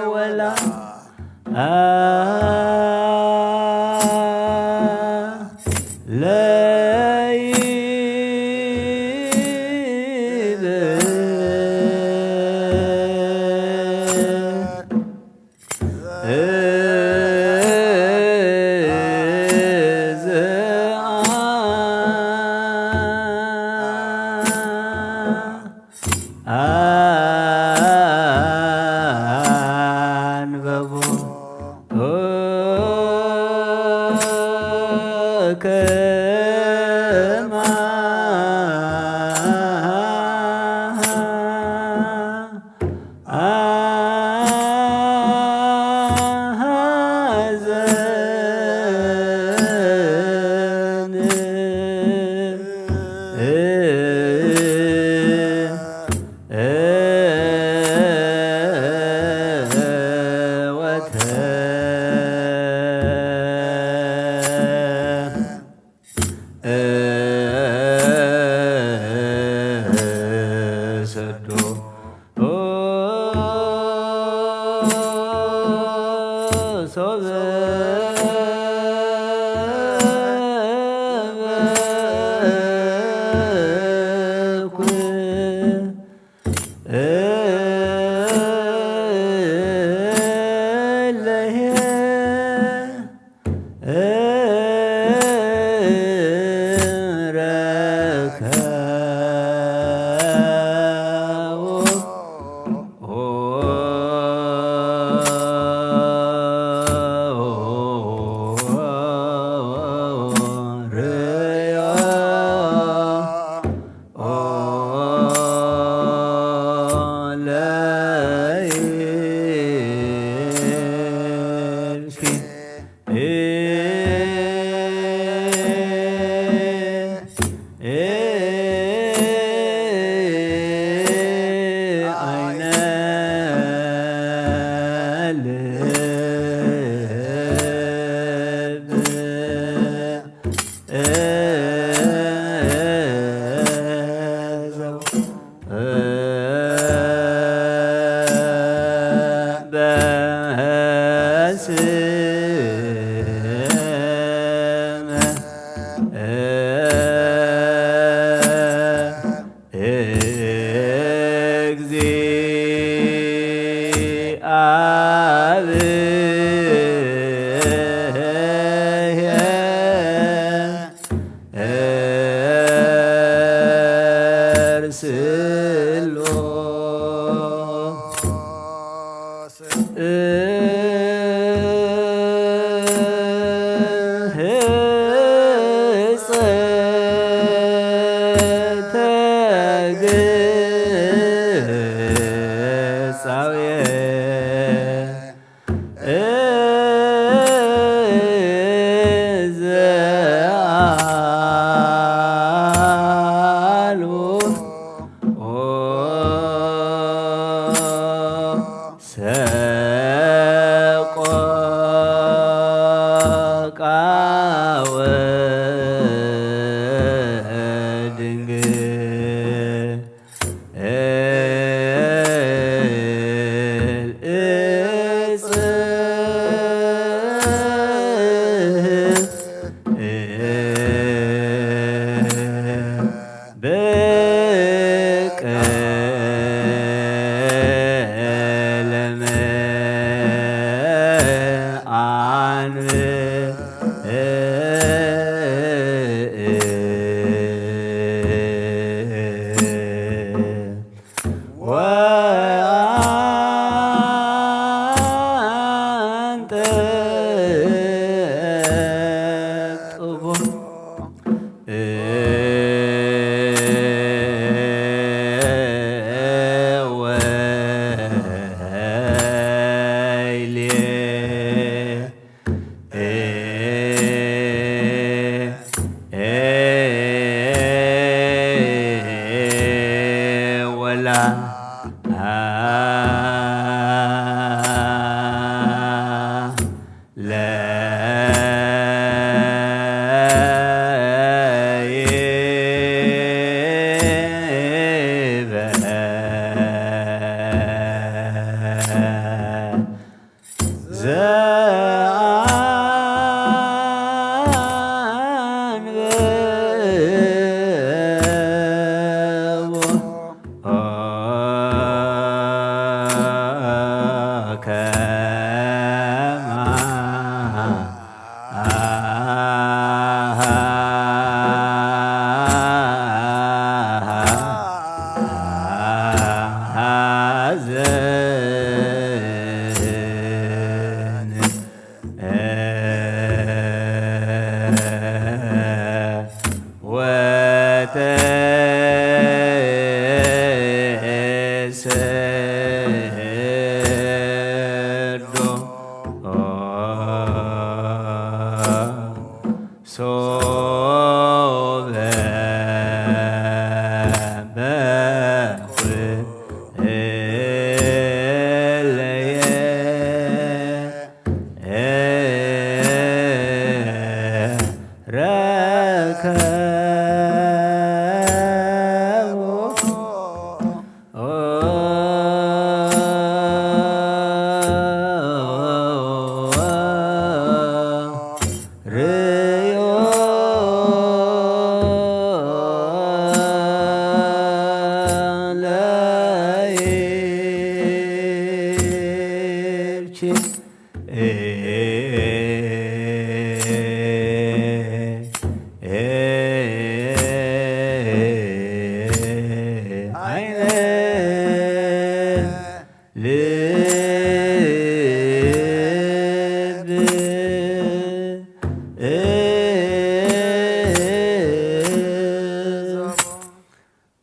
ወላ ለይብ አንበቦ ከማ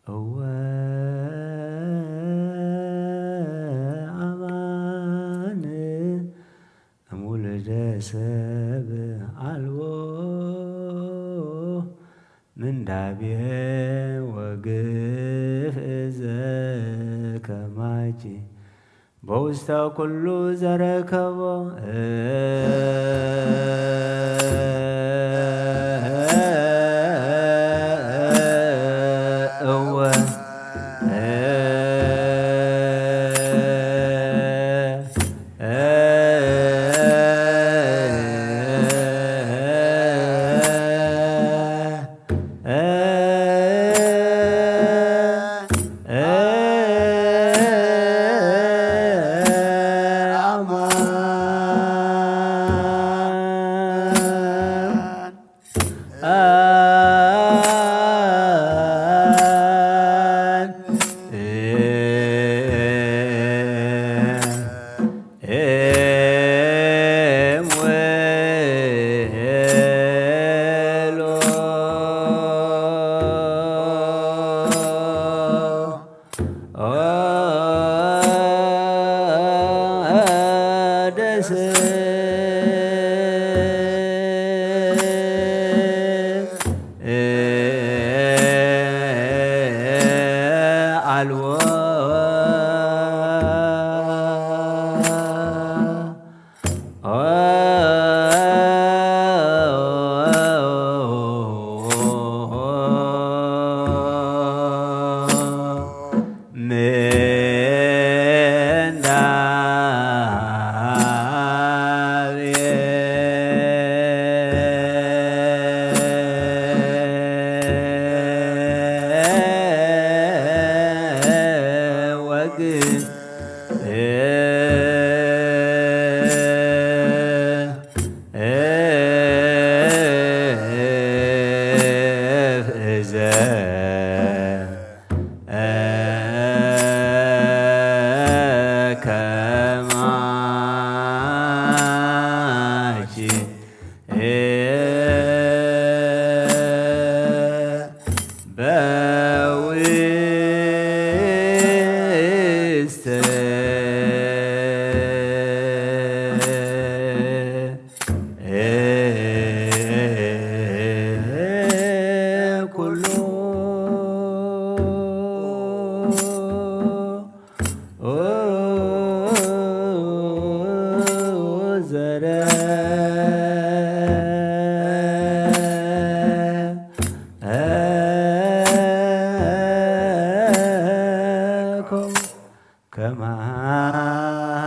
እወ ኣማን እምውሉደ ሰብ ኣልቦ ምንዳቤ ወግፍ እዘ ከማኪ በውስተ ኩሉ ዘረከቦ እወ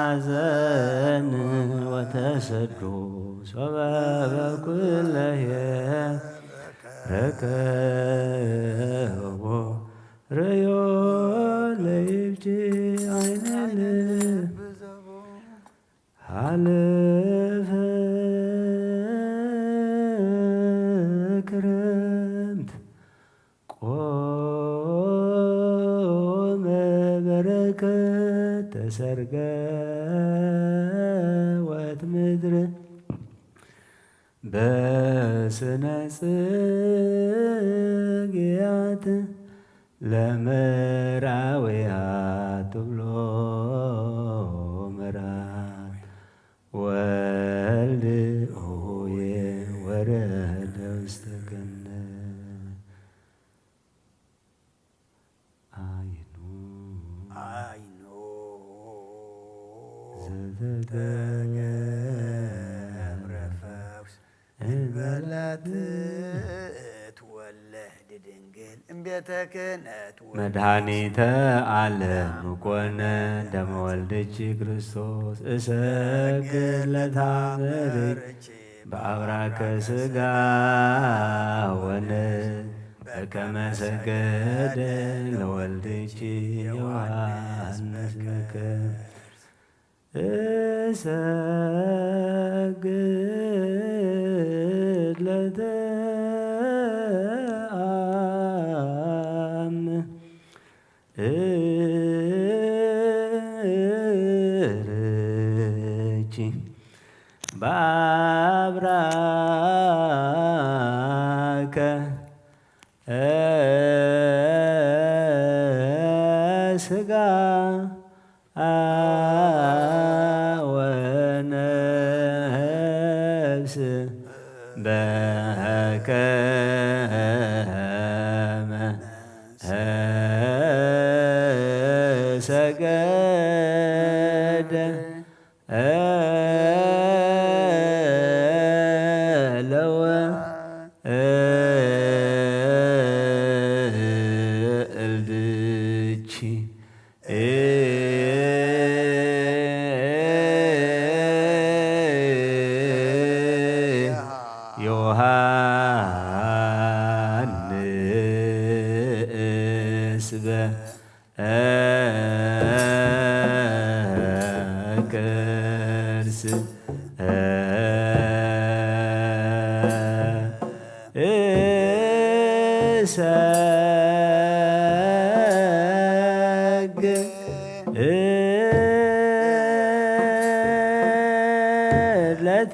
ከማዘን ወተሰዱ ሶበ በኩለየ ረከቦ ረዮ ለይብጂ ዓይነ ልብ ሓለፈ ክረምት ቆመ በረከት ተሰርገወት ምድር በስነ ጽግያት ለመራውያት ትብሎ መራት ወልድ ሆየ ወረደ ውስተ ገነት። አይኑ አይኑ ዘተገብረ ፈውስ እንበለ ትወለድ ድንግል እምቤተ ክህነት ወ- መድኃኒተ ዓለም ኮነ ደመ ወልድኪ ክርስቶስ። እሰግድ ለታምርኪ በአብራከ ሥጋ ወነ በከመ ሰገደ ለወልድኪ ዮሐንስ በከ። እሰግድ ለተአምን እርኪ በአብራከ ሥጋ ወነፍስ በከመ ሰገደ ለወልድኪ ዮሐንስ በ- ከርስ እሰግ ለተ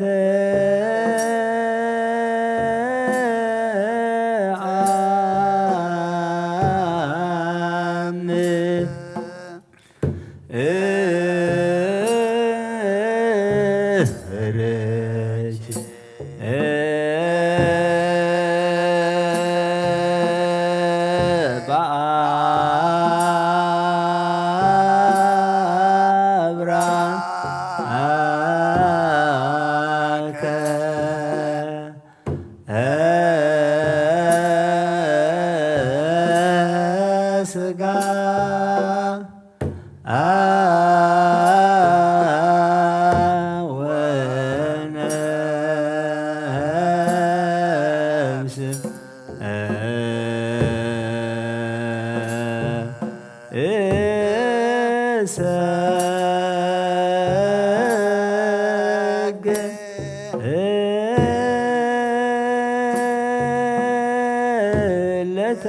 ስጋ ወነፍስ እሰግ ለተ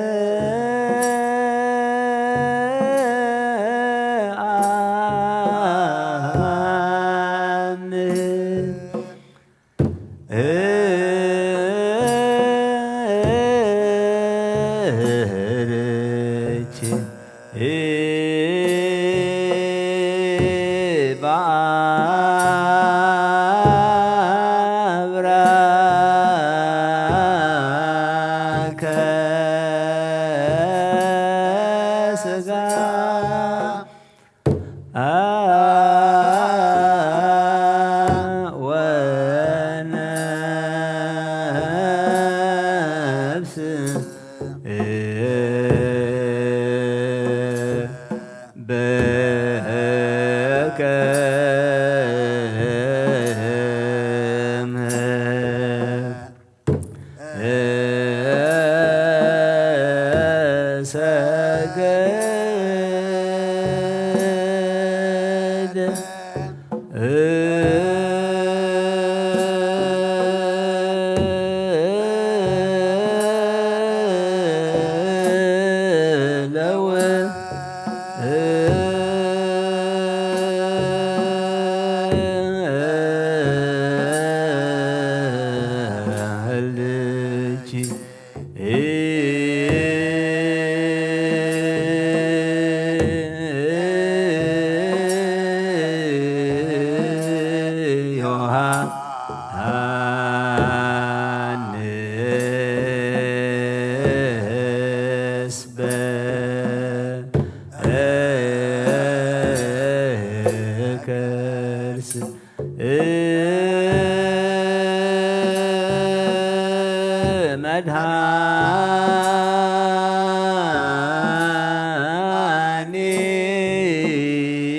አምን እርች በአብራከ ስጋ ወነፍስ በከመ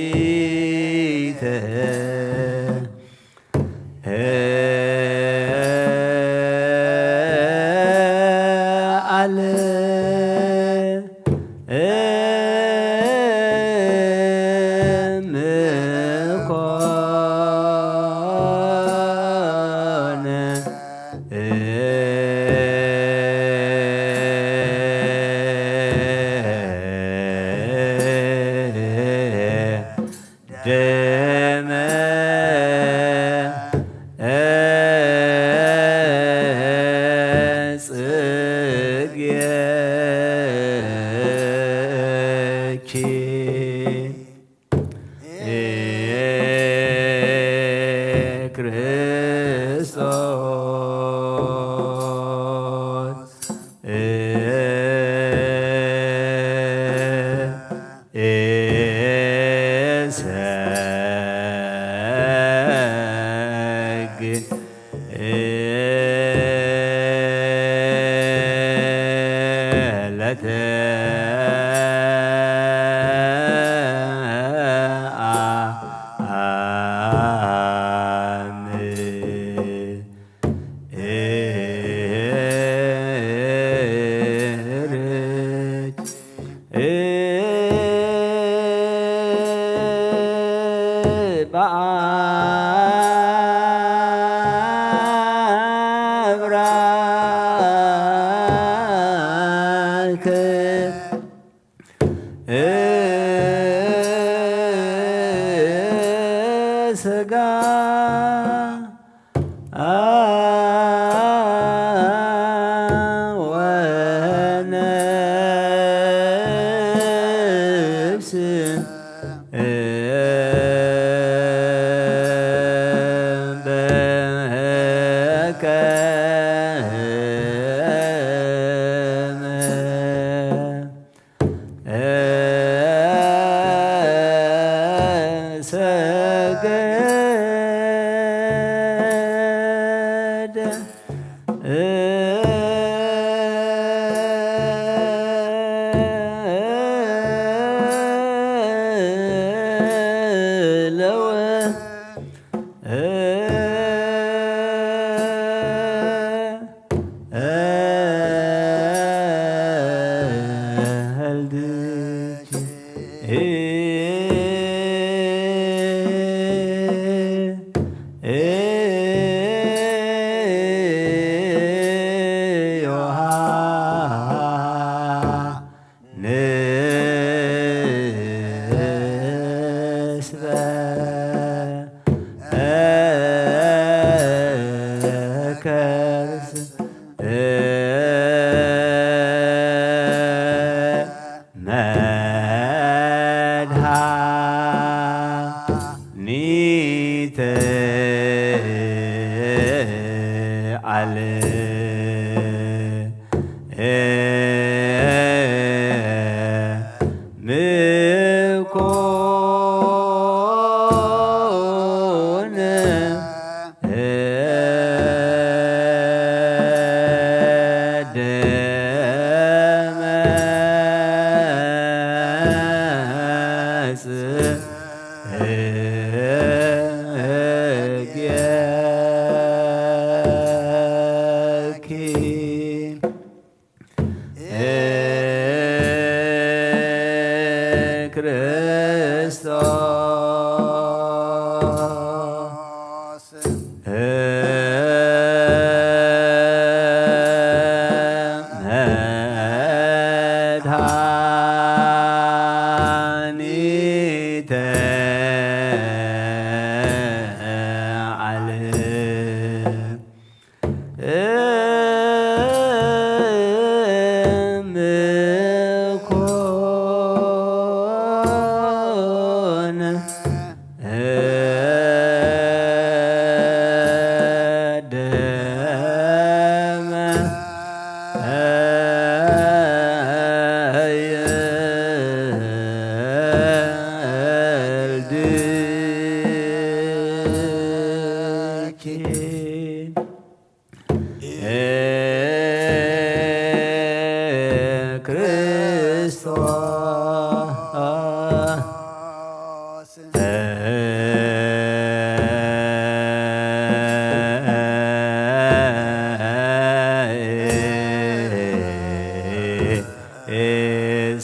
መድኃኒተ ዓለም ኮነ። ደመ ጽጌኪ ክርስቶስ። እሰግድ ለተ አም ስጋ ወነፍስ በከመ ሰገደ ለወ መድኃኒተ ዓለም ኮነ። ደመ ጽጌኪ ክርስቶስ። መድኃኒተ ዓለም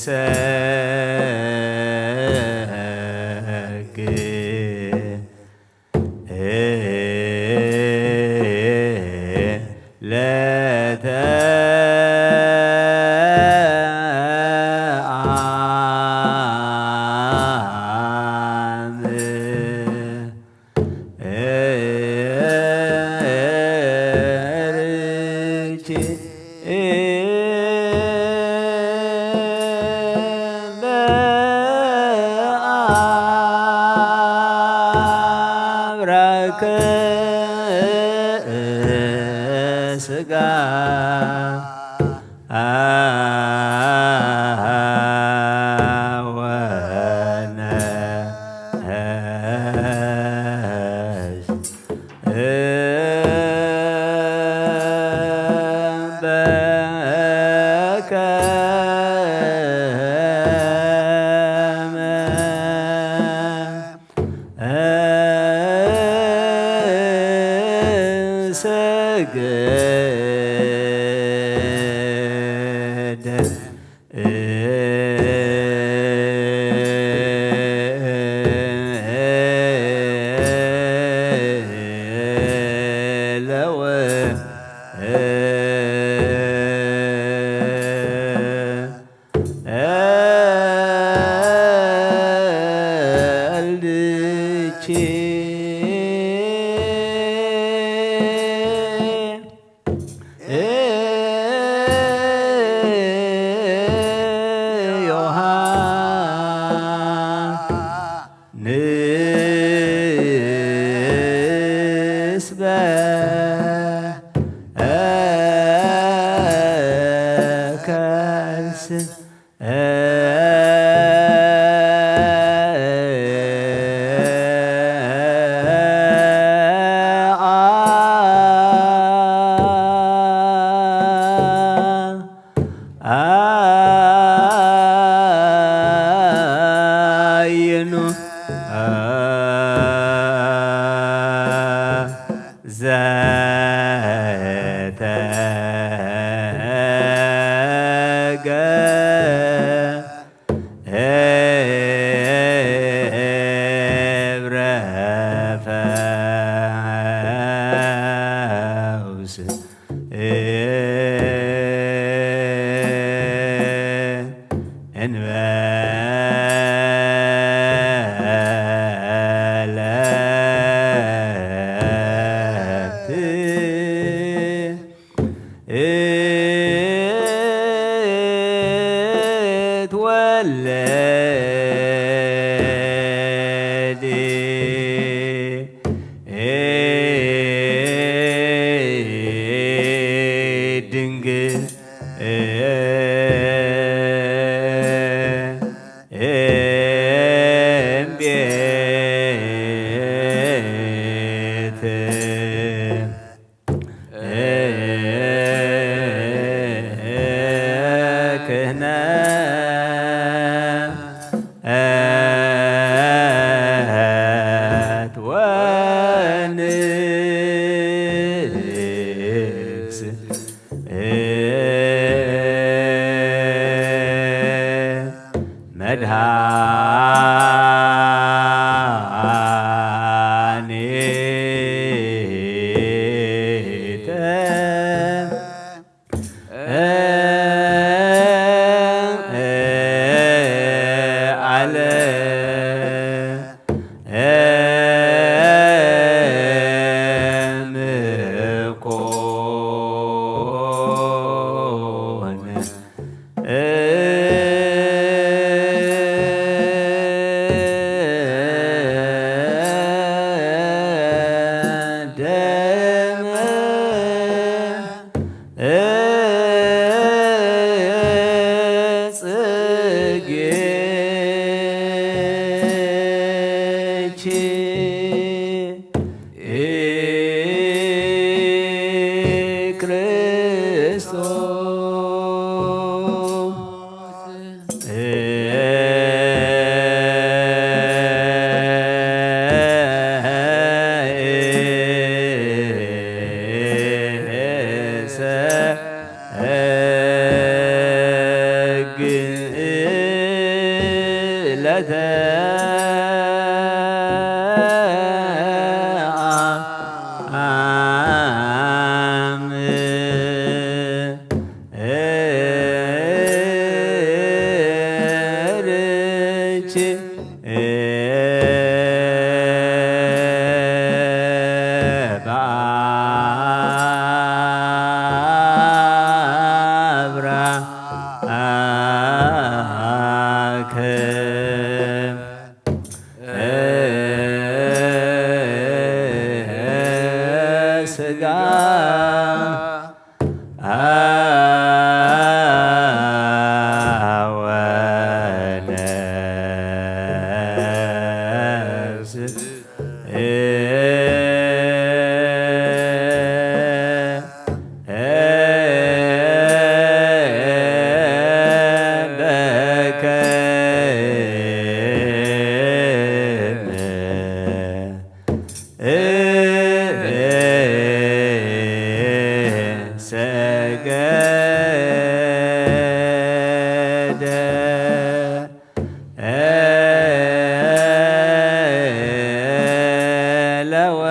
ሰግድ ለተ አከ ስጋ ወነፍስ ሰገደ ለወ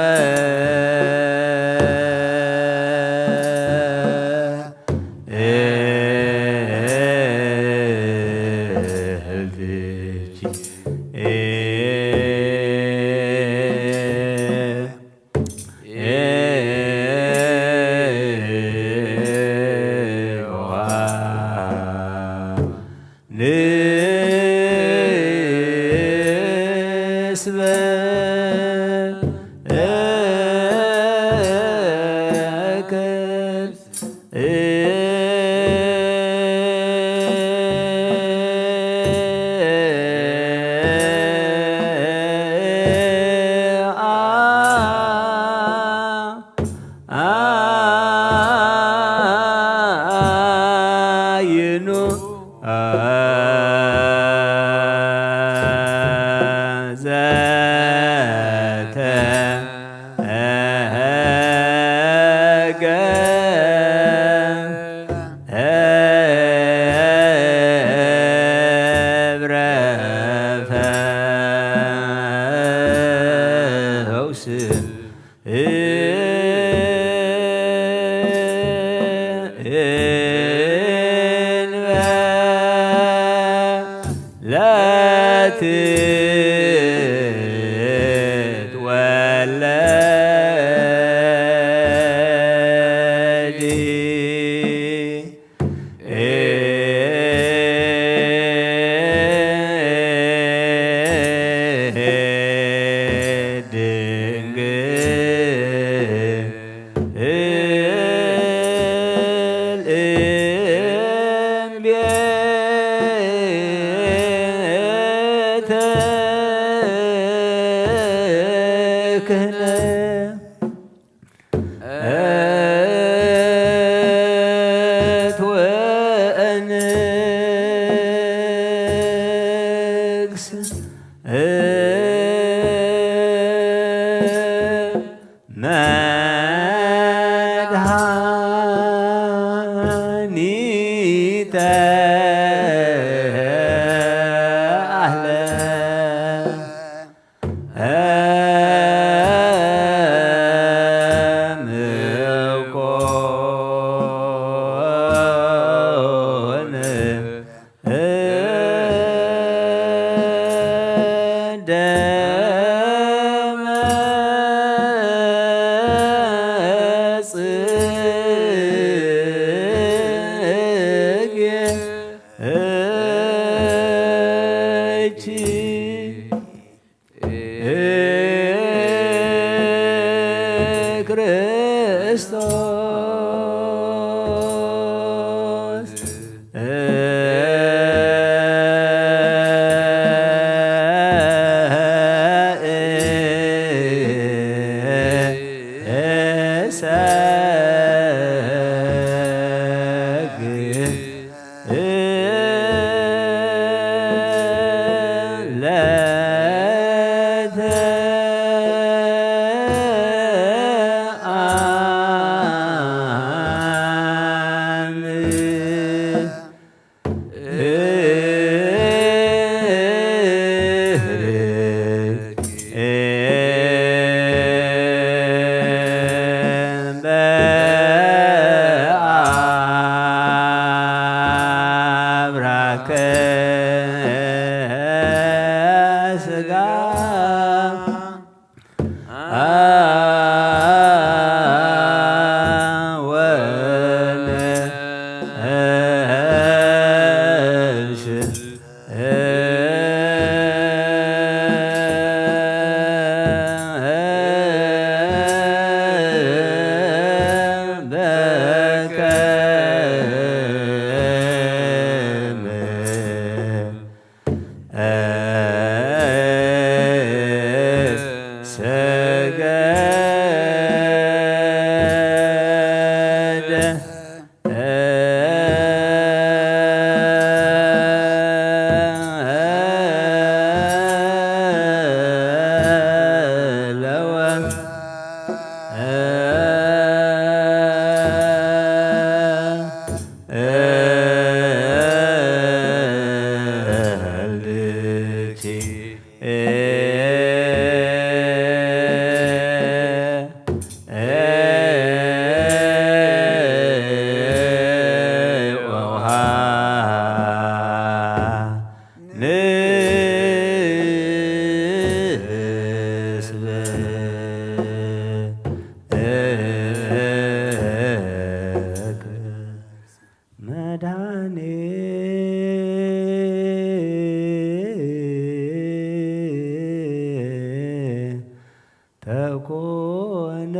ተኮነ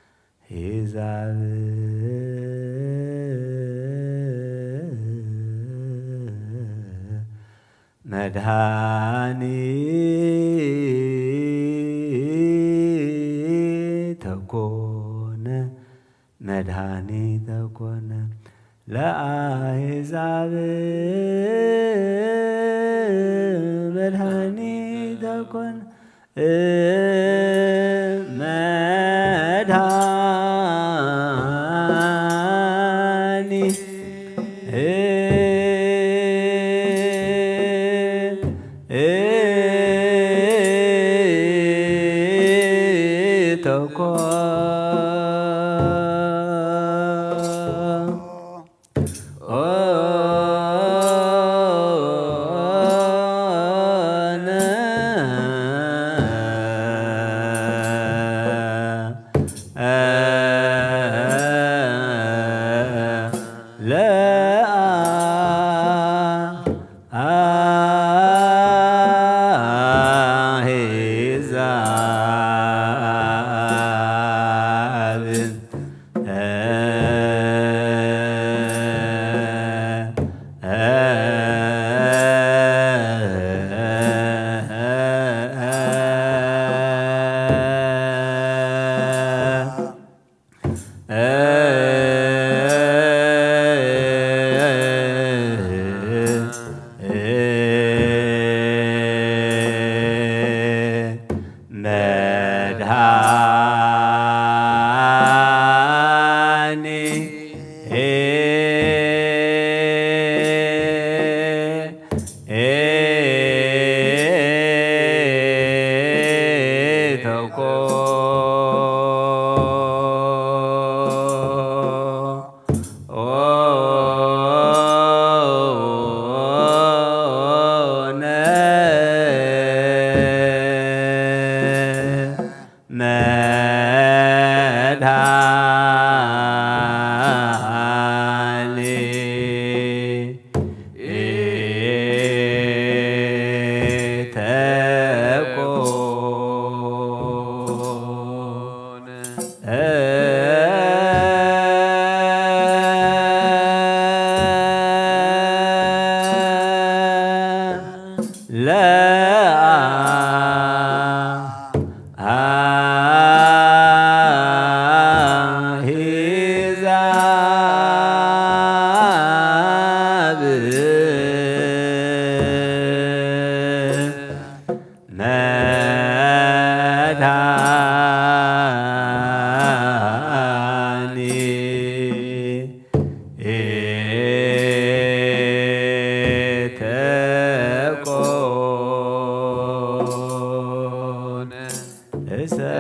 ለአሕዛብ መድኃኒተ ኮነ። መድኃኒተ ኮነ ለአሕዛብ መድኃኒተ ኮነ። መድኃኒ ተኮ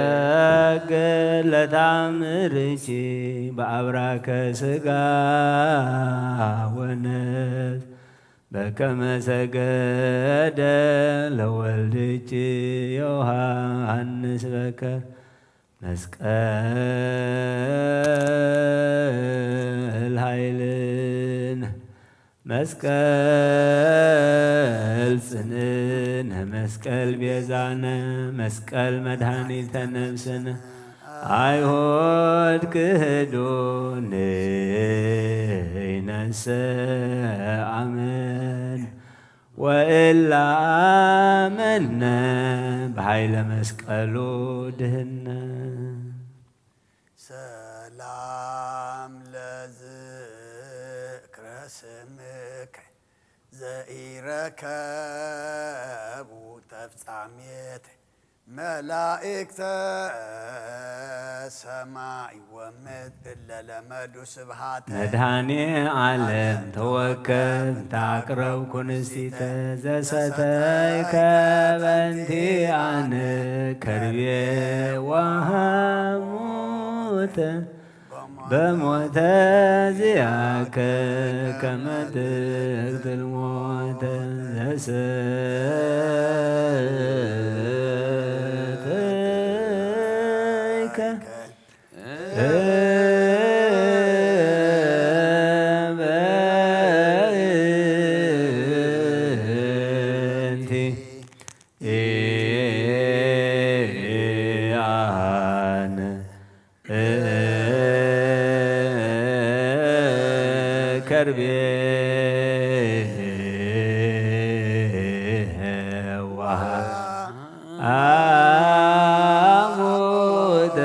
እሰግድ ለታምርኪ በአብራከ ስጋ ወነፍስ በከመ ሰገደ ለወልድኪ ዮሐንስ በከር መስቀል ኃይልን መስቀል ጽንዕነ መስቀል ቤዛነ መስቀል መድኃኒተ ነፍስነ አይሁድ ክህዱኒ ይነስ አመን ወእላ መነ በኃይለ መስቀሉ ድህነ። ሰላም ለዝክረ ስምከ ዘኢረከቡ ተፍጻሜተ መላእክተ ሰማይ ወምድር እለ ለመዱ ስብሃተ መድኃኔ ዓለም ተወከብ እንተ አቅረብኩ ንስቲተ ዘሰተይከ በንቲ አነ ከርቤ ወሃሞተ በሞተ ዚአከ ከመ ትቅትል ሞተ ዘሰተይከ በእንቲ አነ ከርቤ ዋሃ አሞተ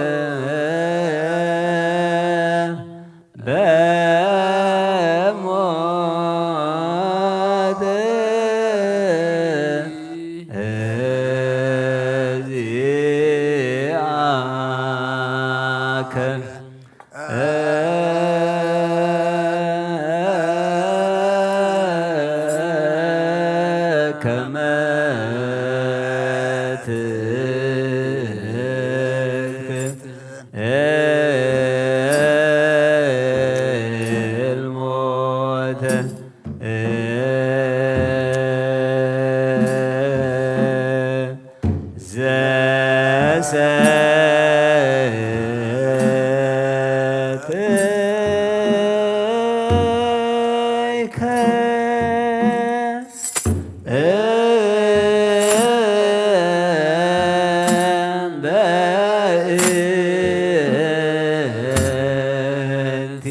በሞት ዚአከ ከመ ትክል ሞተ ዘሰተይከ በእንቲ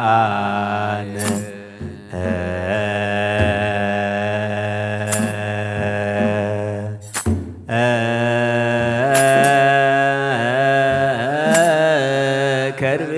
አነ ከርቤ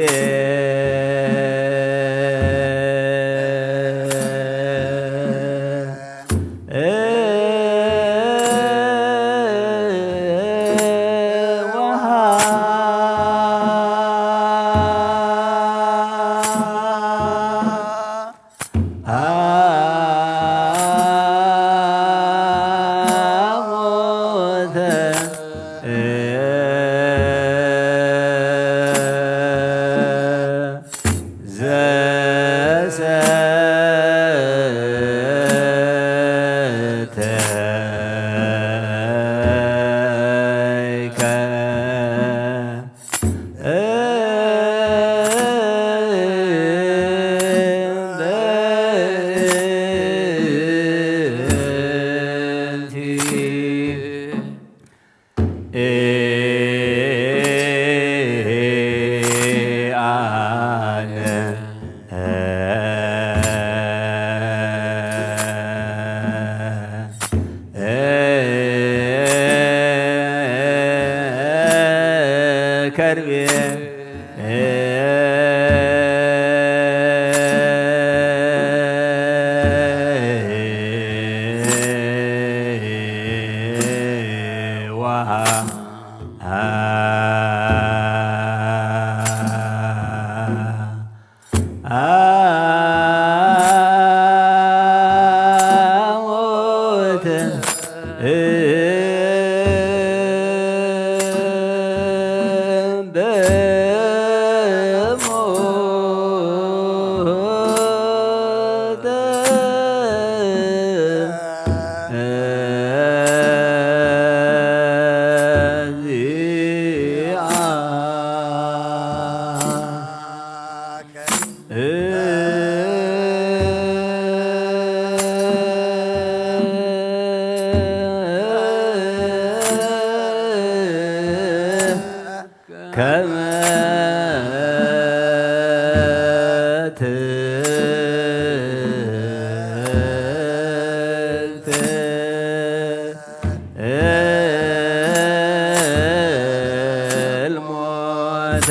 ከርቤ ዋሃ አሞተ በሞተ ዚአ ከመ ትክል ሞተ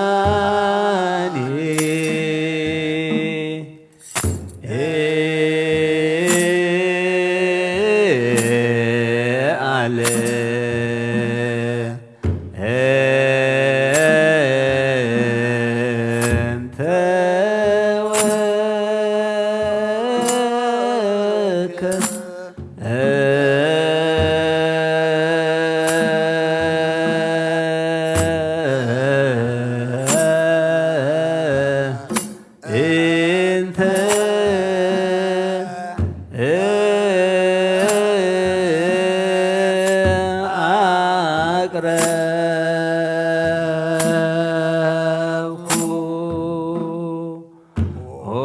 መድኃኒ አለ እንተ ወከ ኣቅረብኩ። ኦ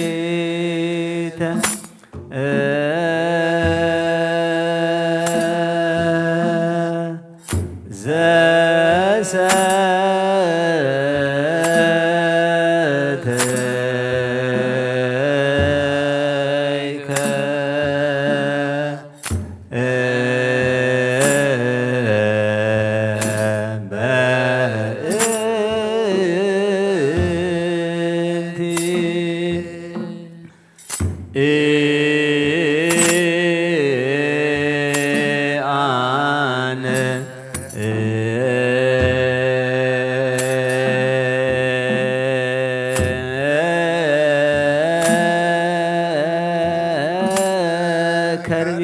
ንስቲተ ዘሰተይከ በእንቲ ኢአነ ከርቤ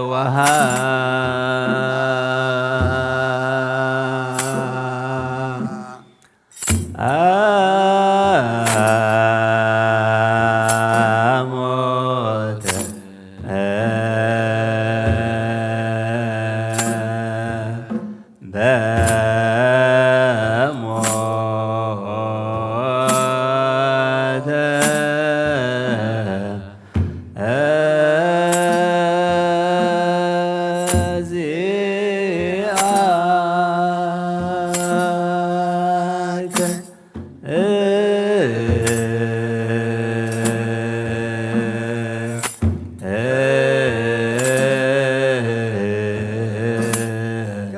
ወሃ አሞተ በሞተ ዚአከ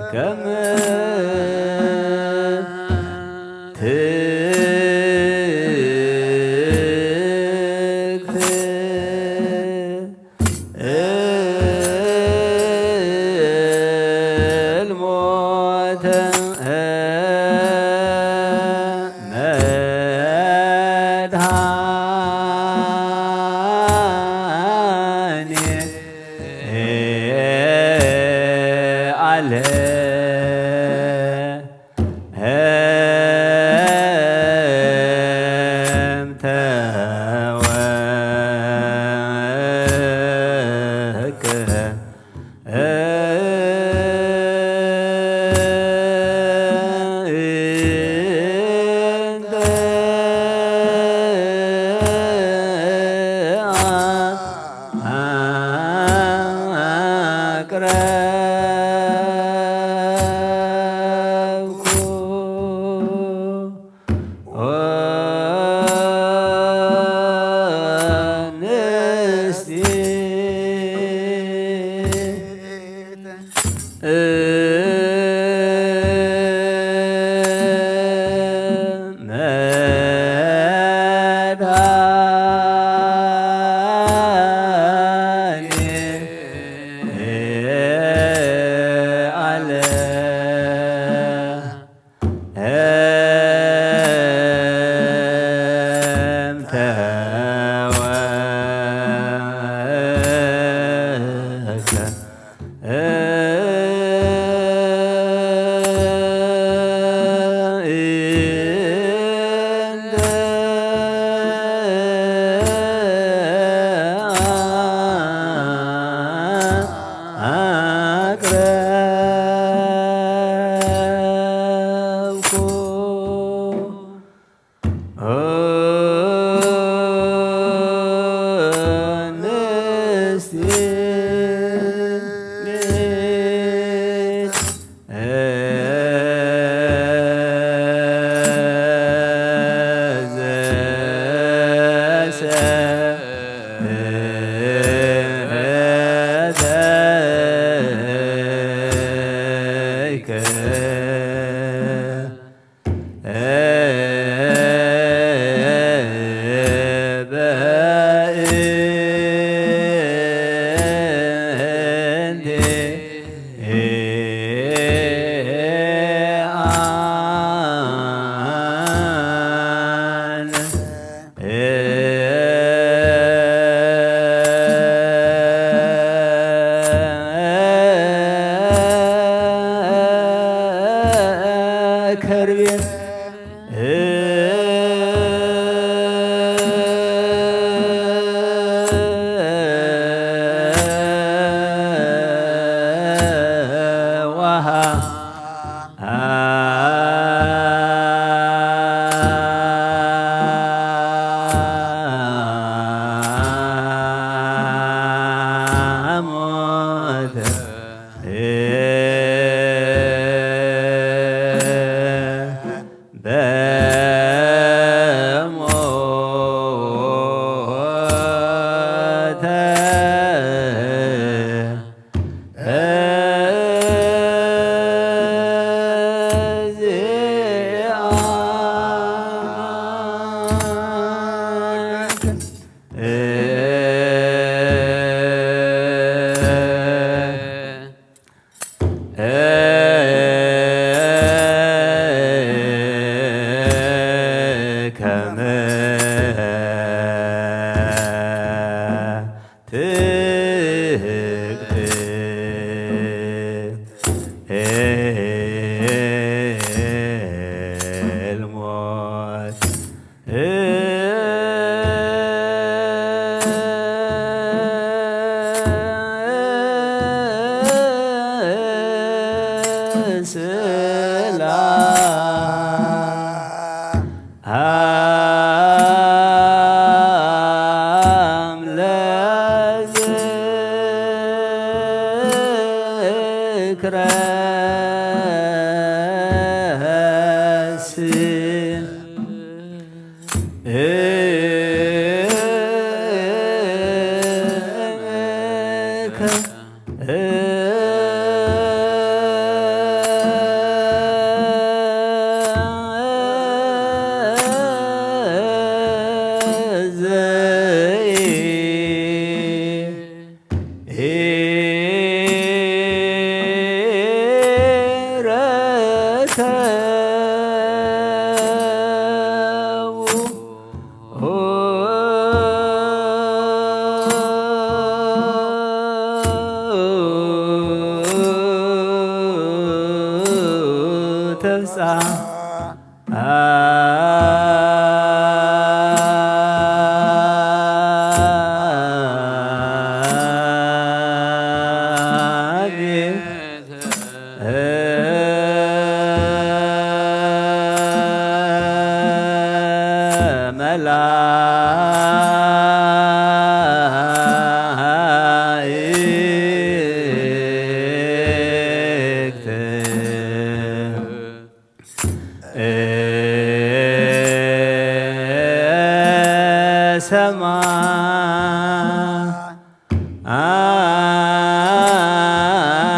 ከመ ትክት እልሞተ መድኃኔ ዓለም። ተወከ አቅረብኩ። ክረስ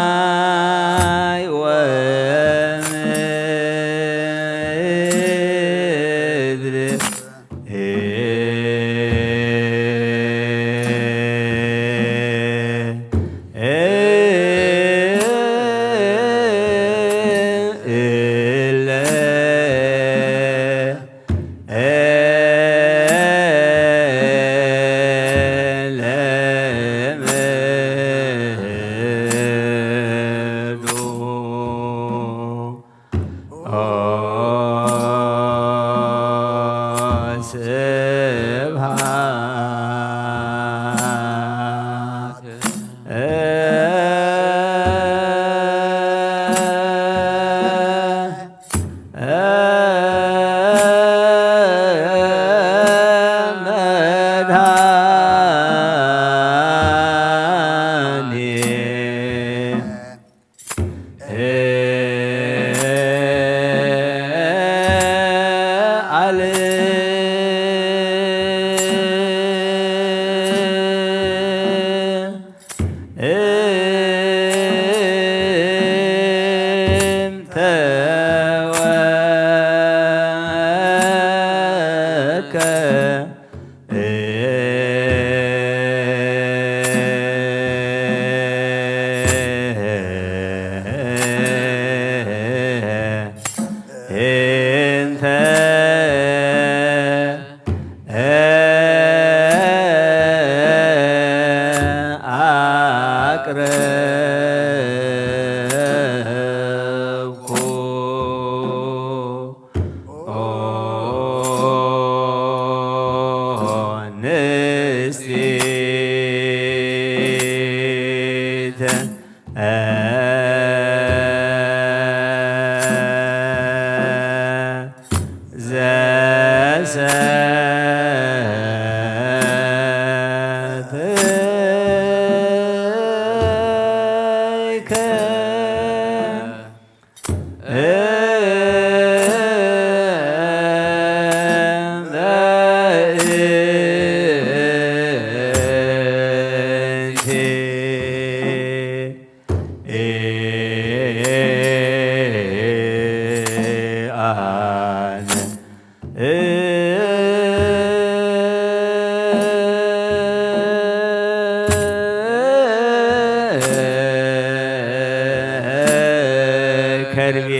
ሰማይ ወምድር እለ ከርቤ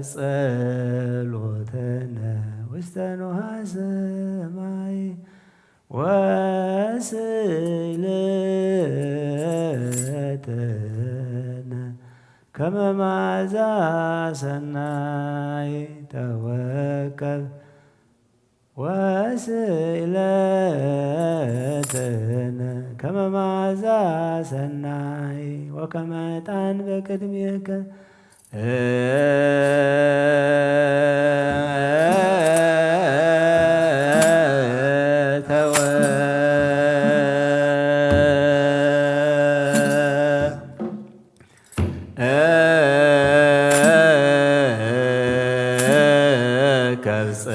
ጸሎተነ ውስተ ንውሃ ሰማይ ወስእለተነ ከመ መዓዛ ሰናይ ተወከብ ወስእለተነ ከመ መዓዛ ሰናይ ወከመ ዕጣን በቅድሜከ እተወ ከብፀ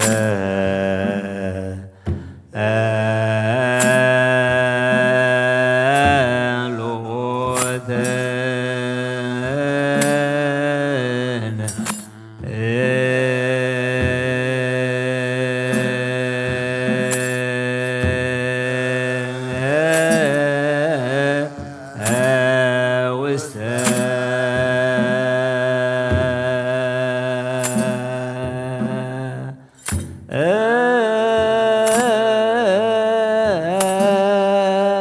ውስተ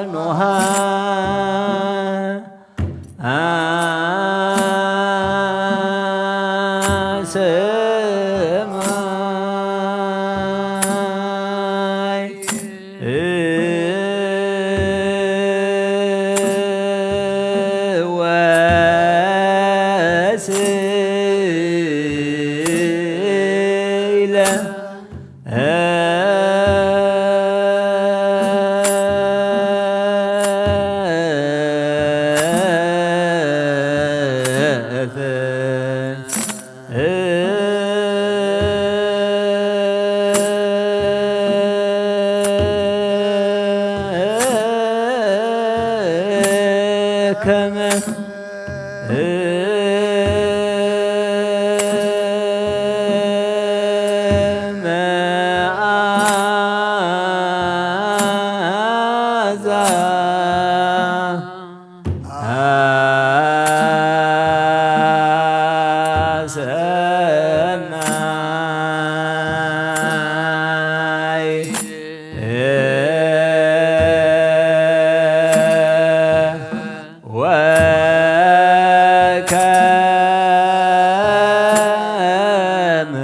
ኖሃ ሰማይ ወስለ ከመ መዓዛ ሰናይ ወከመ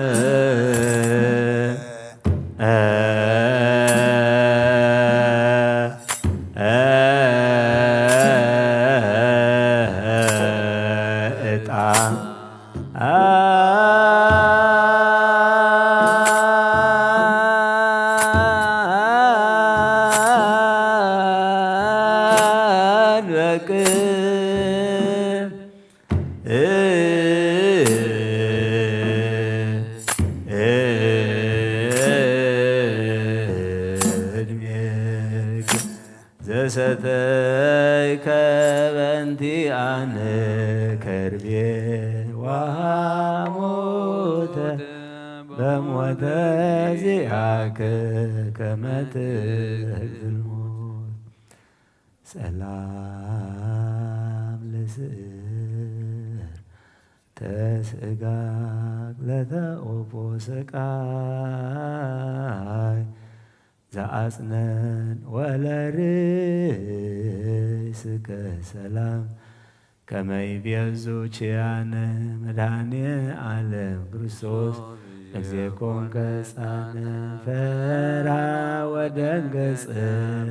ዕጣ ዘሰተይከ በንቲኣነ ከርቤ ወሃሞተ በሞተ ዚኣከ ከመ ትህግል ሞት። ሰላም ለስእር ተስእጋግ ለተኦፖ ሰቃይ ዘአጽነን ወለርእስከ ሰላም ከመ ይቤዙ ኪያነ መድኃኔ ዓለም ክርስቶስ እግዜ ኮንከ ሕፃነ ፈራ ወደንገጸ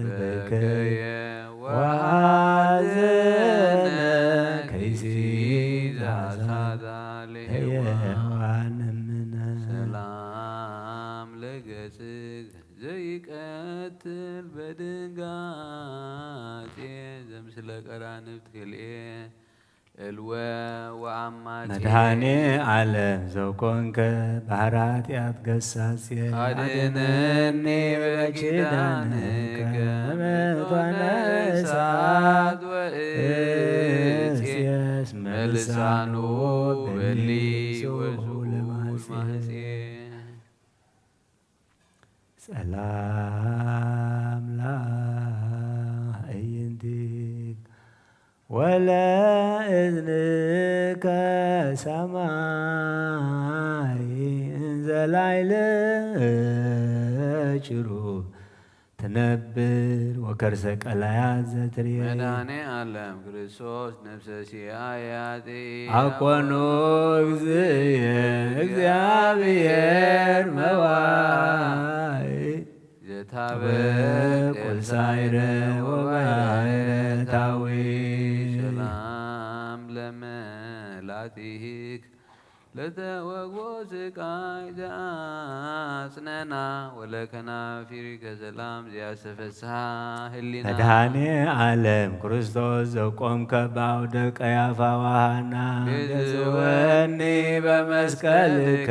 በከየ ወሐዘነ ከይሲ ዘአሳታ ለሔዋን እምነ። ሰላም ለገጽ ዘይቀትል በድንጋጼ ዘምስለ ቀራንብት ክልኤ እልወ ወአማጼ። መድኃኔ ዓለም ዘኮንከ ባሕረ ኃጢአት ገሳጼ አድነኒ በኪዳንከ እምእቶነ እሳት ወእጽየስ መልሳኑ በሊ ወዝኡ ለማጼ። ሰላም ለአዕይንቲከ ወለእዝንከ ሰማይ እንዘ ላዕለ ጭሩብ ትነብር ወከርሰ ቀላያት ዘትርየ። መድኃኔ ዓለም ክርስቶስ ነፍሰ ሲያያጢ ኣኮኑ እግዚእየ እግዚአብሔር መዋይ ዘታበቅ ቁልሳይረ ወባሕረ ታዊ። ሰላም ለመላቲክ ለተወግቦ ስቃይ ዘአጽነና ወለከናፊሪከ ሰላም ዘያስተፈስሃ ህሊና። መድኃኔ ዓለም ክርስቶስ ዘቆምከ በአውደ ቀያፋ ወሃና ግዝወኒ በመስቀልከ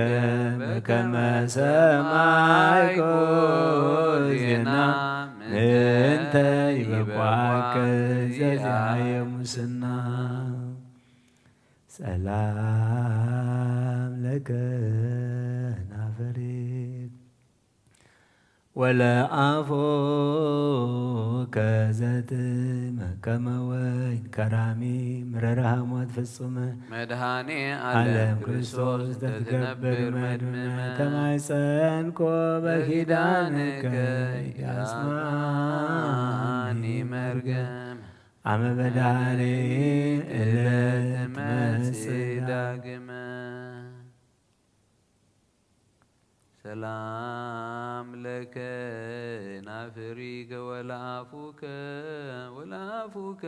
በከመ ሰማይኩ ዜና ምንተ ይበቋከ ዘዚአየ ሙስና። ሰላም ለከናፈሪክ ወለአፉከ ዘጥመ ከመ ወይን ከራሚ ምረረ ሃሞት ፍጹመ። መድኃኔ ዓለም ዓለም ክርስቶስ ክርስቶስ ተትነብር ተትነብር መድመመ መድመመ ተማይጸንኮ በኪዳንከ በኪዳንከ ኢታስማኒ ኢታስማኒ መርገም። አመ በዳሪ እለ ትመጽእ ዳግመ። ሰላም ለከ ናፍሪከ ወለአፉከ ወለአፉከ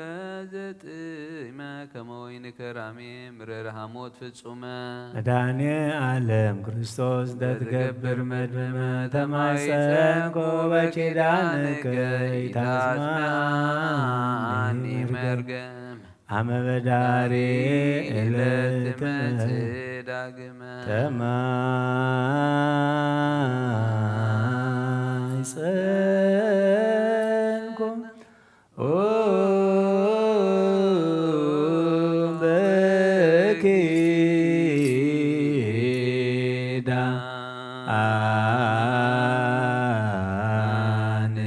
ዘጥመ ከመ ወይን ከራሜ ምረር ሃሞት ፍጹመ። መድኃኔ ዓለም ክርስቶስ ዘትገብር ዘትገብር መድመመ መድመመ ተማይጸንኮ ተማይጸንኮ በኪዳንከ በኪዳንከ ኢታስምዓኒ ኢታስምዓኒ መርገም። መርገም። አመ በዳሪ እለ ትመጽእ ዳግመ። ተማይጸንኮ በኪዳንከ ኢታ አስማኒ መርገመ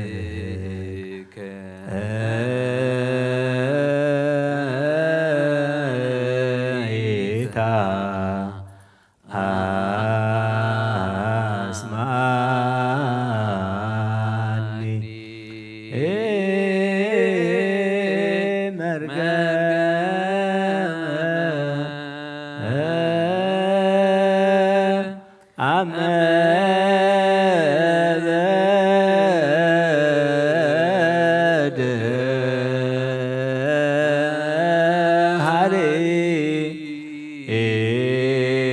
አመ በዳህሪ እለት ትመጽእ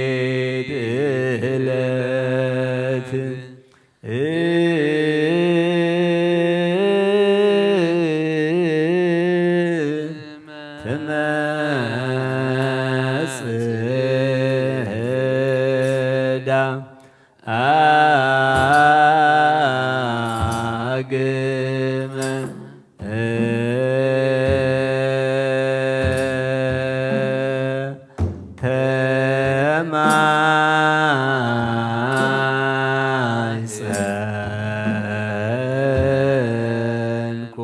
ዳግመ። ተማይጸንኩ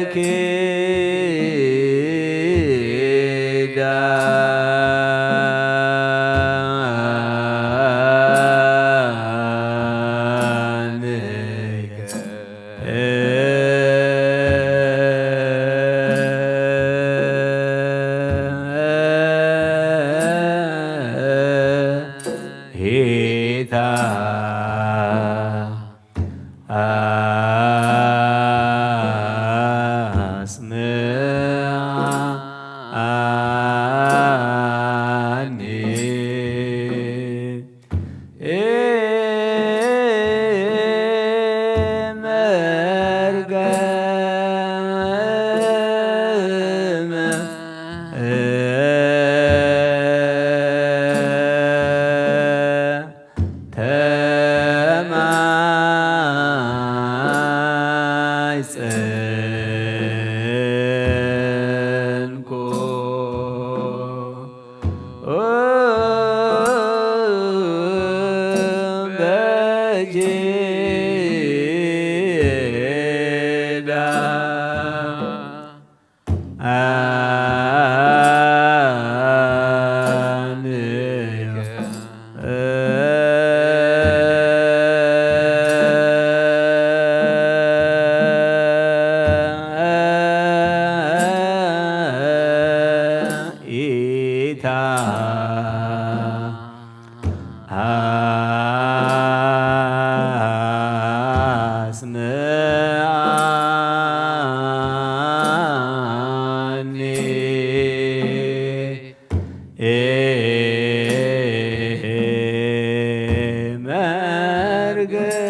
በኪዳንከ ሄታ አስምዓኒ። መርገመ ስምዓኒ መርገመ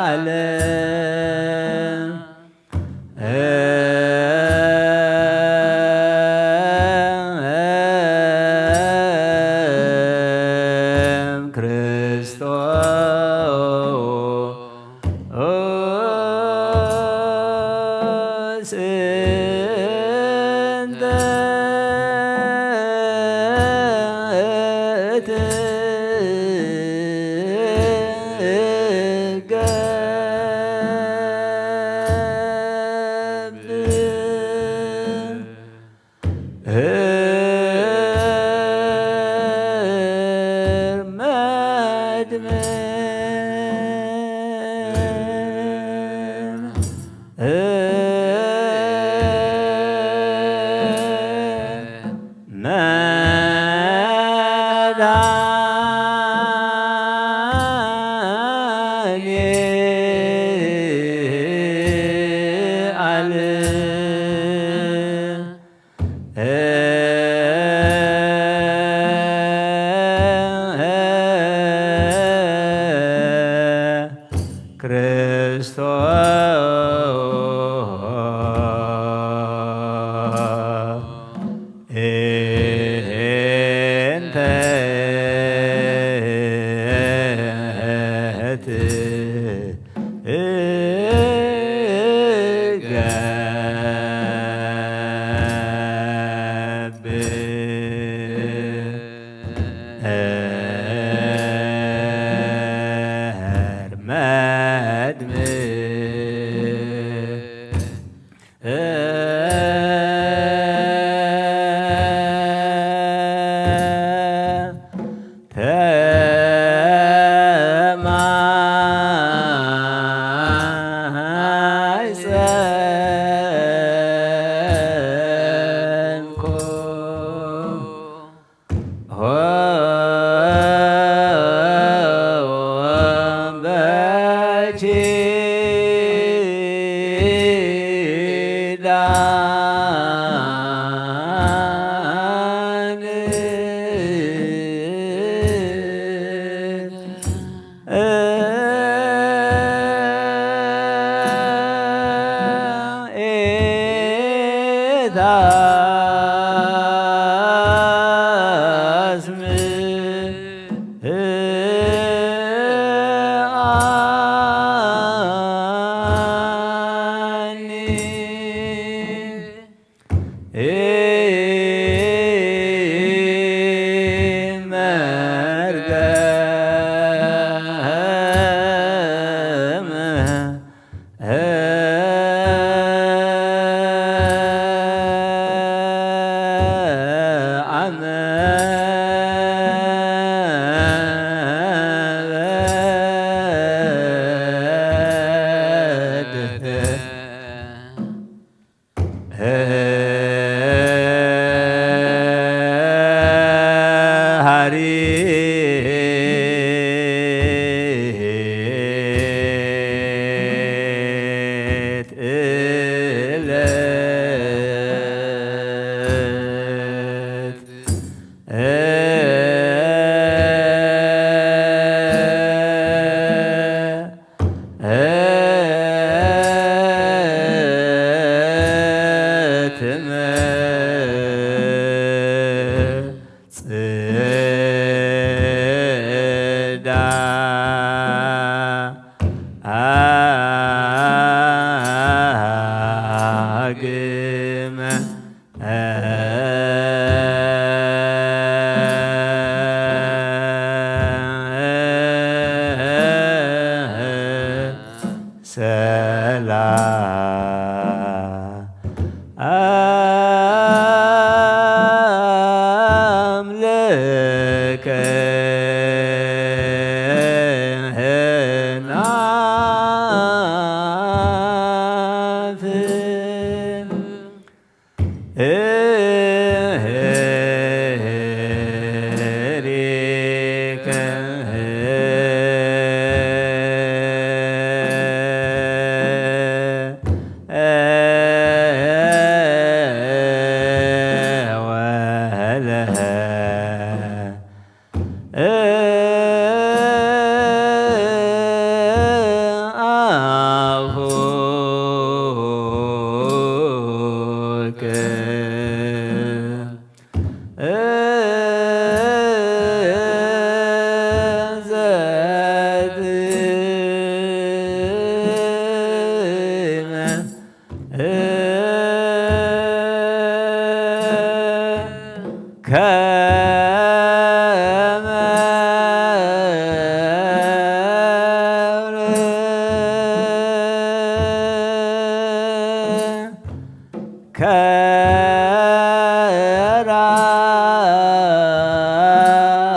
ዓለም ክርስቶስ እንተ ትትገብ ህርመት ምን መድኃኔዓለም ክርስቶስ እንተ ትትገብ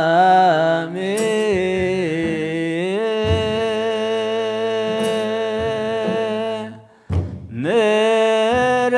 ከራሚ ምረ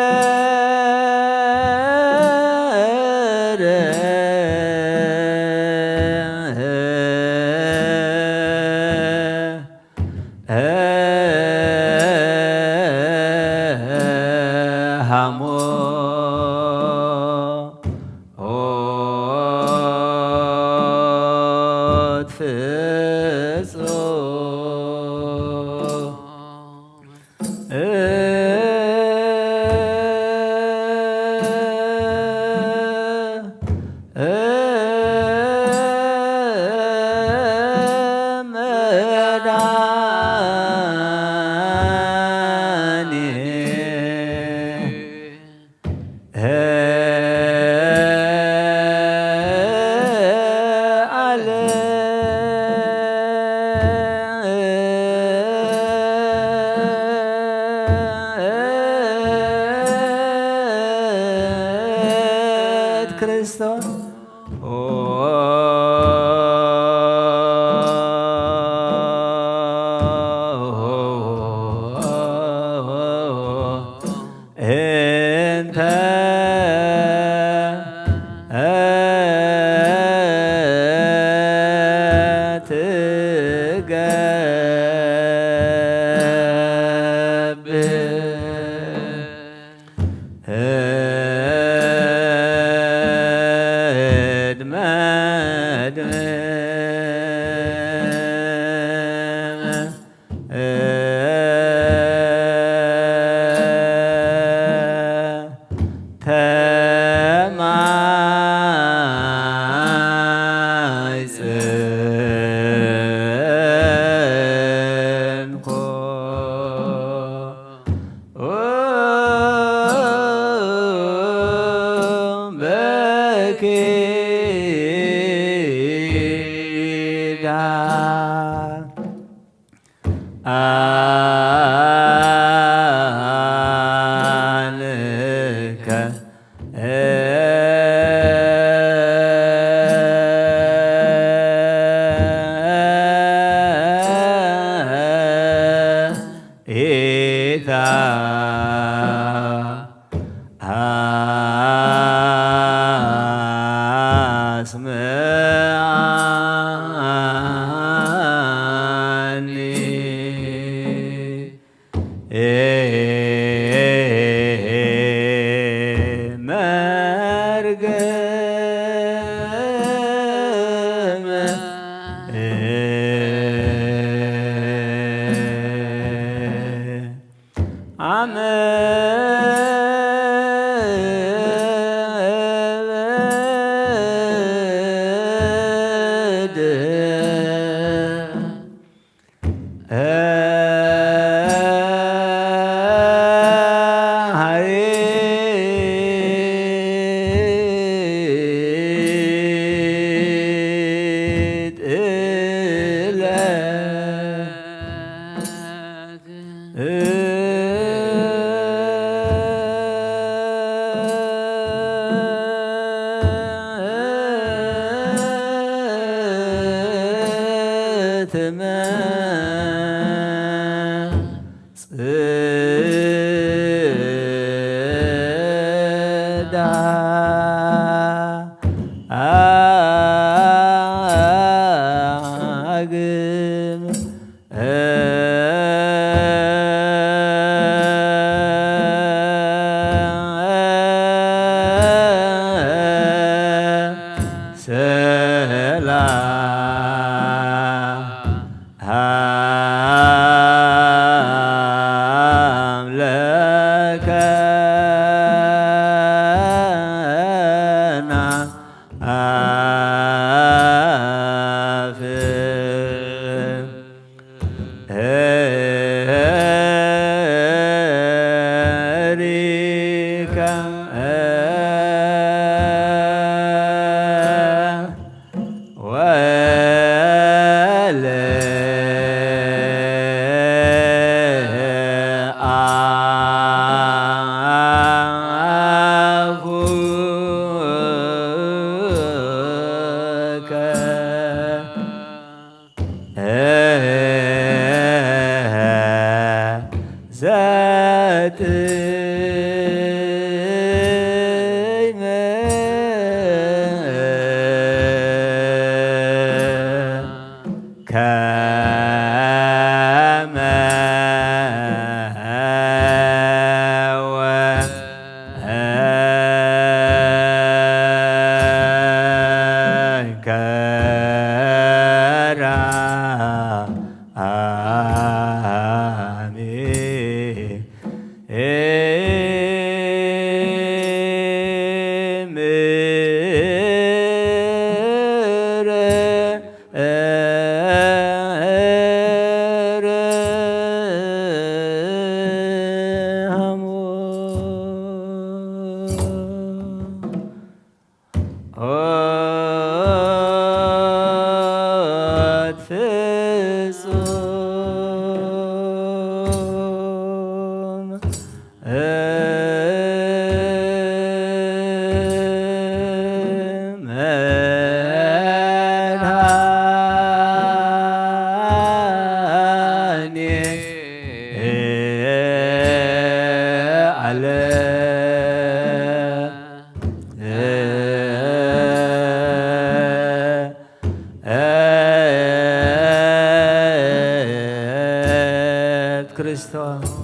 ሃሞት ፍጹም ክርስቶስ እንተ ትገብር ህድመ ድመ ተማጽንኮ በኪዳን አንከ ኢታ አስምዓኒ መርገመ አመ ጽዳ አግም ክርስቶስ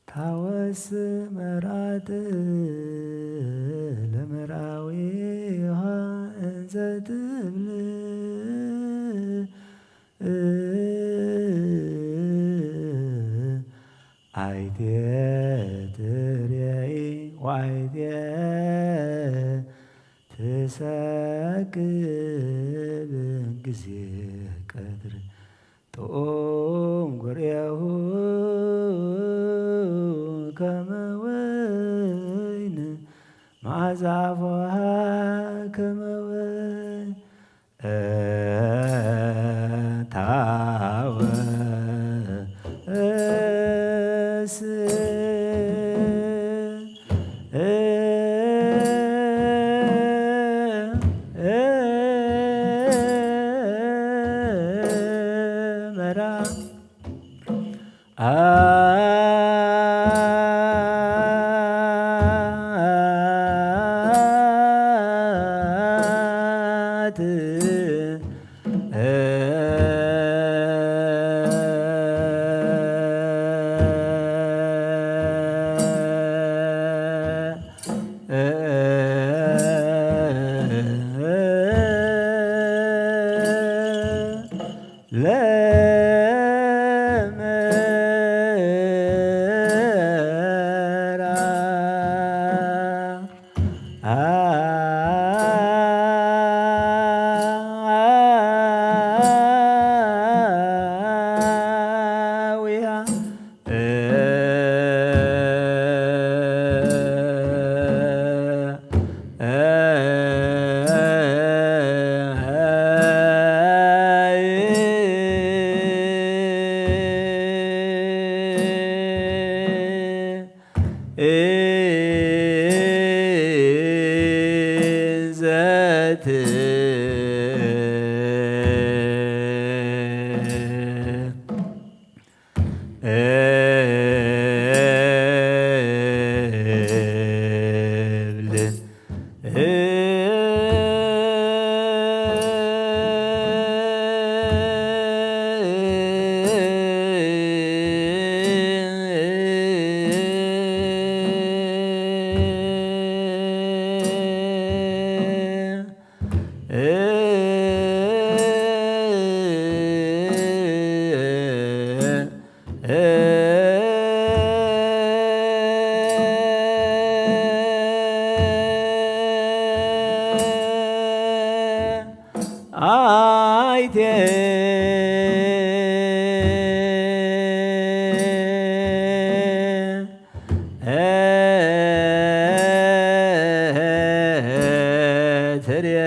ታወስ መርዓት ለመርዓዊሃ እንዘ ትብል ኣይቴ ትርየኢ ወኣይቴ ትሰክብ ግዜ ቀትር ጥዑም ጉርኤሁ ከመ ወይን መዓዛ ኣፉሃ ከመ ወይን እታ ኣይቴ ትርየ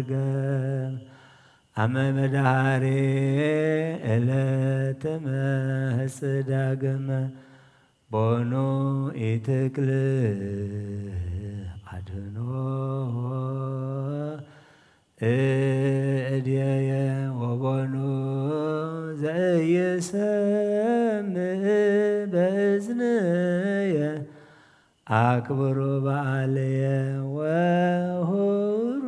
ገብ ኣመ መድኃኔ እለ ትመጽእ ዳግመ ቦኑ ኢትክል ኣድህኖ እድየየ ወቦኑ ዘኢይሰምዕ በእዝንየ ኣክብሩ በዓልየ ወሁሩ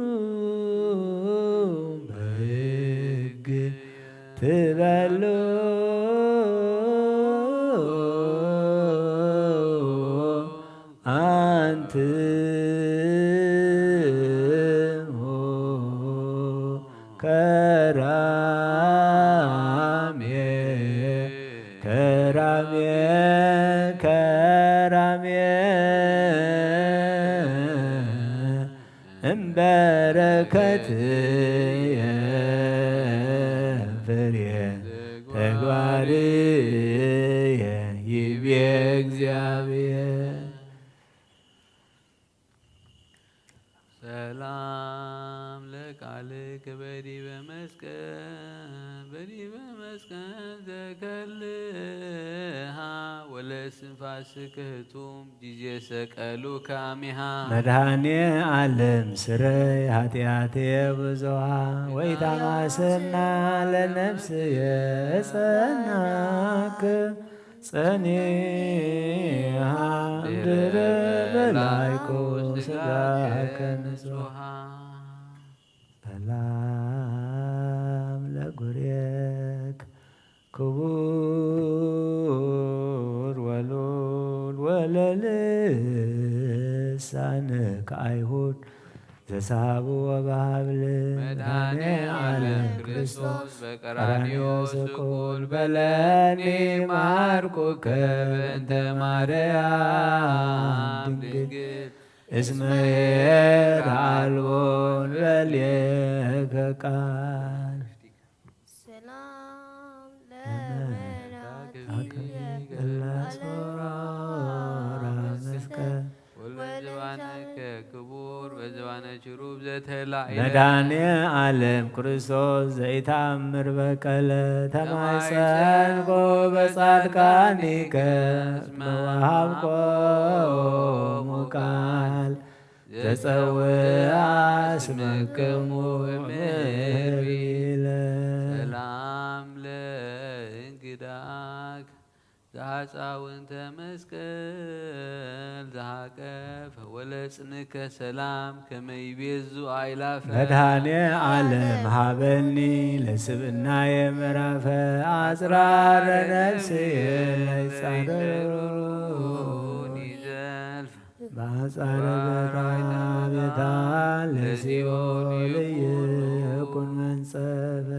በሕግ ትበሉ ኣንትሙ ከራሜ ከራሜ ከራሜ እምበረከትየ ፍሬ ተግባርየ ይቤ እግዚአብሔር። ሰላም ለቃልክ በዲበ መስቀል በዲበ መስቀል ዘከልሃ ወለስንፋስክ ህቱም ጊዜ ሰቀሉ ካሚሃ። መድኃኔ ዓለም ስረይ ኃጢአትየ ብዙኃ ወኢታማስና ለነፍስየ ጸናክ ጸኒሃ እምድረ በላይኩ ስጋከ ንጹሃ። ሰላም ለጉሬክ ክቡር ወሉል ወለልሳንክ አይሁድ ዘሳቡ ወበሃብል መድኃኔ ዓለም ክርስቶስ በቀራንዮ ስቁል በለኒ ማርኩከ በእንተ ማርያም ድንግል እስመ ኄር አልቦ እንበሌከ ቃል። ሰላም ለመላእክት ለአጽራረ መስቀል ወለዘባነከ ክቡር በዘባነ ችሩብ ዘተላዕለ መድኃኔ ዓለም ክርስቶስ ዘይተአምር በቀለ ተማይጸንኮ በጻድቃኒከ እስመ ወሃብኮሙ ቃል ዘጸውአ ስመክሙ እምር ቢለ። ሰላም ለእንግዳክ ዘሃጻውንተ መስቀል ዘሃቀፈ ወለጽንከ ሰላም ከመ ይቤዙ አእላፈ። መድኃኔ ዓለም ሃበኒ ለስብእናየ ምዕራፈ አጽራረ ነፍስየ ይጻረሩኒ ዘልፈ በአጻረ በራይታ ቤታ ለሲኦል ይኩን መንጸፈ።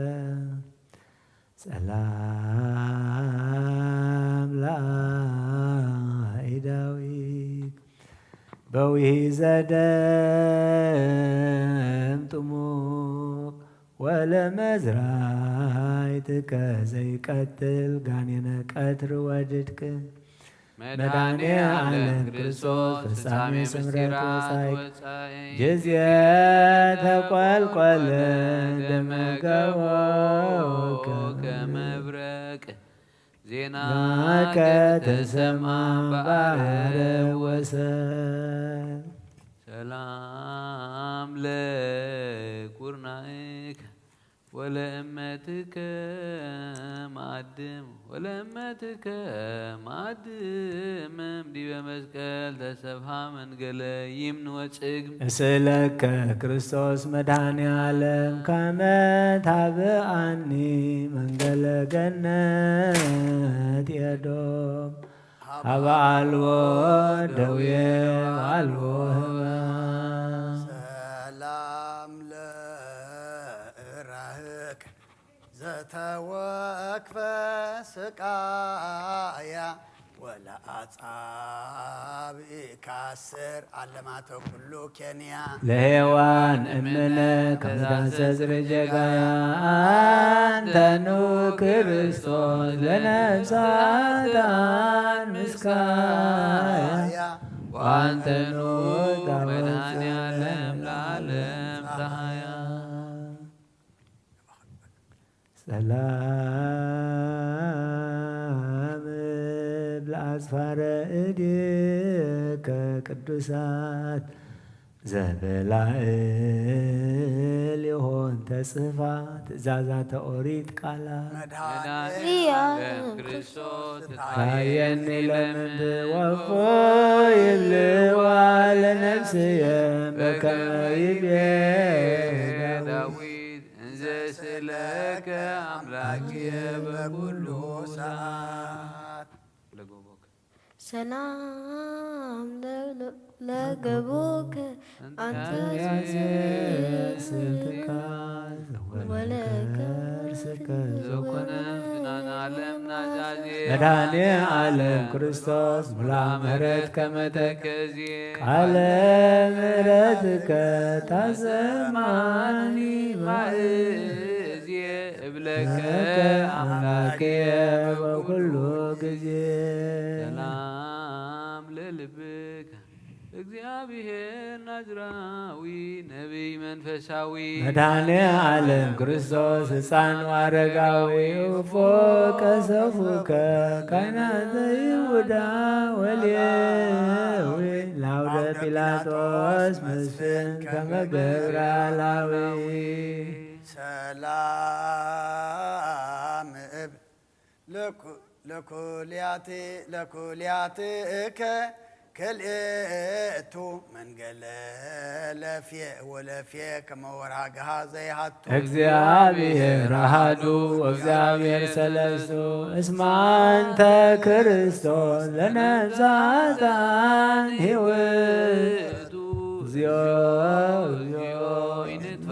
ሰላም ለአይ ዳዊት በዊሂ ዘደም ጥሙቅ ወለመዝራይትከ ዘይቀትል ጋኔነ ቀትር ወድድቅ። መድኃኔ ዓለም ክርስቶስ ፍጻሜ ስምረት ወጻይ ጊዜ ተቆልቆለ ደመገቦ ከመብረቅ ዜናከ ተሰማ በአረብ ወሰብ። ሰላም ለኩርናእከ ወለእመትከ ማድም ወለእመትከ ማድም እምዲበ መስቀል ተሰብሃ መንገለ ይምን ወጽግም። እስእለከ ክርስቶስ መድኃኔ ዓለም ከመ ታብአኒ መንገለ ገነት ኤዶም ሀበ አልቦ ደዌ ወአልቦ ሕማም። ሰላም ለእራህክ ዘተወክፈ ስቃያ ወለአጻብእካ አስር አለማተ ኩሉ ኬንያ። ለሔዋን እምነ ከመታሰስር ጀጋያ አንተኑ ክርስቶስ ለነፍሳታን ምስካያ ወአንተኑ መድኃኔ ዓለም ለዓለም ፀሃያ። ሰላም እብል ኣጽፋረ እዴከ ቅዱሳት ዘበላእል ይሆን ተጽፋ ትእዛዛተ ኦሪት ቃላ መድኃኔ መድኃኔ ኢያ ዓለም ክርስቶስ ታየኒ ለምንት ወፎ ይብልዋ ለነፍስየ በከመ ይቤ ዳዊት ዳዊት እንዘ ስእለከ አምላኬ በኩሉ ሰዓት። ሰላም ለገቦከ አንተ ስልትካ ወለከ ወለከርስከ ዘኮነ ፍናን ዓለም ናዛዜ መድኃኔ ዓለም ክርስቶስ ሙላ ምሕረት ከመተከ ከዜ ቃለ ምሕረትከ ታሰማኒ ማእዜ እብለከ ለከ አምላኬ አምላኬ በኩሉ ጊዜ ሰላም ለልብከ እግዚአብሔር ናዝራዊ ነቢይ መንፈሳዊ መድኃኔ ዓለም ክርስቶስ ሕፃን አረጋዊ እፎ ቀሰፉከ ካህናተ ይሁዳ ወሌዊ ላውደ ጲላጦስ መስፍን ከመ ገብረ አላዊ ሰላም እብ ለኩ- ለኩልያት ለኩልያትከ ክልኤቱ መንገለ ለፍየ ወለፍየ ከመ ወርሃ ገሃ ዘይሃቱ እግዚአብሔር አሐዱ ወእግዚአብሔር ሰለስቱ እስመ አንተ ክርስቶስ ለነፍሳት ሕይወት እግዚኦ እግዚኦ ይንጥፋ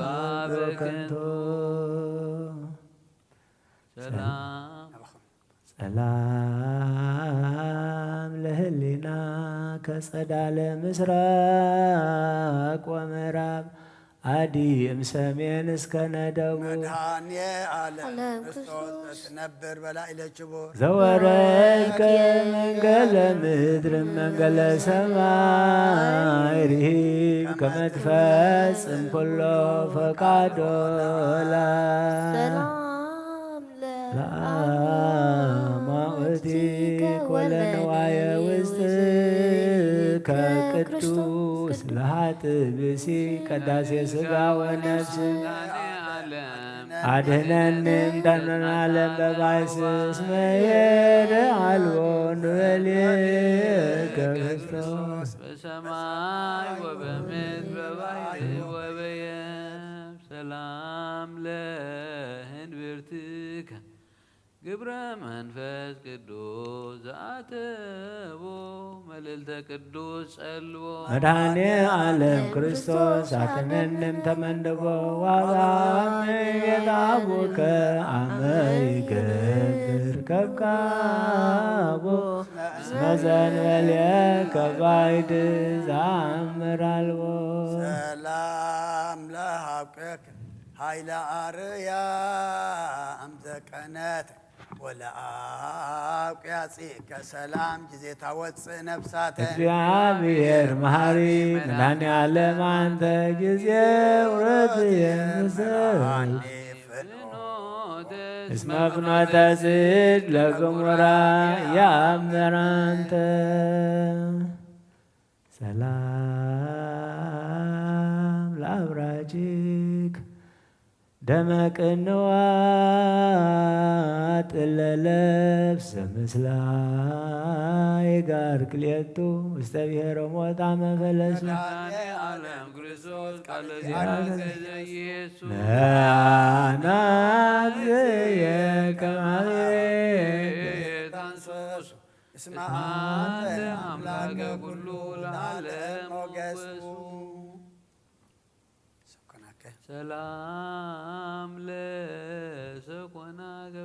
በከንቱ ሰላም ሰላም ለህሊና ከጸዳለ ምስራቅ ወምዕራብ አዲ እምሰሜን እስከ ነደቡ መድኃኔ ዓለም ዓለም ክርስቶስ ክርስቶስ ዘትነብር በላዕለ ችቦ ዘወረድከ መንገለ ምድር መንገለ ሰማይ ርሂብ ከመ ትፈጽም ኩሎ ፈቃዶ ላ ሰላም ለአማውቲከ ወለንዋየ ውስጥከ ቅዱስ ለሃጥ ብሲ ቀዳሴ ስጋ ወነፍስ አድህነኒ እምዳንመን ዓለም በባይስ እስመ የደ አልቦ ንበልየ ከክርስቶስ በሰማይ ወበምድር በባሕር ወበየብስ ሰላም ለህንብርትከ ግብረ መንፈስ ቅዱስ ዘአተቦ መልዕልተ ቅዱስ ጸልቦ መድኃኔ ዓለም ክርስቶስ አድነንም ተመንድቦ ዋባም ቤት አቡከ አመ ይገብር ከብካቦ እስመ ዘንበልየ ከባይድ ዘአምር አልቦ ሰላም ለሃብከክ ኃይለ አርያም ዘቀነት ወለአውቅያጺ ከሰላም ጊዜ ታወፅእ ነፍሳተ እግዚአብሔር መሐሪ መድኃኔ ዓለም አንተ ጊዜ ውረት የምስል እስመ ፍኖተ ጽድቅ ለገሞራ የአምር አንተ ሰላም ለአብራጅክ ደመ ቅንዋት እለ ለብሰ ምስላ ይጋር ክልኤቱ ውስተ ብሔሮም ወጣመ ፈለሱ መድኃኔ ዓለም ክርስቶስ ቃለ ዚአከ ዘኢየሱስ መናግየ ከማየ ታንሶስ እስመ አንተ አምላከ ኩሉ ለዓለም ሞገሱ። ሰኮናከ ሰላም ለሰኮናከ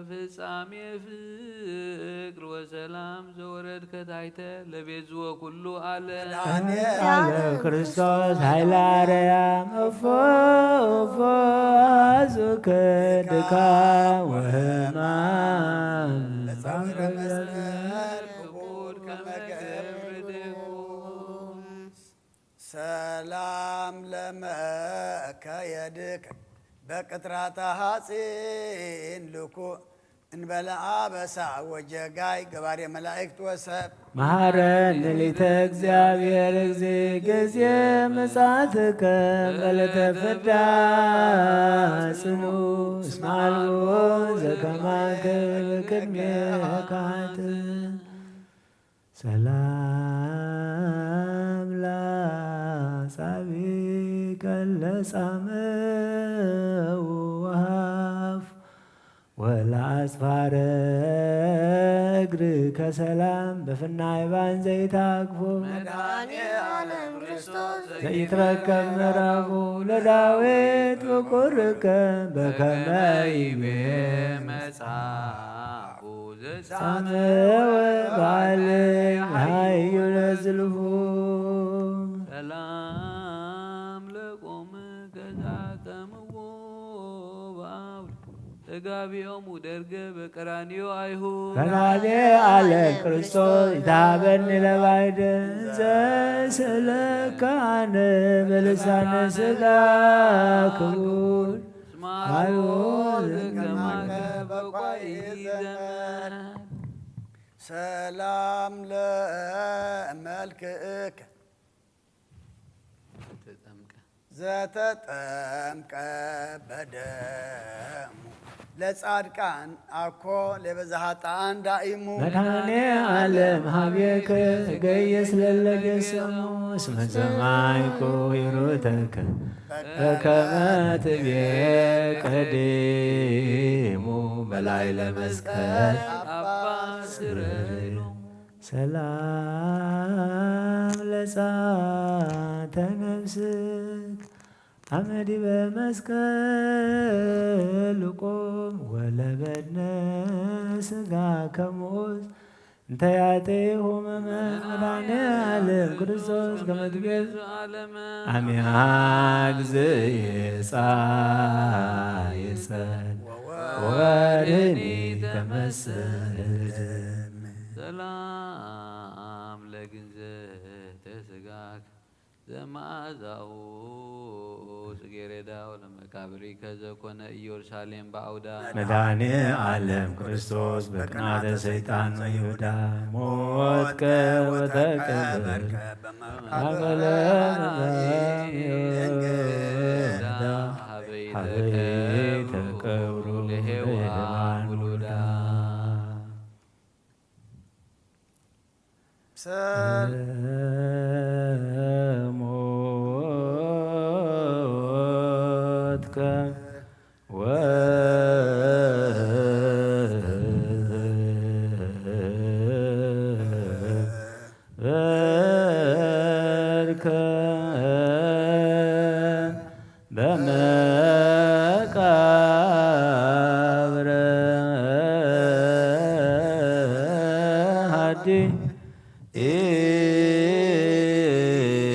ፍጻሜ ፍቅር ወሰላም ዘወረድከ ታሕተ ለቤዝወ ኩሉ ዓለም አለ ክርስቶስ ኃይለ አርያም እፎ እፎ አዙከ ድካም ወህማም ለጸውረ መስቀል ክቡድ ከመ ገብር ድጉስ ሰላም ለመከየድከ በቅትራታ ሐፂን ልኩዕ እንበለ ኣበሳ ወጀጋይ ገባሬ መላእክት ወሰብ። መሐረነ ሊተ እግዚኣብሔር እግዚእ ጊዜ ምጽኣትከ በለተ ፍዳ ጽኑ እስመ አልቦ ዘከማከ ቅድሜከ ኃጥእ። ሰላም ለአጻብዕከ ለጻምእ ወሃፍ ወለአጽፋረ እግርከ ሰላም በፍናይ ባን ዘይታግፎ። መድኃኔ ዓለም ክርስቶስ ዘይትረከብ ምዕራፉ ለዳዊት ፍቁርከ በከመ ይቤ መጽሐፉ ዘጻምእ ባል ሃዩ ለዝልፉ። ሰላም ለቆም ከዛከምዎ በአውድ ተጋቢኦሙ ደርገ በቀራንዮ አይሁድ። መድኃኔ ዓለም ክርስቶስ ይትሃበኒ ለባዕድ ዘስእለካ አነ በልሳነ ሥጋ ክቡር። እስመ አልቦ ዘከማከ በቋይ ዘመድ። ሰላም ለመልክእከ ተጠምቀ። ዘተጠምቀ በደሙ ለጻድቃን አኮ ለበዛ ኃጥኣን ዳኢሙ። መድኃኔ ዓለም ሀቤከ ገይስ ለለገሰሙ እስመ ሰማይኩ ሂሩተከ በከመ ትቤ ቀዲሙ በላይ ለመስቀል አባ ስረይኑ። ሰላም ለጻተ ነፍስክ አመ ዲበ መስቀል ቆም ወለበድነ ሥጋ ከሙስ እንተ ያጤሁ መድኃኔ ዓለም ክርስቶስ ከመ ትቤ ዓለመ። አሚሃ ግዝየ ጻይጸን ወርህኒ ከመስል። ሰላም ለግንዘተ ሥጋክ ዘመዓዛኡ ጽጌረዳ ወለመቃብሪከ ዘኮነ ኢየሩሳሌም በአውዳ። መድኃኔ ዓለም ክርስቶስ በቅንዓተ ሰይጣን ወይሁዳ ሞትከ ወተቀበርከ በማእከለ መቃብር እንግዳ ሀበይ ተቀብሩ ለሔዋን ውሉዳ። ሰላም ሞትከ ወበርከ በመቃብረ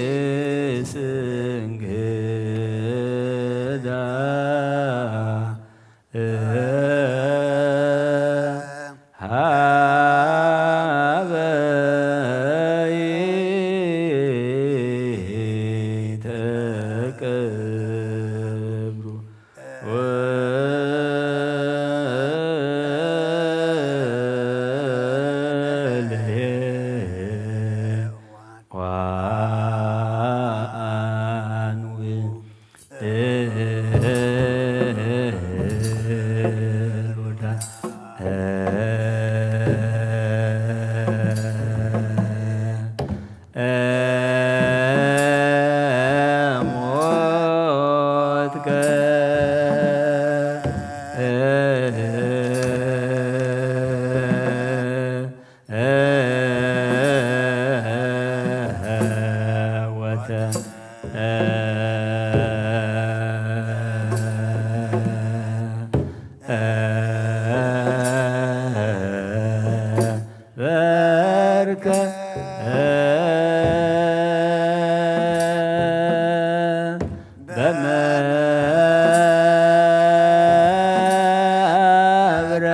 ሐዲስ እንግዳ ሀበ ይትቀብሩ። ሞትከ ወተ በርከ በመብረ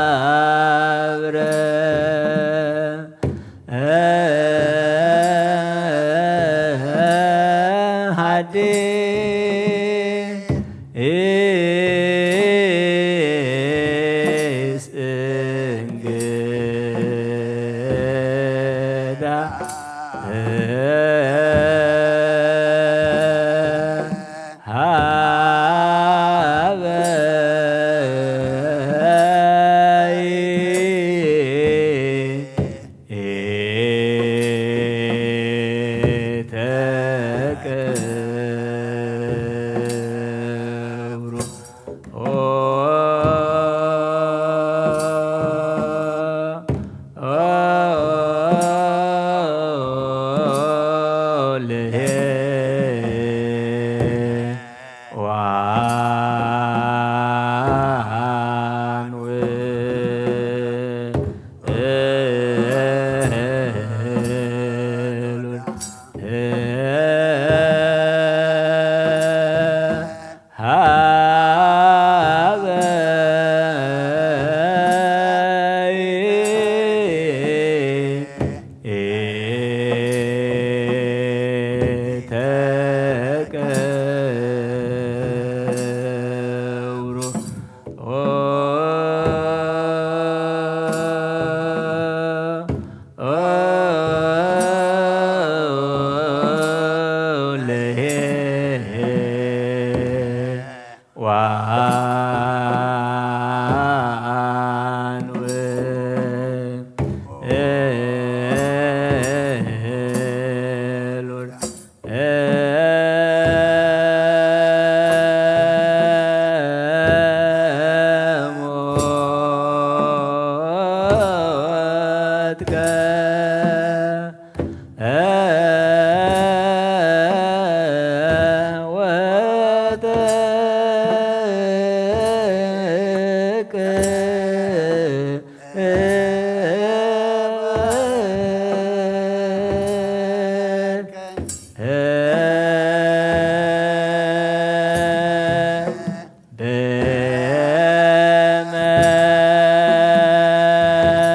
በመቃብር ሐዲስ እንግዳ ሀበይ ኢተቀብሩ። ኦ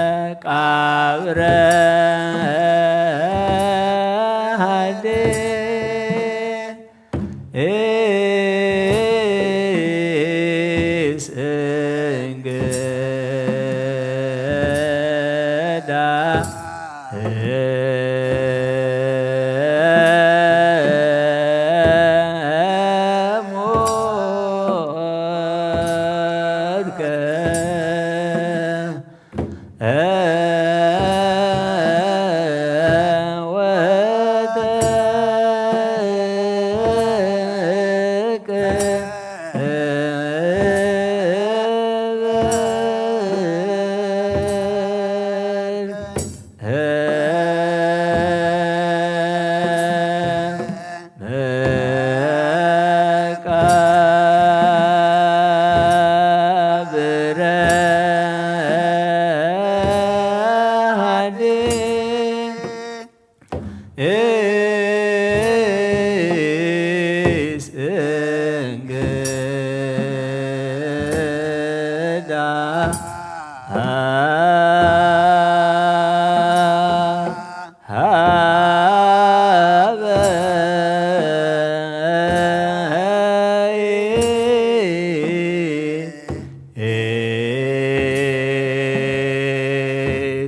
በመቃብረ ሐዲስ እንግዳ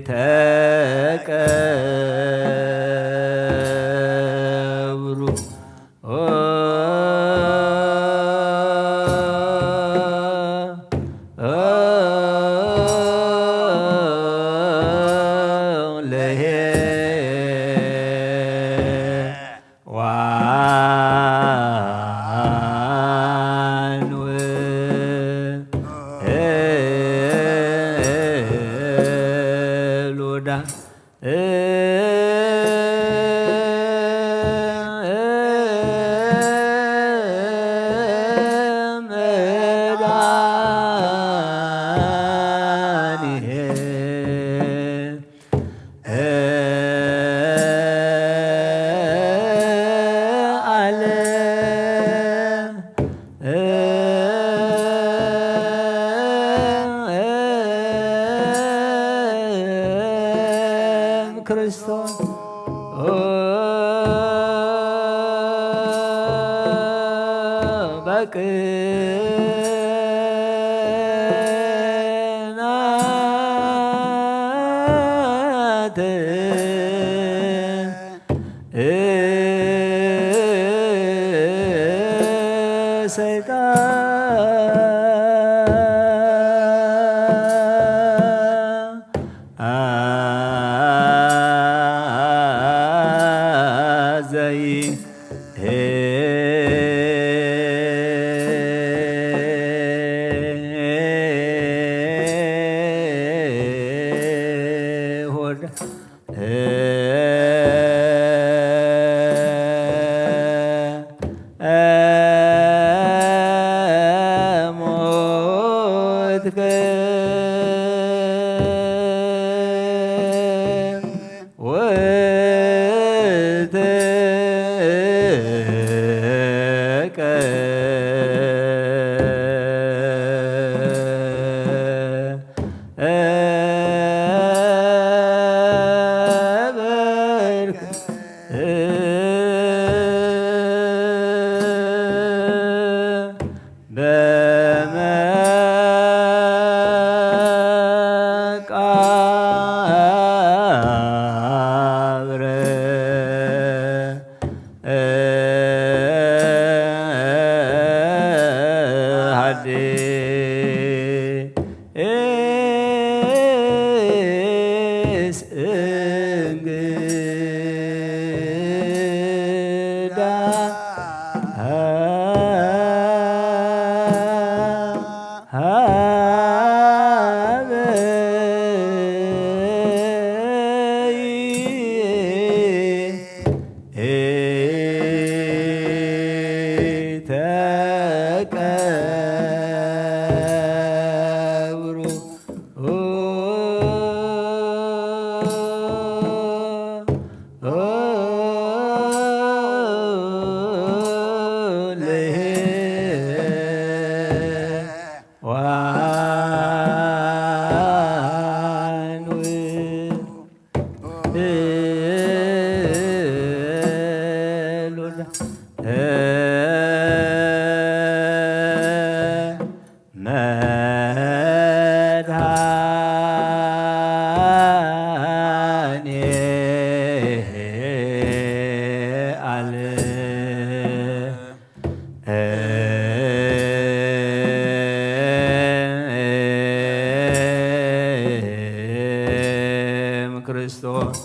ሞትከ ክርስቶስ በቅናት ሰይጣን አዘይ በመቃብር ሐዲስ እንግዳ ሀበይ ተቀብሩ። መድኃኔዓለም ክርስቶስ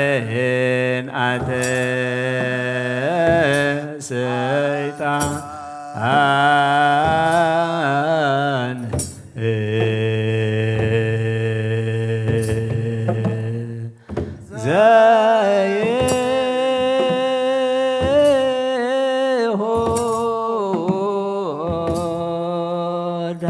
በቅንዓተ ሰይጣን ዘይሁዳ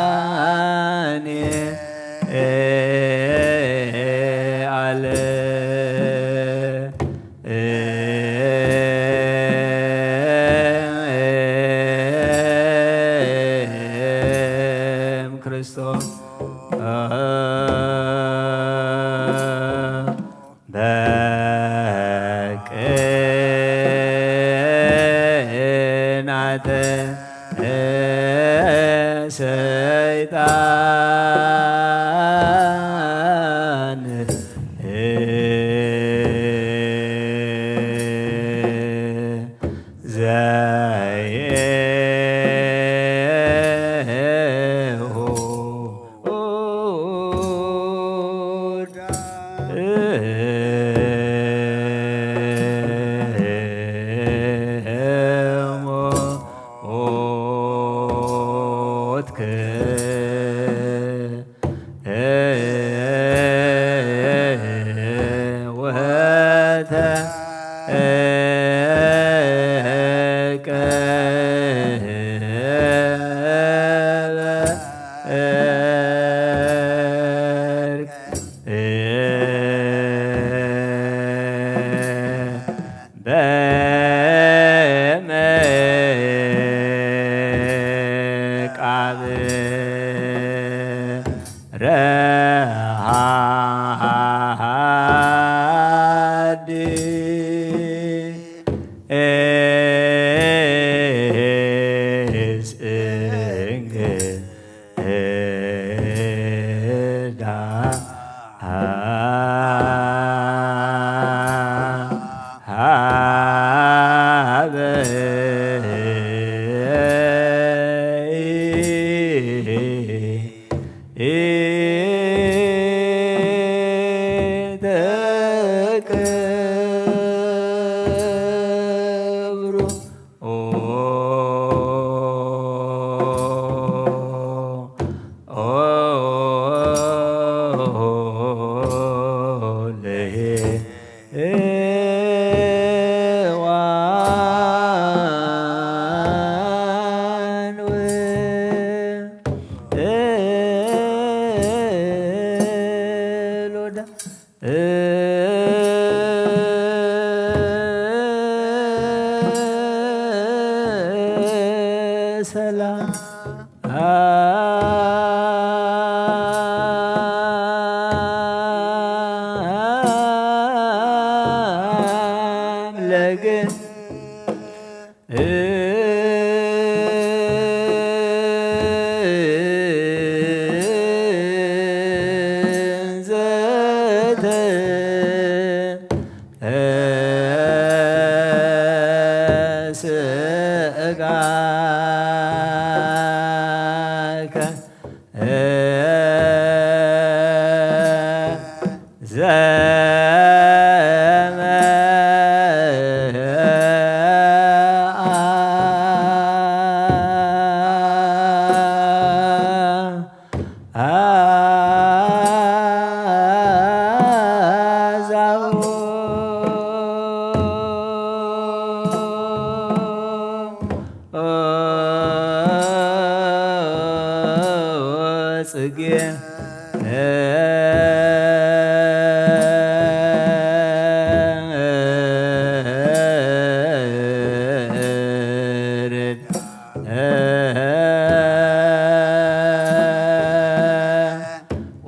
መድኃኔ ዓለም ክርስቶስ በቅንዓተ ሰይጣን ዘይሁ ኢትገብሩ። ሰላም ለግ ጽጌ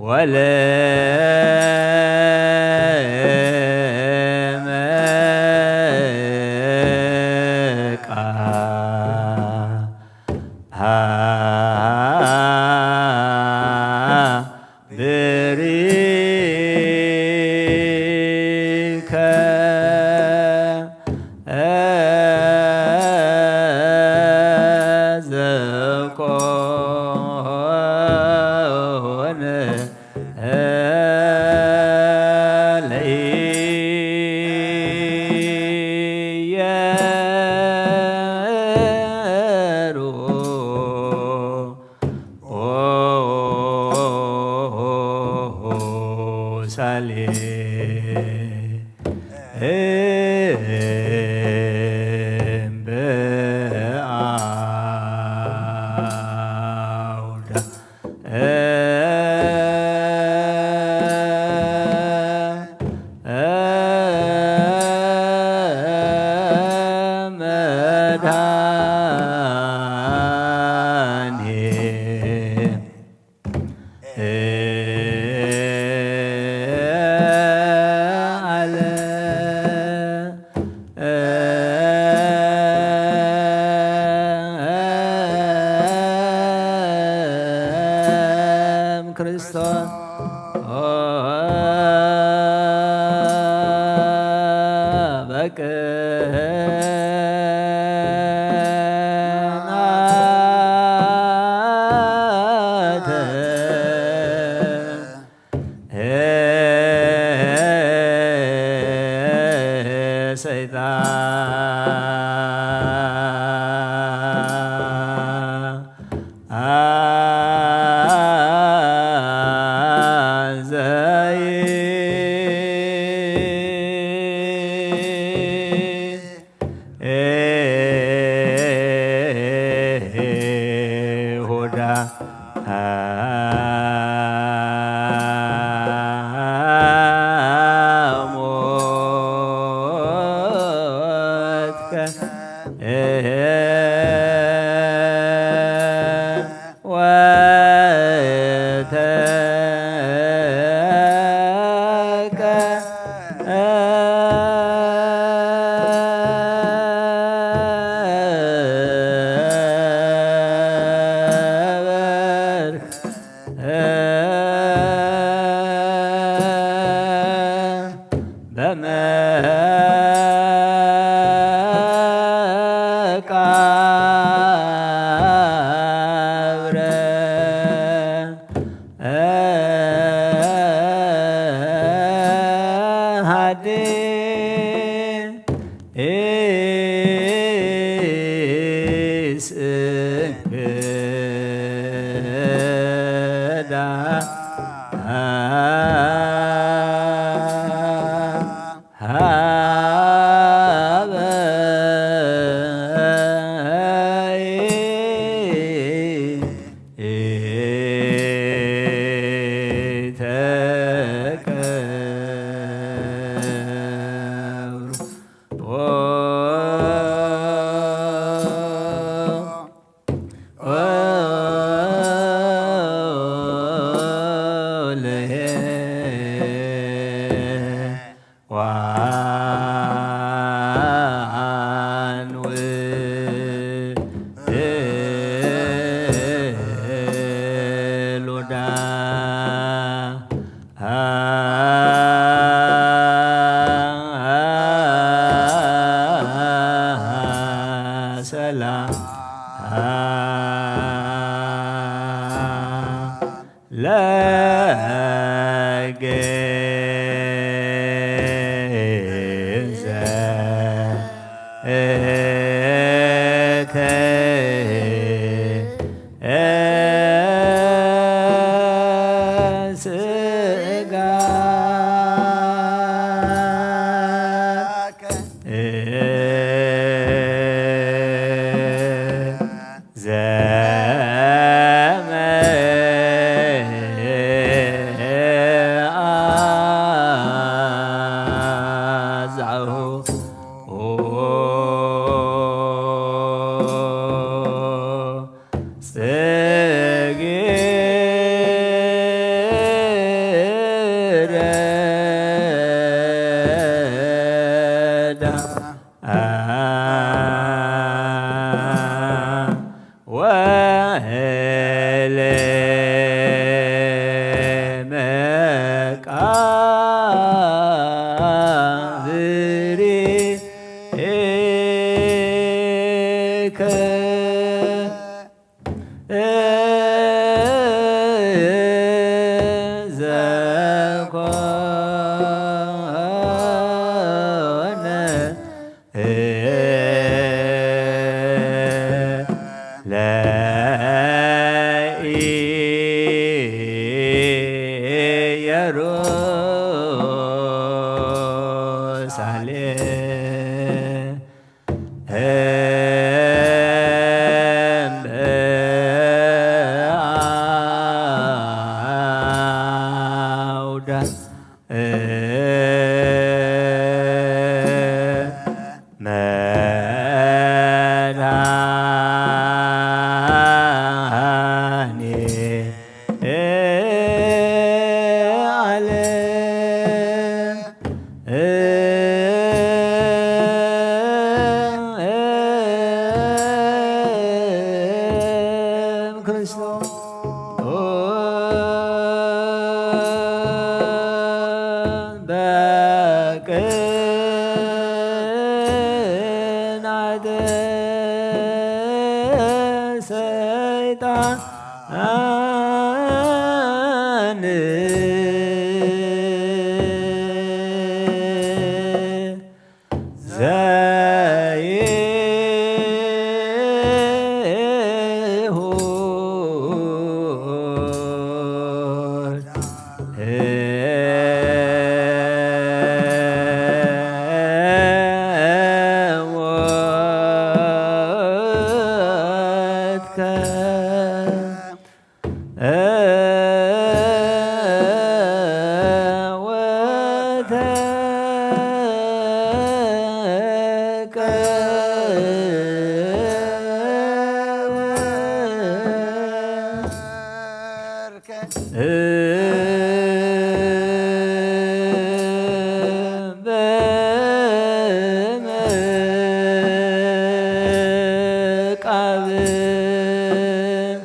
ወለ ብሪከ ዘኮነ ለኢየሩሳሌም በአውዳ ክርስቶስ በቅንዓተ ሰይጣን ዋን ውሉዳ ሰላም ለግንዘ እከ ስጋ ዘመአዛሁ ጽጌረዳ ወለ መቃብሪከ ዘኮነ ለኢየሩሳሌም እምበአውዳ መድኃኔዓለም ክርስቶስ በቅናተ ሰይጣን ዘይሁዳ ሞትከ ወተቀበርከ በመቃብር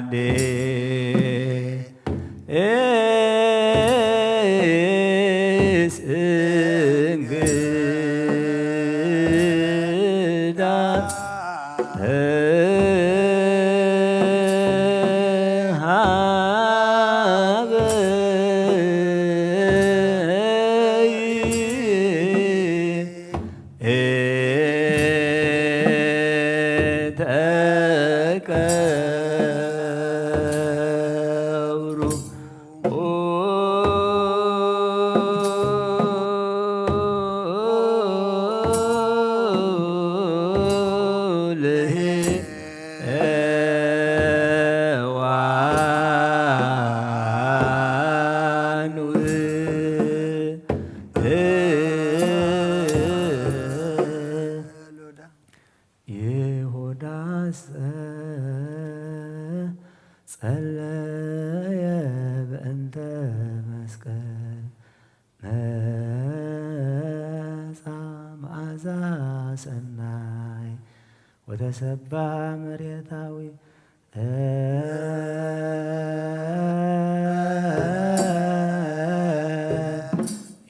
ረሃዴ ስንግዳ ሀበ ተቀብሩ ለሔዋን ይሁዳሰ ጸለየ በእንተ መስቀል መጻ መዓዛ ሰናይ ወተሰባ መሬታዊ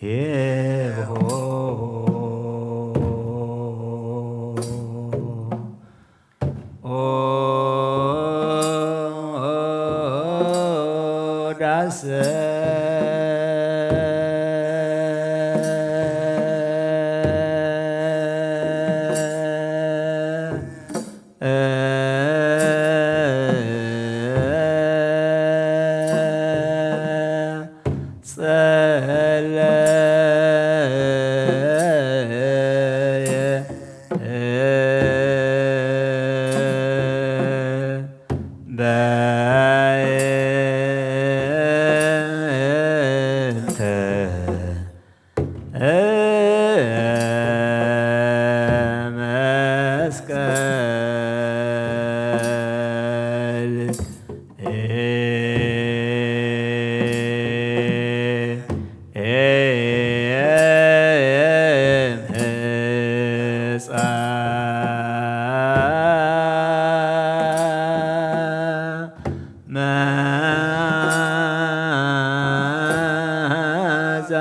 ሄሆ ዳሰ ጸለየ በእንተ መስቀል መዓዛ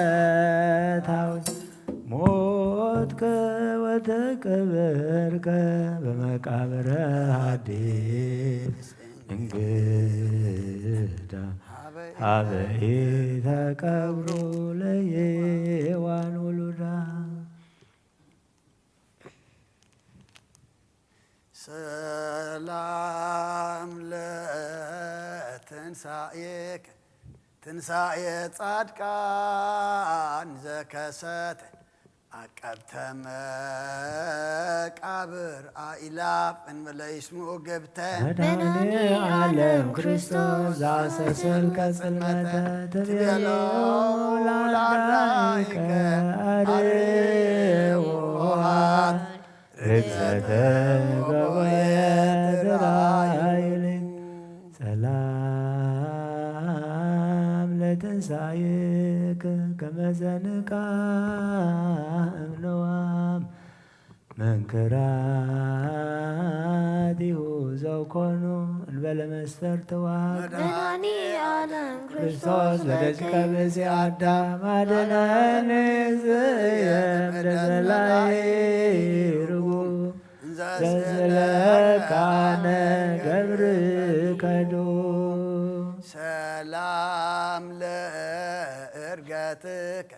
መሬታዊ ሞትከ ወተቀበርከ በመቃብረ ሐዲስ እንግዳ ሀበ ኢተቀብሩ ለሔዋን ውሉዳ። ሰላም ለትንሳኤከ ትንሳኤ ጻድቃን ዘከሰተ አቀብተ መቃብር አኢላፍ እንበለ ይስምዑ ገብተ መድኃኔ ዓለም ክርስቶስ ዘአስተስእልከ ጽልመተ ትቤሎ ለአዳይከ አርዮሃት ርግዘተ ገቦየ ትራዩኒ። ሰላም ለትንሳኤከ ከመ ዘንቃ እምነዋም መንክራቲሁ ዘውኮኑ እንበለ መስፈርትዋ መድኃኔ ዓለም ክርስቶስ ለደቂቀ ብእሲ አዳም አድነኒ ዝእየ እምደ ጸላኢ ርጉም እንዘ ስእለካነ ገብርከ ዱር። ሰላም ለእርገትከ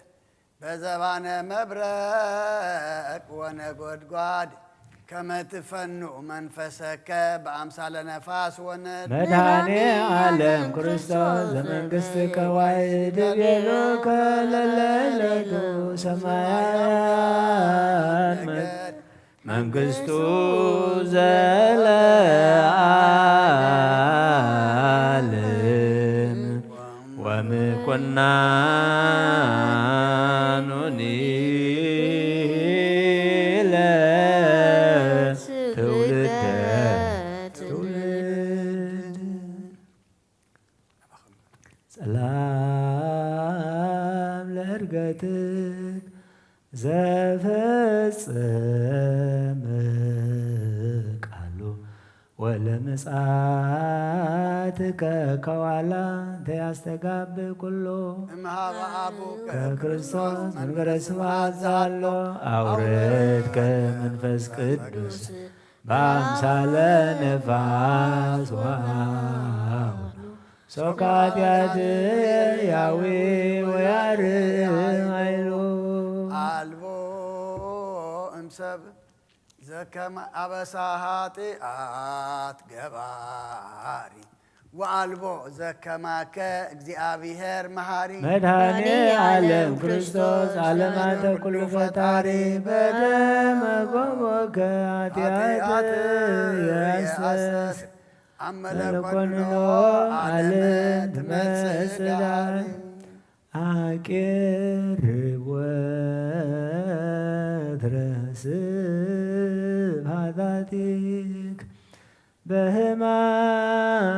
በዘባነ መብረቅ ወነጎድጓድ ከመ ትፈኑ መንፈሰከ በአምሳለ ነፋስ ወነድ መድኃኔ ዓለም ክርስቶስ ዘመንግሥትከ ዋይድ ቤሎከ ለለይለቱ ሰማያውያን መድ መንግሥቱ ዘለዓለም ወምኩናኑኒ ለትውልደ ትውልድ። ሰላም ለእርገትክ ዘፈጽም ቃሉ ወለምጽአትከ ከዋላ እንተ ያስተጋብ ኩሎ እምሃበ አቡከ ከክርስቶስ መንበረ ስብሐት ዛሎ አውረድከ መንፈስ ቅዱስ በአምሳለ ነፋስ ወአውሎ ሶካትያት ያዊ ወያር ኃይሉ። አልቦ እምሰብ ዘከመ አበሳ ኃጢአት ገባሪ ወአልቦ ዘከማከ እግዚአብሔር መሐሪ። መድኃኔ ዓለም ክርስቶስ ዓለማተ ኩሉ ፈጣሪ በደመ ጎቦከ ኃጢአት ያስተስር አመለኮንኖ ዓለም ትመጽእ ዳር። አቂርብ ወትረ ስብሐታቲክ በህማም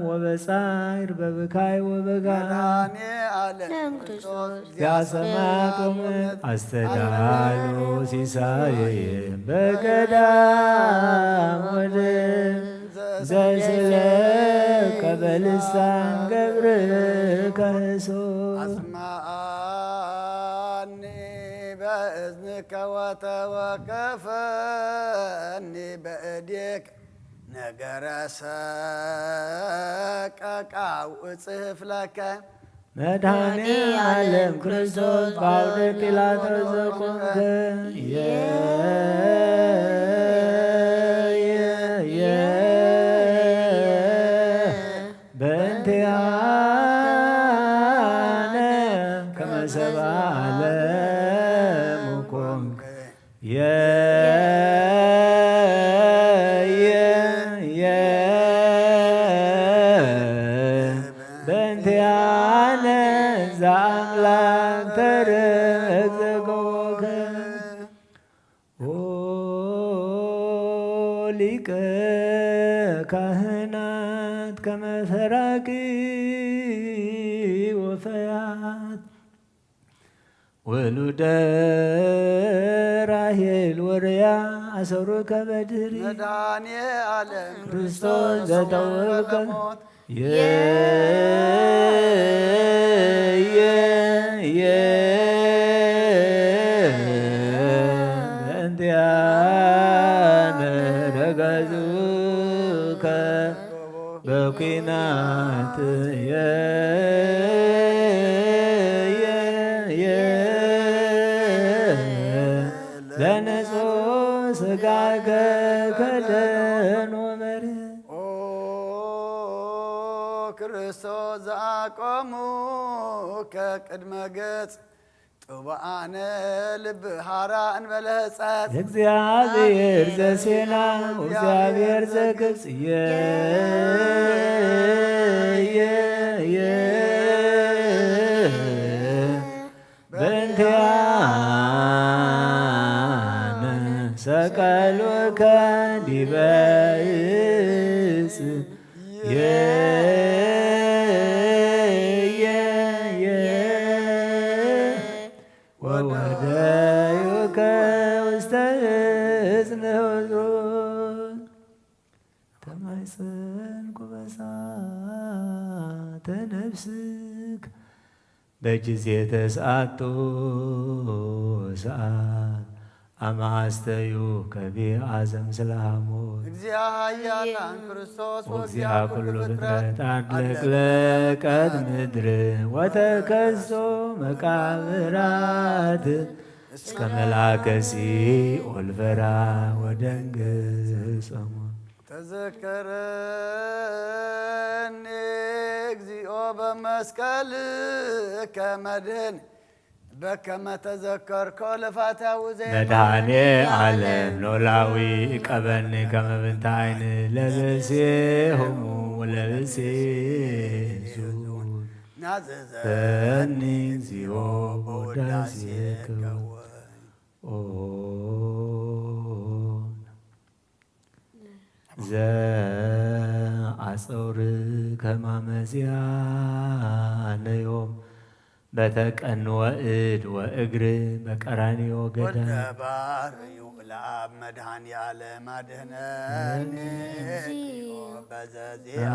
ወበጻይር በብካይ ወበጋ መድኃኔ ዓለም ክርስቶስ ያሰማጦም አስተዳሉ ሲሳየ በገዳም ወደ ዘስለከ በልሳን ገብርከ ህሶ አስማአኒ በእዝንከ ወተወከፈኒ በእዴከ ነገረ ሰቀቃው እጽህፍ ለከ መድኃኔ ዓለም ክርስቶስ በአውደ ጲላጦስ ዘቆምከ በእንቲአነ ከመ ሰብአ ዓለም ኮንከ በእንቲአነ ዘአምላክ ተረግ ዘገቦከ ኦ ሊቀ ካህናት ከመ ፈራቂ ወፈያት ውሉደ ራሄል ወርያ አሰሩከ በድሪ መድኃኔ ዓለም ክርስቶስ ዘተውህብከ ሞት በእንቲአነ ረገዙከ በኩናት ለንጹሕ ሥጋከ ከደን ወመሬት ኦ ክርስቶስ ዘአቆሙ ከቅድመ ገጽ ጥቡአነ ልብ ሃራ እንበለ ሕጸት እግዚአብሔር ዘሴና ወእግዚአብሔር ዘግብጽ የ የ የ በእንቲአነ ሰቀሉከ ዲበ እጽ የ የ የ ወወደዩከ ውስተ እዝነ ውጹል ተማሕፀንኩ በሳተ ነፍስክ በጊዜ ተስአቱ ሰዓት አመ አስተዩ ከቢአ ዘምስለ ሐሞት እግዚአ ኃያላን ክርስቶስ ወእግዚአ ኩሉ ፍጥረት አድለቅለቀት ምድር ወተከስቶ መቃብራት እስከ መልአከ ሲኦል ፈራ ወደንገጸ ሞት። ተዘከረኒ እግዚኦ በመስቀልከ መድህን በከመ ተዘከርኮ ለፋታዊ ዜ መድኃኔ ዓለም ኖላዊ ቀበኒ ከመ ብንተ ዓይን ለብእሴ ሆሙ ወለብእሴ ዙ ናዘዘኒ እግዚኦ በውዳሴ ከወ ኦ ዘአጸውር ከማመዚያ ነዮም በተቀንወ እድ ወእግር በቀራንዮ ገዳም ወደባር ይውላብ መድኃኔ ዓለም አድህነኒ እግዚኦ በዘዚአ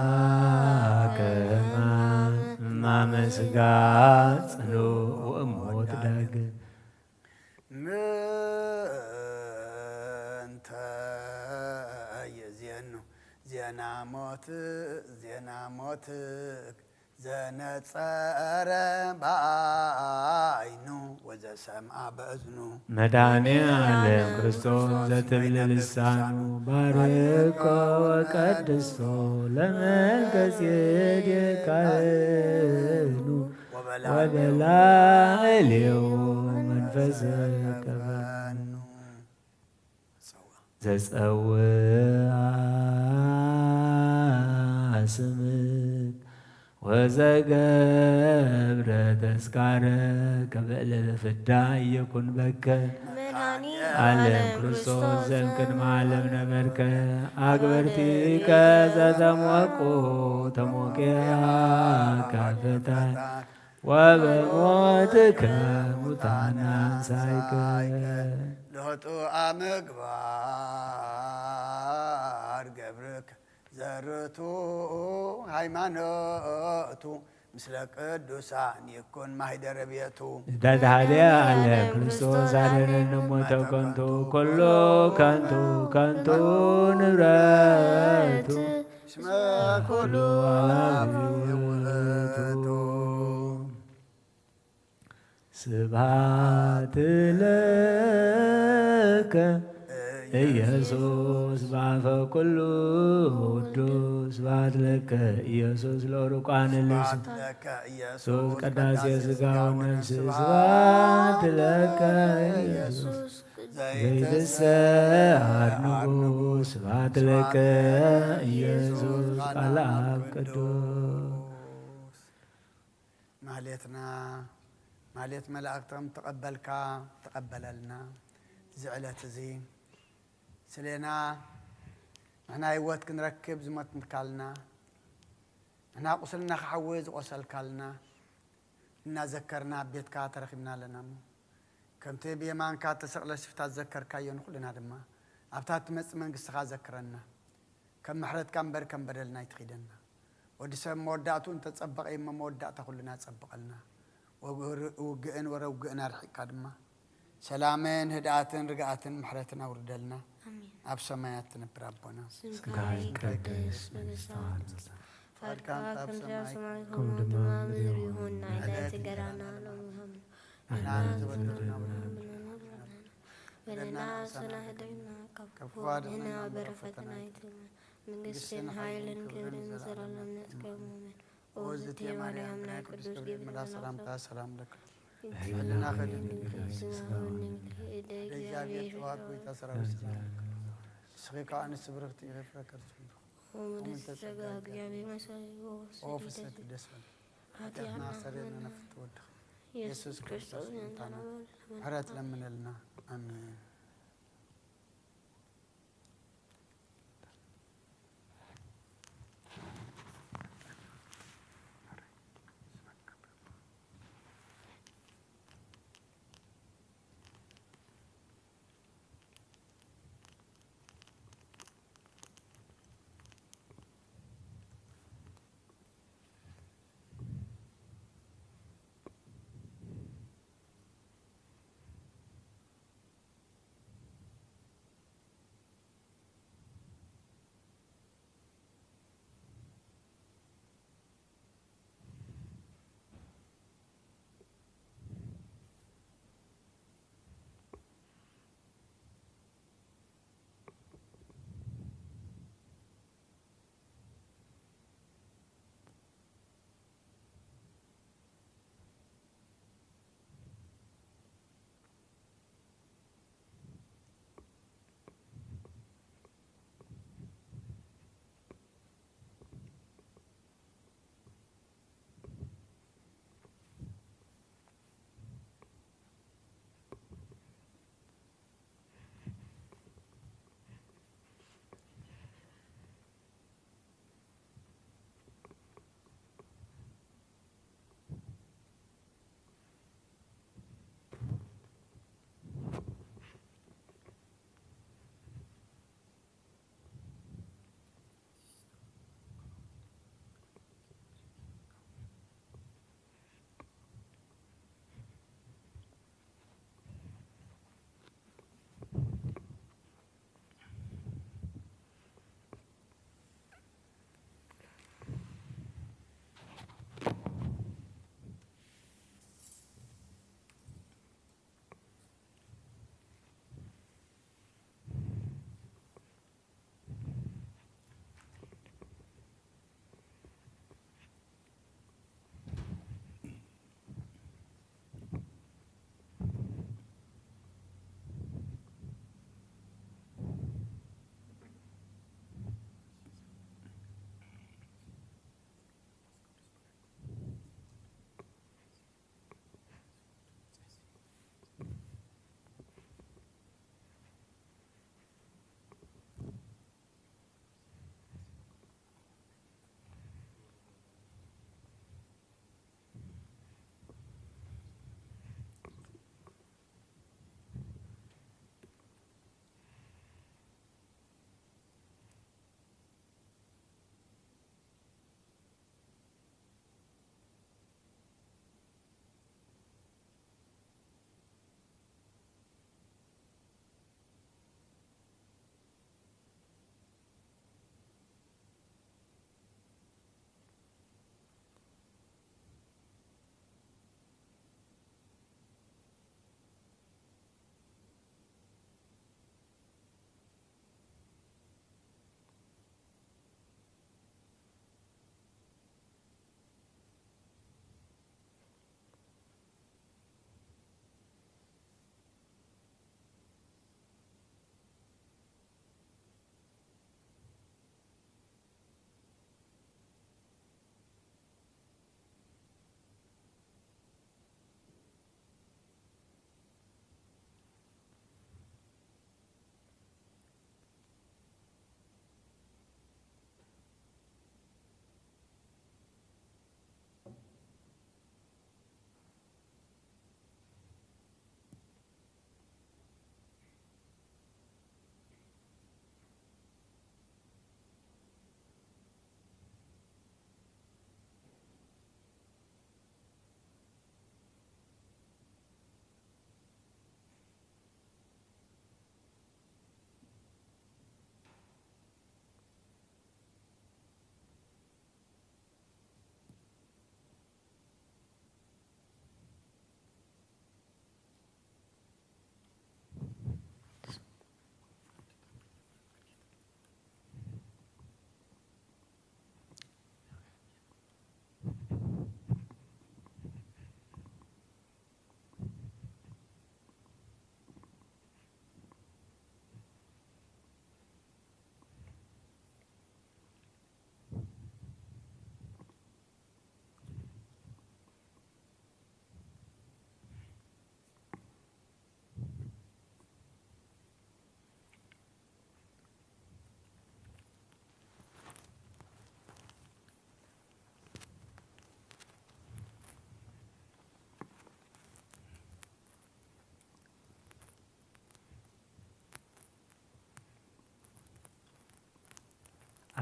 ከማ ማመስጋ ጽኑ ወእሞት ዳግም ም- ዜና ሞት፣ ዜና ሞት ዘነጸረ ብዓይኑ ወዘሰምዓ በእዝኑ። መድኃኔ ዓለም ክርስቶስ ዘትብል ልሳኑ፣ ባርኮ ወቀድሶ ለመልከ ጼዴቅ ካህኑ፣ ወበላዕሌሁ መንፈስ ዘከበኑ። ዘጸውዓ ስምክ ወዘገብረ ተስካረ፣ ከመ ለፍዳ ይኩን በከ። መድኃኔ ዓለም ክርስቶስ ዘእምቅድመ ዓለም ነበርከ። አግበርቲከ ዘተሞቁ ተሞቂያ ካፈታት፣ ወበሞትከ ሙታን አንሳይከ። ለውጡአ ምግባር ገብርክ ዘርቱ ሃይማኖቱ፣ ምስለ ቅዱሳን ይኩን ማህደረ ቤቱ። ዳድሃደ ዓለም ክርስቶስ አድነን እሞተ ከንቱ፣ ኩሉ ከንቱ ከንቱ ንብረቱ፣ እስመ ኩሉ ኃላፊ ውእቱ። ስብሐት ለከ ኢየሱስ በአፈ ኩሉ ውዱስ። ስብሐት ለከ ኢየሱስ ለርቋን ልብስ። ስብሐት ለከ ኢየሱስ ቅዳሴ ሥጋ ወነፍስ። ስብሐት ለከ ኢየሱስ ዘይትሰዓር ንጉሥ። ስብሐት ለከ ኢየሱስ ቃል አብ ቅዱስ። ማህሌትና፣ ማህሌት መላእክቶም ተቐበልካ፣ ተቐበለልና። እዚ ዕለት እዚ ስሌና ንሕና ህይወት ክንረክብ ዝሞትካልና፣ ንሕና ቁስልና ክሓዊ ዝቆሰልካልና እናዘከርና ኣብ ቤትካ ተረኺብና ኣለና እሞ፣ ከምቲ ብየማንካ እተሰቕለ ስፍታ ዝዘከርካዮ ንኹልና ድማ ኣብታ እትመጽእ መንግስትኻ ዘክረና። ከም ምሕረትካ እምበር ከም በደልና ኣይትኺደና። ወዲ ሰብ መወዳእትኡ እንተጸበቐ እሞ መወዳእታ ኩልና ጸብቐልና። ወግር-፣ ውግእን ወረ ውግእን ኣርሒቕካ ድማ ሰላምን ህድኣትን ርግኣትን ምሕረትን ኣውርደልና። ኣሜን። ኣብ ሰማያት ትነብር ኣቦና፣ ስምካ ይቀደስ፣ መንግስትኻ ትምጻእ፣ ፈቃድካ ከምቲ ኣብ ሰማይ ከምኡ ድማ ኣብ ምድሪ ይኹን። ዕለተ እንጀራና ሎሚ ሃበና፣ ንሕና ዝበደልና በደልና ንሕና ንሕና ካብ ክፉ ኣድሕነና፣ በረከትና ኣይትለየና። መንግስትን ሓይልን ክብርን ዘለዓለም ናትካ እዩ። ኣሜን። ኦ ዝእቲ ማርያም ናይ ቅዱስ ገብርኤል መልኣክ ሰላምታ ሰላም ለኪ። ብሕልናኺ ድንግል ኢኺ፣ ስጋኺ እውን ድንግል እዩ። ደይ እግዚኣብሔር ተዋሕዶ ጎይታ ሰራዊት ሰላም ለኪ። ንስኺ ከኣ ኣንስቲ ብርኽቲ ኢኺ፣ ፍረ ከርሥኪ ቡሩክ። ኦ ምልዕቲ ጸጋ፣ እግዚኣብሔር መሰል ኦ ፍስሕቲ ደስ በል። ሓጢኣትና ኣስተሰርየልና፣ ነፍስ ትወድኽ። ኢየሱስ ክርስቶስ ምሕረት ለምነልና። ኣሜን።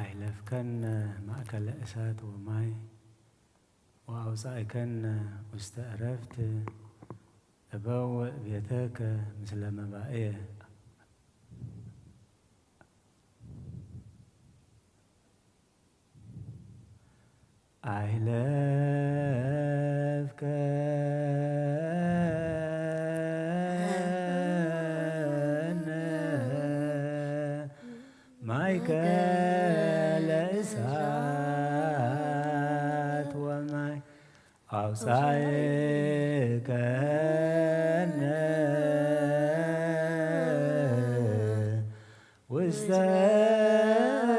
أهلفكن مأكل إسات وماي وأوصائكن ውስተ ዕረፍት እበው ቤተከ ምስለ መባእየ። ኣይለፍከነ ማእከለ እሳት ወማይ ኣውጻእከነ ውስተ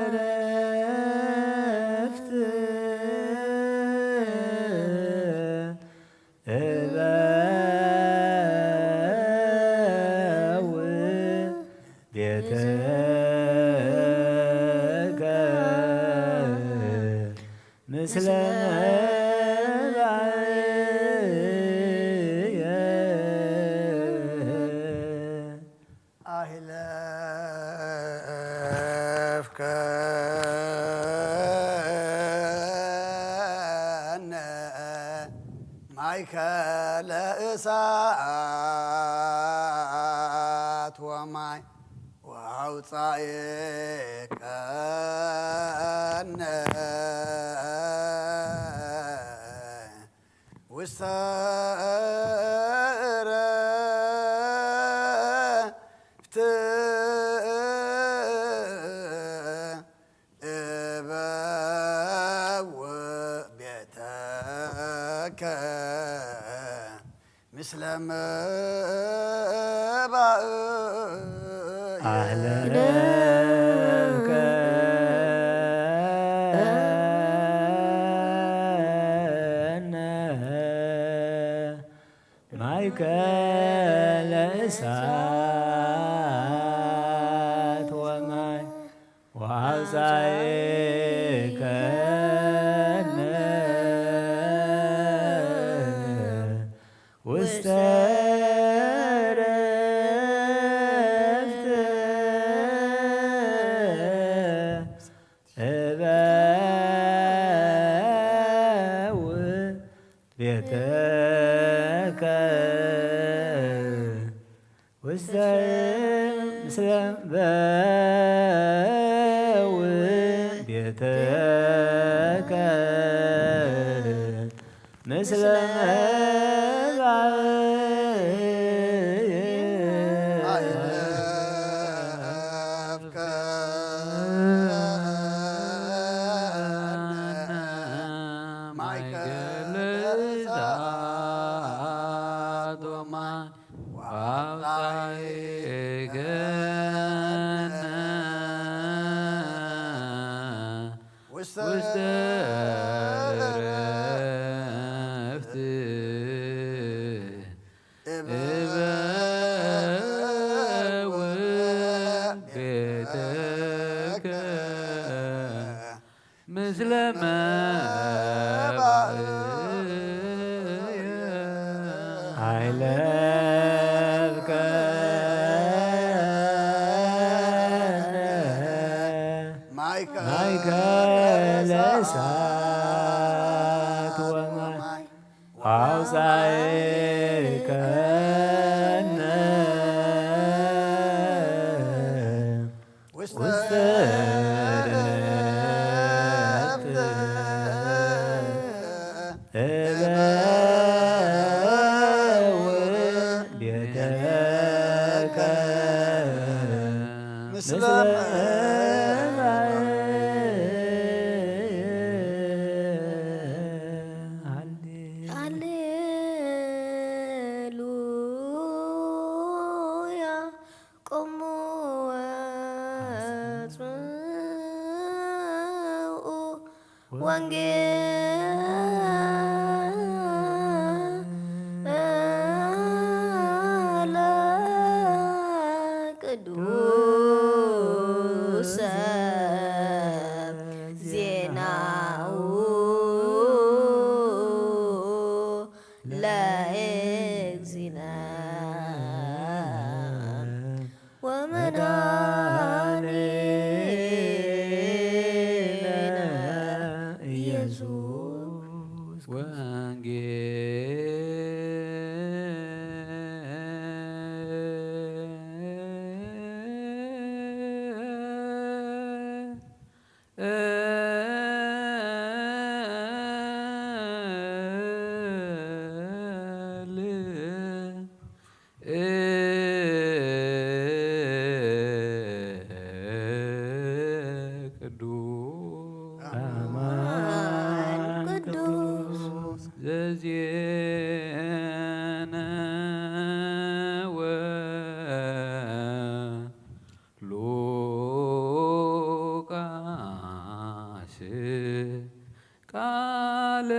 ዕረፍት እበው ቤተከ ምስለ መባእየ። ኣይለፍከነ ማእከለ እሳት ወማይ ወኣውጻእከነ ውስተ ዕረፍት እበው ቤተከ ምስለ መባእየ። ኣህለከነ ማእከለ እሳት ወማይ ወአውጻእከነ ውስተ ዕረፍት እበው ቤተከ ውስተ ምስለ በው ቤተከ ምስለ መባእየ። ማእከለ እሳት ወማይ ወአውጻእከነ ውስተ ዕረፍት እበው ቤተከ ምስለ መባእየ። ኣይለፍከነ ማእከለ እሳት ወማይ ወአውጻእከነ ውስተ ዕረፍት እበው ቤተከ ምስለ መባእየ። ሃሌሉያ። ቁሙ ወጽምኡ ወንጌለ ቅዱሰ ዜናሁ ለእግዚእነ ወመድኃኒነ እል ቅዱስ አማን ቅዱስ ዘዜነወ ሉቃስ ቃለ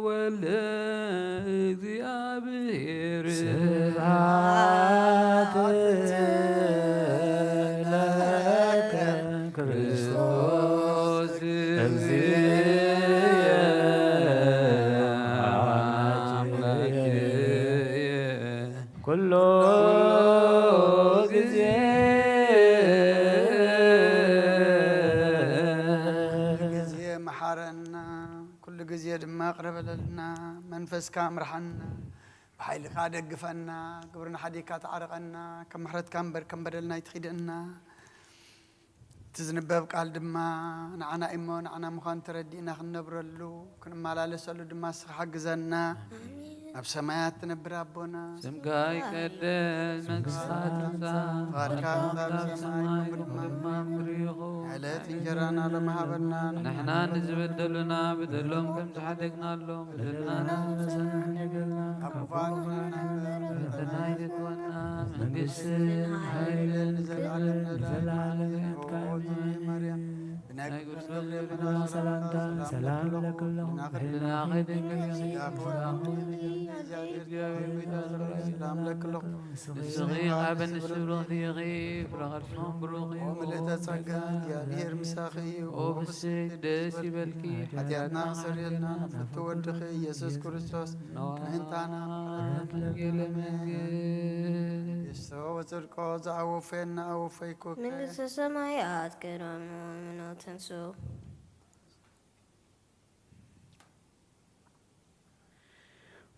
ወልደ እግዚአብሔር። ስብሐት ለከ ክርስቶስ እግዚእ አምላክየ። ኩሉ ግዜ ግዜ መሓረና፣ ኩሉ ግዜ ድማ ቅረ በለልና። መንፈስካ ምርሓና፣ ብሓይልካ ደግፈና፣ ግብርና ሓዲግካ ተዓርቐና፣ ከም ምሕረትካ እምበር ከም በደልና ኣይትኺደና። እቲ ዝንበብ ቃል ድማ ንዓና እሞ ንዓና ምዃኑ ተረዲእና ክንነብረሉ ክንመላለሰሉ ድማ ንስኻ ሓግዘና። ኣብ ሰማያት ትነብር ኣቦና፣ ስምካ ይቀደስ፣ መንግስትካ ትምጻእ፣ ፍቓድካ ከም ኣብ ሰማይ ከምኡ ድማ ኣብ ምድሪ ይኹን። ዕለት እንጀራና ሎሚ ሃበና። ንሕና ንዝበደሉና በደሎም ከም ዝሓደግናሎም በደልና ንመሰና ንገርና፣ ካብ ክፉኣት ኣድሕነና እምበር፣ ፈተና ኣይተእትወና፣ መንግስትን ሓይልን ንዘለዓለም ንዘለዓለም ናትካ እዩ። ማርያም ብናይ ቅዱስ ገብርኤል መልኣክ ሰላምታ ሰላም እብለኪ ኣለኹ። ሕልና ከይደንገል ስጋኺ ሰላም ለኪ ኣለኹ። ንስኺ ካብ ኣንስቲ ብሩኽቲ ኢኺ፣ ፍረ ከርስኺ ብሩኽ እዩ። ምልእተ ጸጋ እግዚኣብሔር ምሳኺ እዩ። ኦ ፍስሕቲ ደስ ይበልኪ፣ ሓጢኣትና ክሰርየልና ናብ ፍትው ወድኺ ኢየሱስ ክርስቶስ ምእንታና ምሕረት ለኪ። መንግስቶ ወጽድቆ ዘአወፈየና አወፈይኩ። መንግስተ ሰማያት ቀዳሚ ምኖተንሱ።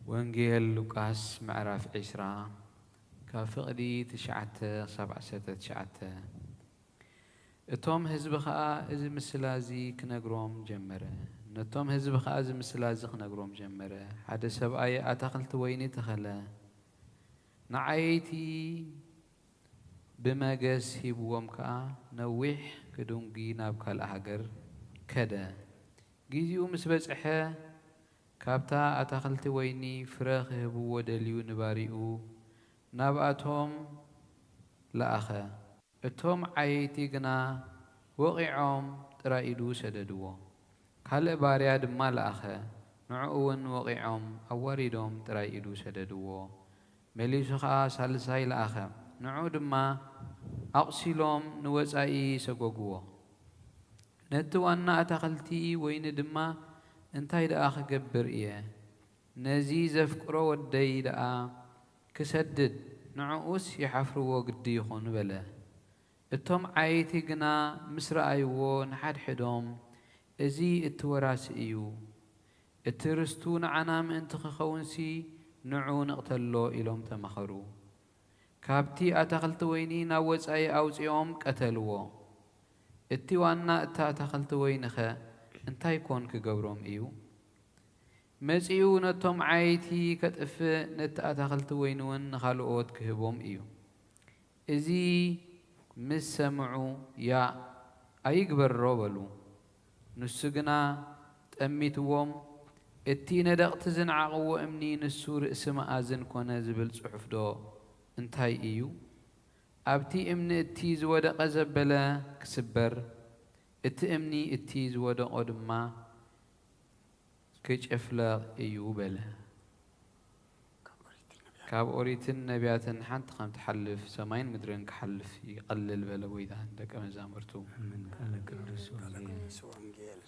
ወንጌል ሉቃስ ምዕራፍ ዕስራ ካብ ፍቕዲ ትሽዓተ ክሳብ ዓሰርተ ትሽዓተ። እቶም ህዝቢ ኸኣ እዚ ምስላ እዚ ክነግሮም ጀመረ። ነቶም ህዝቢ ኸኣ እዚ ምስላ እዚ ክነግሮም ጀመረ። ሓደ ሰብኣይ ኣታኽልቲ ወይኒ ተኸለ። ንዓየይቲ ብመገስ ሂብዎም ከኣ ነዊሕ ክድንጒ ናብ ካልእ ሃገር ከደ። ጊዜኡ ምስ በጽሐ ካብታ ኣታኽልቲ ወይኒ ፍረ ክህብዎ ደልዩ ንባርይኡ ናብኣቶም ለኣኸ። እቶም ዓየይቲ ግና ወቒዖም ጥራይ ኢዱ ሰደድዎ። ካልእ ባርያ ድማ ለኣኸ፣ ንዕኡ እውን ወቒዖም ኣዋሪዶም ጥራይ ኢዱ ሰደድዎ። መሊሱ ኸኣ ሳልሳይ ለኣኸ፣ ንዕኡ ድማ ኣቑሲሎም ንወጻኢ ሰጎግዎ። ነቲ ዋና ኣታኽልቲ ወይኒ ድማ እንታይ ደኣ ክገብር እየ? ነዚ ዘፍቅሮ ወደይ ደኣ ክሰድድ ንዕኡስ ይሓፍርዎ ግዲ ይኹን በለ። እቶም ዓየይቲ ግና ምስ ረኣይዎ ንሓድሕዶም፣ እዚ እቲ ወራሲ እዩ፣ እቲ ርስቱ ንዓና ምእንቲ ክኸውንሲ ንዑ ንቕተሎ ኢሎም ተማኸሩ። ካብቲ ኣታኽልቲ ወይኒ ናብ ወጻኢ ኣውጺኦም ቀተልዎ። እቲ ዋና እታ ኣታኽልቲ ወይኒኸ እንታይ ኮን ክገብሮም እዩ? መጺኡ ነቶም ዓየይቲ ከጥፍእ ነቲ ኣታኽልቲ ወይኒ እውን ንኻልኦት ክህቦም እዩ። እዚ ምስ ሰምዑ ያእ ኣይግበሮ በሉ። ንሱ ግና ጠሚትዎም፣ እቲ ነደቕቲ ዝነዓቕዎ እምኒ ንሱ ርእሲ መኣዝን ኮነ ዝብል ጽሑፍዶ እንታይ እዩ? ኣብቲ እምኒ እቲ ዝወደቐ ዘበለ ክስበር፣ እቲ እምኒ እቲ ዝወደቖ ድማ ክጭፍለቕ እዩ በለ። ካብ ኦሪትን ነቢያትን ሓንቲ ከም ትሓልፍ ሰማይን ምድርን ክሓልፍ ይቐልል በለ ጎይታ ንደቀ መዛሙርቱ። ኣሜን። ቃለ ቅዱስ ወንጌል።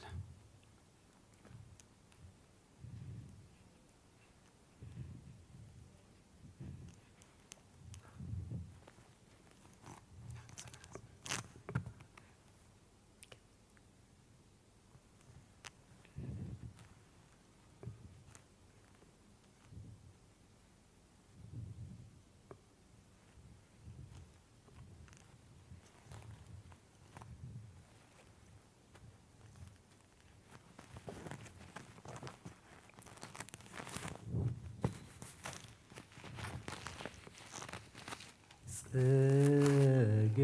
ጽጌ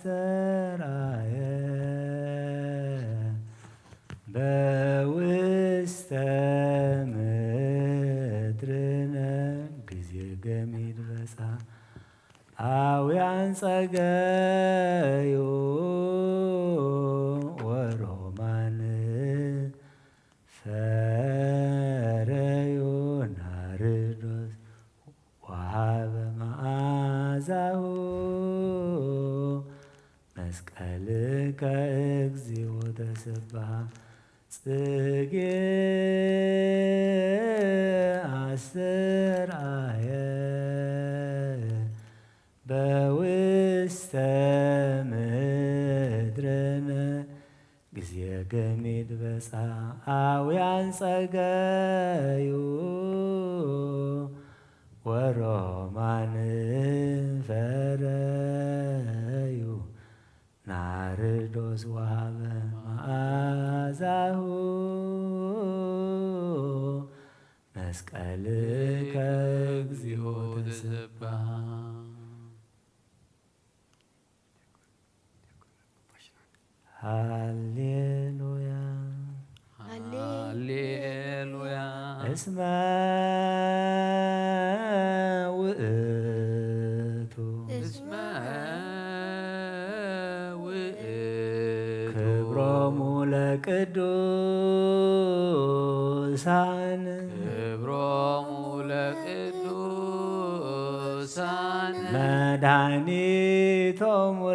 አስተርአየ በውስተ ምድርነ። ግዜ ገሚድ በጻ አውያን ጸገዩ ወሮማን ፈረዩ ናርዶስ ወሃበ መዓዛሁ። መስቀልከ እግዚኦ ተሰብሐ ጽጌ አስተርአየ በውስተ ምድርነ። ግዜ ገሚድ በጻ አውያን ጸገዩ ወሮማን ፈረዩ ናርዶስ ወሃበ መዓዛሁ። መስቀልከ እግዚኦ ተሰብሐ። ሃሌሉያ። ሃሌሉያ። እስመ ውእቱ እስመ ውእቱ ክብሮሙ ለቅዱሳን ክብሮሙ ለቅዱሳን መድኃኒቶሙ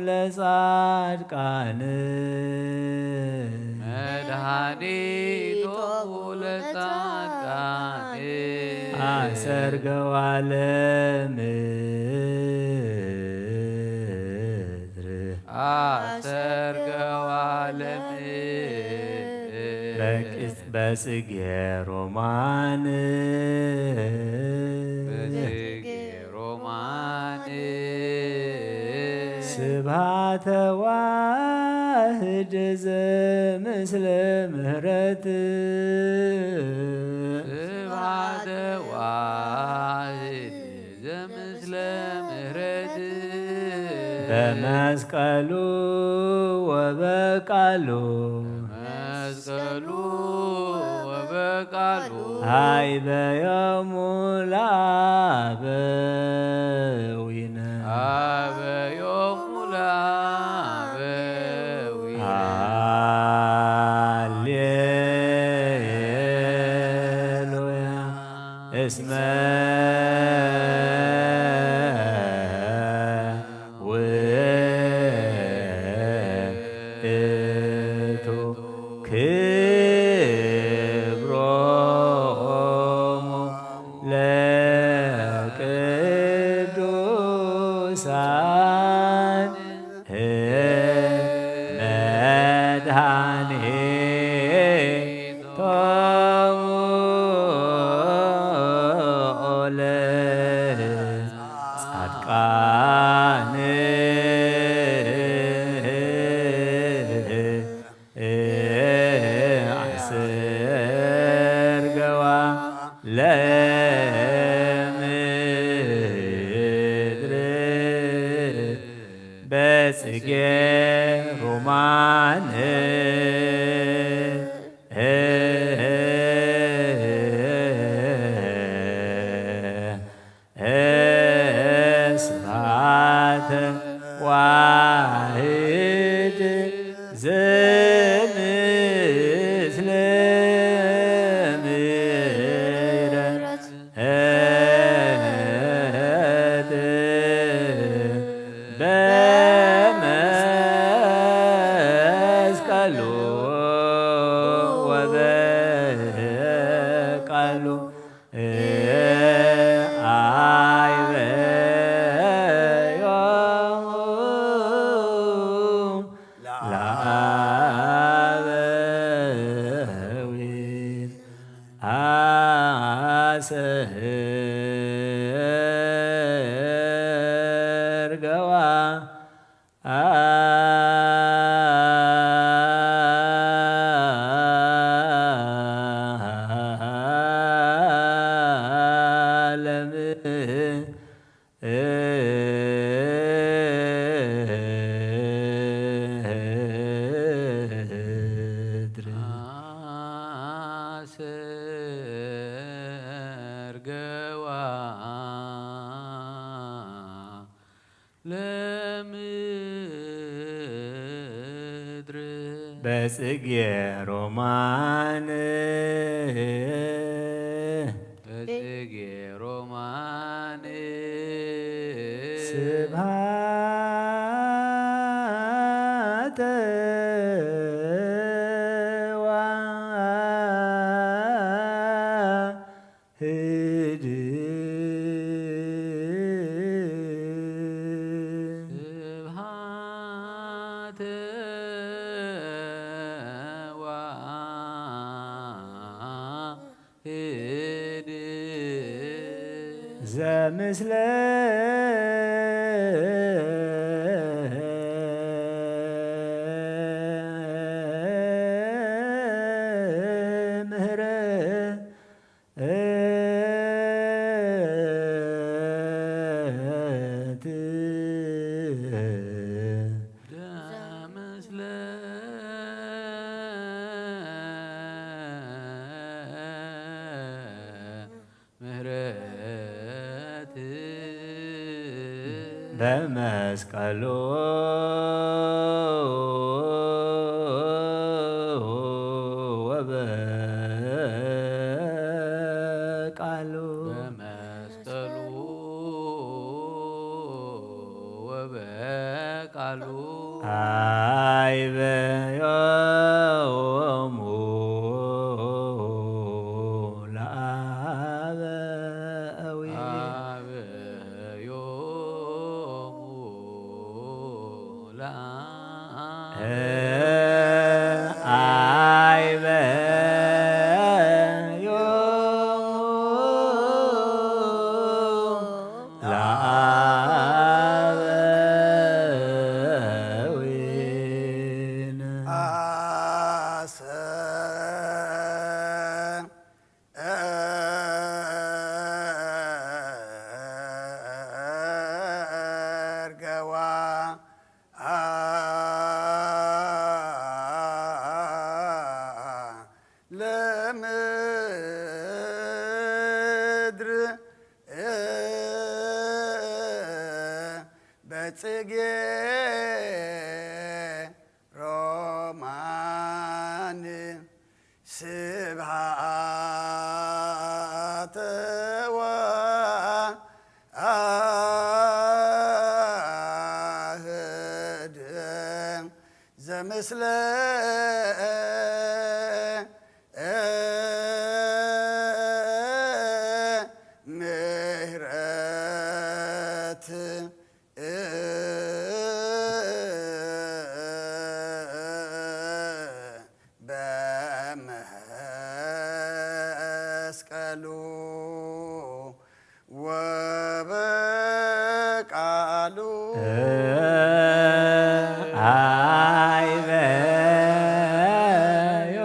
ለጻድቃን መድኃኒቶሙ ለጻድቃን አሰርገዋ ለምድር አሰርገዋ ለምድር በቅጽ- በጽጌ ሮማን በጽጌ ሮማን ስብሐተ ዋህድ ዘምስለ ምህረት ስብሐተ ዋህድ ዘምስለ ምህረት በመስቀሉ ወበቃሉ በመስቀሉ ወበቃሉ አይበዮሙ ለአበዊነ አበዮሙ ለአበዊነ ሃሌሉያ እስመ ውእቱ ክብሮሙ ለቅዱሳን መድኃኒቶሙ ለጻድቃን አሰርገዋ ለምድር በጽጌ ሮማን ስብሐተ ዋህድ ዘምስለ ምሕረት በመስቀሉ ወበቃሉ አይበዮ እድር አሰርገዋ ለምድር በጽጌ ሮማን በጽጌ ሮማን ስብሐተ ዋህድ ስብሐተ ዋ ሄድ ዘምስለ ምህረት ዘምስለ ምህረት በመስቀሉ ወበቃሉ በመስቀሉ ወበቃሉ አይበዮሙ ለአበዊ አበዮሙ ለአ አይበዮሙ ለአበዊነ አሰ እርገዋ ለምድር በጽጌ ሮማን ስብሐተ ወአህድ ዘምስለ ምህረት በመስቀሉ ወበቃሉ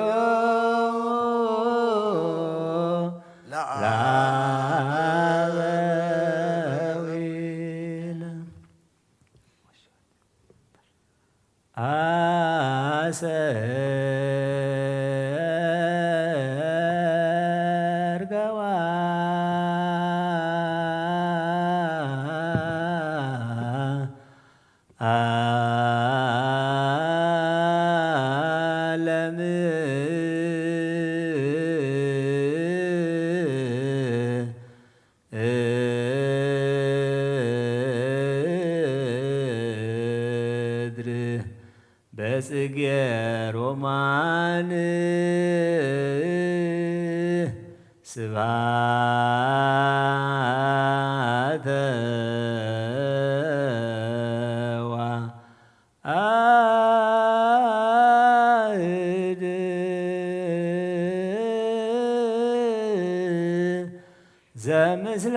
አይበዮሙ ለአበዊነ አሰርገዋ ለምድር በጽጌ ሮማን ስብሐተ ወአህድ ዘምስለ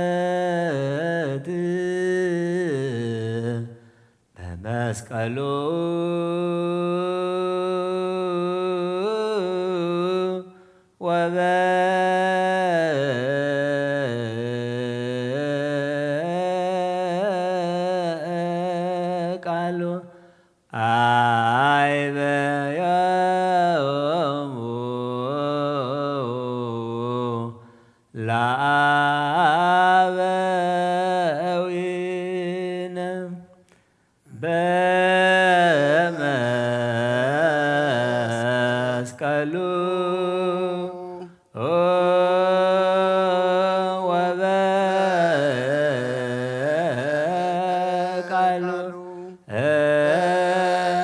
ምህረት መስቀሉ ወበቃሉ አይበዮሙ ለአበዊነ በመስቀሉ ወበቃሉ አይበዮሙ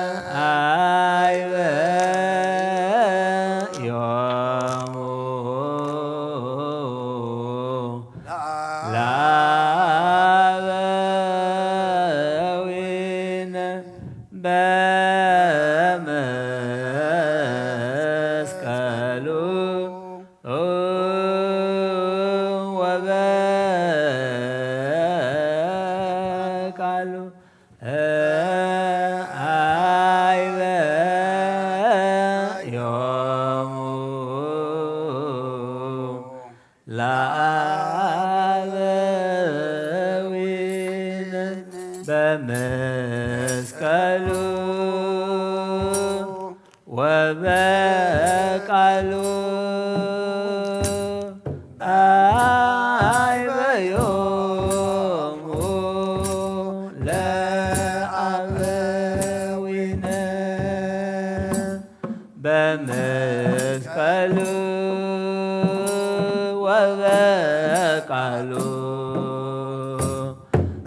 ለአበዊነ በመስቀሉ ወበቃሉ አይበዮሙ ለአበዊነ በመስቀሉ ወበቃሉ አይበዮሙ ለአበዊነ በመስቀሉ ወበቃሉ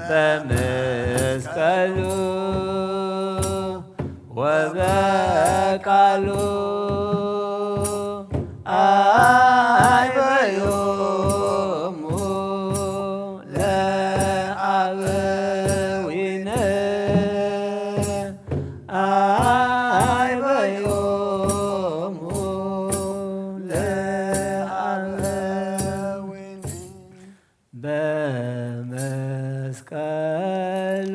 በመስቀሉ ወበቃሉ አይበዮሙ ለአበዊነ አይበዮሙ ለአበዊነ በመስቀሉ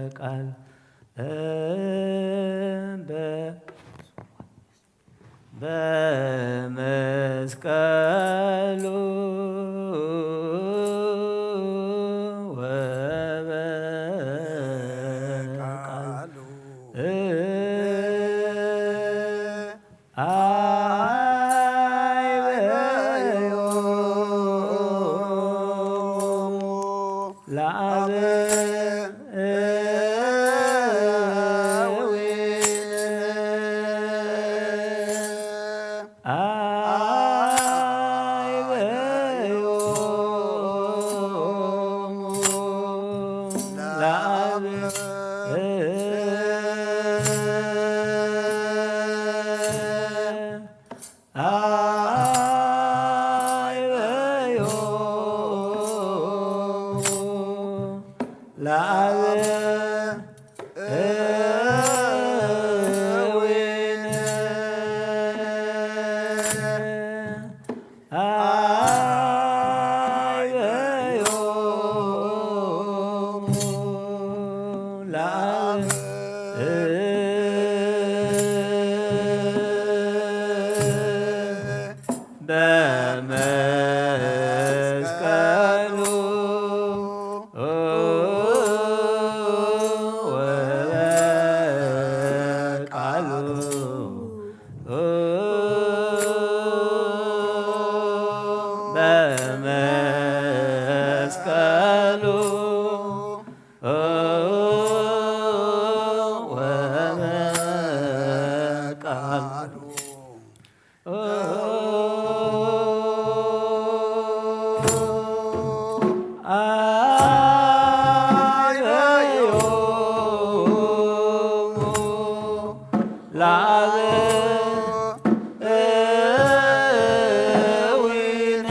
ወበቃሉ በ በመስቀሉ ወበቃሉ አይበዮሙ ለአበዊነ አይበዮሙ ለአብ አይበዮሙ ለአበዊነ አይበዮሙ ለአብ በመስቀሉ ወበቃሉ በመስቀሉ ወበቃሉ አይበዮሙ ለአበዊነ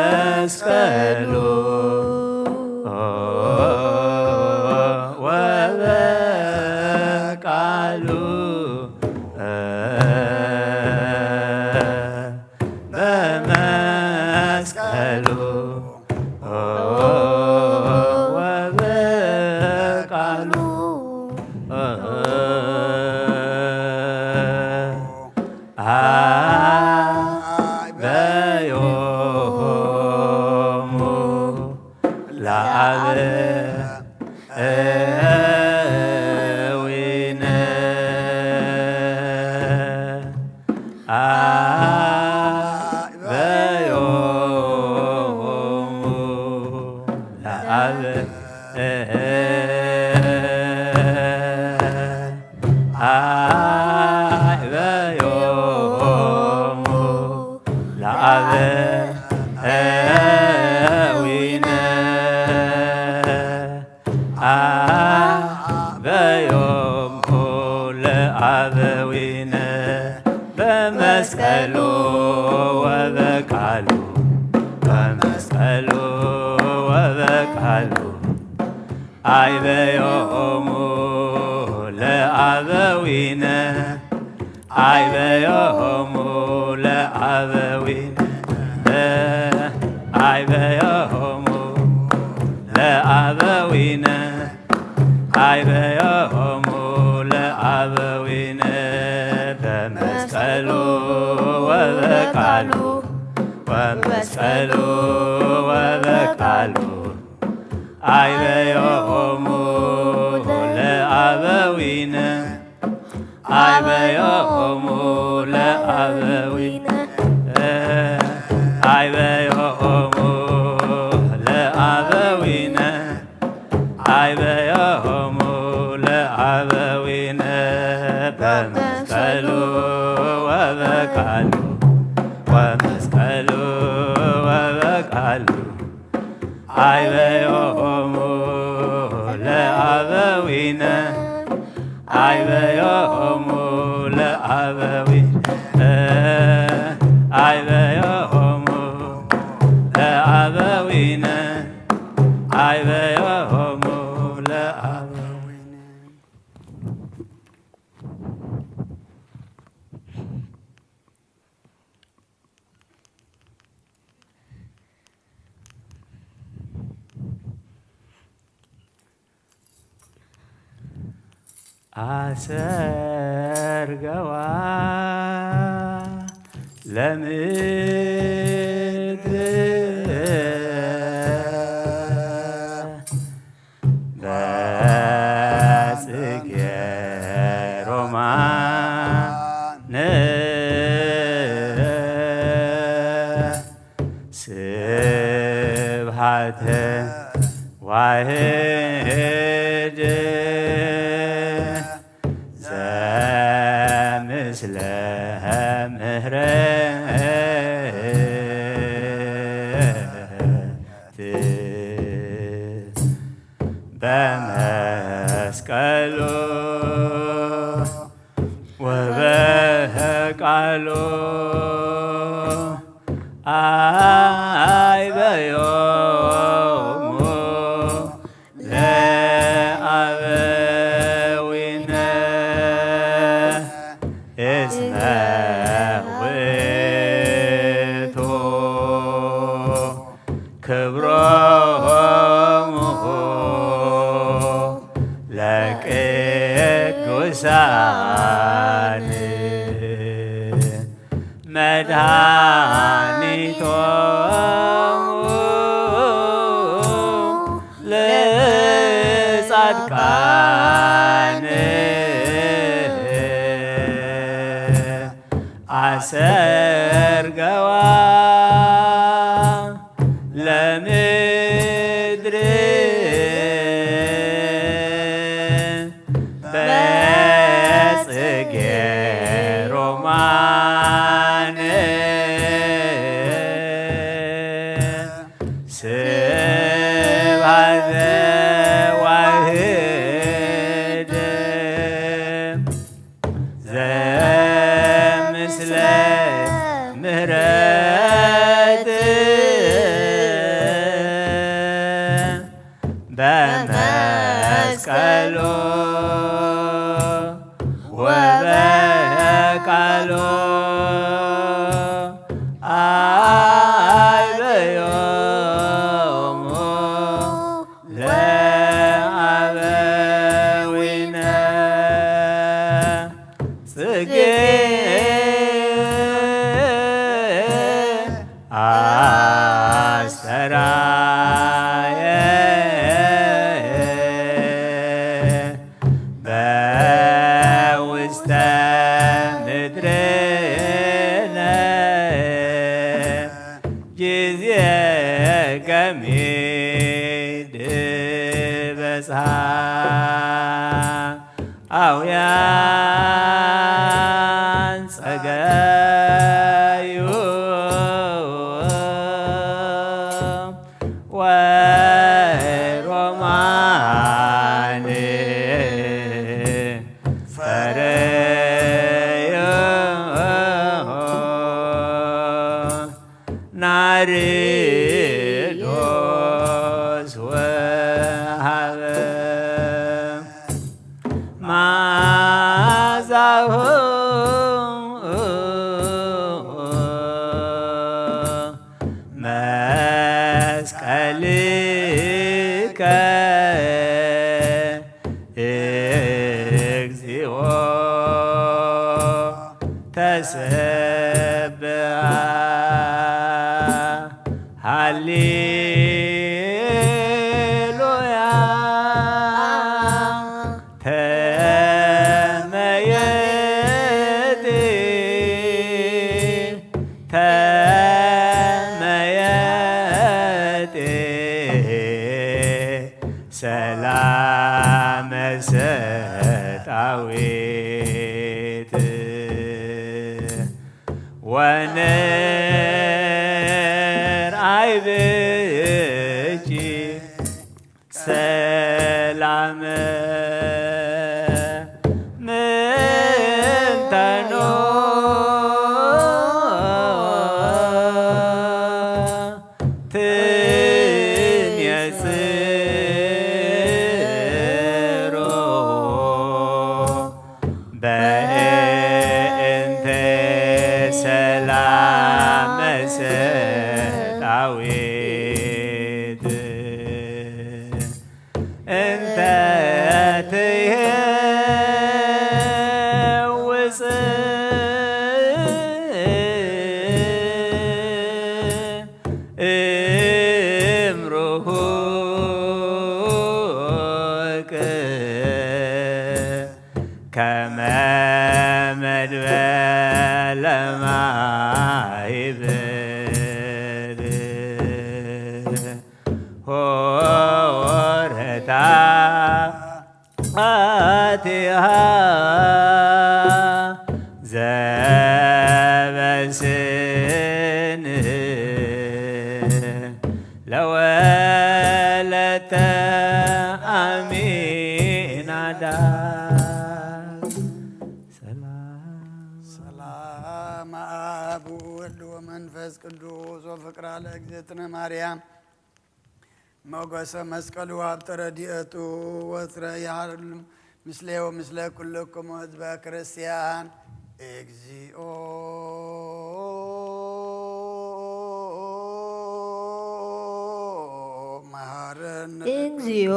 በመስቀሉ ወበቃሉ በመስቀሉ ወበቃሉ አበዮሙ ለአበዊነ አበዮሙ ለአበ አበዮሙ ለአበዊነ አበዮሙ ለአበዊነ በመስቀሉ ወበቃሉ በመስቀሉ ወበቃሉ አይበዮሙ ለአበዊነ አይበዮሙ ለአበዊነ አይበዮሙ ለአበዊነ አይበዮሙ ለአበዊነ በመስቀሉ ወበቃሉ በመስቀሉ ወበቃሉ አይበዮሙ ለአበዊነ አይበዮሙ ለአበዊነ አይበዮሙ ለአበዊነ አይበዮሙ ለአበዊነ በመስቀሉ ወበቃሉ ወመስቀሉ ወበቃሉ አይበዮሙ ለአበዊነ አይበዮሙ ለአበዊነ አይበዮሙ ለአበዊነ አይበዮሙ ለአበዊነ አሰርገዋ ለምድር በጽጌ ሮማን ስብሐተ ዋህድ ዘምስለ ምህረት በመስቀሉ ወበቃሉ አይበዮሙ ለአበዊነ እስመ ውእቱ ክብሮሙ ለቅዱሳን መድኃኒቶሙ ለጻድቃን አሰርገዋ ለምድር በጽጌ ሮማን ስብሐተ ዋህድ በመስቀሉ ወበቃሉ አበዮሙ ለአበዊነ ጽጌ አስተራየ በውስተ ምድርነ ጊዜ ገሚድ በጽሐ አውያን ጸገዩ ወሮማን ፈረዮ ናርዶስ ወሃበ ማዛሁ መስቀልከ እግዚኦ ተሰብአ ሃሌሉያ ተመየጢ ተመየጢ ሰላመ ሰጣዊት ወንርአይ ብኪ ሰላመ ምንተኖ ትንየጽሮ በእንተ ሰላመ ሰጣዊት እንተ ትሄውፅ እምርሁቅ ከመ መድበለ ማይበል ሆረታ አቲሃ ዘበስን ለወለተ አሚናዳብ። ሰላም ሰላም አብ ወወልድ ወመንፈስ ቅዱስ ወፍቅራ ለእግዝእትነ ማርያም ሞገሰ መስቀሉ ሀብተ ረድኤቱ ወትረ ይሃሉ ምስሌ ወምስለ ኩልክሙ ህዝበ ክርስቲያን። እግዚኦ መሐረነ እግዚኦ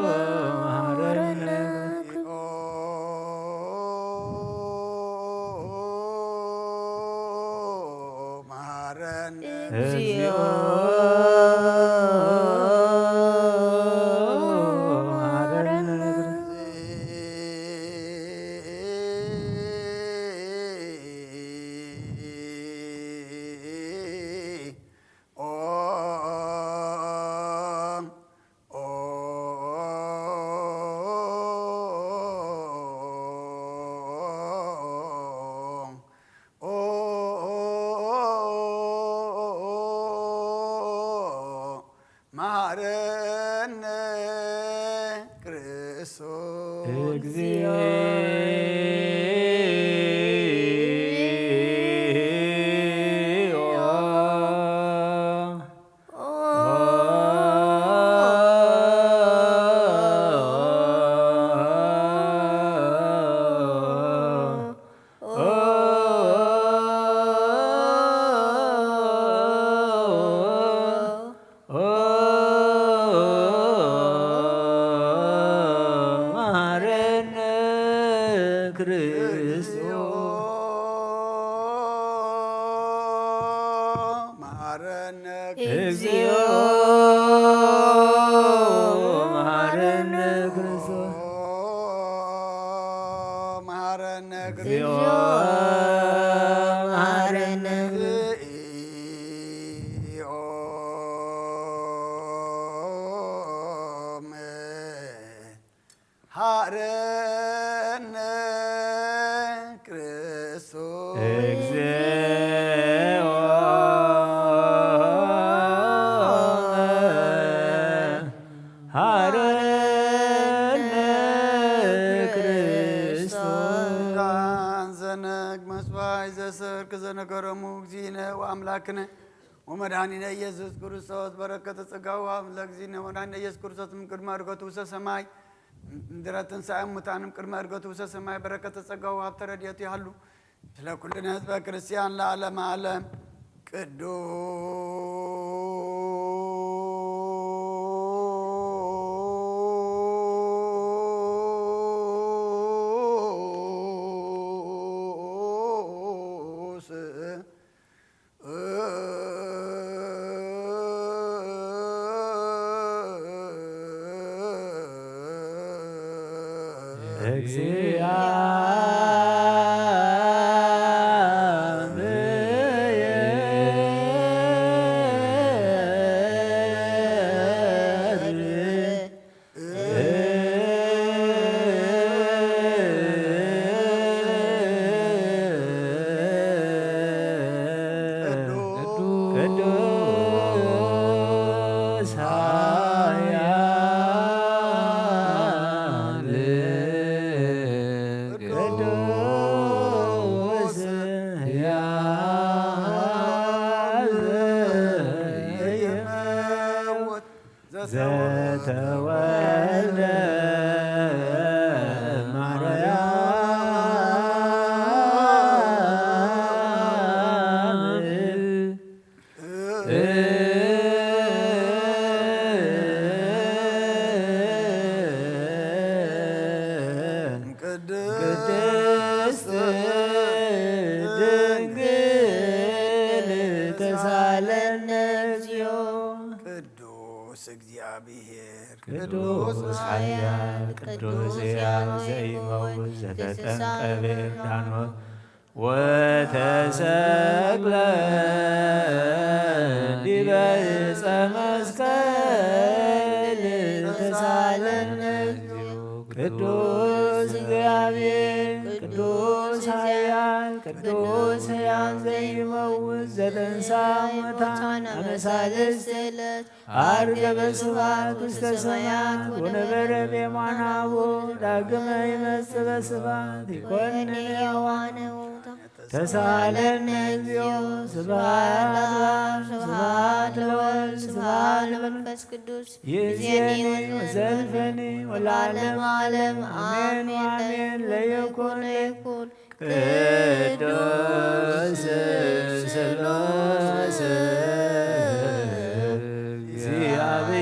መሐረነ መሐረነ እግዚኦ መሐረነ። መሐረነ ክርስቶስ። እግዚኦ መሐረነ ክርስቶስ። እግዚኦ መሐረነ ክርስቶስ። ዳን ዘነግ መስዋይ ዘሰርክ ዘነገረሙ እግዚእነ ወአምላክነ ወመድኃኒነ ኢየሱስ ክርስቶስ። በረከተ ጸጋው ለእግዚእነ ወመድኃኒነ ኢየሱስ ክርስቶስ። እምቅድመ ዕርገቱ ውስተ ሰማይ እምድረ ትንሣኤ ሙታን እምቅድመ ዕርገቱ ውስተ ሰማይ በረከተ ጸጋው ሀብተ ረድኤቱ ይሃሉ። ስለ ኩልነ ህዝበ ክርስቲያን ለዓለመ ዓለም። ቅዱስ ቅዱስ ኃያል ቅዱስ ሕያው ዘተወልደ ማርያም ቅድስት ድንግል ተሳለነ እግዚኦ። ቅዱስ እግዚአብሔር ቅዱስ ኃያል ቅዱስ ሕያው ዘይመውት ዘተጠምቀ በዮርዳኖስ ወተሰቅለ ዲበ ዕፀ መስቀል ተሳለነ። ቅዱስ እግዚአብሔር ቅዱስ ኃያል ቅዱስ ሕያው ዘይመውት ዘተንሳ ሙታን አመ ሳልስት ዕለት አርገ በስብሐት ውስተ ሰማያት ወነበረ በየማነ አቡሁ ዳግመ ይመጽእ በስብሐት ይኮንን ሕያዋነ ወሙታን። ተሳለነ እግዚኦ። ስብሐት ለአብ ስብሐት ለወልድ ስብሐት ለመንፈስ ቅዱስ ይእዜኒ ወዘልፈኒ ወለዓለመ ዓለም አሜን ወአሜን። ለይኩን ለይኩን ቅዱስ ስሉስ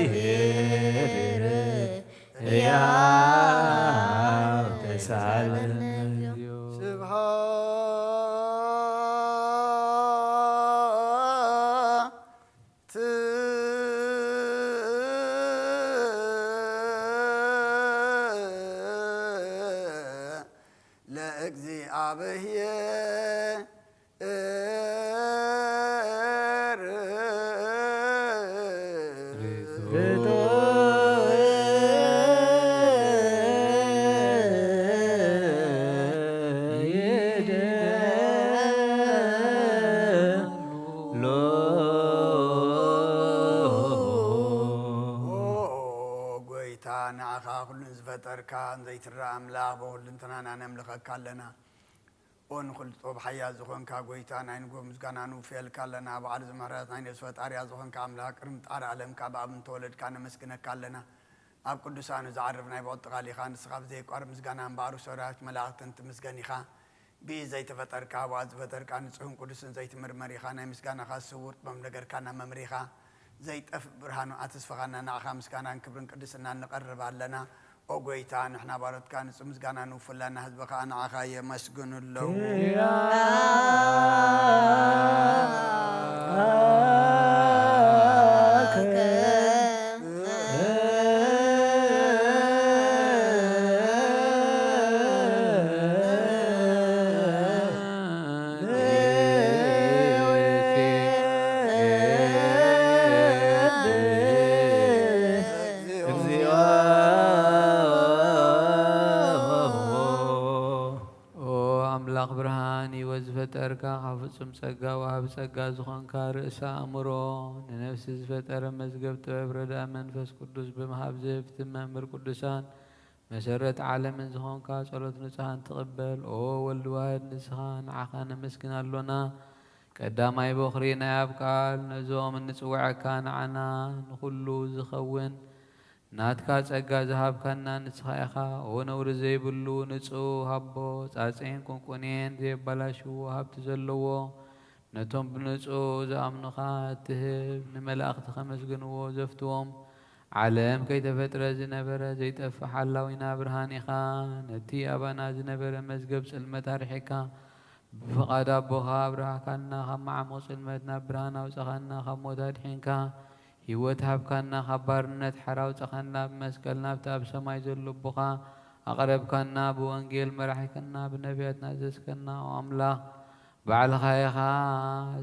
እግዚአብሔር ሕያው ተሳለነ። ስብሐት ለእግዚአብሔር። ጎይታ ንዓኻ ኩሉ ዝፈጠርካ ዘይትረኣ ኣምላኽ ብኹልንትናና ነምልኸካ ኣለና። ኦ ንኹሉ ጥበብ ሓያል ዝኾንካ ጎይታ ናይ ንጎ ምስጋና ንውፍየልካ ኣለና። በዓል ዝምሕረት ናይ ነብሲ ፈጣሪያ ዝኾንካ ኣምላኽ ቅድሚ ጣሪ ዓለም ካብ ኣብ እንተወለድካ ነመስግነካ ኣለና። ኣብ ቅዱሳኑ ዝዓርፍ ናይ ብቕጥቃል ኢኻ ንስኻ ብዘይቋርብ ምስጋና እምበኣር ሰራዊት መላእኽትን ትምስገን ኢኻ። ብኢ ዘይተፈጠርካ ብኣ ዝፈጠርካ ንጹህን ቅዱስን ዘይትምርመር ኢኻ። ናይ ምስጋናኻ ስውር ጥበብ ነገርካና መምሪኻ ዘይጠፍእ ብርሃኑ ኣተስፈኻና ንዓኻ ምስጋናን ክብርን ቅድስናን ንቐርብ ኣለና። ኦ ጎይታ ንሕና ባሮትካ ንጹህ ምስጋና ንውፍለና ህዝቢ ኸኣ ንዓኻ የመስግኑ ኣለዉ። ዝፈጠርካ፣ ካብ ፍጹም ጸጋ ወሃቢ ጸጋ ዝኾንካ፣ ርእሰ ኣእምሮ፣ ንነፍሲ ዝፈጠረ፣ መዝገብ ጥበብ፣ ረድኣ መንፈስ ቅዱስ ብምሃብ ዝህብቲ መምህር ቅዱሳን፣ መሰረት ዓለምን ዝኾንካ፣ ጸሎት ንጹሃን ትቕበል። ኦ ወልድ ዋህድ፣ ንስኻ ንዓኻ ነመስግን ኣሎና። ቀዳማይ በኹሪ ናይ ኣብ ቃል፣ ነዞም እንጽውዐካ ንዓና ንኹሉ ዝኸውን ናትካ ጸጋ ዝሃብካና ንስኻ ኢኻ። ኦ ነውሪ ዘይብሉ ንጹህ ኣቦ፣ ጻጽዒን ቁንቁኔን ዘየባላሽዎ ሃብቲ ዘለዎ፣ ነቶም ብንጹህ ዝኣምኑኻ እትህብ፣ ንመላእኽቲ ከመስግንዎ ዘፍትዎም፣ ዓለም ከይተፈጥረ ዝነበረ ዘይጠፍእ ሓላዊና ብርሃን ኢኻ። ነቲ ኣባና ዝነበረ መዝገብ ጽልመት ኣርሒቕካ፣ ብፍቓድ ኣቦኻ ኣብራህካና፣ ካብ መዓሙቕ ጽልመት ናብ ብርሃን ኣውጻኻና፣ ካብ ሞት ኣድሒንካ፣ ህይወት ሃብካና፣ ካብ ባርነት ሓራ ኣውጻኻና፣ ብመስቀል ናብቲ ኣብ ሰማይ ዘሎ ኣቦኻ ኣቕረብካና፣ ብወንጌል መራሒካና፣ ብነቢያት ናዘዝከና፣ ኦ ኣምላኽ፣ ባዕልኻ ኢኻ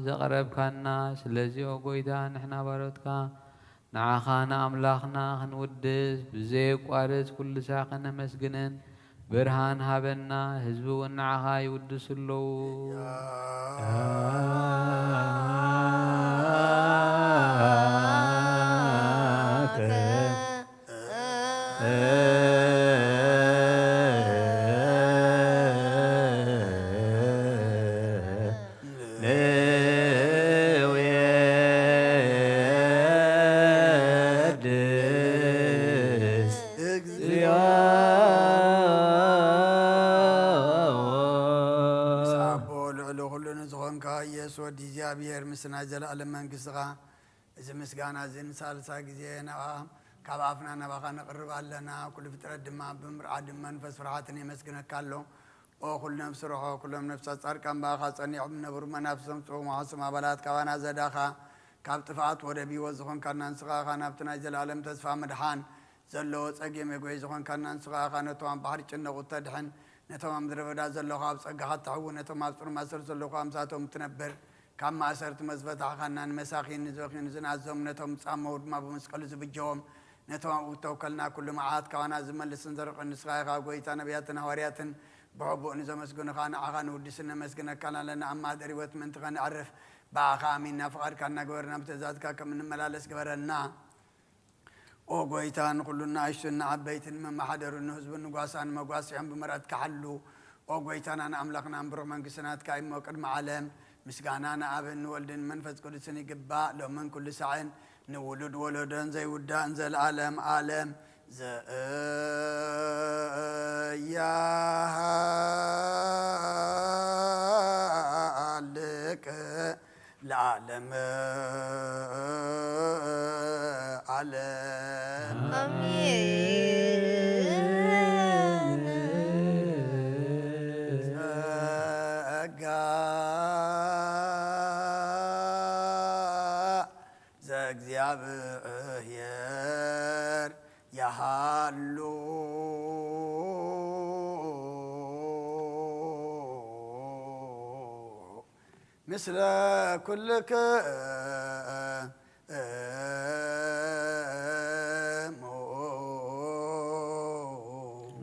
ዘቕረብካና። ስለዚ ኦ ጎይታ፣ ንሕና ባሮትካ ንዓኻ ንኣምላኽና ክንውድስ ብዘየቋርጽ ኩሉ ሳዕ ከነመስግንን ብርሃን ሃበና። ህዝቢ እውን ንዓኻ ይውድሱ ኣለዉ። ምስ ኣቦ ልዕሊ ኩሉ ንዝኾንካ ኢየሱስ ወዲ እግዚኣብሔር፣ ምስ ናይ ዘለኣለም መንግስትኻ፣ እዚ ምስጋና እዚ ንሳልሳይ ግዜ ናብኣ፣ ካብ ኣፍና ናባኻ ነቕርብ ኣለና። ኩሉ ፍጥረት ድማ ብምርዓድን መንፈስ ፍርሃትን የመስግነካ ኣሎ። ኦ ኩሉ ነፍሲ ርሖ፣ ኩሎም ነፍሳት ጻድቃን ብኣኻ ጸኒዖም ዝነብሩ መናፍስቶም ጽውም ሕሱም ኣባላት ካባና ዘዳኻ፣ ካብ ጥፍኣት ወደብ ህይወት ዝኾንካና ንስኻ ኢኻ። ናብቲ ናይ ዘለኣለም ተስፋ ምድሓን ዘለዎ ጸገም የጎይ ዝኾንካና ንስኻ ኢኻ። ነቶም ኣብ ባሕሪ ጭነቑ እተድሕን፣ ነቶም ኣብ ምድረ በዳ ዘለኹ ኣብ ጸጋኻ እተሕዊ፣ ነቶም ኣብ ጽሩም ማእሰርቲ ዘለኹ ኣምሳቶም እትነብር፣ ካብ ማእሰርቲ መዝፈታሕኻና፣ ንመሳኺን ንዝበኽዩን ንዝናዞም፣ ነቶም ዝጻመዉ ድማ ብመስቀሉ ዝብጀዎም፣ ነቶም ኣብኡ እተውከልና ኩሉ መዓት ካባና ዝመልስን ዘርቕን ንስኻ ኢኻ። ጎይታ፣ ነቢያትን ሃዋርያትን ብሕቡእ ንዘመስግኑኻ ንዓኻ ንውድስን ነመስግነካን ኣለና። ኣብ ማህደር ህይወት ምእንቲ ኸነዕርፍ ብኣኻ ኣሚንና ፍቓድካ እናገበርና ብትእዛዝካ ከም እንመላለስ ግበረና። ኦ ጎይታ፣ ንኹሉ ንኣሽቱን ንዓበይትን፣ ንመመሓደሩን ንህዝቡን ንጓሳን መጓስዖም ብምህረትካ ሓሉ። ኦ ጎይታናን ኣምላኽናን፣ ብሩኽ መንግስቲ ናትካ እዩ እሞ፣ ቅድሚ ዓለም ምስጋና ንኣብን ንወልድን መንፈስ ቅዱስን ይግባእ፣ ሎምን ኩሉ ሳዕን ንውሉድ ወለዶን ዘይውዳእን፣ ዘለኣለም ኣለም ዘያሃልቅ ለዓለመ ዓለም። ኣሜን። ጸጋ ዘእግዚኣብሔር ያሃሉ ምስለ ኩልክሙ።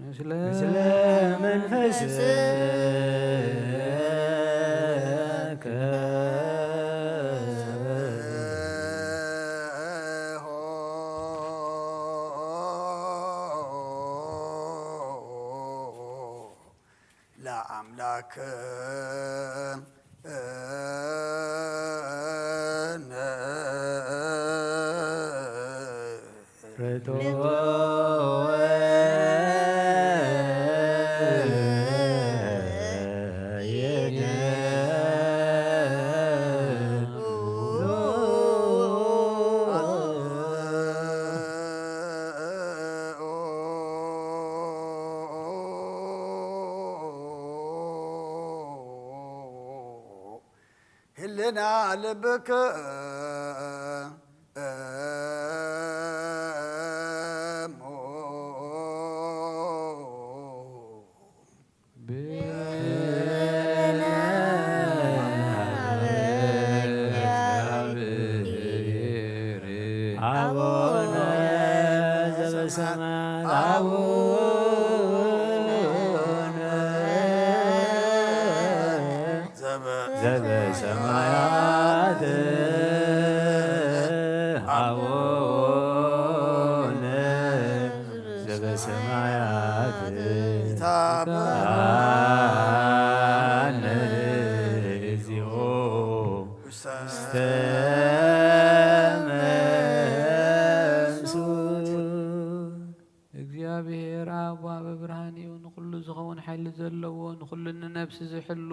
ምስለ መንፈስከ። ለአምላክ ህልና ልብክሙ። አቡነ ዘበሰማያት አቡነ ሰማያት ጌታ አነ እግዚኦ ውስተ መንሱት። እግዚኣብሔር ኣብ ዋበ ብርሃን እዩ፣ ንኹሉ ዝኸውን ሓይሊ ዘለዎ፣ ንኹሉ ንነብሲ ዝሕሉ፣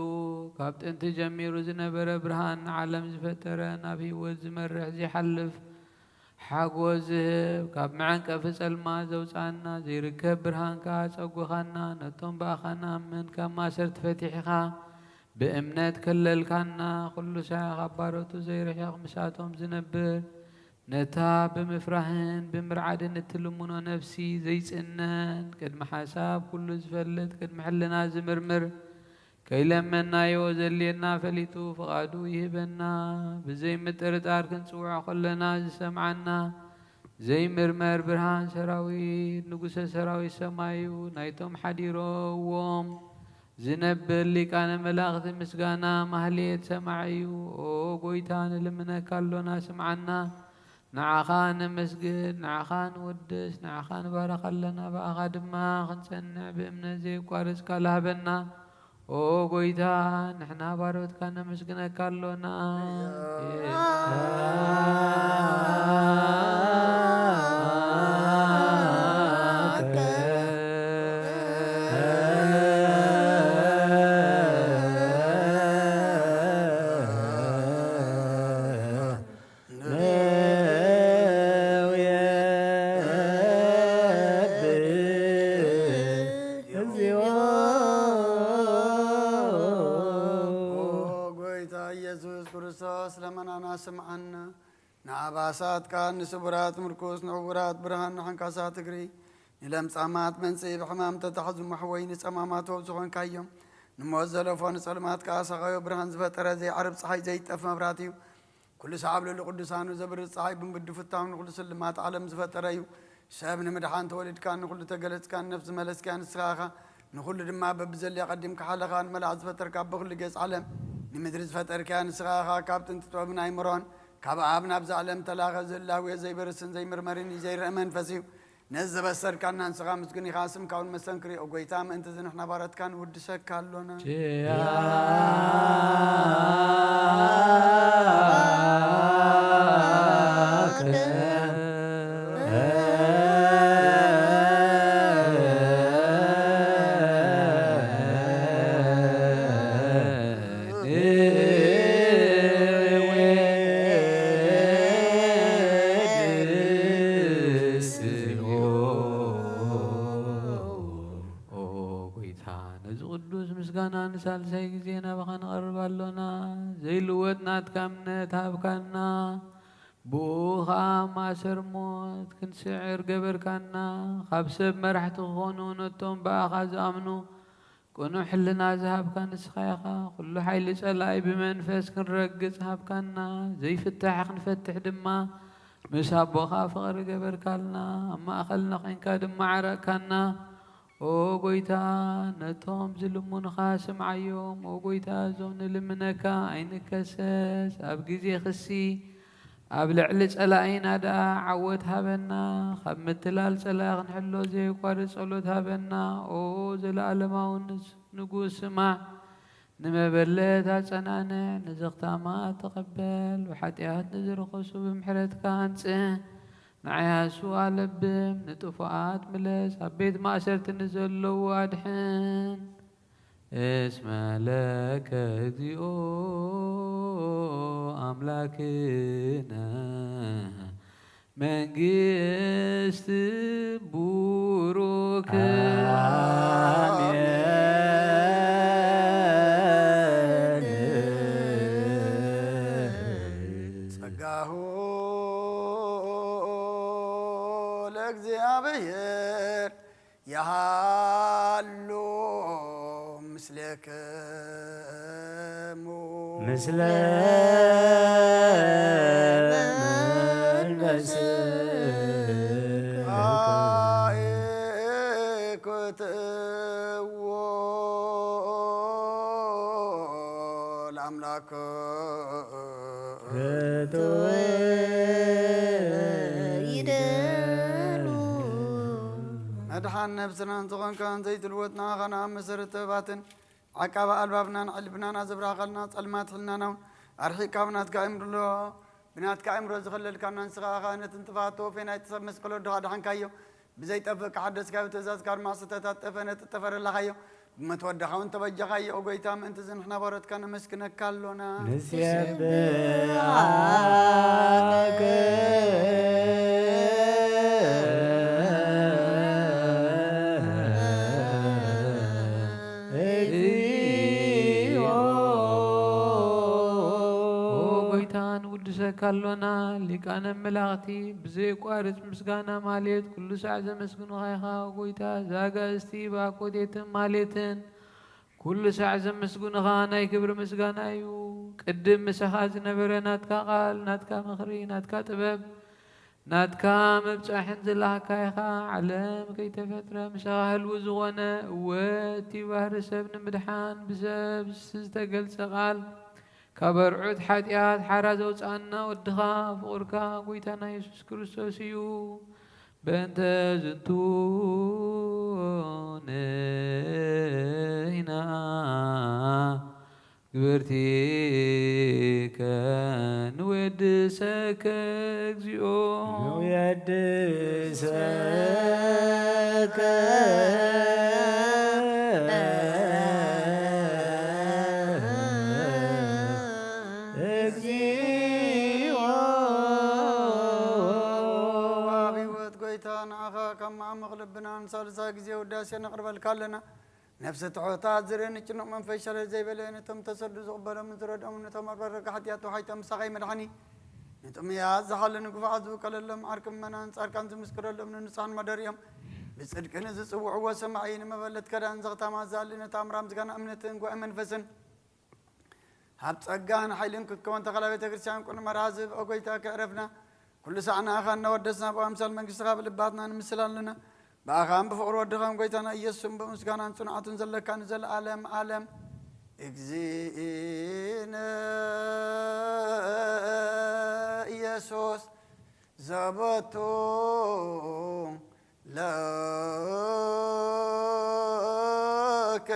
ካብ ጥንቲ ጀሚሩ ዝነበረ ብርሃን፣ ንዓለም ዝፈጠረ፣ ናብ ህይወት ዝመርሕ፣ ዘይሓልፍ ሓጎስ ዝህብ፣ ካብ መዐንቀፊ ጸልማት ዘውጻና፣ ዘይርከብ ብርሃን ከኣ ጸጉኻና፣ ነቶም ብኣኻ ንኣምን ካብ ማሰርት ፈቲሕኻ፣ ብእምነት ከለልካና፣ ኩሉ ሳዕ ካብ ባሮቱ ዘይርሕቕ ምሳቶም ዝነብር፣ ነታ ብምፍራህን ብምርዓድን እትልምኖ ነፍሲ ዘይጽነን፣ ቅድሚ ሓሳብ ኩሉ ዝፈልጥ፣ ቅድሚ ሕልና ዝምርምር፣ ከይለመናዮ ዘልየና ፈሊጡ ፍቓዱ ይህበና። ብዘይ ምጥርጣር ክንጽውዖ ከለና ዝሰምዓና ዘይምርመር ብርሃን ሰራዊት፣ ንጉሰ ሰራዊት ሰማይ እዩ። ናይቶም ሓዲሮዎም ዝነብር ሊቃነ መላእኽቲ ምስጋና ማህሌት ሰማዒ እዩ። ኦ ጎይታ ንልምነካ ኣሎና ስምዓና። ንዓኻ ነመስግን፣ ንዓኻ ንውድስ፣ ንዓኻ ንባረኽ ኣለና። ብኣኻ ድማ ክንጸንዕ ብእምነት ዘየቋርጽ ቃል ሃበና። ኦ ጎይታ፣ ንሕና ባሮትካ ነመስግነካ ኣሎና። ኦ ጎይታ ኢየሱስ ክርስቶስ ለመናና ስምዓና። ንኣባሳት ቃል፣ ንስቡራት ምርኩስ፣ ንዕውራት ብርሃን፣ ንሓንካሳት እግሪ፣ ንለምጻማት መንጽኢ፣ ብሕማም ተታሕዙ መሕወይ፣ ንጸማማት ወብ ዝኾንካዮም፣ ንሞት ዘለፎ፣ ንጸልማት ከኣ ሰቓዮ ብርሃን ዝፈጠረ፣ ዘይዓርብ ጸሓይ፣ ዘይጠፍ መብራት እዩ። ኩሉ ሰዓብ ልዕሊ ቅዱሳኑ ዘብርህ ጸሓይ ብምድፍታው ንኹሉ ስልማት ዓለም ዝፈጠረ እዩ። ሰብ ንምድሓን ተወሊድካን ንኹሉ ተገለጽካን ነፍሲ መለስካያ ንስኻ ኢኻ። ንኹሉ ድማ በብዘልያ ቀዲምካ ሓለኻን መላእ ዝፈጠርካ በኹሉ ገጽ ዓለም ንምድሪ ዝፈጠርካያ ንስኻ ኢኻ። ካብ ጥንቲ ጥበብን ኣይምሮን ካብ ኣብ ናብዛ ዓለም ተላኸ ዝህላዌ ዘይበርስን ዘይምርመርን እዩ ዘይረአ መንፈስ እዩ። ነዚ ዘበሰርካና ንስኻ ምስጉን ኢኻ፣ ስምካ እውን መስተንክር እዩ። ኦ ጐይታ፣ ምእንቲ እዚ ንሕና ባሮትካ ንውድሰካ ኣሎና። ኦ ጐይታ፣ ነዚ ቅዱስ ምስጋና ንሳልሳይ ግዜ ናባኻ ንቐርብ ኣሎና። ዘይልወጥ ናትካ እምነት ሃብካና። ብኡ ኸኣ ማእሰር ሞት ክንስዕር ገበርካና። ካብ ሰብ መራሕቲ ክኾኑ ነቶም ብኣኻ ዝኣምኑ ቅኑዕ ሕልና ዝሃብካ ንስኻ ኢኻ። ኩሉ ሓይሊ ጸላኢ ብመንፈስ ክንረግጽ ሃብካና። ዘይፍታሕ ክንፈትሕ ድማ ምስ ኣቦኻ ፍቕሪ ገበርካልና። ኣብ ማእከልና ዄንካ ድማ ዓረቕካና። ኦ ጐይታ፣ ነቶም ዝልምኑኻ ስምዓዮም። ኦ ጐይታ፣ እዞም ንልምነካ ኣይንከሰስ። ኣብ ግዜ ክሲ ኣብ ልዕሊ ጸላኢና ደኣ ዓወት ሃበና። ካብ ምትላል ጸላኢ ክንሕሎ ዘየቋርጽ ጸሎት ሃበና። ኦ ዘለኣለማዊ ንስ-፣ ንጉስ ስማዕ። ንመበለት ኣጸናንዕ፣ ንዘኽታማት ተቐበል። ብሓጢኣት ንዝረኸሱ ብምሕረትካ ኣንጽህ። ንዓያሱ ኣለብም፣ ንጥፉኣት ምለስ፣ ኣብ ቤት ማእሰርቲ ንዘለዉ ኣድሕን። እስመ ለከ እግዚኦ ኣምላክነ መንግስት ቡሩክ። ጸጋሁ ለእግዚኣብሔር የሃሉ ምስሌክሙ። ምስለ መንፈስከ። ኣይክትእዎ ለኣምላክ። ክትወ ይደሉ። ድሓን ነብስናን ዝኾንካን ዘይትልወጥ ንዓኻ ንኣብ መሰረት ጥበባትን ዓቃቢ ኣልባብናን ዕልብናን ኣዘብራኸልና ጸልማት ሕልናና እውን ኣርሒቕካ ብናትካ ኣእምሮ ብናትካ ኣእምሮ ዝኸለልካና ንስኻ ኣኻ ነትን ጥፋት ተወፌ ናይቲ ሰብ መስቀል ወድኻ ድሓንካዮ። ብዘይጠፍእ ክሓደስካዮ ትእዛዝካ ድማ ስህተታት ጠፈ ነቲ ጠፈ ረላኻዮ። ብመትወዳኻ እውን ተበጃኻዮ። ኦ ጎይታ ምእንቲ እዚ ንሕና ባሮትካ ነመስግነካ ኣሎና። ንሴብሐከ እግዚኦ። ኦ ጎይታ ንውድሰካ ኣሎና። ሊቃነ መላእኽቲ ብዘይቋርጽ ምስጋና ማሌት ኩሉ ሳዕ ዘመስግኑኻ ኢኻ። ኦ ጎይታ እዛ ኣጋእዝቲ ብኣኮቴትን ማሌትን ኩሉ ሳዕ ዘመስግኑኻ ናይ ክብሪ ምስጋና እዩ። ቅድም ምሳኻ ዝነበረ ናትካ ቃል፣ ናትካ ምኽሪ፣ ናትካ ጥበብ፣ ናትካ ምብጻሕን ዝለኣኽካ ኢኻ። ዓለም ከይተፈጥረ ምሳኻ ህልው ዝኾነ፣ እወ እቲ ባህሪ ሰብ ንምድሓን ብሰብ ዝተገልጸ ቃል፣ ካብ ኣርዑት ሓጢኣት ሓራ ዘውጽኣና ወድኻ ፍቑርካ ጎይታና የሱስ ክርስቶስ እዩ። በእንተ ዝንቱ ንሕና ግብርቲከ ንወድሰከ እግዚኦ። ንወድሰከ እግዚኦ። ኣብ ህይወት ጎይታ ንዓኻ ካብ መዓሙቕ ልብና ንሳልሳይ ግዜ ውዳሴ ነቕርበልካ ኣለና። ነፍሲ ትሑታት ዝርኢ ንጭኑቕ መንፈስ ሸለል ዘይበለ ነቶም ተሰዱ ዝቕበሎምን ዝረድኦምን ነቶም ኣብ ረጋ ሓጢኣት ተዋሒጦም ምሳኻ ይመድሓኒ። ንጥሙያት ዝሓሉ ንግፉዓት ዝውቀለሎም ዓርኪ ምእመናን ጻድቃን ዝምስክረሎም ንንጹሓን ማደሪኦም ብጽድቂ ንዝጽውዕዎ ሰማዒ ንመበለት ከዳን ዘኽታማ ዝኣሊ ነታ ኣምራም ዝጋና እምነትን ጉባኤ መንፈስን ኣብ ጸጋን ሓይልን ክትከውን ተኸላ ቤተ ክርስቲያን ቅኑዕ መርሃ ዝህብ ኦ ጎይታ ከዕረፍና ኩሉ ሳዕ ንኣኻ እናወደስና ብኣምሳል መንግስትኻ ብልባትና ንምስል ኣለና። ብኣኻን ብፍቕሪ ወድኻን ጎይታና ኢየሱስን ብምስጋናን ጽንዓቱን ዘለካ ንዘለኣለም ኣለም እግዚእነ ኢየሱስ ዘበቱ ለከ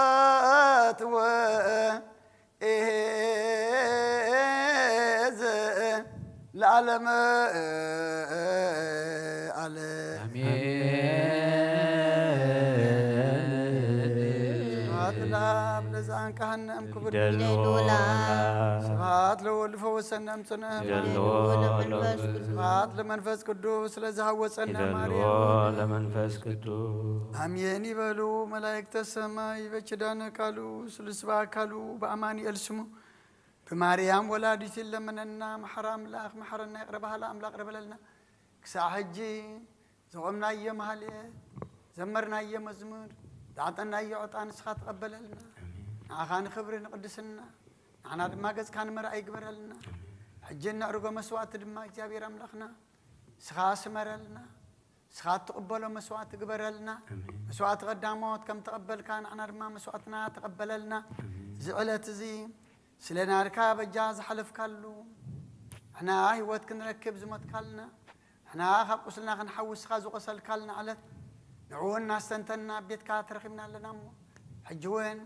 ስብሐት ወይእዜዝ ለዓለመ ዓለም። ኣሜን። ስብሐት ለአብ ለዘአንቀሐነ እምክቡር። ይደልዎ። ስብሐት ለወልድ ፈወሰነ እምጽነ። ይደልዎ። ስብሐት ለመንፈስ ቅዱስ ስለዝሃወጸና ይደልዎ ማርያም። ለመንፈስ ቅዱስ። አሜን ይበሉ መላእክተ ሰማይ። በኪዳነ ቃሉ ስሉስ በአካሉ በአማኑኤል ስሙ ብማርያም ወላዲት ይለመነና። መሐራ አምላክ መሐረና፣ ይቅረ በሃላ አምላክ ይቅረ በለልና። ክሳዕ ሕጂ ዘቆምናዮ ማህሌት፣ ዘመርናዮ መዝሙር፣ ዝዓጠናዮ ዕጣን ንስኻ ተቐበለልና። ንዓኻ ንኽብሪ ንቅድስና፣ ንዓና ድማ ገጽካ ንመርኣይ ይግበረልና። ሕጂ እነዕርጎ መስዋእቲ ድማ እግዚኣብሔር ኣምላኽና ንስኻ ስመረልና። ንስኻ እትቕበሎ መስዋእቲ ግበረልና። ኣሜን። መስዋእቲ ቀዳሞት ከም ተቐበልካ ንዓና ድማ መስዋእትና ተቐበለልና። ኣሜን። እዚ ዕለት እዚ ስለ ናርካ በጃ ዝሓለፍካሉ፣ ንሕና ህይወት ክንረክብ ዝሞትካልና፣ ንሕና ካብ ቁስልና ክንሓውስኻ ዝቆሰልካልና ዕለት፣ ንዕኡ እናስተንተንና ኣብ ቤትካ ተረኺብና ኣለና እሞ፣ ሕጂ እውን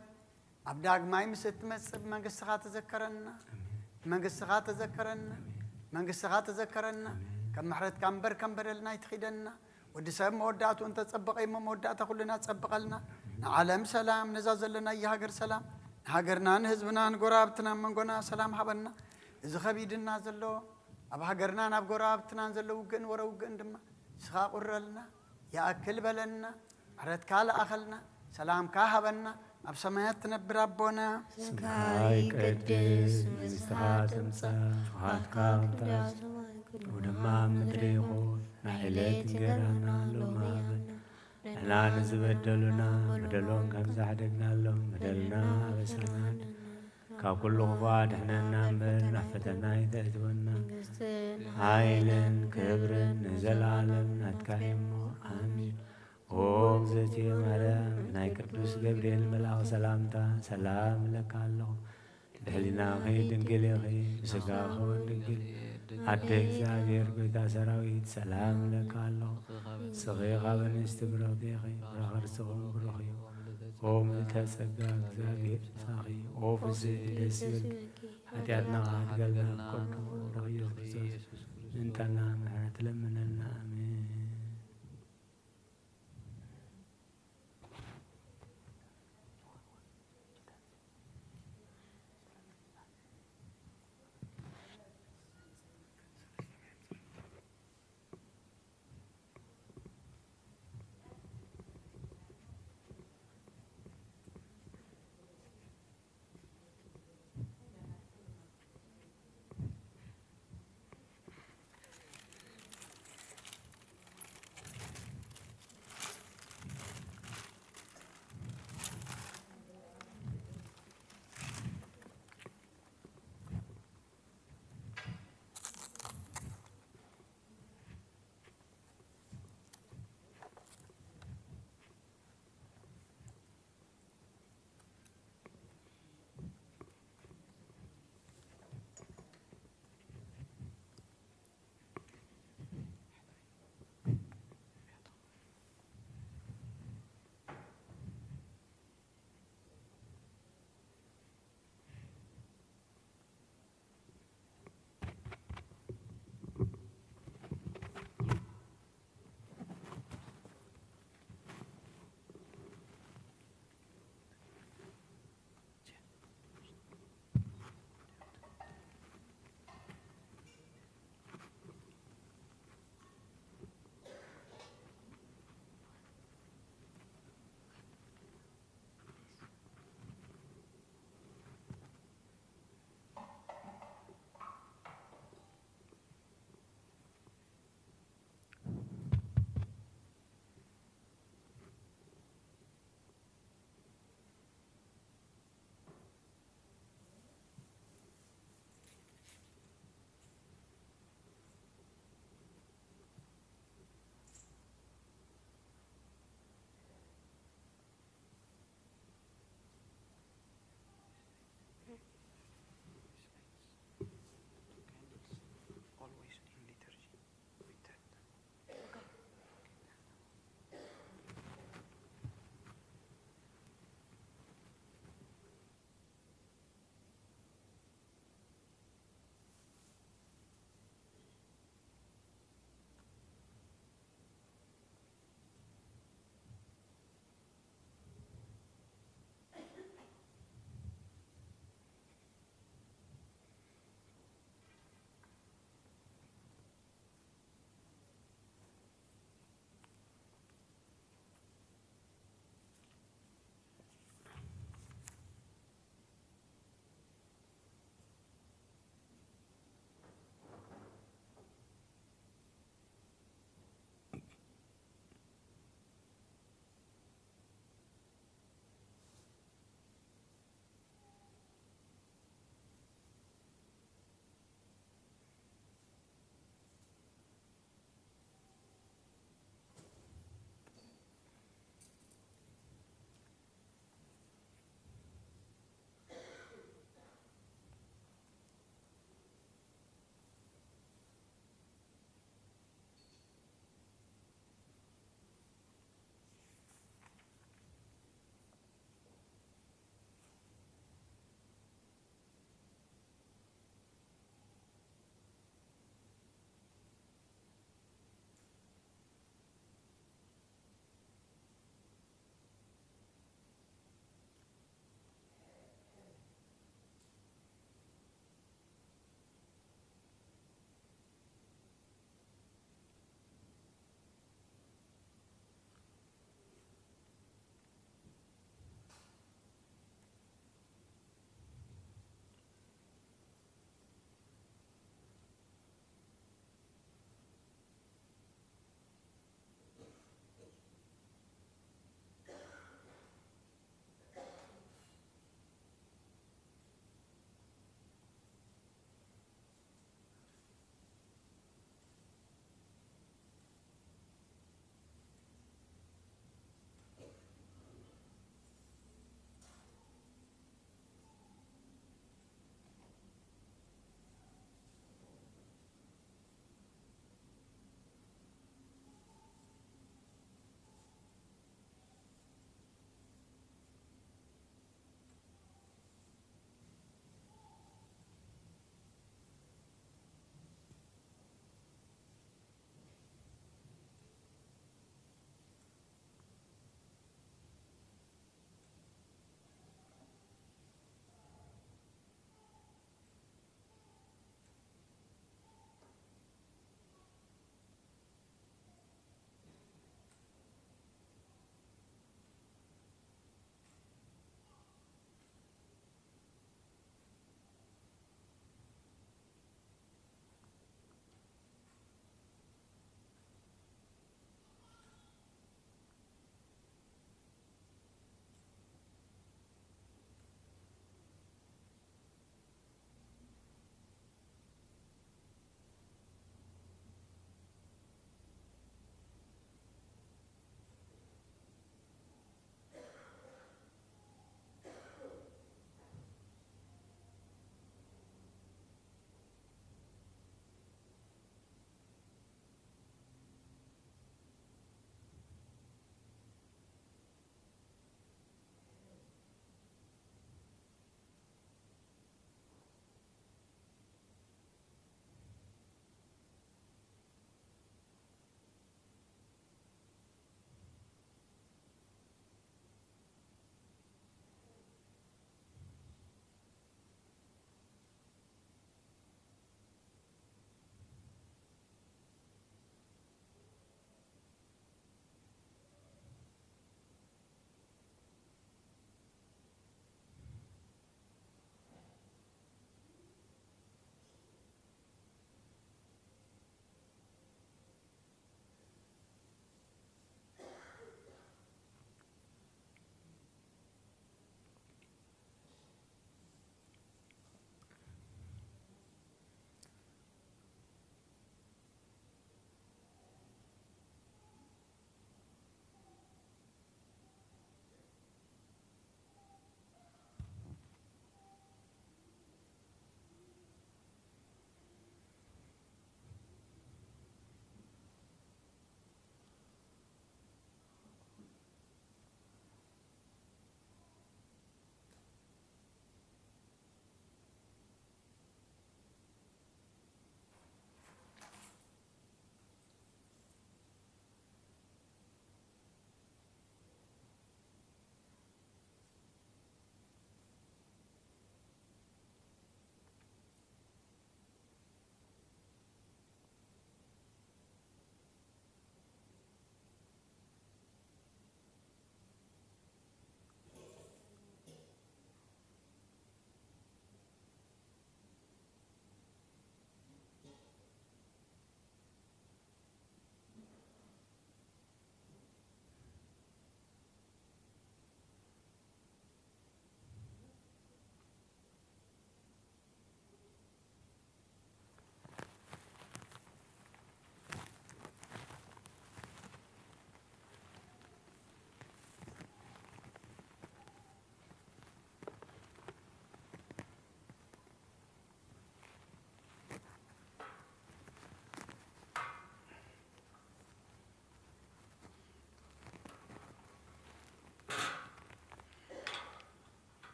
ኣብ ዳግማይ ምስ እትመጽእ ብመንግስትኻ ተዘከረና። ኣሜን። ብመንግስትኻ ተዘከረና። ኣሜን። ብመንግስትኻ ተዘከረና። ኣሜን። ከም ምሕረትካ እምበር ከም በደልና ኣይትኺደና። ወዲ ሰብ መወዳእትኡ እንተጸበቐ እሞ መወዳእታ ኩልና ጸብቐልና። ኣሜን። ንዓለም ሰላም፣ ነዛ ዘለናያ ሃገር ሰላም፣ ንሃገርና ንህዝብና ንጎረባብትና መንጎና ሰላም ሃበና። እዚ ከቢድና ዘሎ ኣብ ሃገርናን ኣብ ጎረባብትናን ዘሎ ውግእን ወረ ውግእን ድማ ንስኻ ቁረልና፣ ይኣክል በለና። ምሕረትካ ለኣኸልና፣ ሰላምካ ሃበና። ኣብ ሰማያት ትነብር ኣቦና፣ ስምካ ይቀድስ፣ መንግስትኻ ትምጻእ፣ ፍቓድካ ከም ትገብር ኣብ ሰማይ ከምኡ ድማ ኣብ ምድሪ ይኹን። ናይ ዕለት እንጀራና ሎሚ ሃበና። ንሕና ንዝበደሉና በደሎም ከም ዝሓደግናሎም በደልና ኣበሳና ካብ ኩሉ ክፉእ ኣድሕነና እምበር ናብ ፈተና ኣይተእትወና። መንግስትን ሓይልን ክብርን ንዘለዓለም ናትካ እዩ እሞ፣ ኣሜን። ኦ እግዝእትየ ማርያም፣ ናይ ቅዱስ ገብርኤል መልኣኽ ሰላምታ ሰላም እለካ ኣለኹ። ብሕሊናኺ ድንግል ኢኺ፣ ብስጋኺ እውን ድንግል። ኣደ እግዚኣብሔር፣ ጎይታ ሰራዊት፣ ሰላም እብለኪ ኣለኹ። ንስኺ ካብ ኣንስቲ ብርኽቲ ኢኺ፣ ፍረ ከርስኺ እውን ብሩኽ እዩ። ኦ ምልዕተ ጸጋ፣ እግዚኣብሔር ምሳኺ፣ ኦ ፍስሕቲ ደስ ይበልኪ። ሓጢኣትና ከሓድገልና፣ ቅዱስ ወልድኺ ኢየሱስ ክርስቶስ ምእንታና ምሕረት ለምነልና። ኣሜን።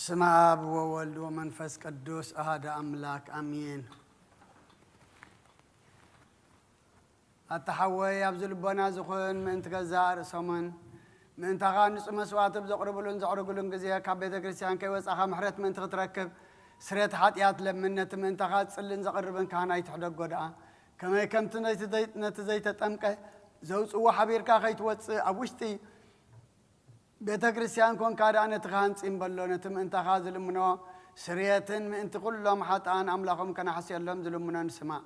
ስመ ኣብ ወወልድ ወመንፈስ ቅዱስ ኣሃደ ኣምላክ ኣሜን። ኣታ ሓወይ፣ ኣብዚ ልቦና ዝኹን ምእንቲ ገዛእ ርእሶምን ምእንታኻ ንጹህ መስዋዕቲ ኣብ ዘቕርብሉን ዘዕርግሉን ግዜ፣ ካብ ቤተ ክርስቲያን ከይወጻኻ ምሕረት ምእንቲ ክትረክብ ስሬት ሓጢኣት ለምን። ነቲ ምእንታኻ ዝጽልን ዘቕርብን ካህን ኣይትሕደጎ ደኣ። ከመይ ከምቲ ነቲ ዘይ-፣ ነቲ ዘይተጠምቀ ዘውጽዎ ሓቢርካ ከይትወጽእ፣ ኣብ ውሽጢ ቤተ ክርስቲያን ኮንካ ደኣ ነቲ ካህን ጺም በሎ። ነቲ ምእንታኻ ዝልምኖ ስርየትን ምእንቲ ኩሎም ሓጥኣን ኣምላኾም ከናሕስየሎም ዝልምኖን ስማዕ።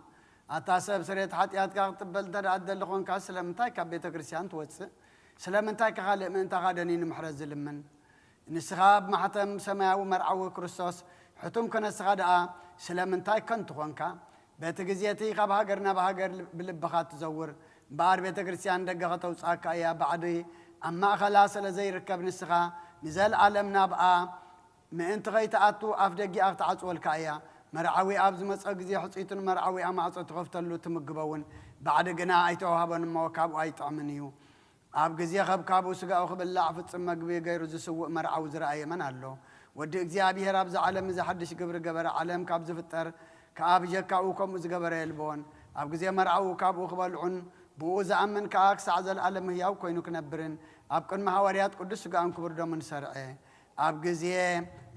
ኣታ ሰብ፣ ስርየት ሓጢኣትካ ክትበል እንተ ደኣ ትደሊ ኾንካ፣ ስለምንታይ ካብ ቤተ ክርስቲያን ትወጽእ? ስለምንታይ ከ ካልእ ምእንታኻ ደንዩ ንምሕረት ዝልምን? ንስኻ ኣብ ማሕተም ሰማያዊ መርዓዊ ክርስቶስ ሕቱም ከነስኻ ደኣ ስለምንታይ ከንቱ ኾንካ? በቲ ግዜ እቲ ካብ ሃገር ናብ ሃገር ብልብኻ ትዘውር እምበኣር፣ ቤተ ክርስቲያን ደገ ከተውጽኣካ እያ። ባዕዲ ኣብ ማእከላ ስለ ዘይርከብ፣ ንስኻ ንዘለኣለም ናብኣ ምእንቲ ኸይትኣቱ ኣፍ ደጊኣ ክትዓጽወልካ እያ። መርዓዊ ኣብ ዝመጸ ግዜ፣ ሕጽይቱ ንመርዓዊኣ ማዕጾ ትኸፍተሉ፣ ትምግቦ እውን። ባዕዲ ግና ኣይተዋህቦን እሞ፣ ካብኡ ኣይጥዕምን እዩ። ኣብ ግዜ ከብካቡ ስጋኡ ክብላዕ ፍጽም መግቢ ገይሩ ዝስውእ መርዓዊ ዝረኣየ መን ኣሎ? ወዲ እግዚኣብሔር ኣብዚ ዓለም እዚ ሓድሽ ግብሪ ገበረ። ዓለም ካብ ዝፍጠር ከኣ ብጀካኡ ከምኡ ዝገበረ የልቦን። ኣብ ግዜ መርዓኡ ካብኡ ክበልዑን ብኡ ዝኣምን ከኣ ክሳዕ ዘለኣለም ህያው ኮይኑ ክነብርን ኣብ ቅድሚ ሃዋርያት ቅዱስ ስጋኡን ክቡር ደሙን ሰርዐ። ኣብ ግዜ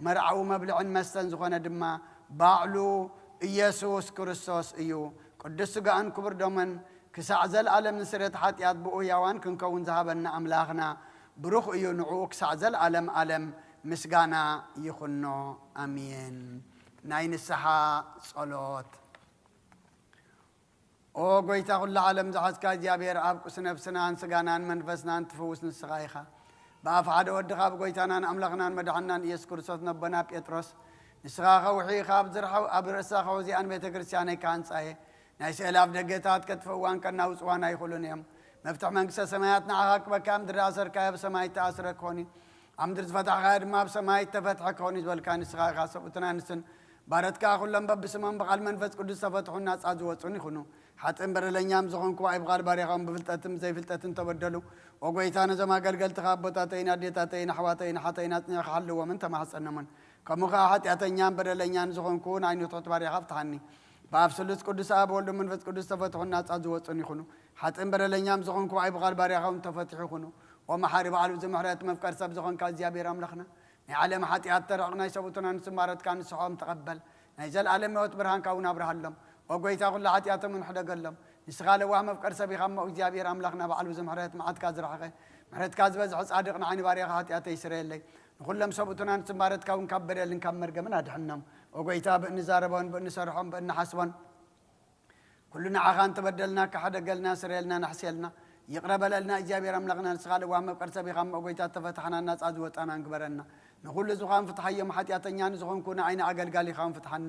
መርዓኡ መብልዕን መስተን ዝኾነ ድማ ባዕሉ ኢየሱስ ክርስቶስ እዩ። ቅዱስ ስጋኡን ክቡር ደሙን ክሳዕ ዘለኣለም ንስርየት ሓጢኣት ብኡ ህያዋን ክንከውን ዝሃበና ኣምላኽና ብሩኽ እዩ። ንዕኡ ክሳዕ ዘለኣለም ኣለም ምስጋና ይኹኖ። ኣሜን። ናይ ንስሓ ጸሎት። ኦ ጎይታ ኩሉ ዓለም ዝሓዝካ እግዚኣብሔር ኣብ ቁስ ነፍስናን ስጋናን መንፈስናን ትፍውስ ንስኻ ኢኻ። ብኣፍ ሓደ ወድኻ ብጎይታናን ኣምላኽናን መድሓንናን ኢየሱስ ክርስቶስ ነቦና ጴጥሮስ፣ ንስኻ ከውሒ ኢኻ፣ ኣብ ዝርሓው ኣብ ርእሳ ከውዚኣን ቤተ ክርስቲያነይ ክሃንጻ እየ። ናይ ስእሊ ኣፍ ደገታት ከጥፍእዋን ከናውጽዋን ኣይኽእሉን እዮም። መፍትሕ መንግስተ ሰማያት ንዓኻ ክበካ፣ ኣብ ምድሪ ዝኣሰርካዮ ኣብ ሰማይ እተኣስረ ክኾን እዩ። ኣብ ምድሪ ዝፈታሕካዮ ድማ ኣብ ሰማይ እተፈትሐ ክኾን እዩ ዝበልካ ንስኻ ኢኻ። ሰብኡትን ኣንስትን ባሮትካ ኩሎም በብስሞም ብቓል መንፈስ ቅዱስ ዝተፈትሑን ናጻ ዝወጹን ይኹኑ። ሓጥእን በደለኛም ዝኾንኩ ብኣይ ብቓል ባርያኻውን ብፍልጠትን ብዘይፍልጠትን ተበደሉ። ኦ ጎይታ፣ ነዞም ኣገልገልትኻ ኣቦታተይን ኣዴታተይን ኣሕዋተይን ኣሓተይን ኣጽኒዕካ ሓልዎምን ተማሕጸኖምን። ከምኡ ኸኣ ሓጢኣተኛን በደለኛን ዝኾንኩ ንዓይኒ ትሑት ባርያኻ ፍትሓኒ። ብኣብ ስሉስ ቅዱስ ኣብ ወልድ መንፈስ ቅዱስ ተፈትሑን ናጻ ዝወጹን ይኹኑ። ሓጥእን በደለኛም ዝኾንኩ ብኣይ ብቓል ባርያኻውን ተፈትሑ ይኹኑ። ኦ መሓሪ ባዕሉ እዚ ምሕረት መፍቀር ሰብ ዝኾንካ እግዚኣብሔር ኣምላኽና፣ ናይ ዓለም ሓጢኣት ተረቕ ናይ ሰብኡትን ኣንስትን ባሮትካ ንስሖም ተቐበል። ናይ ዘለኣለም ህይወት ብርሃንካ እውን ኣብርሃሎም። ኦ ጎይታ፣ ኩሉ ሓጢኣቶም እውን ሕደገሎም። ንስኻ ለዋህ መፍቀር ሰብ ኢኻ እሞ፣ እግዚኣብሔር ኣምላኽና ባዕሉ እዚ ምሕረት መዓትካ ዝረሓቐ፣ ምሕረትካ ዝበዝሐ ጻድቕ ንዓይኒ ባርያኻ ሓጢኣተይ ይስረየለይ። ንኹሎም ሰብኡትን ኣንስትን ባሮትካ እውን ካብ በደልን ካብ መርገምን ኣድሕኖም። ኦ ጎይታ፣ ብእንዛረቦን ብእንሰርሖን ብእንሓስቦን ኩሉ ንዓኻ እንተበደልና፣ ክሓደገልና፣ ስረየልና፣ ናሕስየልና፣ ይቕረ በለልና። እግዚኣብሔር ኣምላኽና፣ ንስኻ ለዋህ መፍቀር ሰብ ኢኻ እሞ፣ ጎይታ፣ ተፈታሕና፣ ናጻ ዝወጣና ንግበረና። ንኹሉ ዝኻን ፍትሓዮም፣ ሓጢኣተኛ ንዝኾንኩ ንዓይ ንኣገልጋሊኻውን ፍትሓኒ።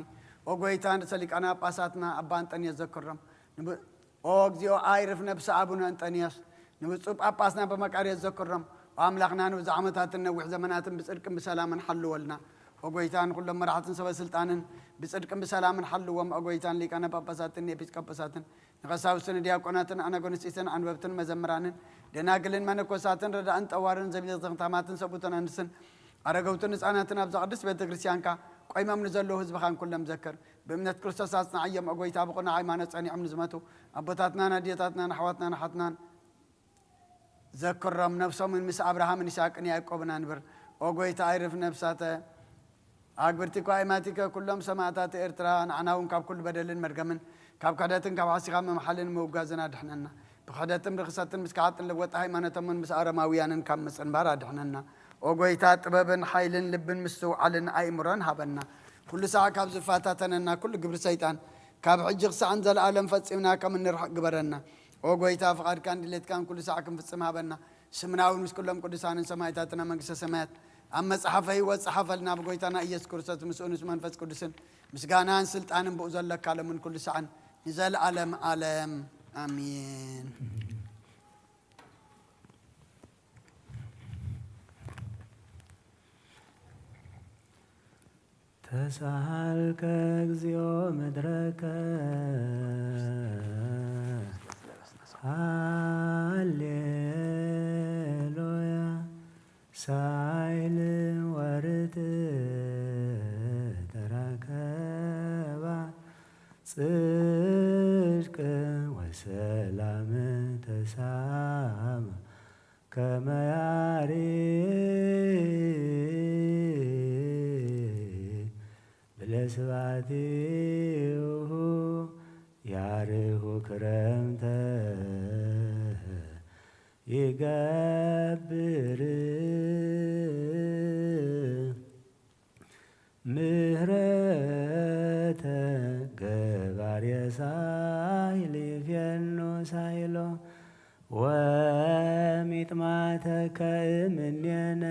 ኦ ጎይታ፣ ርእሰ ሊቃነ ጳጳሳትና ኣባ እንጠንዮስ ዘክሮም። ንብ-፣ ኦ እግዚኦ፣ ኣይርፍ ነብሲ ኣቡነ እንጠንዮስ። ንብፁዕ ጳጳስና በመቃርዮስ ዘክሮም። ኦ ኣምላኽና፣ ንብዙሕ ዓመታትን ነዊሕ ዘመናትን ብጽድቅን ብሰላምን ሓልወልና። ኦ ጎይታ፣ ንኹሎም መራሕትን ሰበ ስልጣንን ብጽድቅን ብሰላምን ሓልዎም። ኦ ጎይታ፣ ንሊቃነ ጳጳሳትን ንኤጲስቆጶሳትን ንቀሳውስትን ዲያቆናትን ኣናጎንስጢስን ኣንበብትን መዘምራንን ደናግልን መነኮሳትን ረዳእን ጠዋርን ዘቢልኽትን ታማትን ሰብኡትን ኣንስትን ኣረገውትን ህፃናትን ኣብዛ ቅድስት ቤተ ክርስቲያንካ ቆይሞም ንዘለዉ ህዝብኻን ኩሎም ዘክር። ብእምነት ክርስቶስ ኣጽንዓዮም። ኦ ጎይታ፣ ብቕኑዕ ሃይማኖት ጸኒዖም ንዝመቱ ኣቦታትናን ኣዴታትናን ኣሕዋትናን ኣሓትናን ዘክሮም። ነፍሶምን ምስ ኣብርሃምን ይስሐቅን ያዕቆብን ኣንብር። ኦ ጎይታ፣ ኣይርፍ ነፍሳተ ኣግብርቲከ ኣእማቲከ ኩሎም ሰማእታት ኤርትራ፣ ንዓና እውን ካብ ኩሉ በደልን መርገምን፣ ካብ ክሕደትን ካብ ሓሲኻ ምምሓልን ምውጋዝን ኣድሕነና። ብክሕደትን ርኽሰትን ምስ ክሓጥን ለወጢ ሃይማኖቶምን ምስ ኣረማውያንን ካብ ምጽንባር ኣድሕነና። ኦ ጎይታ፣ ጥበብን ሓይልን ልብን ምስትውዓልን ኣእምሮን ሃበና። ኩሉ ሳዕ ካብ ዝፈታተነና ኩሉ ግብሪ ሰይጣን፣ ካብ ሕጂ ክሳዕን ዘለኣለም ፈጺምና ከም እንርሕቕ ግበረና። ኦ ጎይታ፣ ፍቓድካን ድሌትካን ኩሉ ሳዕ ክንፍጽም ሃበና። ስምና እውን ምስ ኩሎም ቅዱሳንን ሰማዕታትን ኣብ መንግስተ ሰማያት ኣብ መጽሓፈ ህይወት ጸሓፈልና። ብጎይታና ኢየሱስ ክርስቶስ ምስኡን ምስ መንፈስ ቅዱስን ምስጋናን ስልጣንን ብኡ ዘለካ ሎምን ኩሉ ሳዕን ንዘለኣለም ኣለም ኣሜን። ተሳሃልከ እግዚኦ ምድረከ ሃሌሉያ ሳይል ወርት ጽድቅ ወሰላም ተሳማ ከመ ያሪ ብለስባቲሁ ያርሁ ክረምተ ይገብር ምህረተ ገባሬ ሳይል ይፌኑ ሳይሎ ወሚጥማተከ እምኔነ።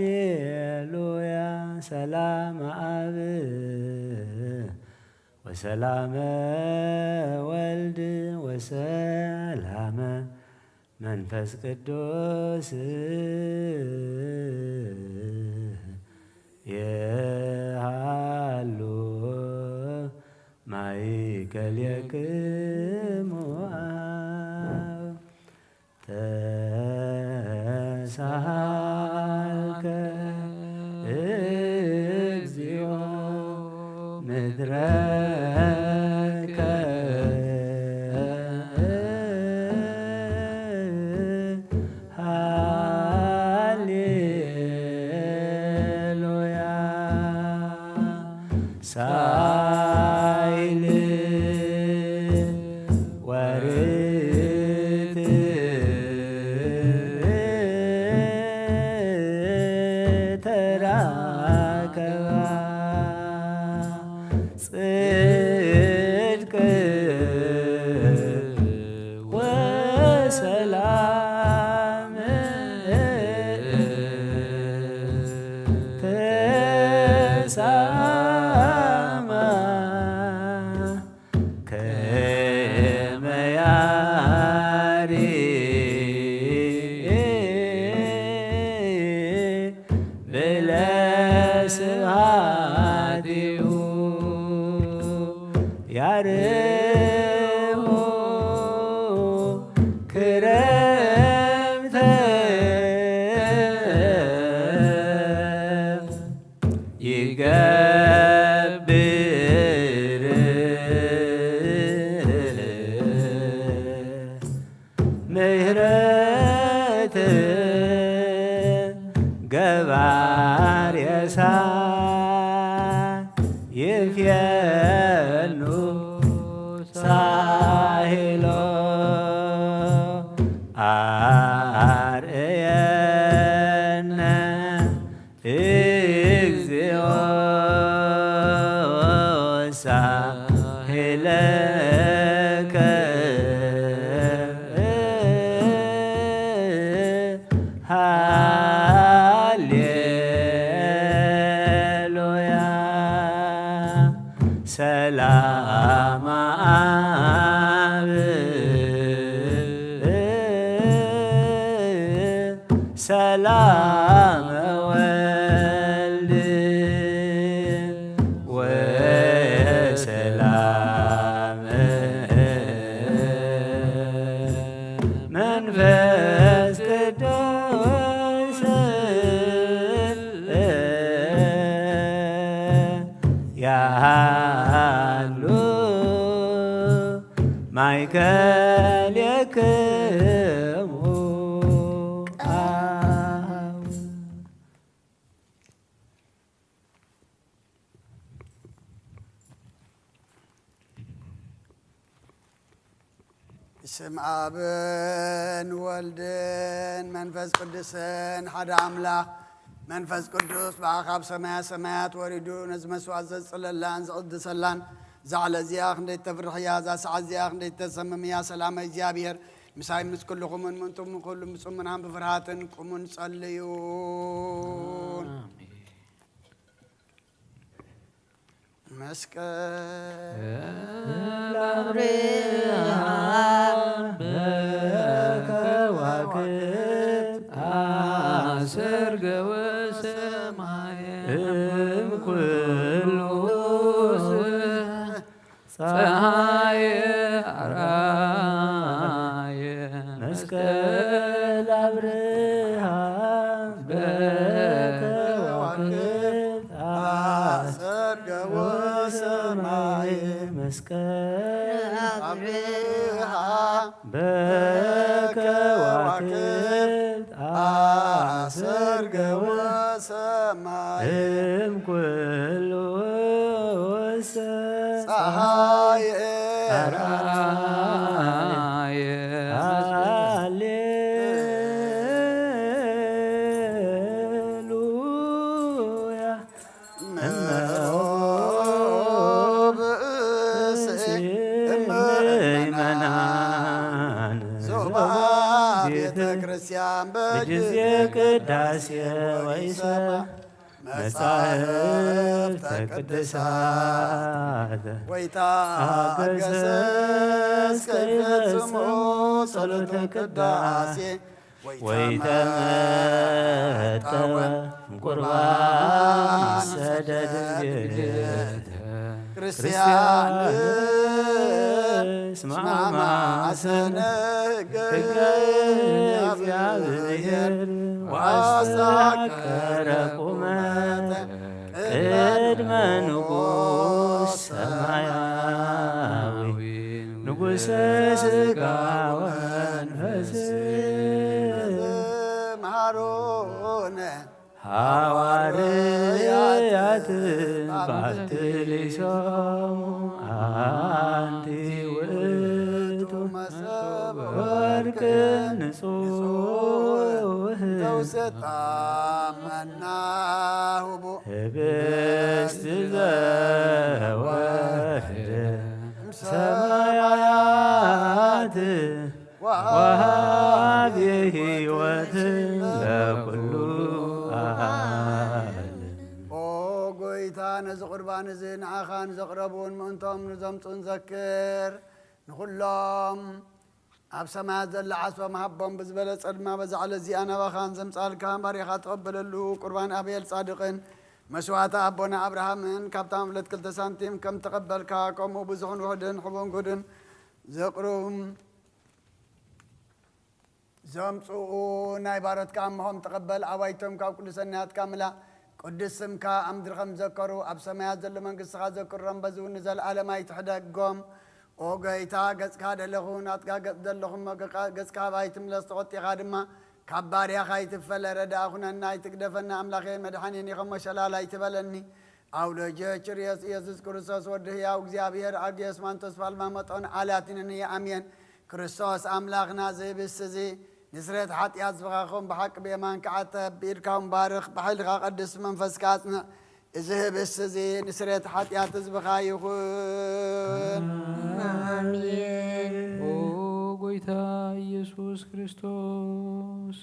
ሃሌሉያ ሰላም አብ ወሰላመ ወልድ ወሰላመ መንፈስ ቅዱስ የሃሉ ማእከሌክሙ አብ ተሳሃልከ እግዚኦ ምድረከ ሃሌሉያ ሳይል ወርትዕ ተራከባ ጽድቅ ወሰላም ተሳማ ከመ ያሪ ብለ ስብሐቲሁ ያርሁ ክረምተ ይገብር ምህረት ገባሬ ሳይል ይፌኑ ሳይሎ አርእየነ እግዚኦ ሳህለከ ሃሌሉያ ሰላም አብ ሰላም ወልድ ወሰላም መንፈስ ቅዱስ ያሃሉ ማእከሌክሙ አብ። ስም አብን ወልድን መንፈስ ቅዱስን ሓደ ኣምላኽ። መንፈስ ቅዱስ ብኣኻብ ሰማያ ሰማያት ወሪዱ ነዚ መስዋዕት ዘጽለላን ዝቕድሰላን እዛ ዕለት እዚኣ ክንደይ ተፍርሕ እያ፣ እዛ ሰዓት እዚኣ ክንደይ ተሰምም እያ። ሰላም እግዚኣብሔር ምሳይ ምስ ኩልኹምን ምንቱም ኩሉ ምጹምናን ብፍርሃትን ቁሙን ጸልዩ። መስቀል አብርሃ በከዋክብት አሰርገወ ሰማየ እምኩሉ ፀሐየ አራየ መስቀል አብርሃ በከዋክብት አሰ ኣብርሃ በከዋክብት ኣሰርገወ ሰማይ እምኩሉ ወሰ ፀሃየ ኣርኣየ። ሃሌሉያ። እምኦ ብእሴ እምእመናን ዞባ ቤተ ክርስቲያን በጊዜ ቅዳሴ ወይሰማ መጻሕፍተ ቅዱሳት ወይታ ኣገሰስ ከይፈጽሙ ጸሎተ ቅዳሴ ወይተመጠወ ቁርባን ሰደድ ቤተ ክርስቲያን ስማዕ ማሰነ ሕገ እግዚአብሔር ወአስተሐቀረ ቁመተ ቅድመ ንጉሥ ሰማያዊ ንጉሥ ሥጋ ወመንፈስ መሃሮነ ሐዋርያት ባትሊሶሙ አንቲ ውእቱ መሶበ ወርቅ ንጹሕ ተውስጣመና ህቡ ህብስት ዘወርድ እምሰማያት ወሃቢ ሕይወት ለኩሉ ዓለም። ኦ ጎይታ፣ ነዚ ቁርባን እዚ ንዓኻ ንዘቕረቡን ምእንቶም ንዘምጹን ዘክር። ንኹሎም ኣብ ሰማያት ዘላ ዓስቦም ሃቦም ብዝበለጸ ድማ በዛ ዕለት እዚኣ ናባኻ ንዘምጻልካ ባሪኻ ተቐበለሉ። ቁርባን ኣቤል ጻድቕን መስዋዕቲ ኣቦና ኣብርሃምን ካብታ መፍለት ክልተ ሳንቲም ከም ተቐበልካ፣ ከምኡ ብዙሕን ውሑድን ሕቡን ጉድን ዘቕሩም ዘምጽኡ ናይ ባሮትካ እምሆም ተቐበል። ኣባይቶም ካብ ቅዱሰ ናትካ ምላእ። ቅዱስ ስምካ ኣብ ምድሪ ከም ዘከሩ ኣብ ሰማያት ዘሎ መንግስትኻ ዘክሮም፣ በዚ እውን ንዘለኣለም ኣይትሕደጎም። ኦ ጎይታ፣ ገጽካ ደለኹ፣ ናትካ ገጽ ደለኹ እሞ፣ ገጽካ ኣባይ ትምለስ፣ ተቖጢኻ ድማ ካብ ባርያኻ ኣይትፈለ። ረዳእ ኩነና፣ ኣይትግደፈና። ኣምላኸይ መድሓኒን ኢኸሞ ሸላል ኣይትበለኒ። ኣውሎጀ ችርዮስ ኢየሱስ ክርስቶስ ወዲ ህያው እግዚኣብሔር ኣግዮስ ማንቶስ ፋልማ መጦን ኣላቲንን ኣሜን። ክርስቶስ ኣምላኽና፣ እዚ ህብስት እዚ ንስርየት ሓጢኣት ህዝብኻ ኹን ብሓቂ ብየማንካ ዓተብ፣ ብኢድካ እውን ባርኽ፣ ብሓይልኻ ቀድስ፣ መንፈስካ ኣጽንዕ። እዚ ህብስት እዚ ንስርየት ሓጢኣት ህዝብኻ ይኹን። ኣሜን። ኦ ጎይታ ኢየሱስ ክርስቶስ፣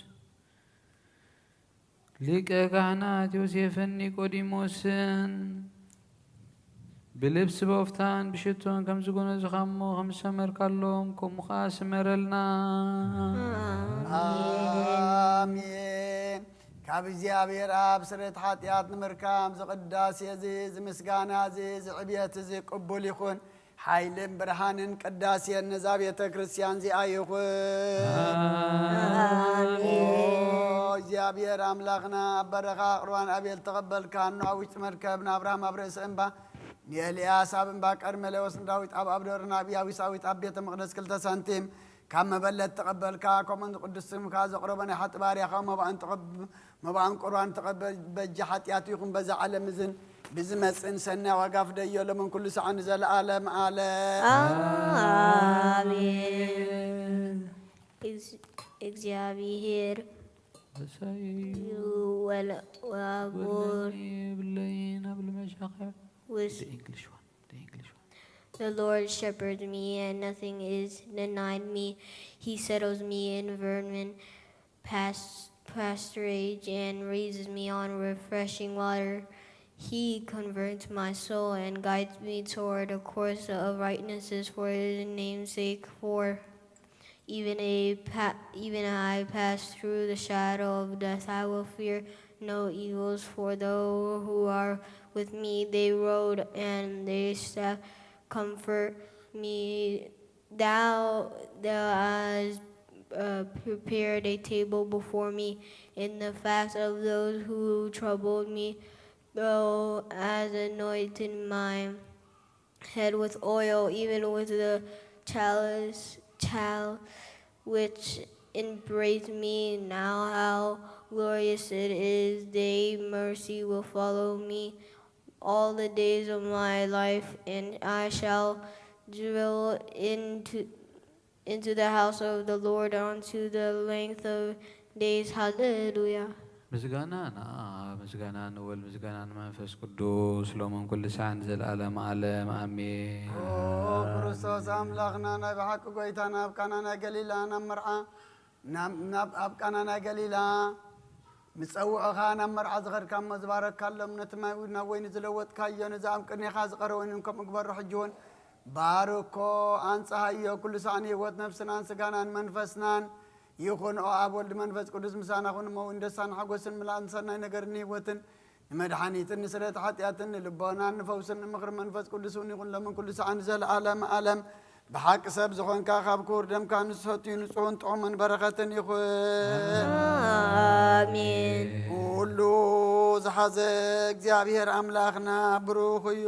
ሊቀ ካህናት ዮሴፍን ኒቆዲሞስን ብልብሲ በፍታን ብሽቶን ከም ዝጎነዝኻሞ ከም ዝሰመርካሎም፣ ከምኡ ኸዓ ስመረልና። ኣሜን። ካብ እግዚኣብሔር ኣብ ስርየት ሓጢኣት ንምርካብ፣ እዚ ቅዳሴ እዚ፣ እዚ ምስጋና እዚ፣ እዚ ዕብየት እዚ ቅቡል ይኹን። ሓይልን ብርሃንን ቅዳሴን ነዛ ቤተ ክርስቲያን እዚኣ ይኹን። ኣሜን። ኦ እግዚኣብሔር ኣምላኽና፣ ኣብ በረኻ ቁርባን ኣቤል ተቐበልካ፣ እነሆ ኣብ ውሽጢ መርከብ ንኣብርሃም ኣብ ርእሲ እምባ፣ ንኤልያስ ኣብ እምባ ቀርሜሌዎስ፣ ንዳዊት ኣብ ኣብደር፣ ናብ ያቡሳዊት ኣብ ቤተ መቕደስ ክልተ ሳንቲም ካብ መበለት ተቐበልካ። ከምኡ ንቅዱስ ስምካ ዘቕረቦ ናይ ሓጢ ባርያኻ መባእን ተቐብ-፣ መባእን ቁርባን ተቐበል። በጃ ሓጢኣት ይኹን በዛ ዓለም እዝን ብዝመጽእን ሰናይ ዋጋ ፍደዮ፣ ሎምን ኩሉ ሰዓት ንዘለኣለም ኣለም። ኣሜን። እዝ-፣ እግዚኣብሔር እሰይ። ወለ-፣ ወአቦር። ወለኒ ብለይን ኣብ ልመሻኸ። ውስ-፣ The English one. The English one. The Lord shepherds me, and nothing is denied me. He settles me in vermin past-, pasturage and raises me on refreshing water. He converts my soul and guides me toward a course of righteousness for his name's sake. For even a pa-, even I pass through the shadow of death, I will fear no evils, for thou who are with me, they rod and they staff comfort me. Thou, thou hast, uh, prepared a table before me in the face of those who troubled me. Thou hast anointed my head with oil, even with the chalice, chalice which embraced me. Now how glorious it is! Thy mercy will follow me all the days of my life, and I shall dwell into into the house of the Lord unto the length of days. Hallelujah. ምስጋና ንኣብ፣ ምስጋና ንወልድ፣ ምስጋና ንመንፈስ ቅዱስ፣ ሎምን ኩሉ ሳዕ ንዘለዓለመ ዓለም፣ ኣሜን። ኦ ክርስቶስ ኣምላኽና፣ ናይ ብሓቂ ጎይታ፣ ናብ ቃና ናይ ገሊላ፣ ናብ መርዓ፣ ናብ፣ ናብ፣ ኣብ ቃና ናይ ገሊላ፣ ምስ ጸውዑኻ ናብ መርዓ ዝኸድካ እሞ ዝበረካሎም፣ ነቲ ማይ ናብ ወይኒ ዝለወጥካዮ፣ ነዚ ኣብ ቅድሜኻ ዝቐረበ ወይኒ ከምኡ ግበሮ። ሕጂ እውን ባርኮ፣ ኣንጽሃዮ፣ ኩሉ ሳዕ ንህይወት ነፍስናን ስጋናን መንፈስናን ይኹን። ኦ ኣብ ወልድ መንፈስ ቅዱስ ምሳና ኩን፣ እሞ እውን ደስታን ሓጎስን ምልኣትን ሰናይ ነገርን ንህይወትን ንመድሓኒትን ንስርየት ሓጢኣትን ንልቦናን ንፈውስን ንምኽሪ መንፈስ ቅዱስ እውን ይኹን፣ ሎምን ኩሉ ሳዕን ንዘለዓለም ዓለም። ብሓቂ ሰብ ዝኾንካ፣ ካብ ክቡር ደምካ ንዝሰትዩ ንጹህን ጥዑምን በረኸትን ይኹን። ኣሜን። ኩሉ ዝሓዘ እግዚኣብሔር ኣምላኽና ብሩኽ እዩ።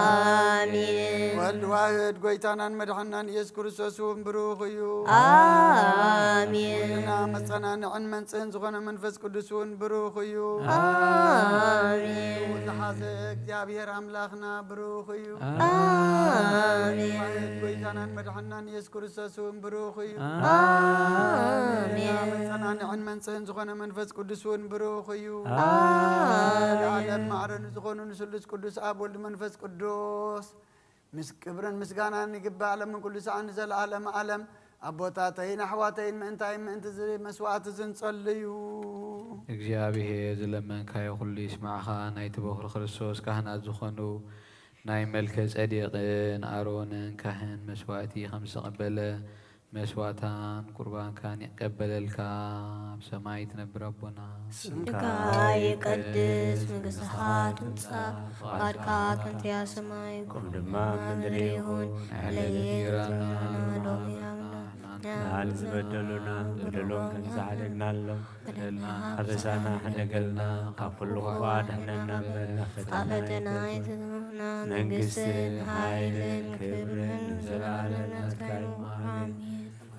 ኣሜን። ወልድ ዋህድ ጎይታናን መድሓናን ኢየሱስ ክርስቶስ እውን ብሩኽ እዩ። ኣሜን። ኩልና መጸናንዕን መንጽህን ዝኾነ መንፈስ ቅዱስ እውን ብሩኽ እዩ። ኣሜን። ኩሉ ዝሓዘ እግዚኣብሔር ኣምላኽና ብሩኽ እዩ። ኣሜን። ዋህድ ጎይታናን መድሓናን ኢየሱስ ክርስቶስ እውን ብሩኽ እዩ። ኣሜን። መጸናንዕን መንጽህን ዝኾነ መንፈስ ቅዱስ እውን ብሩኽ እዩ። ኣሜን። ለዓለም ማዕረ ንዝኾኑ ንስሉስ ቅዱስ ኣብ ወልድ መንፈስ ቅዱስ ምስ ክብርን ምስጋናን ይግባእ፣ ሎምን ኩሉ ሰዓት ንዘለዓለመ ዓለም። ኣቦታተይን ኣሕዋተይን፣ ምእንታይ ምእንቲ እዚ መስዋዕቲ እዚ ንጸልዩ። እግዚኣብሔር ዝለመንካዮ ኩሉ ይስማዕኻ። ናይቲ በኹሪ ክርስቶስ ካህናት ዝኾኑ ናይ መልከ ጸዴቅን ኣሮንን ካህን መስዋዕቲ ከም ዝተቐበለ፣ መስዋዕታን ቁርባንካን ይቀበለልካ። ኣብ ሰማይ ትነብር ኣቦና፣ ስምካ ይቀድስ፣ መንግስትኻ ትምጻእ፣ ፍቓድካ ከምቲ ኣብ ሰማይ ከምኡ ድማ ኣብ ምድሪ ይኹን። ዕለታዊ እንጀራና ሎሚ ሃበና፣ ንዓና ዝበደሉና በደሎም ከም ዝዓደግናሎም፣ በደልና ኣበሳና ሕደገልና፣ ካብ ኩሉ ክፉእ ኣድሕነና እምበር፣ ናብ ፈተና ኣይተእትወና፣ መንግስትን ሓይልን ክብርን ንዘለዓለም ናትካ እዩ። ኣሜን።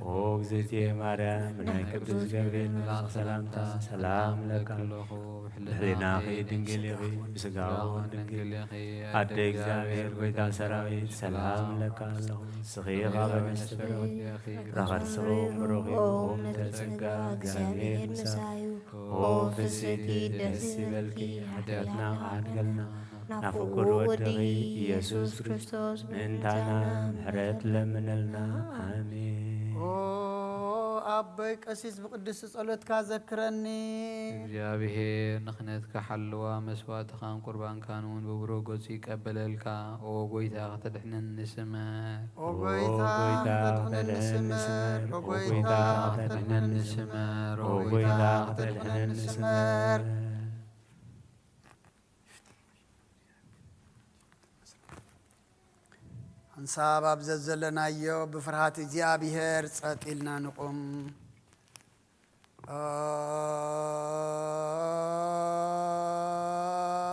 ኦ እግዝእትየ ማርያም፣ ብናይ ቅዱስ ገብርኤል መልኣኽ ሰላምታ ሰላም እለኪ ኣለኹ። ብሕሊናኺ ድንግል ኢኺ፣ ብስጋኺ እውን ድንግል ኢኺ። ኣደ እግዚኣብሔር፣ ጎይታ ሰራዊት፣ ሰላም እለኪ ኣለኹ። ንስኺ ካብ ኣንስቲ ፍሬ ከርሥኺ ብሩኽ እዩ። ኦ ምልዕቲ ጸጋ፣ እግዚኣብሔር ምሳኺ እዩ። ኦ ፍስሕቲ፣ ደስ ይበልኪ፣ ሓጢኣትና ክሓድገልና፣ ናብ ፍቁር ወድኺ ኢየሱስ ክርስቶስ ምእንታና ምሕረት ለምነልና። ኣሜን። ኦ ኣቦይ ቀሲስ፣ ብቅድስቲ ጸሎትካ ዘክረኒ። እግዚኣብሔር ንክህነትካ ሓልዋ፣ መስዋዕትኻን ቁርባንካን እውን ብብሩህ ገጹ ይቀበለልካ። ኦ ጎይታ፣ ከተድሕነኒ ስመር። ኦ ጎይታ፣ ከተድሕነኒ ስመር። ኦ ጎይታ፣ ከተድሕነኒ ስመር። ኦ ጎይታ፣ ከተድሕነኒ ስመር። ሓንሳብ ኣብ ዘዘለናዮ ብፍርሃት እግዚኣብሔር ጸጥ ኢልና ንቑም።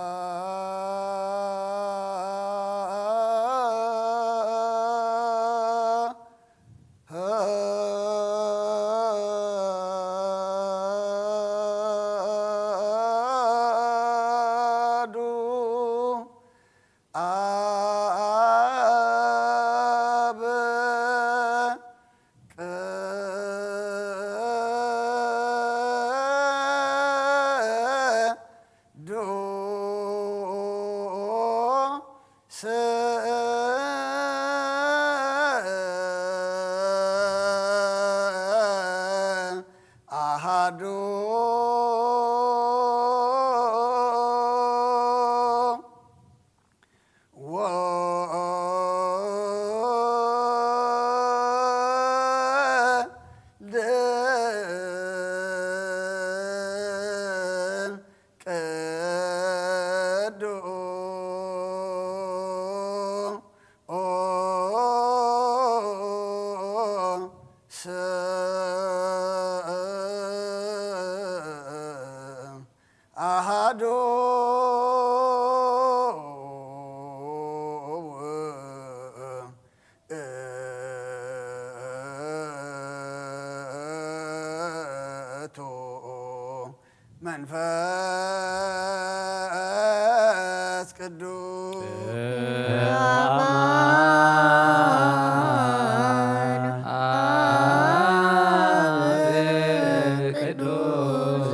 ኣሐዱ ኣብ ቅዱስ ኣሐዱ ወልድ ቅዱስ ኣሐዱ መንፈስ ቅዱስ በአማኑኤል ቅዱስ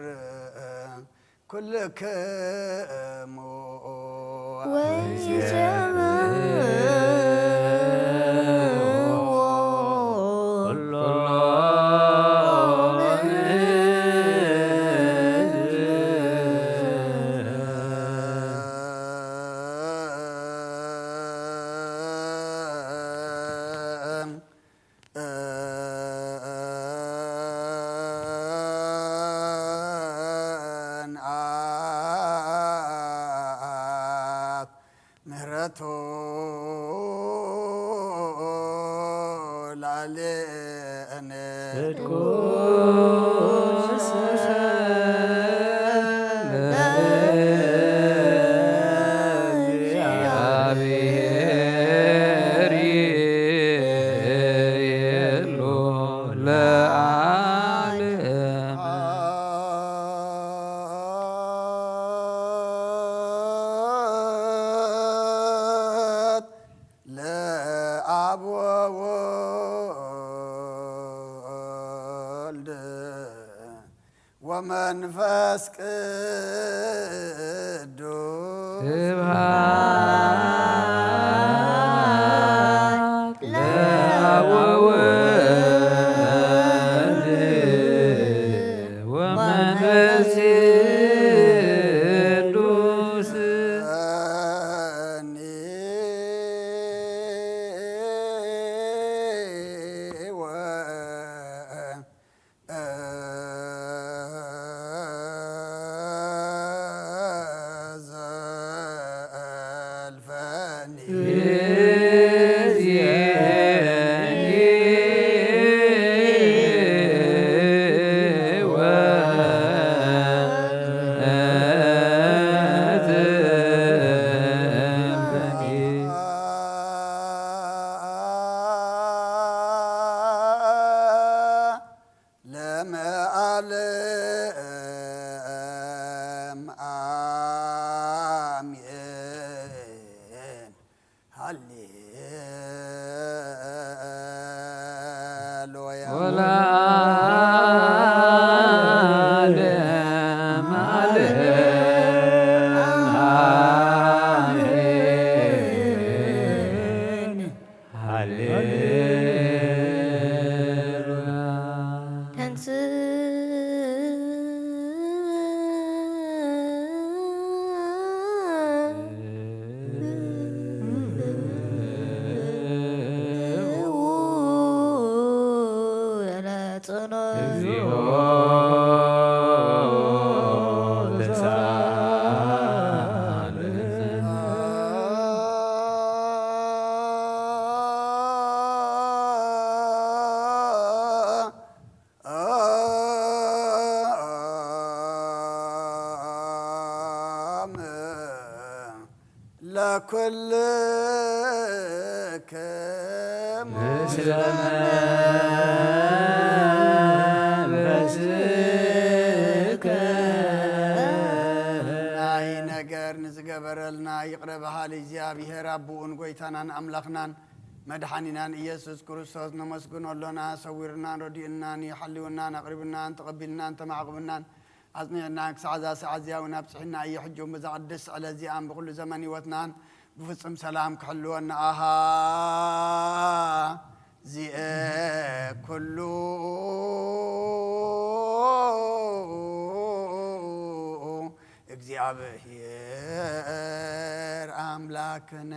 ለእግዚአብሔር ኩልክሙ ወይሰምዕዎ ኩሎም ምህረቱ ላዕሌነ ጽድቁ ለእግዚአብሔር ይቤሎ ለዓለም። ለአብ ወወልድ ወመንፈስ ቅዱስ ስብሐት ለአብ ወወልድ ወመንፈስ ቅዱስ። ለዓለመ ዓለም አሜን። ሃሌሉያ። ወለዓለመ ዓለም አሜን። ሃሌሉያ። ተንሥእ እግዚኦ ተሳለነ። ለኩልክሙ ምስለ መንፈስከ። ናይ ነገር ንዝገበረልና ይቕረ በሃሊ እግዚኣብሔር ኣቦኡን ጎይታናን ኣምላኽናን መድሓኒናን ኢየሱስ ክርስቶስ ነመስግኖ ኣሎና። ሰዊርናን ረዲኡናን እዩ፣ ሓልዩናን ኣቕሪቡናን ተቐቢልናን ተማዕቑብናን ኣጽኒዕና ክሳዕ እዛ ሰዓት እዚኣ እውን ኣብጽሒና እዩ። ሕጂ እውን በዛ ቅድስቲ ዕለት እዚኣን ብኹሉ ዘመን ህይወትናን ብፍጹም ሰላም ክሕልወና ኣሃ ዚኤ ኩሉ እግዚኣብሔር ኣምላክነ።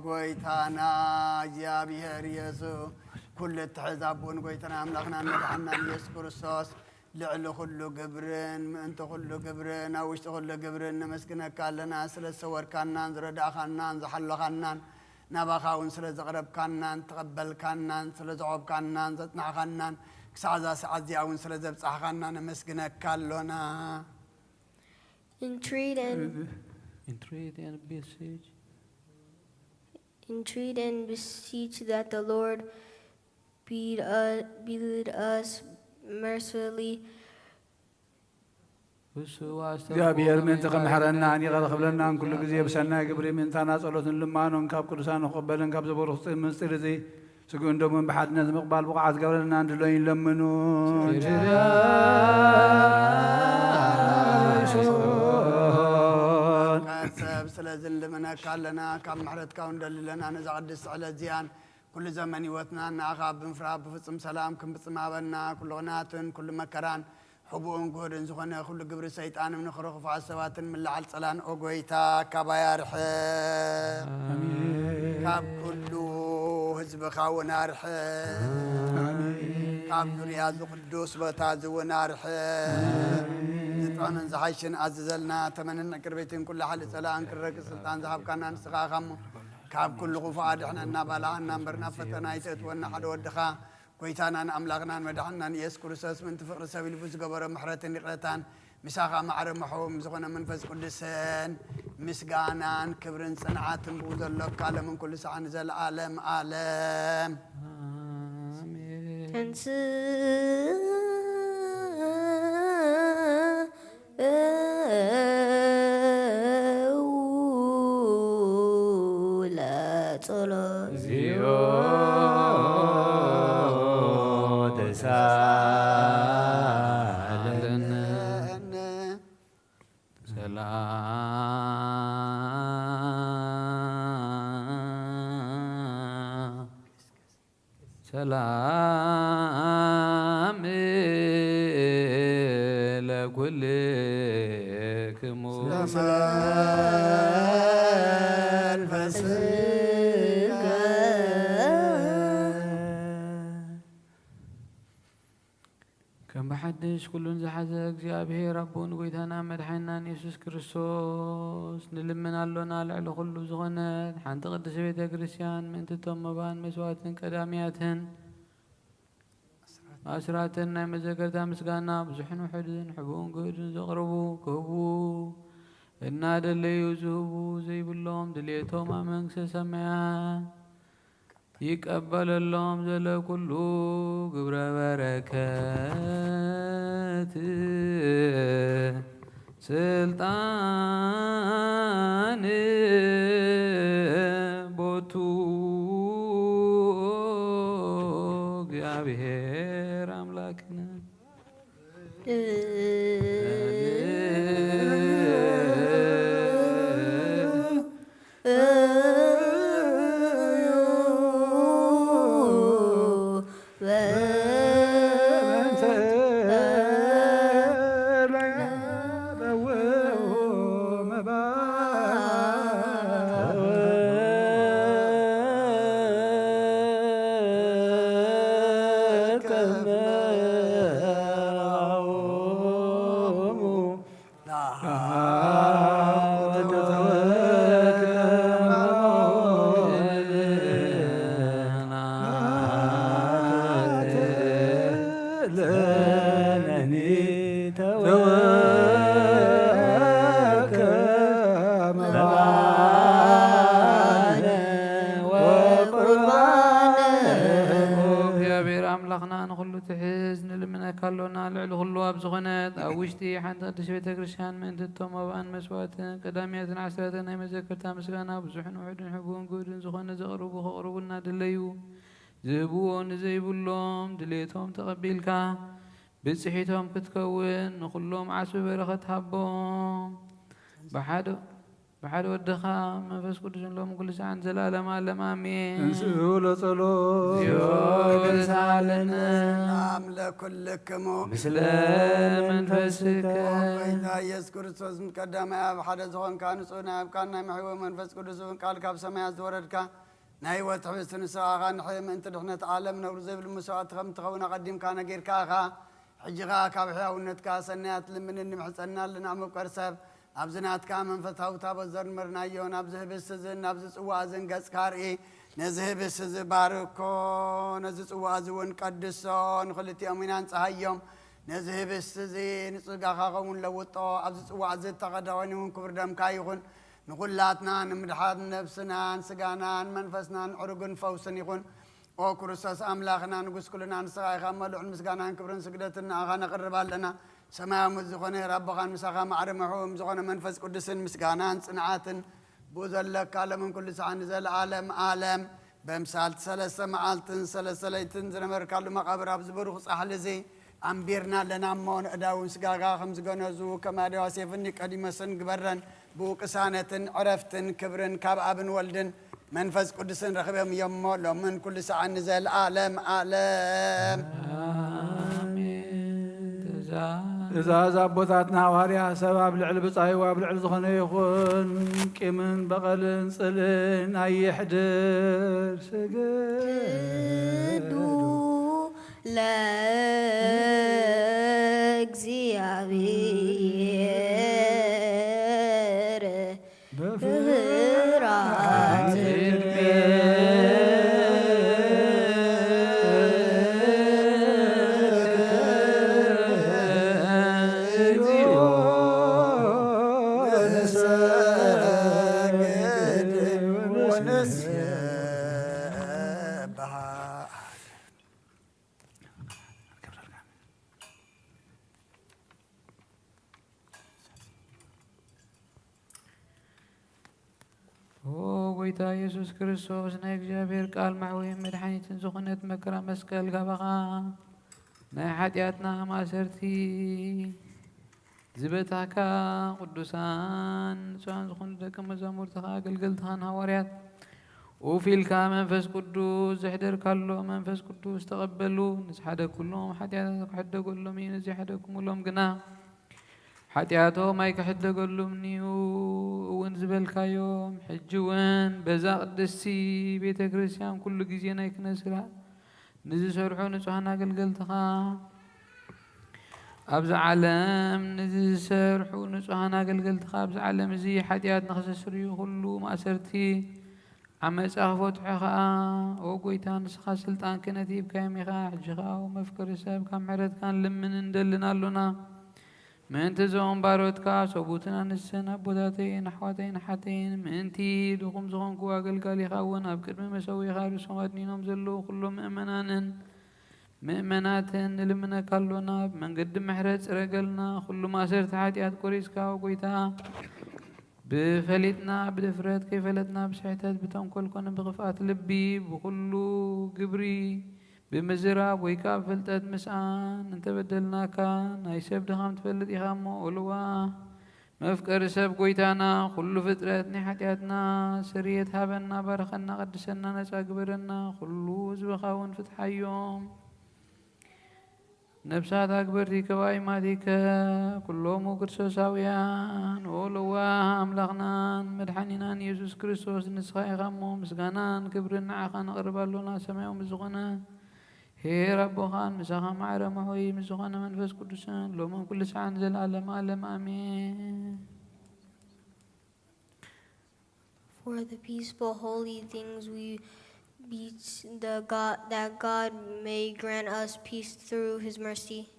ጎይታና እግዚኣብሔር ኢየሱስ፣ ኩሉ እትሕዝ ኣቦን ጎይታና ኣምላኽናን መድሓንናን ኢየሱስ ክርስቶስ፣ ልዕሊ ኩሉ ግብርን ምእንቲ ኩሉ ግብርን ኣብ ውሽጢ ኩሉ ግብርን ነመስግነካ ኣለና። ስለ ዝሰወርካናን ዝረዳእኻናን ዝሓለኻናን፣ ናባኻ እውን ስለ ዘቕረብካናን ተቐበልካናን ስለ ዘዕቆብካናን ዘጽናሕኻናን፣ ክሳዕ እዛ ሰዓት እዚኣ እውን ስለ ዘብጻሕኻና ነመስግነካ ኣሎና። Entreat and Entreat and beseech. Entreat and beseech that the Lord bid, uh, bid us mercifully. እሱ እግዚኣብሔር ምእንቲ ክምሕረናን ይቕረ ክብለናን ኩሉ ግዜ ብሰናይ ግብሪ ምእንታና ጸሎትን ልማኖን ካብ ቅዱሳን ንኽቕበልን ካብ ዘበርኹ ምስጢር እዚ ስግኡን ደሙን ብሓድነት ምቕባል ብቑዓት ገብረልና ንድሎ ይለምኑ። ሰብ ስለዚ ንልምነካ ኣለና፣ ካብ ምሕረትካ እውን ደሊ ኣለና። ነዛ ቅድስቲ ዕለት እዚኣን ኩሉ ዘመን ህይወትና ንኣኻ ብምፍራህ ብፍጹም ሰላም ክንፍጽም ሃበና። ኩሉ ቕንኣትን ኩሉ መከራን ሕቡእን ጉህድን ዝኾነ ኩሉ ግብሪ ሰይጣን እምኒ ክርኽፉ ሰባትን ምልዓል ጸላን ኦ ጎይታ ካባይ ኣርሕቕ። ኣሜን። ካብ ኩሉ ህዝብኻ እውን ኣርሕቕ። ኣሜን። ካብ ዙርያ እዚ ቅዱስ ቦታ እዚ እውን ኣርሕቕ። ኣሜን። ዝጥዕምን ዝሓሽን ኣዝዘልና ተመንን ዕቅርቤትን ኩሉ ሓሊ ጸላእን ክረግጽ ስልጣን ዝሃብካና ንስኻ ኢኻ እሞ ካብ ኩሉ ክፉእ ኣድሕነና ባልዓና እምበር ናብ ፈተና ኣይተእትወና ሓደ ወድኻ ጎይታናን ኣምላኽናን መድሓንናን ኢየሱስ ክርስቶስ ምእንቲ ፍቕሪ ሰብ ኢሉ ብዝገበሮ ምሕረትን ይቕረታን ምሳኻ ማዕረ መሖም ዝኾነ መንፈስ ቅዱስን ምስጋናን ክብርን ጽንዓትን ብኡ ዘሎካ ለምን ኩሉ ሰዓን ዘለዓለም ዓለም። ኣሜን። ተንስእ ለጸሎት። እግዚኦ ተሳለነ። ሰላም ለኩልክሙ። ከም ብሓድሽ ኩሉን ዝሓዘ እግዚኣብሔር ኣቦን ጎይታና መድሓኒናን የሱስ ክርስቶስ ንልምን ኣሎና። ልዕሊ ኩሉ ዝኾነት ሓንቲ ቅድስቲ ቤተ ክርስቲያን ምእንቲ እቶም መባን መስዋዕትን ቀዳምያትን ኣስራትን ናይ መዘከርታ ምስጋና ብዙሕን ውሑድን ሕቡእን ግህድን ዘቕርቡ ክህቡ እናደለዩ ዝህቡ ዘይብሎም ድልየቶም ኣብ መንግስተ ሰማያት ይቀበለሎም ዘለ ኩሉ ግብረ በረከት ስልጣን ቦቱ እግዚኣብሔር ኣምላክነ። ኣምላኽና ንኹሉ ትሕዝ ንልምነካ ኣሎና። ልዕሊ ኩሉ ኣብ ዝኾነት ኣብ ውሽጢ ሓንቲ ቅድስት ቤተ ክርስቲያን ምእንቲ እቶም መባእን መስዋእትን ቀዳምያትን ዓስራትን ናይ መዘከርታ ምስጋና ብዙሕን ውሑድን ሕቡን ግሁድን ዝኾነ ዘቕርቡ ከቕርቡልና ድለዩ። ዝህብዎ ንዘይብሎም ድሌቶም ተቐቢልካ ብጽሒቶም ክትከውን ንኹሎም ዓስቢ በረኸት ሃቦም። ብሓደ ብሓደ ወድኻ መንፈስ ቅዱስን ሎም ኩሉ ሰዓን ዘላለም ኣለም ኣሜን። እንስኡ ለጸሎት። ሰላም ለኩልክሙ። ምስለ መንፈስከ። ጎይታ ኢየሱስ ክርስቶስ ምስ ቀዳማይ ኣብ ሓደ ዝኾንካ ንጹህ ናይ ኣብካን ናይ መሕዊ መንፈስ ቅዱስ እውን ቃል ካብ ሰማያት ዝወረድካ ናይ ህይወት ሕብስቲ ንስኻ ኢኻ። ንሕይ ምእንቲ ድሕነት ዓለም ነውሪ ዘይብሉ መስዋእቲ ከም ትኸውን ኣቐዲምካ ነጊርካ ኢኻ። ሕጂ ኸኣ ካብ ሕያውነትካ ሰናያት ልምንን ንምሕጸና ኣለና። መብቀር ሰብ ኣብዚ ናትካ መንፈሳዊ ታቦት ዘርመርናዮ ናብዚ ህብስቲ እዝን ናብዚ ጽዋእ እዝን ገጽካ ርኢ። ነዚ ህብስቲ እዚ ባርኮ፣ ነዚ ጽዋእ እዚ እውን ቀድሶ፣ ንኽልቲኦም ኢና ንጽሃዮም። ነዚ ህብስቲ እዚ ንጽጋኻ ኸውን ለውጦ፣ ኣብዚ ጽዋእ እዚ እተቐድሐ ኮይኑ እውን ክቡር ደምካ ይኹን። ንኹላትና ንምድሓን ነብስናን ስጋናን መንፈስናን ዕሩግን ፈውስን ይኹን። ኦ ክርስቶስ ኣምላኽና ንጉስ ኩልና ንስኻ ኢኻ እሞ ልዑል ምስጋናን ክብርን ስግደትን ንኣኻ ነቕርብ ኣለና። ሰማያዊ ምስ ዝኾነ ኣቦኻን ምሳኻ ማዕረ ምሕው ምስ ዝኾነ መንፈስ ቅዱስን ምስጋናን ጽንዓትን ብኡ ዘለካ ሎምን ኩሉ ሰዓት ንዘለኣለም ኣለም በምሳልቲ ሰለስተ መዓልትን ሰለስተ ለይትን ዝነበርካሉ መቓብር ኣብዚ ብሩኽ ጻሕሊ እዚ ኣንቢርና ኣለና እሞ ንእዳውን ስጋጋ ከም ዝገነዙ ከም ኣድዋ ሴፍን ኒቆዲሞስን ግበረን ብኡ ቅሳነትን ዕረፍትን ክብርን ካብ ኣብን ወልድን መንፈስ ቅዱስን ረኺቦም እዮም እሞ ሎምን ኩሉ ሰዓት ንዘለኣለም ኣለም። ኣሜን። ትእዛዝ ትእዛዝ ኣቦታትና ሃዋርያ ሰብ ኣብ ልዕሊ ብጻዩ ኣብ ልዕሊ ዝኾነ ይኹን ቂምን በቐልን ጽልእን ኣይሕድር። ስግዱ ለእግዚኣብሔር በፍርሃት ኦ ጎይታ ኢየሱስ ክርስቶስ ናይ እግዚኣብሔር ቃል ማሕወይን መድሓኒትን ዝኾነት መከራ መስቀል ጋባኻ ናይ ሓጢኣትና ማእሰርቲ ዝበታካ ቅዱሳን ንጹሃን ዝኾኑ ደቂ መዛሙርትኻ ኣገልገልትኻን ሃዋርያት ኡፍ ኢልካ መንፈስ ቅዱስ ዘሕደርካሎም መንፈስ ቅዱስ ተቐበሉ። ንዝሓደግኩሎም ሓጢኣታት ክሕደገሎም እዩ፣ ንዘይሓደግኩምሎም ግና ሓጢኣቶም ኣይክሕደገሉምን'ዩ እውን ዝበልካዮም፣ ሕጂ እውን በዛ ቅድስቲ ቤተ ክርስቲያን ኩሉ ግዜ ናይ ክነስራ ንዝሰርሑ ንጹሃን ኣገልገልትኻ ኣብዚ ዓለም ንዝሰርሑ ንጹሃን ኣገልገልትኻ ኣብዚ ዓለም እዚ ሓጢኣት ንኸሰስርዩ ኩሉ ማእሰርቲ ዓመጻ ክፈትሖ ኸኣ፣ ኦ ጐይታ፣ ንስኻ ስልጣን ክህነት ሂብካዮም ኢኻ። ሕጂ ኸኣ፣ ኦ መፍቀሪ ሰብ፣ ካብ ምሕረትካ ንልምንን ንደልን ኣሎና። ምእንቲ እዞም ባሮትካ፣ ሰብኡትን ኣንስትን፣ ኣቦታተይን ኣሕዋተይን ኣሓተይን፣ ምእንቲ ድኹም ዝኾንኩ ኣገልጋሊኻ እውን ኣብ ቅድሚ መሰዊኻ ርእሶም ኣድኒኖም ዘለዉ ኵሎም ምእመናንን ምእመናትን ንልምነካ ኣሎና። ብመንገዲ ምሕረት ጽረገልና፣ ኵሉ ማእሰርቲ ሓጢኣት ቈሪጽካ፣ ኦ ጐይታ። ብፈሊጥና ብድፍረት ከይፈለጥና ብስሕተት ብተንኮል ኮነ ብኽፍኣት ልቢ ብኹሉ ግብሪ ብምዝራብ ወይ ከኣ ብፍልጠት ምስኣን እንተበደልናካ ናይ ሰብ ድኻም ትፈልጥ ኢኻ እሞ ኦልዋ መፍቀሪ ሰብ ጐይታና ኩሉ ፍጥረት ናይ ሓጢኣትና ስርየት ሃበና ባርኸና ቀድሰና ነጻ ግበረና ኩሉ ህዝብኻ እውን ፍትሓዮም። ነብሳት ኣግበርቲ ከባይ ማቲከ ኩሎሙ ክርስቶሳውያን ኦ ለዋህ ኣምላኽናን መድሓኒናን ኢየሱስ ክርስቶስ ንስኻ ኢኻ እሞ ምስጋናን ክብርን ንዓኻ ነቕርብ ኣሎና ሰማያዊ ምስ ዝኾነ ሄር ኣቦኻን ምሳኻ ማዕረ መሖይ ምስ ዝኾነ መንፈስ ቅዱስን ሎምን ኩሉ ሰዓን ዘልኣለም ኣለም ኣሜን። For the peaceful, holy things we beseech the God that God may grant us peace through His mercy.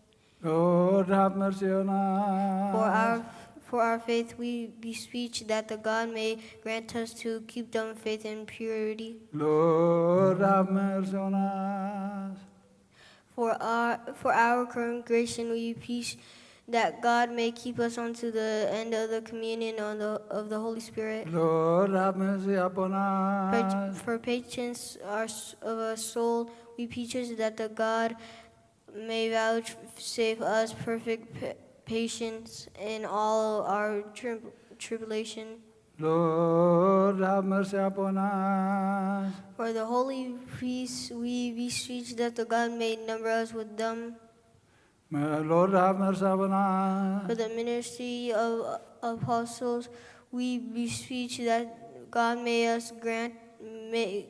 Lord, have mercy on us. For our for our faith we beseech that the God may grant us to keep them faith and purity. Lord, have mercy on us. For our, for our congregation, we wish that God may keep us unto the end of the communion of the, of the Holy Spirit. Lord, have mercy upon us. For patience our, of our soul, we wish that the God may vouchsafe us perfect patience in all our tribulation. Lord, have mercy upon us. For the holy priests, we beseech that the God may number us with them. Lord, have mercy upon us. For the ministry of apostles, we beseech that God may us grant may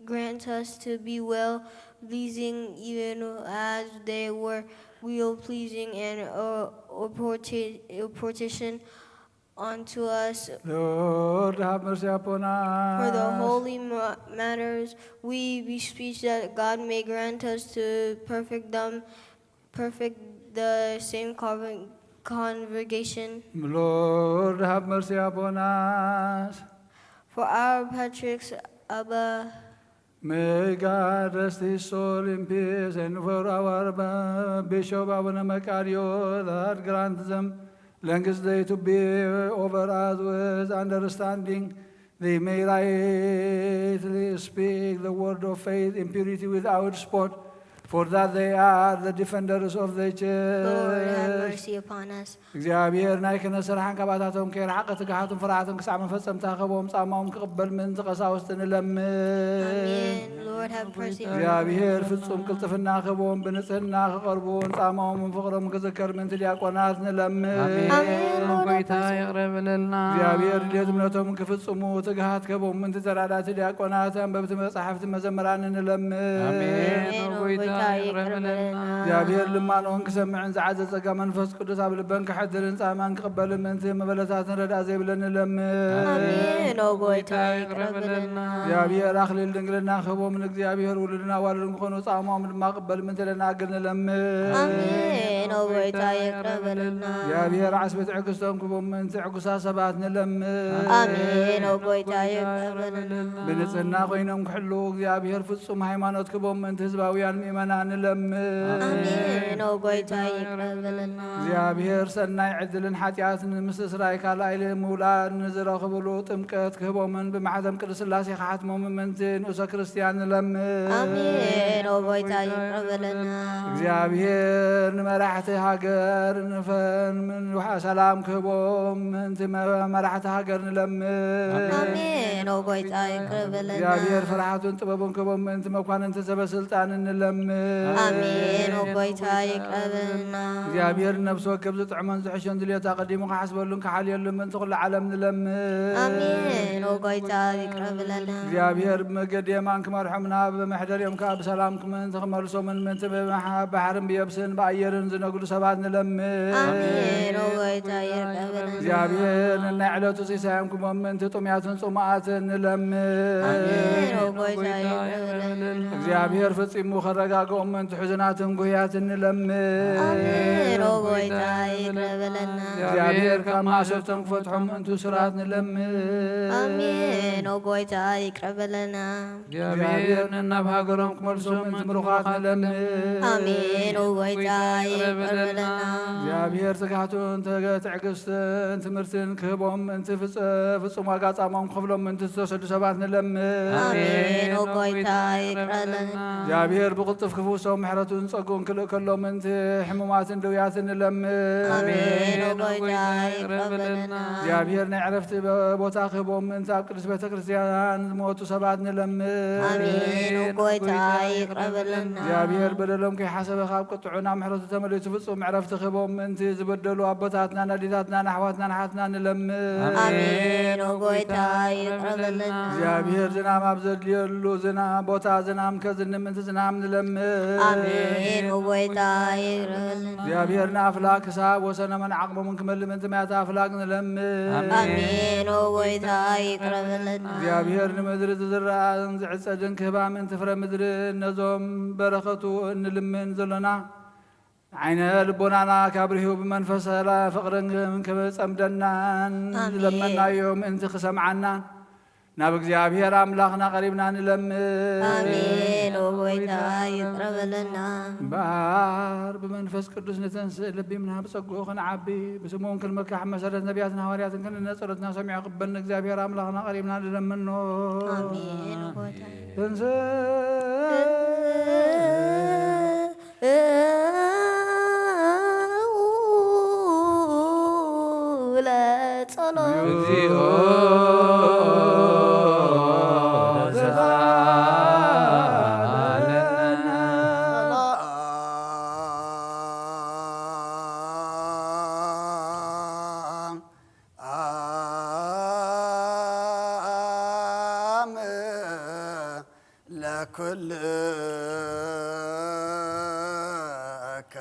grant us to be well pleasing, even as they were well pleasing and uh, portion unto us. Lord, have mercy upon us. For the holy matters, we beseech that God may grant us to perfect them, perfect the same congregation. Lord, have mercy upon us. For our patriarchs, Abba, May God rest his soul in peace, and for our Bishop Abuna Makario, that grant them length day to be over us with understanding, they may rightly speak the word of faith in purity without spot, for that they are the defenders of the church. Lord, have mercy upon us. እግዚኣብሔር ናይ ክህነት ስራሕን ካባታቶም ከይረሓቐ ትግሃትን ፍርሃትን ክሳዕ መፈጸምታ ክህቦም ጻማኦም ክቕበል ምእንቲ ቀሳውስቲ ንለምን። እግዚኣብሔር ፍጹም ቅልጥፍና ክህቦም ብንጽህና ክቐርቡን ጻማኦምን ፍቕሮም ክዝከር ምእንቲ ዲያቆናት ንለምን። እግዚኣብሔር ድሌት እምነቶም ክፍጽሙ ትግሃት ክህቦም ምእንቲ ተራዳእቲ ዲያቆናት ኣንበብቲ መጻሕፍቲ መዘምራን ንለምን። እግዚኣብሔር ልማኖን ክሰምዕን ዝዓዘ ጸጋ መንፈስ ቅዱስ ኣብ ልበን ክሕድርን ጻማን ክቕበልን ምእንቲ መበለታትን ረድኣ ዘይብለን ንለምን። ኣሜን። ኦ ጎይታ ይቅረ በለልና። እግዚኣብሔር ኣኽሊል ድንግልና ክህቦም ንእግዚኣብሔር ውሉድን ኣዋልድን ክኾኑ ጻማኦም ድማ ቅበል ምእንቲ ደናግል ንለምን። ኣሜን። ኦ ጎይታ ይቅረ በለልና። እግዚኣብሔር ዓስቢ ትዕግስቶም ክህቦም ምእንቲ ዕጉሳት ሰባት ንለምን። ኣሜን። ኦ ጎይታ ይቅረ በለልና። ብንጽህና ኮይኖም ክሕልዉ እግዚኣብሔር ፍጹም ሃይማኖት ክህቦም ምእንቲ ህዝባውያን ምእመናን ንለምን። ኣሜን። ኦ ጎይታ ይቅረ በለልና። እግዚኣብሔር ሰናይ ዕድልን ሓጢኣት ንምስስራይ ካልኣይ ምውላድ ንዝረኽብሉ ጥምቀት ክህቦምን ብማሕተም ቅድስት ስላሴ ክሓትሞምን ምእንቲ ንኡሰ ክርስትያን ንለምን። ኣሜን። ኦ ጎይታ ይቅረ በለልና። እግዚኣብሔር ንመራሕቲ ሃገር ንፈን ምን ሰላም ክህቦም ምእንቲ መ-፣ መራሕቲ ሃገር ንለምን። ኣሜን። ኦ ጎይታ ይቅረ በለልና። እግዚኣብሔር ፍርሃቱን ጥበቡን ክህቦም ምእንቲ መኳንንቲ ሰበስልጣን ንለምን። ኣሜን። ኦ ጎይታ ይቅረ በለልና። እግዚኣብሔር ንነፍሲ ወከፍ ዝጥዕሞን ዝሕሾን ድልየቱ ኣቐዲሙ ክሓስበሉን ክሓልየሉን ምእንቲ ኩሉ ዓለም ንለምን። ኣሜን። ኦ ጎይታ ይቅረ በለልና። እግዚኣብሔር ብመገዲ የማን ክመርሖም ናብ መሕደሪኦም ከኣ ብሰላም ምእንቲ ክመልሶምን ምእንቲ ብመሓ-፣ ባሕርን ብየብስን ብኣየርን ዝነግዱ ሰባት ንለምን። ኣሜን። ኦ ጎይታ ይቅረ በለልና። እግዚኣብሔር ነናይ ዕለቱ ሲሳዮም ክቦም ምእንቲ ጥሙያትን ጽሙኣትን ንለምን። ኣሜን። ኦ ጎይታ ይቅረ በለልና። እግዚኣብሔር ፈጺሙ ከረጋግኦም ምእንቲ ሕዙናትን ጉህያትን ንለምን። ኣሜን። ኦ ጎይታ ይቅረ በለልና። እግዚኣብሔር ካብ ማእሰርቶም ክፈትሖም ምእንቲ እሱራት ንለምን። ኣሜን። ኦ ጎይታ ይቅረ በለና። እግዚኣብሔር ነናብ ሃገሮም ክመልሶም ምእንቲ ምሩኻት ንለምን። ኣሜን። ኦ ጎይታ ይቅረ በለና። እግዚኣብሔር ትግሃቱን ትግ-፣ ትዕግስትን ትምህርትን ክህቦም ምእንቲ ፍጽ-፣ ፍጹም ዋጋ ጻማኦም ክኸፍሎም ምእንቲ ዝተሰዱ ሰባት ንለምን። ኣሜን። ኦ ጎይታ ይቅረ በለና። እግዚኣብሔር ብቕልጡፍ ክፍውሶም ምሕረቱን ጸጉን ክልእከሎም ምእንቲ ሕሙማትን ድውያትን ንለምን። ኣሜን። ኦ ጎይታ ይቅረ በለና። እግዚኣብሔር ናይ ዕረፍቲ በ-፣ ቦታ ክህቦም ምእንቲ ኣብ ቅድስት ቤተ ክርስቲያን ዝሞቱ ሰባት ንለምን። ኣሜን። ኦ ጎይታ ይቅረ በለና። እግዚኣብሔር በደሎም ከይሓሰበ ካብ ቁጥዑ ናብ ምሕረቱ ተመሊሱ ፍጹም ዕረፍቲ ክህቦም ምእንቲ ዝበደሉ ኣቦታትናን ኣዴታትናን ኣሕዋትናን ኣሓትናን ንለምን። ኣሜን። ኦ ጎይታ ይቅረ በለና። እግዚኣብሔር ዝናም ኣብ ዘድልየሉ ዝና-፣ ቦታ ዝናም ከዝንም ምእንቲ ዝናም ንለምን። ኣሜን። ኦ ጎይታ ይቅረ በለና። እግዚኣብሔር ንኣፍላግ ክሳብ ወሰኖምን ዓቕሞምን ክመልእ ምእንቲ ማያት ኣፍላግ ንለምን። ኣሜን። ኦ ጎይታ ይቅረ በለና። እግዚኣብሔር ንምድሪ ዝዝራእን ዝዕጸድን ክህባ ምእንቲ ፍረ ምድሪ ነዞም በረኸቱ እንልምን ዘሎና ዓይነ ልቦናና ካብ ርሂቡ ብመንፈስ ሰላ-፣ ፍቕርን ክጸምደናን ኣሜን። ዝለመናዮ ምእንቲ ክሰምዓናን ናብ እግዚኣብሔር ኣምላኽና ቀሪብና ንለምን። ኣሜን። ኦ ጎይታ፣ ይቅረ በለና። እምበኣር ብመንፈስ ቅዱስ ንተንስእ ለቢምና ብጸግኡ ክንዓቢ፣ ብስሙ እውን ክንምካሕ መሰረት ነቢያትን ሃዋርያትን ክንነ ጸሎትና ሰሚዑ ክበን እግዚኣብሔር ኣምላኽና ቀሪብና ንለምኖ። ኣሜን። ኦ ጎይታ። ትንስእ ለጸሎት። እግዚኦ ተሳሃለነ። ሰላም ለኩልከ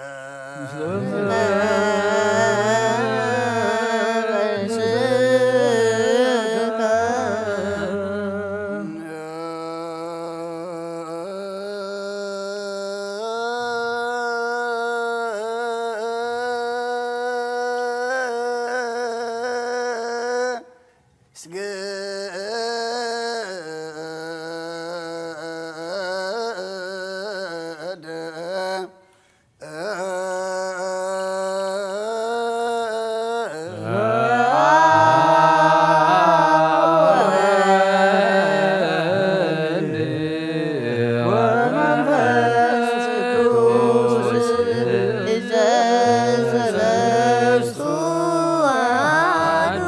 ስግድ ወወልድ ወመንፈስ ቅዱስ ዘሰለስቱ አሐዱ።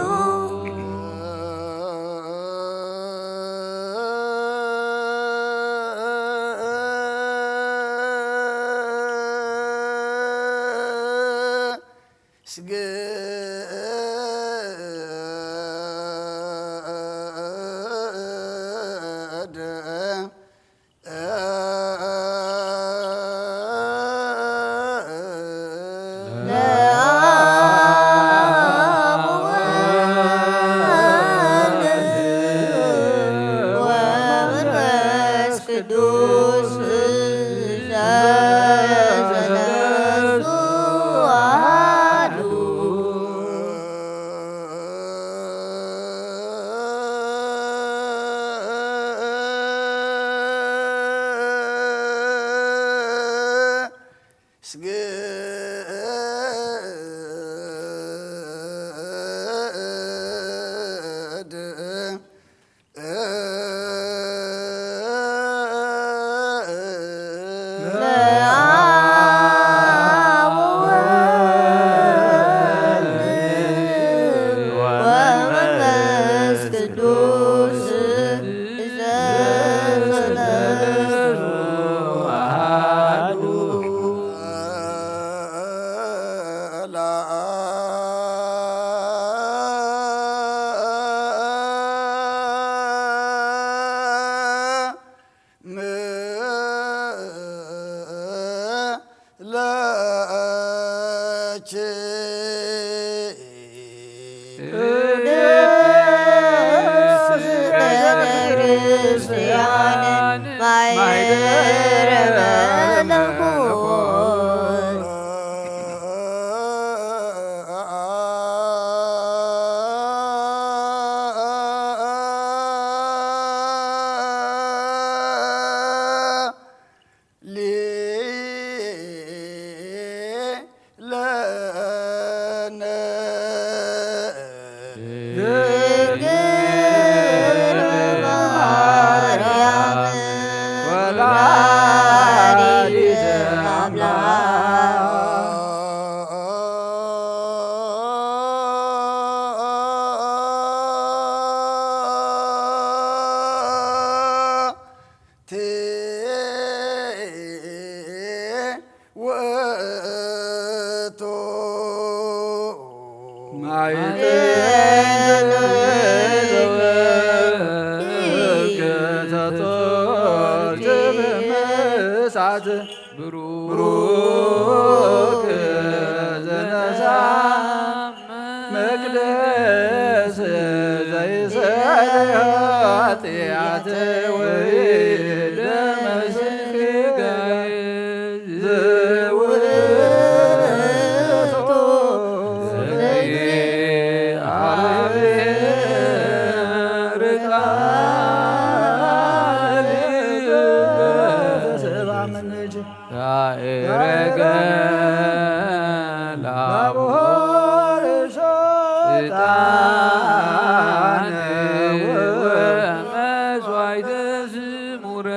ስግድ ለአብ ወወልድ ወመንፈስ ቅዱስ ዘሰለስቱ አሐዱ። ስግድ ለአብ ወወልድ ወመንፈስ ቅዱስ ዘሰለስቱ አሐዱ። ለኪ ቅድስት ቤተ ክርስቲያን ማይደረ መለኮት። ሊለነ ድንግል ማርያም ወላዲተ አምላክ። ውእቱ ማይጠንት ተጾርት ብምሳት ብሩክ ዘነሳ መቅደስ ዘይሰሪ ኃጢአት ወይደመስክ ጋይ ዘውእቱ ዘእግዚአብሔር ቃል አእረገ ላቦ ዕጣነ ወመሥዋዕተ ስሙረ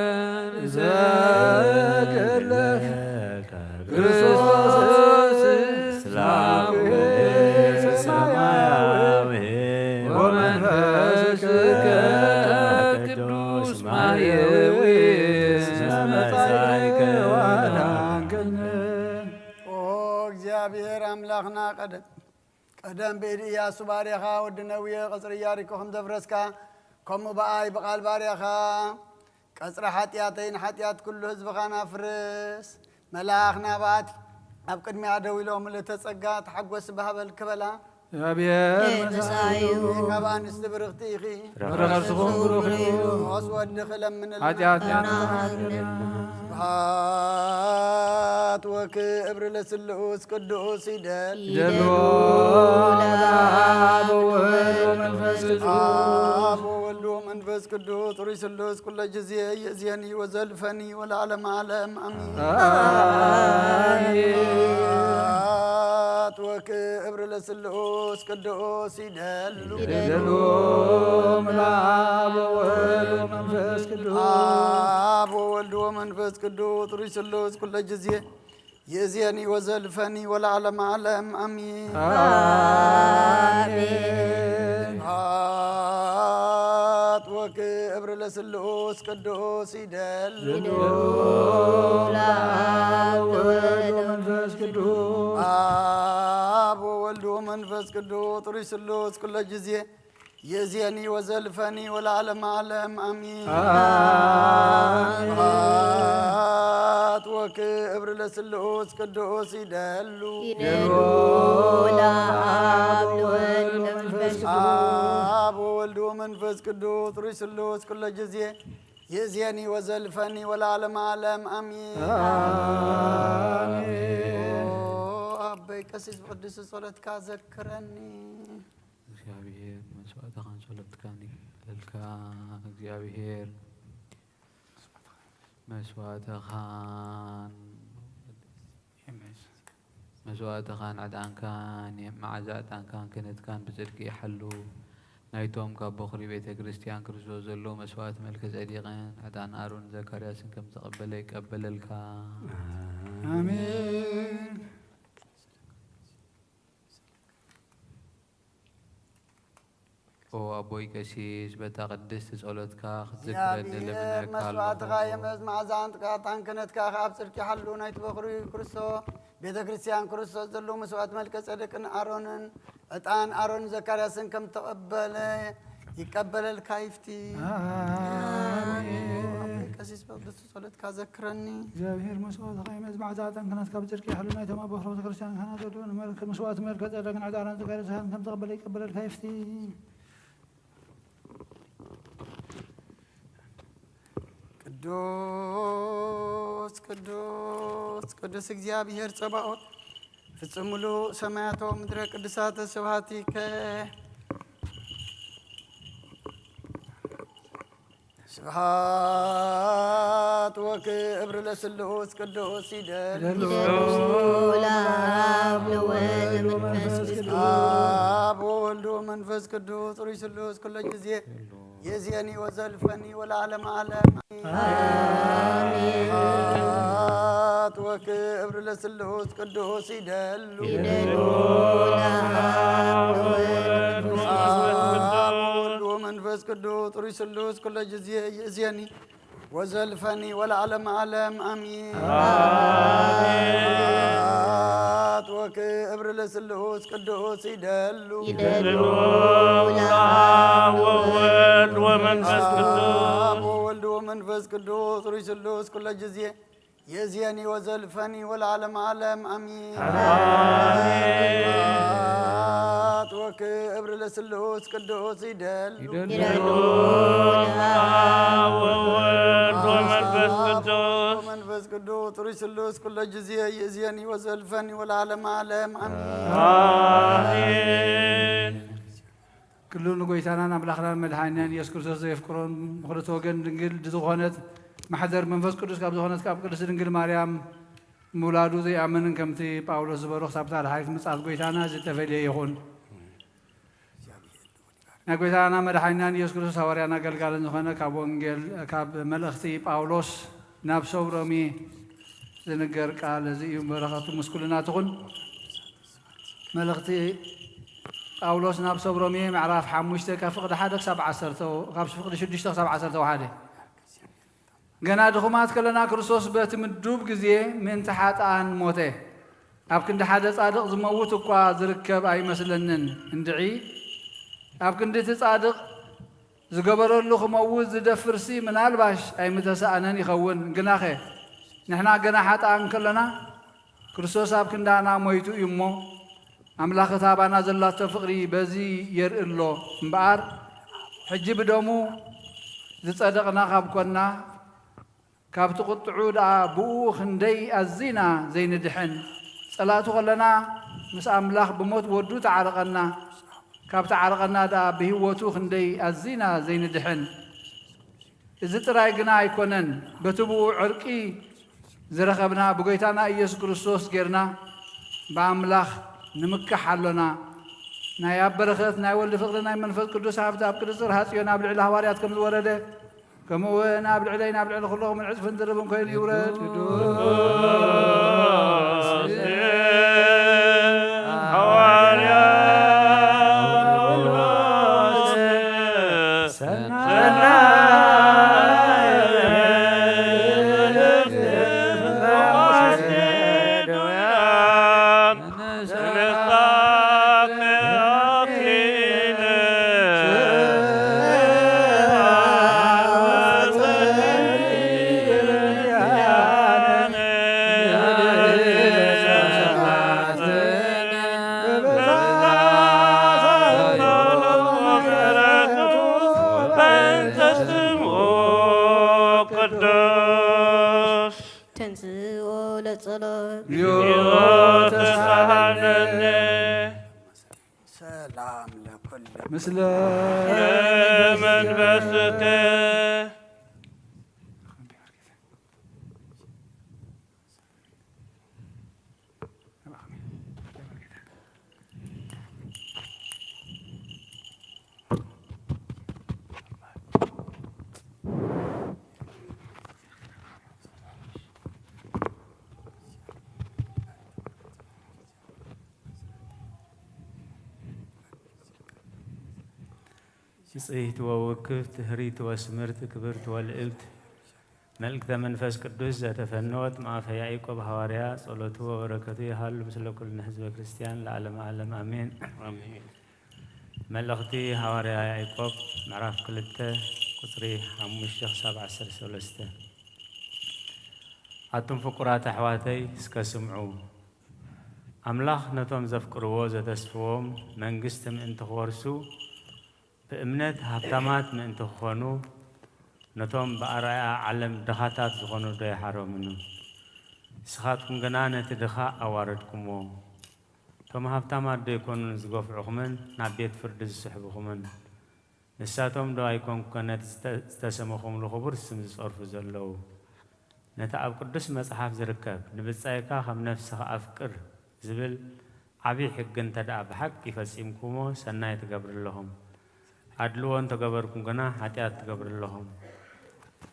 ንዘክር ለከ ክርስቶስ ስላም ሰማያዊ ወመንፈስከ ቅዱስ ማየዊ እስመ መጻእከ ወአድኃንከነ። ኦ እግዚአብሔር አምላኽና፣ ቀደም ቀደም ብኢድ ኢያሱ ባርያኻ ወዲ ነዌ ቀጽሪ ኢያሪኮ ከም ዘፍረስካ፣ ከምኡ ብኣይ ብቓል ባርያኻ ቀጽሪ ሓጢኣተይን ሓጢኣት ኩሉ ህዝብኻን ኣፍርስ። መልኣኽ ናባቲ ኣብ ቅድሚኣ ደው ኢሎምሉ፣ እተ ጸጋ ተሓጎስ፣ ባህ በል ክበላ። እግዚኣብሔር ምሳዩ። ካብ ኣንስቲ ብርኽቲ ኢኺ። ፍረ ከርስኹም ብሩኽ እዩ። ሞስ ወድኺ ለምንልና። ሓጢኣትና ይቕር በለና። ስብሐት ወክብር ለስሉስ ቅዱስ ይደል። ይደሉ ለአብ ወወልድ ወመንፈስ ቅዱስ። አብ ወወልድ ወመንፈስ ቅዱስ ጥሩይ ስሉስ ኩለ ጊዜ ይእዜኒ ወዘልፈኒ ወለዓለመ ዓለም አሜን። አሜን። ስብሐት ወክብር ለስሉስ ቅዱስ ይደሉ። ይደሉ ለአብ ወወልድ ወመንፈስ ቅዱስ። አብ ወወልድ ወመንፈስ ቅዱስ ጥሩይ ስሉስ ኩለ ጊዜ ይእዜኒ ወዘልፈኒ ወለዓለመ ዓለም አሜን። አሜን። ስብሐት ወክብር ለስሉስ ቅዱስ ይደል። ይደሉ ለአብ ወወልድ ወመንፈስ ቅዱስ። አብ ወወልድ ወመንፈስ ቅዱስ ጥሩይ ስሉስ ኩለ ጊዜ ይእዜኒ ወዘልፈኒ ወለዓለመ ዓለም አሜን። አሜን። ስብሐት ወክብር ለስሉስ ቅዱስ ይደሉ። ይደሉ ለአብ ወወልድ ወመንፈስ ቅዱስ። አብ ወወልድ ወመንፈስ ቅዱስ ጥሩይ ስሉስ ኩለ ጊዜ ይእዜኒ ወዘልፈኒ ወለዓለመ ዓለም አሜን። አሜን። ኦ አበይ ቀሲስ ብቅዱስ ጸሎትካ ዘክረኒ። እግዚኣብሔር መስዋእትኻን ጸሎትካን ይቀበለልካ። እግዚኣብሔር መስዋእትኻን መስዋእትኻን ዕጣንካን መዓዛ ዕጣንካን ክህነትካን ብጽድቂ ይሓሉ። ናይቶም ካብ በኹሪ ቤተ ክርስቲያን ክርስቶስ ዘለዉ መስዋእቲ መልከ ጸዲቕን ዕጣን ኣሮን ዘካርያስን ከም ተቐበለ ይቀበለልካ። ኣሜን። ኦ ኣቦይ ቀሲስ፣ በታ ቅድስቲ ጸሎትካ ክትዝክረኒ እግዚኣብሔር ልምነካ መስዋዕትኻ ኣለኹ። የመዝ መዓዛ ዕጣንካን ክህነትካ ከኣ ኣብ ጽድቂ ይሓሉ። ናይቲ በኹሪ ክርስቶስ ቤተ ክርስቲያን ክርስቶስ ዘለዉ መስዋዕት መልከ ጸደቅን ኣሮንን ዕጣን ኣሮን ዘካርያስን ከም ተቐበለ ይቀበለልካ ይፍቲ። ኣሜን። ኣቦይ ቀሲስ በቅዱስ ጸሎትካ ዘክረኒ። እግዚኣብሔር መስዋእትኻ ይመዝ መዓዛ ዕጣንካን ክህነትካ ብጽድቂ ይሓሉ። ናይቶም ኣብ በኹሪ ቤተ ክርስቲያን ካህናት ዘለዉ ንመልክ-፣ መስዋእቲ መልከ ጸደቅን ዕጣን ኣሮን ዘካርያስን ከም ተቐበለ ይቀበለልካ ይፍቲ። ቅዱስ ቅዱስ ቅዱስ እግዚኣብሔር ጸባኦት ፍጹም ምሉእ ሰማያት ወምድረ ቅዱሳት ስብሐቲከ። ስብሐት ወክብር ለስሉስ ቅዱስ ይደል። ይደሉ ለአብ ለወልድ ለመንፈስ ቅዱስ። አብ ወወልድ ወመንፈስ ቅዱስ ጥሩይ ስሉስ ኩለ ጊዜ ይእዜኒ ወዘልፈኒ ወለዓለመ ዓለም። አሜን። ስብሐት ወክብር ለስሉስ ቅዱስ ይደሉ። ይደሉ ለአብ ወወልድ ወመንፈስ ቅዱስ። አብ ወወልድ ወመንፈስ ቅዱስ ጥሩይ ስሉስ ኩለ ጊዜ ይእዜኒ ወዘልፈኒ ወለዓለመ ዓለም አሜን። አሜን። ስብሐት ወክብር ለስሉስ ቅዱስ ይደሉ። ይደሉ ለአብ ወወልድ ወመንፈስ ቅዱስ። አብ ወወልድ ወመንፈስ ቅዱስ ጥሩይ ስሉስ ኩለ ጊዜ ይእዜኒ ወዘልፈኒ ወለዓለመ ዓለም አሜን። አሜን። ስብሐት ወክብር ለስሉስ ቅዱስ ይደሉ። ይደሉ ለአብ ወወልድ ወመንፈስ ቅዱስ። መንፈስ ቅዱስ ጥሩይ ስሉስ ኩለ ጊዜ ይእዜኒ ወዘልፈኒ ወለዓለመ ዓለም አሜን። አሜን። ክሉ ንጎይታናን ኣምላኽናን መድሓኒናን ኢየሱስ ክርስቶስ ዘየፍቅሮን ብኽልተ ወገን ድንግል ዝኾነት ማሕደር መንፈስ ቅዱስ ካብ ዝኾነት ካብ ቅድስት ድንግል ማርያም ምውላዱ ዘይኣምንን ከምቲ ጳውሎስ ዝበሎ ክሳብ እታ ደሓሪት ምጽኣት ጐይታና ዝተፈልየ ይኹን። ናይ ጐይታና መድሓኒናን ኢየሱስ ክርስቶስ ሃዋርያን ኣገልጋልን ዝኾነ ካብ ወንጌል፣ ካብ መልእኽቲ ጳውሎስ ናብ ሰብ ሮሜ ዝንገር ቃል እዚ እዩ። በረኸቱ ምስ ኩልና ትኹን። መልእኽቲ ጳውሎስ ናብ ሰብ ሮሜ ምዕራፍ ሓሙሽተ ካብ ፍቕዲ ሓደ ክሳብ ዓሰርተ፣ ካብ ፍቕዲ ሽዱሽተ ክሳብ ዓሰርተ ሓደ። ገና ድኹማት ከለና ክርስቶስ በቲ ምዱብ ግዜ ምእንቲ ሓጥኣን ሞተ። ኣብ ክንዲ ሓደ ጻድቕ ዝመውት እኳ ዝርከብ ኣይመስለንን። እንድዒ ኣብ ክንዲ እቲ ጻድቕ ዝገበረሉ ክመውት ዝደፍርሲ ምናልባሽ ኣይምተሳእነን ይኸውን። ግናኸ ንሕና ገና ሓጥኣን ከለና ክርስቶስ ኣብ ክንዳና ሞይቱ እዩ እሞ፣ ኣምላኽ እታ ባና ዘላቶ ፍቕሪ በዚ የርኢ ኣሎ እምበኣር፣ ሕጂ ብደሙ ዝጸደቕና ካብ ኮና፣ ካብቲ ቁጥዑ ደኣ ብኡ ክንደይ ኣዚና ዘይንድሕን። ጸላእቱ ከለና ምስ ኣምላኽ ብሞት ወዱ ተዓረቐና፣ ካብ ተዓረቐና ደኣ ብህይወቱ ክንደይ ኣዚና ዘይንድሕን። እዚ ጥራይ ግና ኣይኮነን፣ በቲ ብኡ ዕርቂ ዝረኸብና ብጎይታና ኢየሱስ ክርስቶስ ጌርና ብኣምላኽ ንምካሕ ኣሎና። ናይ ኣብ በረኸት ናይ ወልዲ ፍቕሪ ናይ መንፈስ ቅዱስ ሃብቲ ኣብ ቅድስቲ ጽርሃ ጽዮን ኣብ ልዕሊ ሃዋርያት ከም ዝወረደ፣ ከምኡ እውን ኣብ ልዕለይ ናብ ልዕሊ ኩልኹም ዕጽፍን ድርብን ኮይኑ ይውረድ። ተንሥኦ ለጸሎት። ሰላም ለኩልክም። ምስለ መንፈስከ። ብጽሕቲ ወውክፍት ህሪት ወስምርት ክብርት ወልዕልት መልእክተ መንፈስ ቅዱስ ዘተፈነወት ማእፈ ያዕቆብ ሃዋርያ ጸሎቱ ወበረከቱ ይሃሉ ምስለ ኩልነ ህዝበ ክርስቲያን ለዓለመ ዓለም ኣሜን። ኣሜን። መልእኽቲ ሃዋርያ ያዕቆብ ምዕራፍ ክልተ ቁጽሪ ሓሙሽተ ክሳብ ዓሰርተ ሰለስተ። ኣቱም ፍቁራት ኣሕዋተይ እስከ ስምዑ። ኣምላኽ ነቶም ዘፍቅርዎ ዘተስፍዎም መንግስቲ ምእንቲ ክወርሱ ብእምነት ሃብታማት ምእንቲ ክኾኑ፣ ነቶም ብኣረኣእያ ዓለም ድኻታት ዝኾኑ ዶ ይሓሮምኑ? ንስኻትኩም ግና ነቲ ድኻ ኣዋረድኩምዎ። እቶም ሃብታማት ዶ ኣይኮኑን ዝገፍዑኹምን ናብ ቤት ፍርዲ ዝስሕቡኹምን? ንሳቶም ዶ ኣይኮንኩ ነቲ ዝተ-፣ ዝተሰመኹምሉ ክቡር ስም ዝጸርፉ ዘለዉ? ነቲ ኣብ ቅዱስ መጽሓፍ ዝርከብ "ንብጻይካ ከም ነፍስኻ ኣፍቅር" ዝብል ዓቢ ሕጊ እንተ ደኣ ብሓቂ ፈጺምኩሞ፣ ሰናይ ትገብሩ ኣለኹም። ኣድልዎ እንተ ገበርኩም ግና፣ ሓጢኣት ትገብሩ ኣለኹም።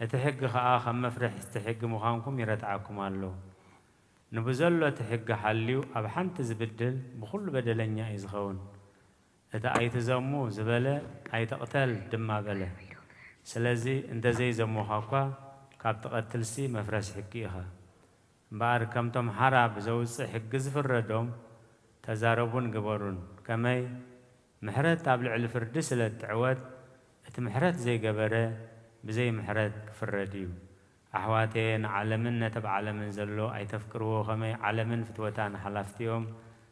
እቲ ሕጊ ኸኣ ከም መፍርሒ እቲ ሕጊ ምዃንኩም ይረትዓኩም ኣሎ። ንብዘሎ እቲ ሕጊ ሓልዩ ኣብ ሓንቲ ዝብድል፣ ብኹሉ በደለኛ እዩ ዝኸውን። እቲ "ኣይትዘሙ" ዝበለ "ኣይትቕተል" ድማ በለ። ስለዚ እንተ ዘይዘሙኻ እኳ፣ ካብ ትቐትልሲ መፍረስ ሕጊ ኢኻ። እምበኣር ከምቶም ሓራ ብዘውጽእ ሕጊ ዝፍረዶም ተዛረቡን ግበሩን። ከመይ ምሕረት ኣብ ልዕሊ ፍርዲ ስለ እትዕወት፣ እቲ ምሕረት ዘይገበረ ብዘይ ምሕረት ክፍረድ እዩ። ኣሕዋተየ፣ ንዓለምን ነቲ ኣብ ዓለምን ዘሎ ኣይተፍቅርዎ፣ ከመይ ዓለምን ፍትወታን ሓላፍቲ እዮም።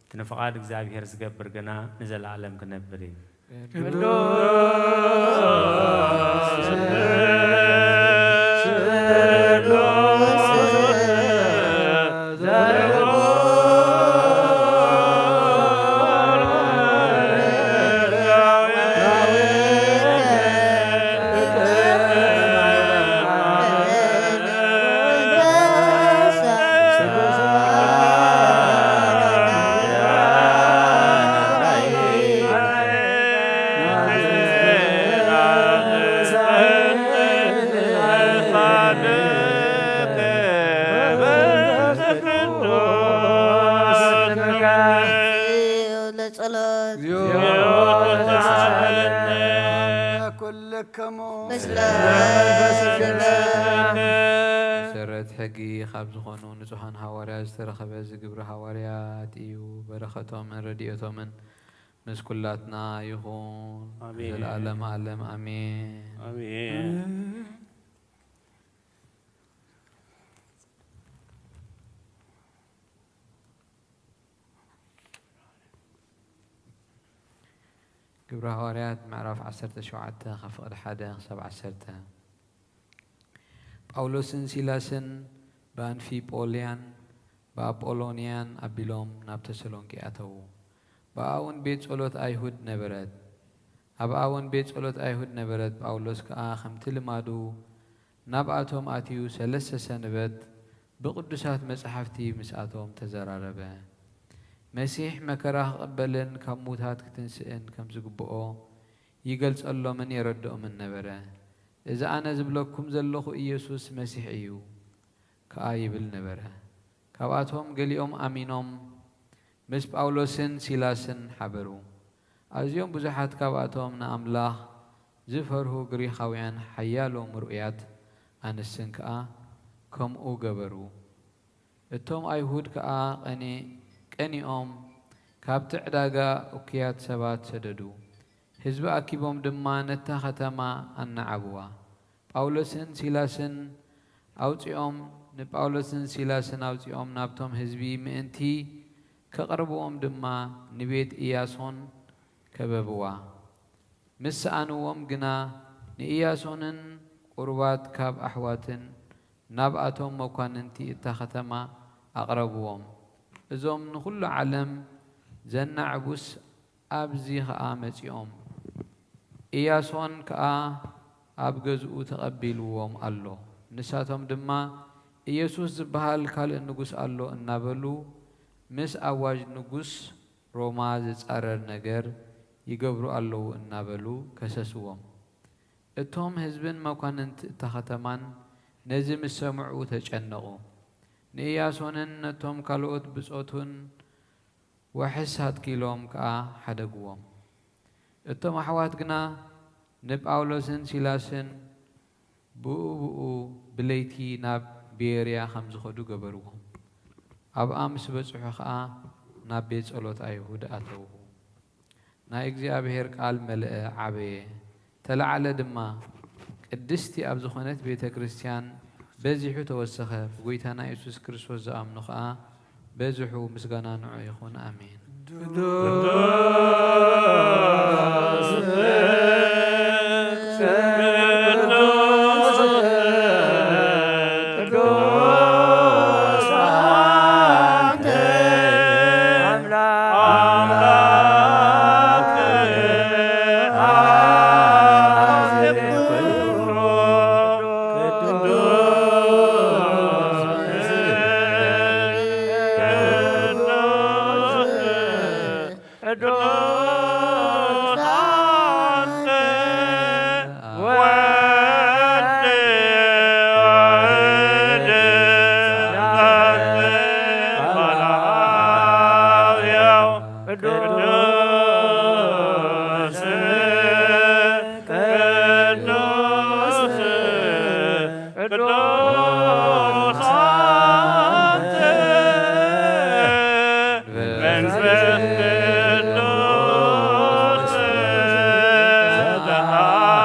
እቲ ንፍቓድ እግዚኣብሔር ዝገብር ግና ንዘለኣለም ክነብር እዩ። ቅዱስ እግዚኦ ተሳሃለነ። ኩልክሙ ምስለ መሰረት ሕጊ ካብ ዝኾኑ ንጹሓን ሃዋርያት ዝተረኸበ እዚ ግብሪ ሃዋርያት እዩ። በረኸቶምን ረድኤቶምን ምስ ኩላትና ይኹን። ኣሜን። ዘለዓለም ዓለም ኣሜን። ኣሜን። ግብረ ሃዋርያት ምዕራፍ ዓሰርተ ሸውዓተ ካብ ፍቕዲ ሓደ ክሳብ ዓሰርተ። ጳውሎስን ሲላስን ብኣንፊጶልያን ብኣጶሎንያን ኣቢሎም ናብ ተሰሎንቄ ኣተዉ። ብኣውን ቤት ጸሎት ኣይሁድ ነበረት። ኣብ ኣውን ቤት ጸሎት ኣይሁድ ነበረት። ጳውሎስ ከኣ ከምቲ ልማዱ ናብኣቶም ኣትዩ ሰለስተ ሰንበት ብቕዱሳት መጻሕፍቲ ምስኣቶም ተዘራረበ። መሲሕ መከራ ክቕበልን ካብ ምዉታት ክትንስእን ከም ዝግብኦ ይገልጸሎምን የረድኦምን ነበረ። እዚ ኣነ ዝብለኩም ዘለኹ ኢየሱስ መሲሕ እዩ ከኣ ይብል ነበረ። ካብኣቶም ገሊኦም ኣሚኖም ምስ ጳውሎስን ሲላስን ሓበሩ። ኣዝዮም ብዙሓት ካብኣቶም ንኣምላኽ ዝፈርሁ ግሪኻውያን ሓያሎ ምርኡያት ኣንስትን ከኣ ከምኡ ገበሩ። እቶም ኣይሁድ ከኣ ቀኒ-፣ ቀኒኦም ካብቲ ዕዳጋ እኩያት ሰባት ሰደዱ። ህዝቢ ኣኪቦም ድማ ነታ ኸተማ ኣናዓብዋ። ጳውሎስን ሲላስን ኣውጺኦም፣ ንጳውሎስን ሲላስን ኣውጺኦም ናብቶም ህዝቢ ምእንቲ ከቕርብዎም ድማ ንቤት ኢያሶን ከበብዋ። ምስ ሰኣንዎም ግና ንኢያሶንን ቁሩባት ካብ ኣሕዋትን ናብኣቶም መኳንንቲ እታ ኸተማ ኣቕረብዎም። እዞም ንኹሉ ዓለም ዘናዕቡስ ኣብዚ ኸኣ መጺኦም። ኢያሶን ከኣ ኣብ ገዝኡ ተቐቢልዎም ኣሎ። ንሳቶም ድማ፣ "ኢየሱስ ዝበሃል ካልእ ንጉስ ኣሎ" እናበሉ፣ ምስ ኣዋጅ ንጉስ ሮማ ዝጻረር ነገር ይገብሩ ኣለዉ እናበሉ ከሰስዎም። እቶም ህዝብን መኳንንቲ እታ ኸተማን ነዚ ምስ ሰምዑ ተጨነቑ። ንኢያሶንን ነቶም ካልኦት ብጾቱን ዋሕስ ኣትኪሎም ከኣ ሓደግዎም። እቶም ኣሕዋት ግና ንጳውሎስን ሲላስን ብኡ ብኡ ብለይቲ ናብ ቤርያ ከም ዝኸዱ ገበርዎም። ኣብኣ ምስ በጽሑ ኸኣ ናብ ቤት ጸሎት ኣይሁድ ኣተዉ። ናይ እግዚኣብሔር ቃል መለአ፣ ዓበየ፣ ተላዕለ ድማ። ቅድስቲ ኣብ ዝኾነት ቤተ ክርስቲያን በዚሑ ተወሰኸ። ብጎይታና የሱስ ክርስቶስ ዝኣምኑ ኸኣ በዝሑ። ምስጋና ንዑ ይኹን። ኣሜን። ቅዱስ ቅዱስ ቅዱስ አንተ መንፈስ ቅዱስ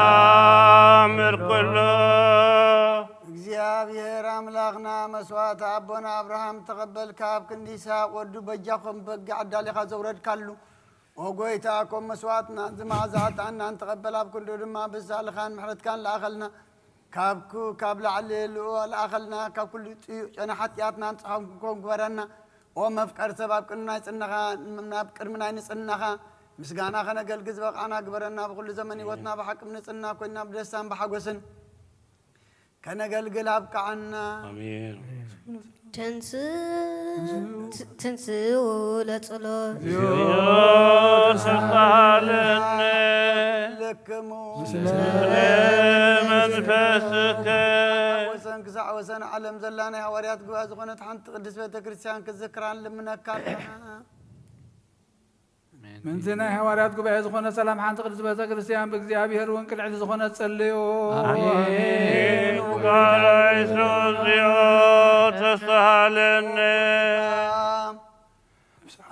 ተአምር ኩሉ። እግዚኣብሔር ኣምላኽና መስዋዕቲ ኣቦና ኣብርሃም ተቐበልካ፣ ኣብ ክንዲ ይስሐቅ ወዱ በጃ ኮም በጊዕ ኣዳሊኻ ዘውረድካሉ። ኦ ጎይታ፣ ኮም መስዋዕትና እዚ መዓዛ ዕጣንና እንተቐበል፣ ኣብ ክንዱ ድማ ብሳልኻን ምሕረትካን ለኣኸልና። ካብ ኩ-፣ ካብ ላዕሊ ልኡ ለኣኸልና፣ ካብ ኩሉ ጽዩቕ ጨና ሓጢኣትና ንጽሃ ክንኮን ግበረና። ኦ መፍቀር ሰብ፣ ኣብ ቅድሚ ናይ ጽናኻ፣ ናብ ቅድሚ ናይ ንጽህናኻ ምስጋና ከነገልግል ዝበቕዓና ግበረና። ብኹሉ ዘመን ህይወትና ብሓቂ ብንጽህና ኮይና ብደስታን ብሓጎስን ከነገልግል ኣብቅዓና። ኣሜን። ትንስ-፣ ት-፣ ትንስኡ ለጸሎት። ተሳሃለነ። ለክሙ። ምስለ መንፈስከ። ወሰን ክሳዕ ወሰን ዓለም ዘላ ናይ ሃዋርያት ጉባኤ ዝኾነት ሓንቲ ቅድስት ቤተ ክርስቲያን ክትዝክራን ልምነካ ኣለና። ምንቲ ናይ ሃዋርያት ጉባኤ ዝኾነ ሰላም ሓንቲ ቅድስት ቤተ ክርስቲያን ብእግዚኣብሔር እውን ቅንዕቲ ዝኾነት ጸልዩ። ኣሜን። ቃላይሶ ዚኦ ተስተሃለኒ።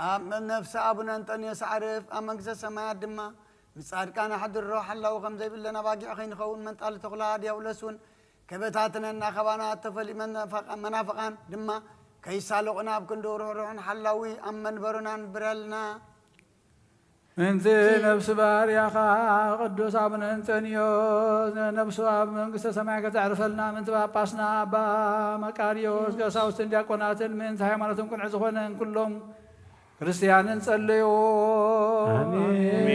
ኣብ ነፍሲ ኣቡነ እንጠንዮስ ኣዕርፍ ኣብ መንግስተ ሰማያት ድማ ምስ ጻድቃን ኣሕድሮ። ሓላዊ ከም ዘይብለን ኣባጊዕ ከይንኸውን መንጣሊ ተኹላ ዲያብሎስ እውን ከበታትነና፣ ካባና እተፈልዩ መናፍቓን ድማ ከይሳለቑና ኣብ ክንድኡ ርሕሩሕን ሓላዊ ኣብ መንበሩና ንብረልና። ምንቲ ነፍሲ ባርያኻ ቅዱስ ኣቡነ እንጠንዮስ ነፍሱ ኣብ መንግስተ ሰማይ ከተዕርፈልና፣ ምንቲ ጳጳስና ኣባ መቃርዮስ፣ ቀሳውስትን ዲያቆናትን፣ ምንቲ ሃይማኖቶም ቅኑዕ ዝኾነ ኩሎም ክርስቲያንን ጸለዩ። ኣሜን።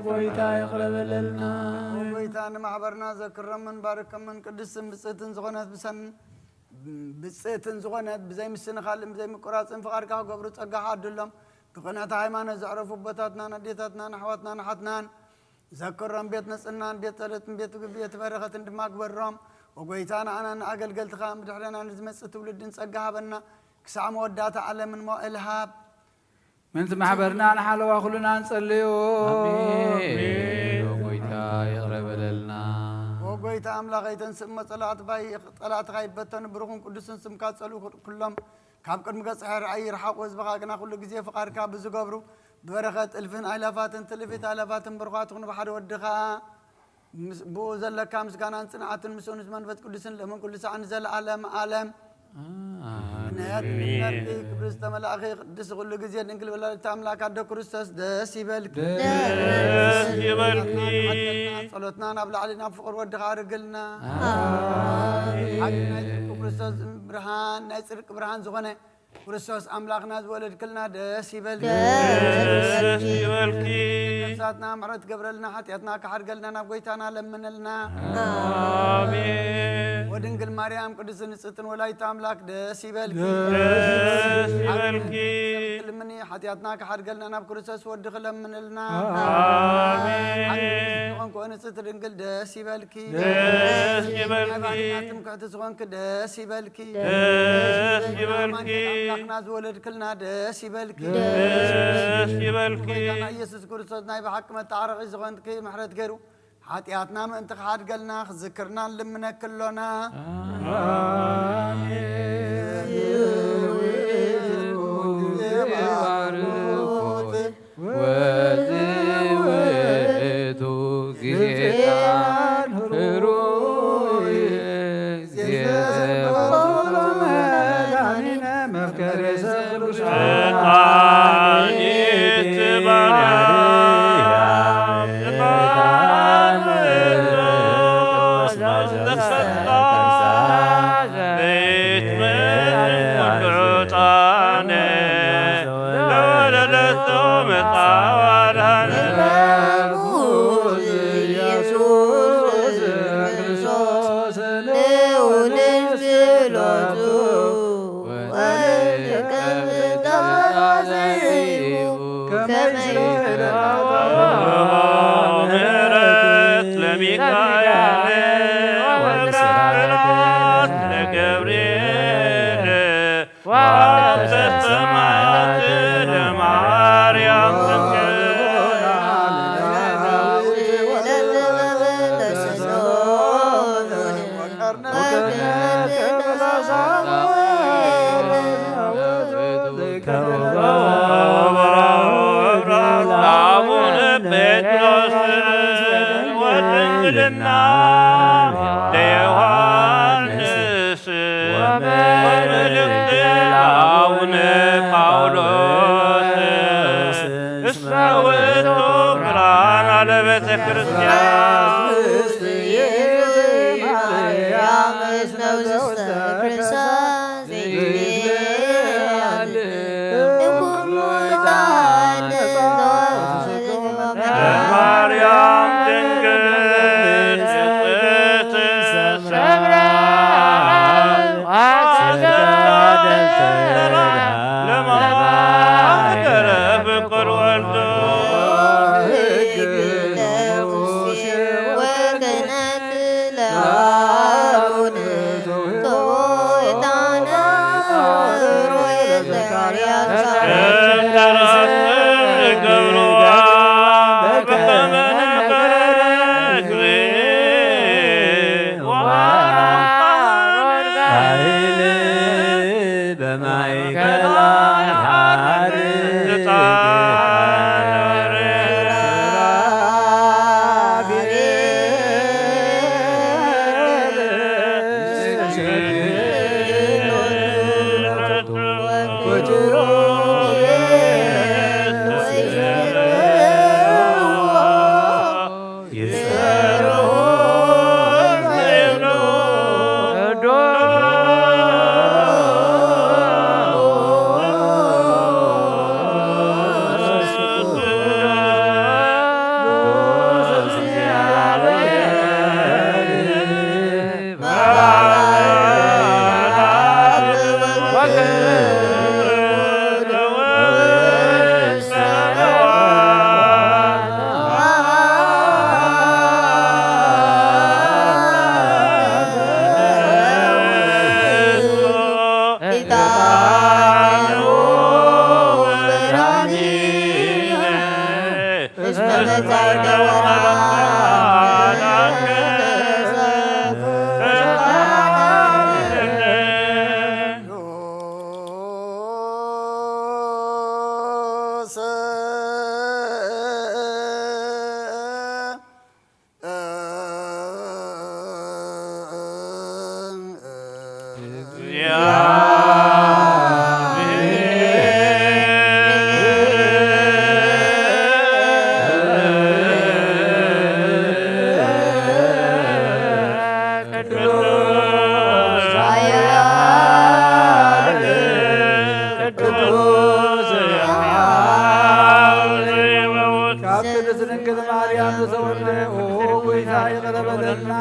ጎይታ ይቕረ በለልና። ጎይታ ንማሕበርና ዘክረምን ባርከምን ቅድስትን ብጽእትን ዝኾነት ብሰን ብጽእትን ዝኾነት ብዘይ ምስንኻልን ብዘይ ምቁራጽን ፍቓድካ ክገብሩ ጸጋኻ ኣድሎም። ብቕንዕቲ ሃይማኖት ዘዕረፉ ኣቦታትናን ኣዴታትናን ኣሕዋትናን ኣሓትናን ዘክሮም። ቤት ንጽህናን ቤት ጸሎትን ቤት ቤት በረኸትን ድማ ግበሮም። ወጎይታ ንዓና ንኣገልገልትኻ ብድሕረና ንዝመጽእ ትውልድን ጸጋ ሃበና። ክሳዕ መወዳእታ ዓለምን መዋእል ሃብ። ምንቲ ማሕበርና ንሓለዋ ኩሉና ንጸልዩ። ኣሜን። ጎይታ ይቕረ በለልና። ወጎይታ ኣምላኸይ ተንስእ እሞ ጸላእቲ ባይ ጸላእትኻ ይበተኑ። ብሩኽን ቅዱስን ስምካ ጸልኡ ኩሎም ካብ ቅድሚ ገጽ ሕራይ ይርሓቑ። ህዝብኻ ግና ኩሉ ግዜ ፍቓድካ ብዝገብሩ ብበረኸት እልፍን ኣይላፋትን ትልፊት ኣይላፋትን ብሩኻት ይኹኑ ብሓደ ወድኻ። ምስ- ብኡ ዘለካ ምስጋናን ጽንዓትን ምስኡ ምስ መንፈስ ቅዱስን ለምን ኩሉ ሳዕ ንዘለዓለም ዓለም። ኣሜን። ነቲ ክብሪ ዝተመላእኺ ቅድስቲ ኩሉ ግዜ ድንግል ወላዲተ ኣምላክ ኣደ ክርስቶስ ደስ ይበልኪ። ደስ ይበልኪ። ጸሎትና ናብ ላዕሊ ናብ ፍቕሪ ወድኻ ኣርግልና። ሓቂ ናይ ጽድቂ ክርስቶስ ብርሃን ናይ ጽድቂ ብርሃን ዝኾነ ክርስቶስ ኣምላኽና ዝወለድክልና ደስ ይበልኪ። ደስ ይበልኪ። ነፍሳትና ምሕረት ገብረልና ሓጢኣትና ክሓድገልና ናብ ጎይታና ለምንልና። ኣሜን። ወድንግል ማርያም ቅድስት ንጽሕትን ወላዲተ ኣምላክ ደስ ይበልኪ። ደስ ይበልኪ። ልምኒ ሓጢኣትና ክሓድገልና ናብ ክርስቶስ ወዲ ክለምንልና። ኣሜን። ዝኾንኩ ንጽሕቲ ድንግል ደስ ይበልኪ። ደስ ይበልኪ። ናይ ባህልና ትምክሕቲ ዝኾንኪ ደስ ይበልኪ። ደስ ይበልኪ። ኣማኑኤል ኣምላኽና ዝወለድክልና ደስ ይበልኪ። ደስ ይበልኪ። ጎይታና ኢየሱስ ክርስቶስ ናይ ብሓቂ መተዓረቒ ዝኾንኪ ምሕረት ገይሩ ሓጢኣትና ምእንቲ ክሓድገልና ክዝክርና ንልምነኪ ኣሎና። ወዝውቱ ጊዜ ቃል ህሩይ ጊዜ ዕጣኒት ባርያ ዕጣን ዘይትመልእ ዘይትመልእ ዘይት መን ኩሉ ዕጣነ ለወለደቶ መጻዋዳነ ምሕረት ለሚካኤል ወብርሃናት ለገብርኤል ወአብሰት ሰማያት ለማርያም ድንግል። ለአቡነ ጴጥሮስ ወድንግልና ለዮሐንስ ወመልእክት ለአቡነ ጳውሎስ እስመ ውእቱ ብርሃን ለቤተ ክርስቲያን። ለማርያም ድንግል ንጽሕት ሰምራ ለማህደረ ፍቁር ወልዶ ካብ ቅድስት ድንግል ማርያም ዝተወልደ፣ ኦ ጎይታ፣ ይቕረ በለልና።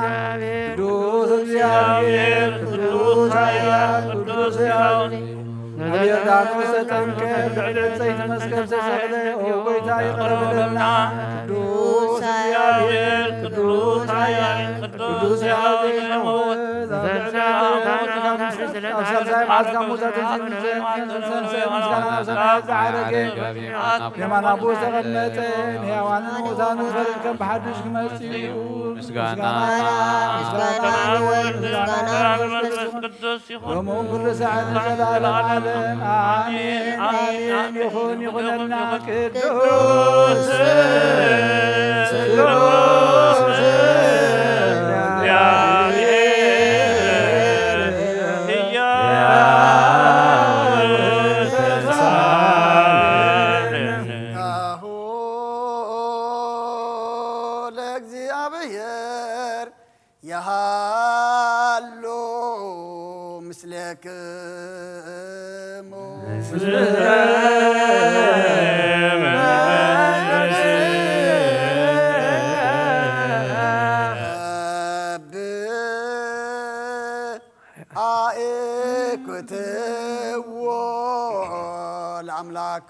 ቅዱስ እግዚኣብሔር፣ ቅዱስ ኃያል፣ ቅዱስ ሕያው፣ ኣብ ዮርዳኖስ ተጠምቀ፣ ብዕለት ዕፀይቲ መስቀል ተሰቕለ፣ ኦ ጎይታ፣ ይቕረ በለልና። ቅዱስ እግዚኣብሔር፣ ቅዱስ ኃያል፣ ቅዱስ ሕያው፣ ዘይመውት፣ ኣብ ሳልሳይ መዓልቲ ካብ ሙታን ተንሥኡ፣ ምስጋና ናብ ሰማያት ዝዓረገ፣ የማን ኣቦ ዝተቐመጠ፣ ንሕያዋንን ምውታንን ዝፈርድ ከም ብሓድሽ ክመጽእ እዩ። ምስጋና ምስጋና ንወልድ፣ ምስጋና ንመንፈስ ቅዱስ ይኹን። ሎሚ እውን ኩሉ ሰዓት ንዘለዓለም ዓለም። ኣሜን፣ ኣሜን። ይኹን፣ ይኹነልና። ቅዱስ፣ ቅዱስ እግዚአብሔር ሕያው ተሳለነ። ለእግዚአብሔር የሃሉ ምስሌክሙ። አእኩትዎ ለአምላክ።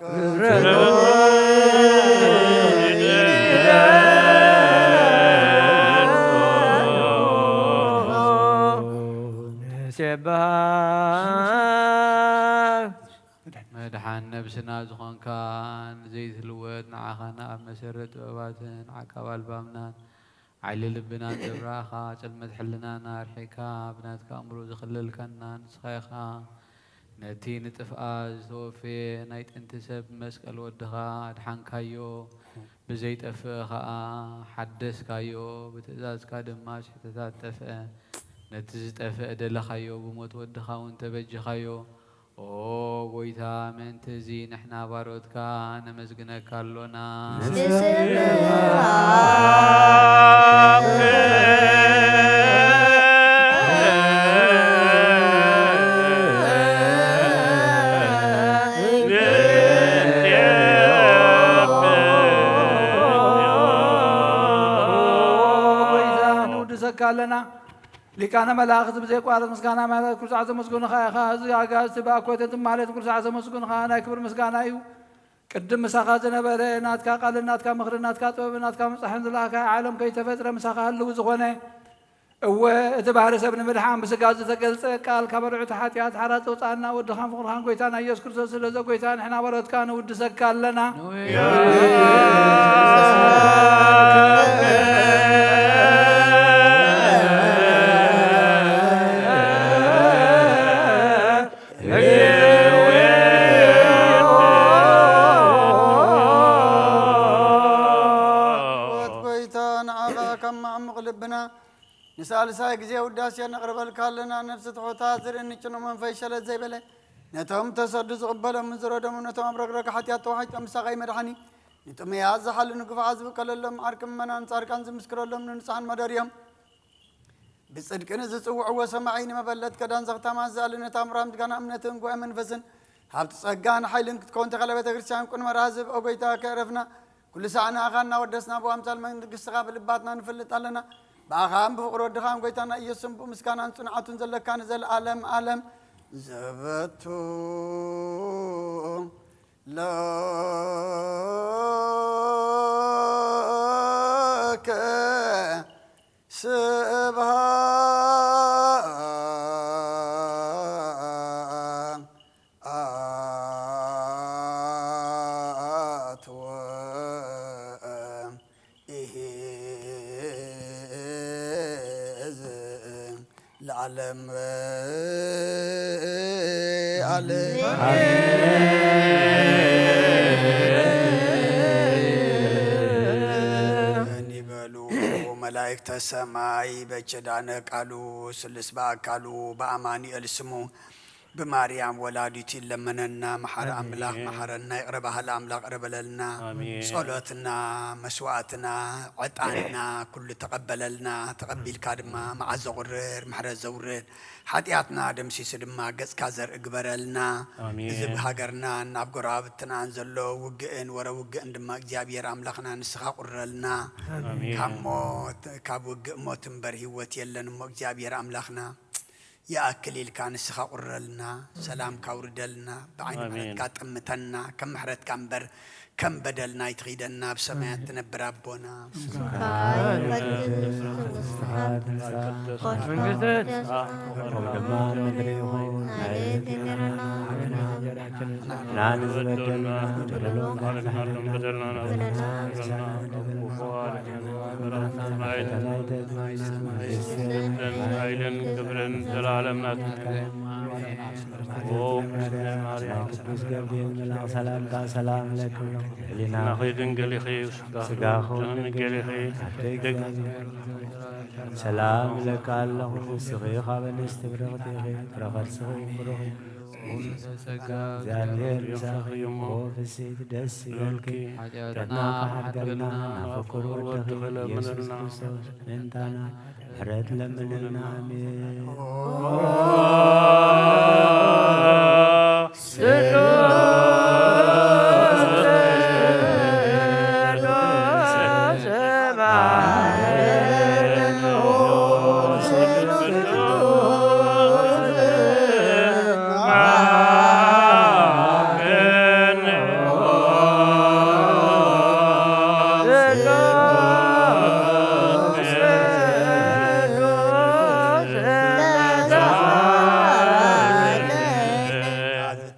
መድሓን ነብስና ዝኾንካ፣ ንዘይትልወጥ ንዓኻና ኣብ መሰረት ጥበባትን ዓቃብ ኣልባብናን ሓይሊ ልብናን ዘብራእኻ፣ ጽልመት ሕልናና ኣርሒቕካ፣ ብናትካ ኣእምሮ ዝኽለልካና ንስኻ ኢኻ። ነቲ ንጥፍኣት ዝተወፈየ ናይ ጥንቲ ሰብ ብመስቀል ወድኻ ኣድሓንካዮ። ብዘይጠፍእ ኸኣ ሓደስካዮ፣ ብትእዛዝካ ድማ ስሕተታት ጠፍአ። ነቲ ዝጠፍአ ደለኻዮ፣ ብሞት ወድኻ እውን ተበጀኻዮ። ኦ ጐይታ፣ ምእንቲ እዚ ንሕና ባሮትካ ነመስግነካ ኣሎና። ንስምዓከ ጐይታ፣ ንውድሰካ ኣለና። ሊቃነ መላእኽት ብዘይቋረጽ ምስጋና ማለት ኩርጻዕ ዘመስግኑኻ ኢኻ። እዚ ኣጋዝቲ ብኣኮተትን ማለትን ኩርጻዕ ዘመስግኑኻ ናይ ክብሪ ምስጋና እዩ። ቅድም ምሳኻ ዝነበረ ናትካ ቃልን ናትካ ምኽርን ናትካ ጥበብን ናትካ ምብጻሕን ዝለኣኻ ዓለም ከይተፈጥረ ምሳኻ ህልው ዝኾነ፣ እወ፣ እቲ ባህሪ ሰብ ንምድሓን ብስጋ ዝተገልጸ ቃል ካብ ኣርዑት ሓጢኣት ሓራ ዘውጽኣና ወድኻን ፍቕርኻን ጐይታና ኢየሱስ ክርስቶስ ስለ ዘ ጐይታ ንሕና ባሮትካ ንውድሰካ ኣለና። ንሳልሳይ ግዜ ውዳሴ ነቕርበልካ ኣለና። ነፍሲ ትሑታ ዝርኢ ንጭኑ መንፈስ ሸለት ዘይበለ፣ ነቶም ተሰዱ ዝቕበሎም ዝረደሙ፣ ነቶም ኣብ ረግረግ ሓጢኣት ተዋሒጦም ምሳኻ ይመድሓኒ። ንጥሙያት ዝሓሉ ንግፉዓት ዝብቀለሎም፣ ዓርኪ ምእመናን ጻድቃን ዝምስክረሎም ንንጹሓን መደርዮም። ብጽድቅን ዝጽውዕዎ ሰማዒ ንመበለት ከዳን ዘኽታማት ዝኣሊ ነታ ምራም ጋና እምነትን ጉባኤ መንፈስን ሃብቲ ጸጋን ሓይልን ክትከውን ተኸለ ቤተ ክርስቲያን ቁን መርሃ ዝብ ኦጎይታ ከዕረፍና ኩሉ ሳዕ ንኣኻ እናወደስና ብኣምሳል መንግስትኻ ብልባትና ንፈልጥ ኣለና። ብኣኻን ብፍቕሪ ወድኻን ጎይታና ኢየሱስን ብምስጋናን ጽንዓቱን ዘለካ ንዘለኣለም ኣለም ዘበቱ ለከ ስብሐት ወእሂዝ ለዓለም ዓለም። ይበሉ መላእክተ ሰማይ በኪዳነ ቃሉ ስሉስ በአካሉ በአማኑኤል ስሙ ብማርያም ወላዲቱ ይለመነና። መሓሪ ኣምላኽ መሓረና፣ ይቕረ በሃሊ ኣምላኽ ይቕረ በለልና። ጸሎትና፣ መስዋእትና፣ ዕጣንና ኩሉ ተቐበለልና። ተቐቢልካ ድማ መዓት ዘቑርር ምሕረት ዘውርድ ሓጢኣትና ደምሲሱ ድማ ገጽካ ዘርኢ ግበረልና። ኣሜን። እዚ ብሃገርናን ኣብ ጎረባብትናን ዘሎ ውግእን ወረ ውግእን ድማ እግዚኣብሔር ኣምላኽና ንስኻ ቁረልና። ኣሜን። ካብ ሞት፣ ካብ ውግእ ሞት እምበር ህይወት የለን እሞ እግዚኣብሔር ኣምላኽና ይኣክል ኢልካ ንስኻ ቁረልና። ሰላምካ ውርደልና። ብዓይኒ ኣሜን። ምሕረትካ ጥምተና። ከም ምሕረትካ እምበር ከም በደልና ኣይትኺደና። ኣብ ሰማያት ትነብር ኣቦና። ስምካ ይቐደስ፣ ትምጻእ መንግስትካ፣ መንግስትካ ትምጻእ፣ ፈቃድካ ከም ኣብ ምድሪ ይኹን። ናይ ዕለተ እንጀራና ሃበና። እንጀራችንን ንዓና ዝበደሉና በደሎም ንሓልፍ፣ በደልና ንሕና ንሕና ንበደል፣ ፈተና ኣይተእትወና፣ መንግስትን ሓይልን ክብርን ዘላለም ናትካ። ኦ ናይ ቅዱስ ገብርኤል መልኣክ ሰላምታ ሰላም ለኪ፣ ህሊናኺ ድንግል ኢኺ፣ ስጋኺ ድንግል ኢኺ። ሰላም እለኪ ኣለኹ፣ ንስኺ ካብ ኣንስቲ ብርኽቲ ኢኺ፣ ፍረ ከርስኺ ብሩኽ እዩ። ጸጋ እግዚኣብሔር ምሳኺ እዩ እሞ፣ ፍስሕቲ ደስ ይበልኪ፣ ኃጢአትና ከሓድገልና፣ ናብ ፍቁር ወድኺ ለምንልና። ኢየሱስ ክርስቶስ ምእንታና ምሕረት ለምንልና። ኣሜን።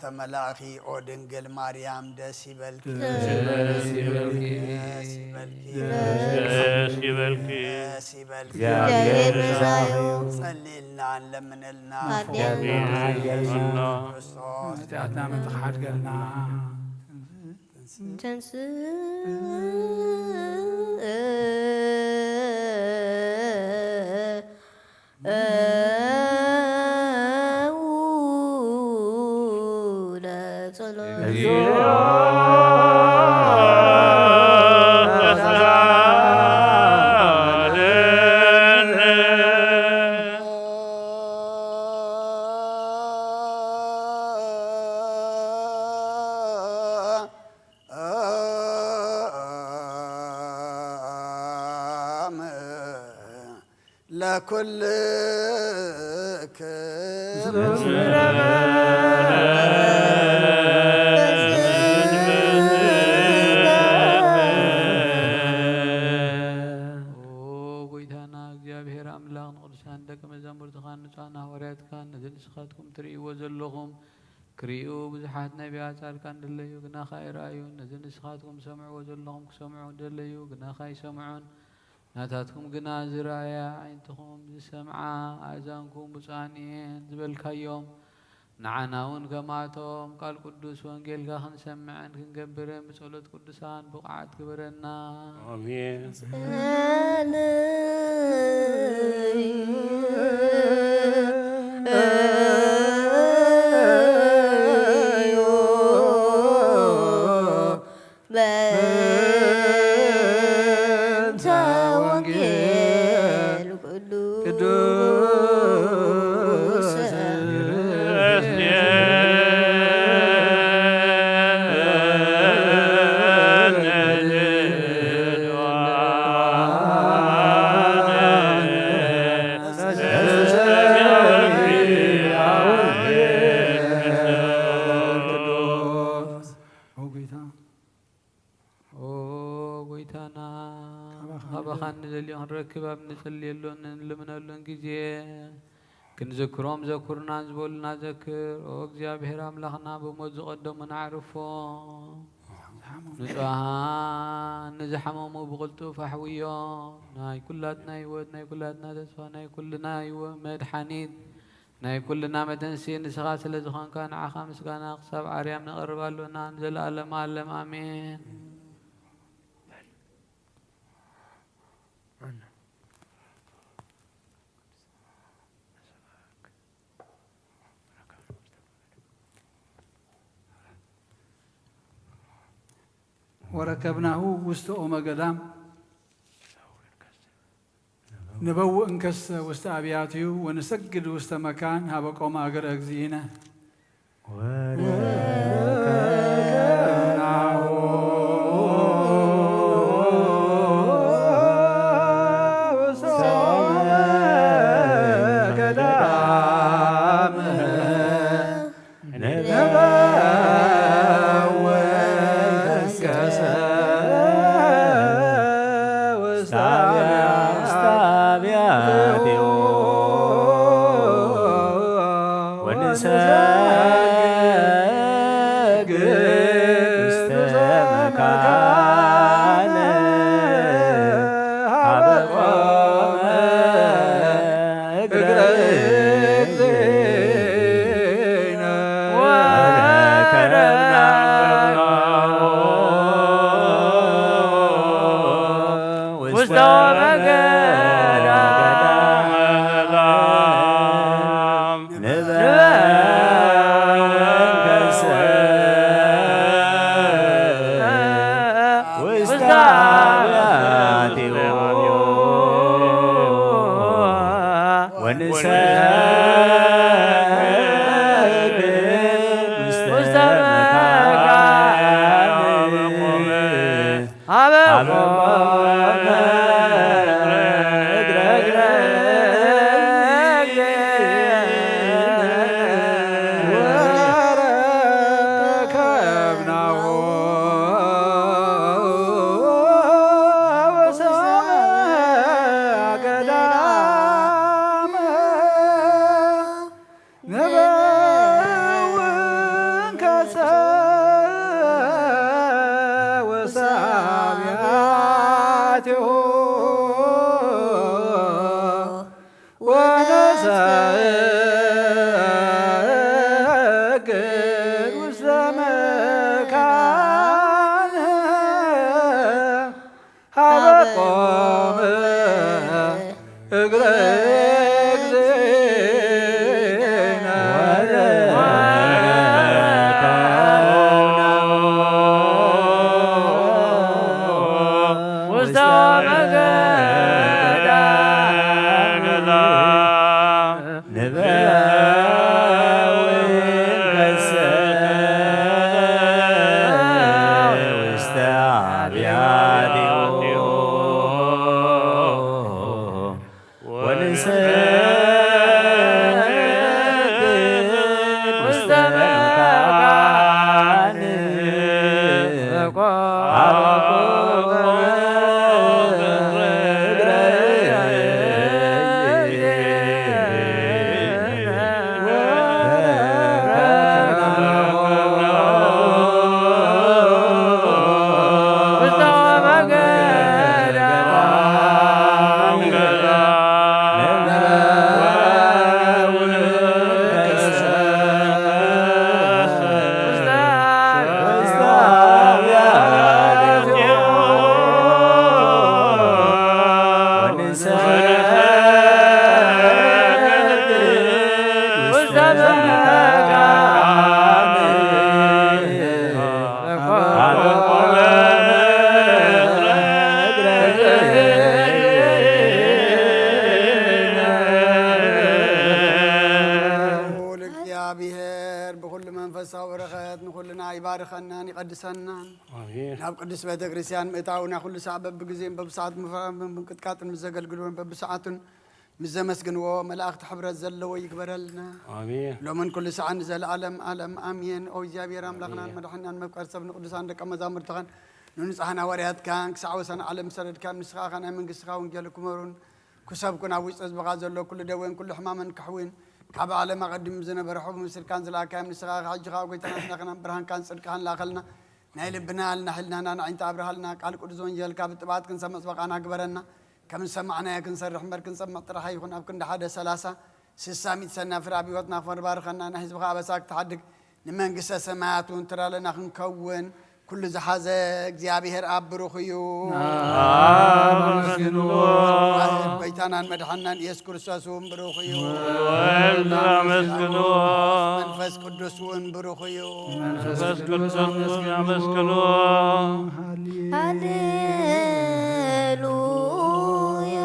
ተመላእኺ ኦ ድንግል ማርያም ደስ ይበልኪ። ደስ ይበልኪ። ደስ ይበልኪ። ደስ ይበልኪ። ደስ ይበልኪ። እግዚኣብሔር ምሳኺ ይኹን። ጸልይልና፣ ለምንልና። ኃጢአትና ሓድገልና። ክርስቶስ። ኃጢአትና ምእንቲ ክሓድገልና። ተንስእ ለኩልክም። ኦ ጎይታና እግዚኣብሔር ኣምላኽ ንቅዱሳን ደቀ መዛሙርትኻን ንጹሓን ሃዋርያትካን ነዚ ንስኻትኩም ትርእይዎ ዘለኹም ክርእዩ ብዙሓት ነቢያት ጻድቃን ደለዩ፣ ግናኸ ኣይረኣዩን። ነዚ ንስኻትኩም ትሰምዕዎ ዘለኹም ክሰምዑ ደለዩ፣ ግናኸ ኣይሰምዑን። ናታትኩም ግና ዝረኣያ ኣዒንትኹም፣ ዝሰምዓ ኣእዛንኩም ብፁዓን እየን ዝበልካዮም፣ ንዓና እውን ከማቶም ቃል ቅዱስ ወንጌልካ ክንሰምዕን ክንገብርን ብጸሎት ቅዱሳን ብቑዓት ግበረና። ኣሜን። በእንተ ወንጌል ቅዱስ ኦ ጎይታና፣ ካባኻ ካባኻ ንደልዮ ክንረክብ ኣብ ንጽልየሉን እንልምነሉን ግዜ፣ ክንዝክሮም ዘኩርናን ዝበሉና ዘክር። ኦ እግዚኣብሔር ኣምላኽና፣ ብሞት ዝቐደሙና ኣዕርፎም። ንጹሃን ንዝሓመሙ ብቕልጡፍ ኣሕውዮም። ናይ ኩላትና ህይወት፣ ናይ ኩላትና ተስፋ፣ ናይ ኩልና ህይወት መድሓኒት፣ ናይ ኩልና መተንሲ ንስኻ ስለ ዝኾንካ፣ ንዓኻ ምስጋና ክሳብ ኣርያም ነቕርብ ኣሎና፣ ንዘለኣለመ ኣለም ኣሜን። ወረከብናሁ ውስተ ኦመ ገዳም። ንበውእ እንከሰ ውስተ ኣብያትዩ ወንሰግድ ውስተ መካን ሀበ ቆመ እግረ እግዚእነ። ወረከብናሁ ውስተ ኦመ ገዳም። ንበውእ እንከሰ ውስተ አብያቲሁ ወንሰግድ ውስተ መካን ሀበ ቆመ እግረ እግዚእነ ወረከብናሁ ውስተ ገዳም። ንበውእ እንከሰ ውስተ አብያቲሁ ወንሰግድ ውስተ መካን ሀበ ቆመ እግረ እግዚእነ ወረከብናሁ ውስተ ገዳም። ንበውእ እንከሰ ውስተ አብያቲሁ ወንሰግድ ውስተ መካን ሀበ ቆመ እግረ እግዚእነ ወረከብናሁ ውስተ ገዳም። ንበውእ እንከሰ ውስተ አብያቲሁ ወንሰግድ ውስተ መካን ይባርከናን ይቐድሰናን። ኣሜን። ናብ ቅዱስ ቤተ ክርስቲያን ምእታውና ኩሉ ሳዕ በብግዜን በብሰዓት ምፍራን ብምንቅጥቃጥን ምስ ዘገልግልዎን በብሰዓቱን ምስ ዘመስግንዎ መላእኽቲ ሕብረት ዘለዎ ይግበረልና። ኣሜን። ሎምን ኩሉ ሰዓን ንዘለዓለም ዓለም ኣሜን። ኦ እግዚኣብሔር ኣምላኽናን ኣሜን። መድሓናን መፍቀር ሰብ ንቅዱሳን ደቀ መዛሙርትኻን ንንጹሓን ሃዋርያትካን ክሳዕ ወሰን ዓለም ዝሰደድካዮም ንስኻ ኸኣ ናይ መንግስትኻ ወንጌል ክመሩን ክሰብኩን ኣብ ውሽጢ ህዝብኻ ዘሎ ኩሉ ደዌን ኩሉ ሕማምን ከሕዊን ካብ ዓለም ኣቐዲሙ ዝነበረ ሕቡእ ምስልካን ዝለኣካዮም ንስኻ ኸኣ ሕጂ ኸኣ ጎይታና ኣምላኽናን ብርሃንካን ጽድቅኻን ለኣኸልና። ናይ ልብና ኣልና ሕልናና ንዓይንታ ኣብርሃልና። ቃል ቅዱስ ወንጌልካ ብጥብዓት ክንሰምዕ ጽበቓና ግበረና። ከም ዝሰማዕናዮ ክንሰርሕ እምበር ክንሰምዕ ጥራሕ ኣይኹን። ኣብ ክንዲ ሓደ ሰላሳ ስሳ ሚእቲ ሰናፍር ኣብ ህይወትና ክፈሪ ባርኸና። ናይ ህዝብኻ ኣበሳ ክትሓድግ ንመንግስተ ሰማያት እውን ትዳለና ክንከውን ኩሉ ዝሓዘ እግዚኣብሔር ኣብ ብሩኽ እዩ። ኣመስግንዎ። ጎይታናን መድሓናን ኢየሱስ ክርስቶስ እውን ብሩኽ እዩ። ወልድ ኣመስግንዎ። መንፈስ ቅዱስ እውን ብሩኽ እዩ። መንፈስ ቅዱስ ኣመስግንዎ። ሃሌሉያ።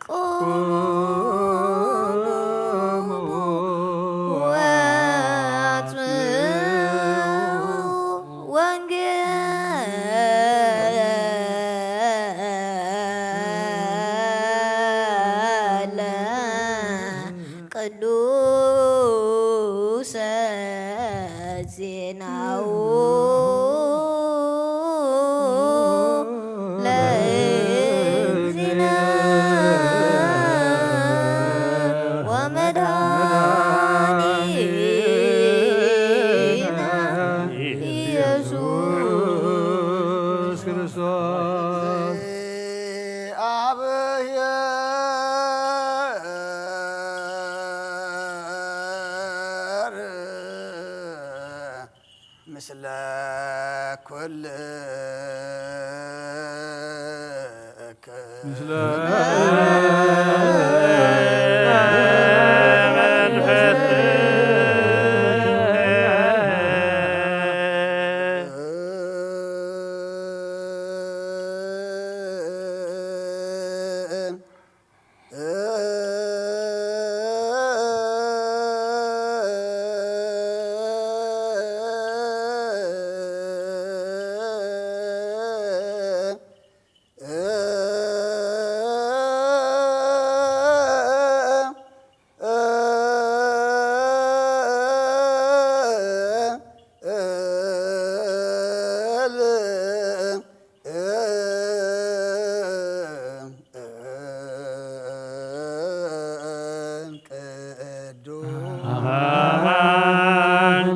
ቁሙ ወአጽምዑ ወንጌለ ቅዱሰ ዜናሁ ለእግዚእነ ወመድኃኒነ ኢየሱስ ክርስቶስ። ምስለ ኩልክ ምስለ መንፈስከ።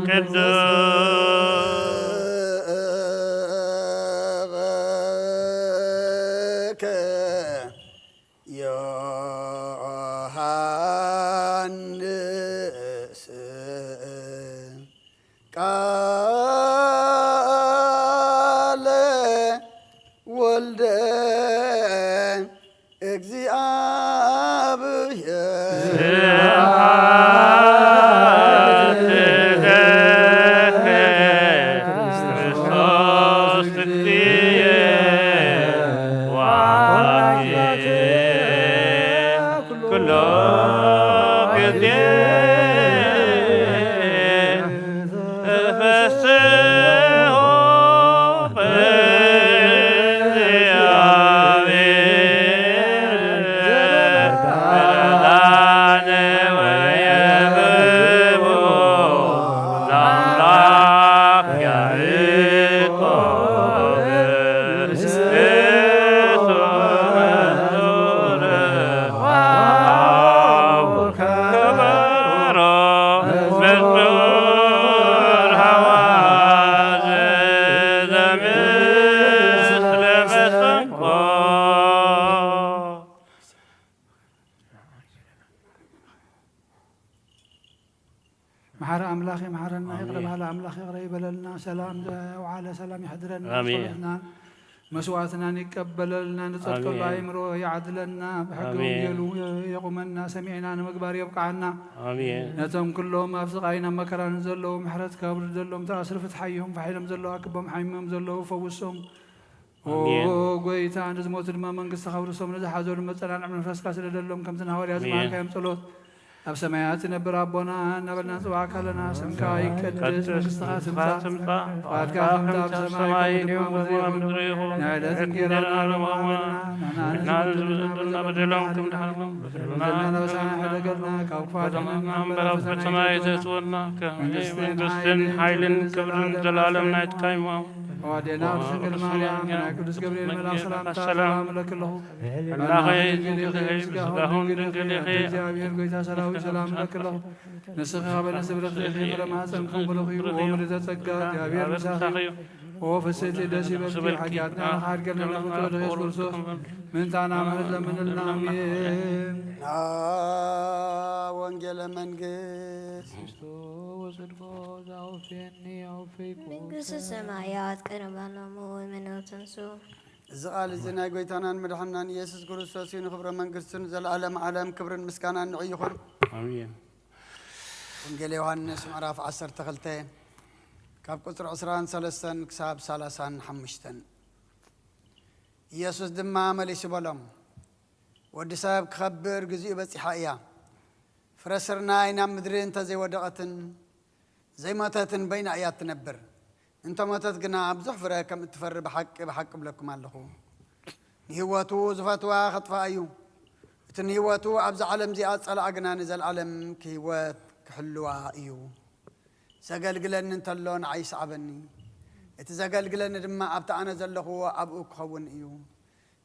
ቅዱስ ዮሐንስ ቃለ ወልደ እግዚአብሔር። ስብሐት ለከ ክርስቶስ እግዚእ ወአምላክ ኩሎ ግዜ። ተፈስሑ በእግዚአብሔር ዘበነ ወየብቡ ለአምላክ ያዕቆብ። መሓሪ ኣምላኽ ይምሓረና፣ ይቕረ ኣሜን። በሃሊ ኣምላኽ ይቕረ ይበለልና። ሰላም ዘውዓለ ሰላም ይሕድረና። ኣሜን። ጸሎትናን መስዋዕትናን ይቀበለልና። ንጸድቀሉ ኣሜን። ኣእምሮ ይዓድለና። ብሕጊ ኣሜን። ወንጌሉ የቑመና። ሰሚዕና ንምግባር የብቅዓና። ኣሜን። ነቶም ኩሎም ኣብ ስቓይን ኣብ መከራን ዘለዉ ምሕረትካ ኣብርደሎም። ተኣስሩ ፍትሓዮም። ፋሒሎም ዘለዉ ኣክቦም። ሓሚሞም ዘለዉ ፈውሶም። ኦ ኣሜን። ጎይታ፣ ንዝሞቱ ድማ መንግስትኻ ኣውርሶም። ንዝሓዘኑ መጸናንዒ መንፈስካ ስደደሎም። ከምቲ ንሃዋርያት ኣሜን። ዝመሃርካዮም ጸሎት ኣብ ሰማያት ትነብር ኣቦና፣ እናበልና ንጽዋዕካ ኣለና። ስምካ ይቀደስ፣ መንግስትኻ ትምጻእ፣ ፍቓድካ ከምቲ ኣብ ሰማይ ከምኡ ድማ ኣብ ምድሪ ይኹን። ንዕለት እንጌራና ሎሚ ሃበና፣ ንሕና ንበድለና በደሎም ከም ንሓልፎም በደልና፣ በደልና ነብሳና ሕደገልና፣ ካብ ክፉ ኣድሕነና እምበር፣ ኣብ ፈተና ኣይተእትወና። ከመይ መንግስትን ሓይልን ክብርን ዘላለም ናትካ እዩ። ኣዴና ቅድስት ድንግል ማርያም፣ ናይ ቅዱስ ገብርኤል መልኣክ ሰላምታ ሰላም እብለኪ ኣለኹ። ኣምላኸይ ድንግል ኢኺ፣ ስጋኹን ድንግል ኢኺ። እግዚኣብሔር ጎይታ ሰራዊት ሰላም እብለኪ ኣለኹ። ንስኺ ካብ ኣንስቲ ብርኽቲ ኢኺ፣ ፍረ ማህፀንኪ እውን ብሩኽ እዩ። ኦ ምልዕተ ጸጋ፣ እግዚኣብሔር ምሳኺ እዩ። ኦ ፍስሕቲ ደስ ይበልኪ፣ ሓጢኣትና ንኽሓድገልና ንኽትወልድ ኢየሱስ ክርስቶስ ምእንታና ምሕረት ለምንልና። ኣሜን። ወንጌለ መንግስት። ወጽድቆ ዛውፌኒ ኣውፌኩ። መንግስተ ሰማያት ቀረባ ሎሙ ወመነው ተንሱ። እዚ ቃል እዚ ናይ ጎይታናን መድሓናን ኢየሱስ ክርስቶስ እዩ። ንኽብረ መንግስቱ ንዘለዓለም ዓለም ክብርን ምስጋናን ንዑ ይኹን። ኣሜን። ወንጌል ዮሃንስ ምዕራፍ ዓሰርተ ክልተ ካብ ቁጽሪ ዕስራን ሰለስተን ክሳብ ሰላሳን ሓሙሽተን። ኢየሱስ ድማ መሊሱ በሎም፣ ወዲ ሰብ ክኸብር ግዜኡ በጺሓ እያ። ፍረ ስርናይ ናብ ምድሪ እንተ ዘይወደቐትን ዘይሞተትን በይና እያ እትነብር። እንተ ሞተት ግና ብዙሕ ፍረ ከም እትፈሪ ብሓቂ፣ ብሓቂ እብለኩም ኣለኹ። ንህይወቱ ዝፈትዋ ኸጥፍኣ እዩ። እቲ ንህይወቱ ኣብዚ ዓለም እዚኣ ዝጸልኣ ግና ንዘለኣለም ክህይወት ክሕልዋ እዩ። ዘገልግለኒ እንተሎ ንዓይ ይስዓበኒ። እቲ ዘገልግለኒ ድማ ኣብቲ ኣነ ዘለኹዎ ኣብኡ ክኸውን እዩ።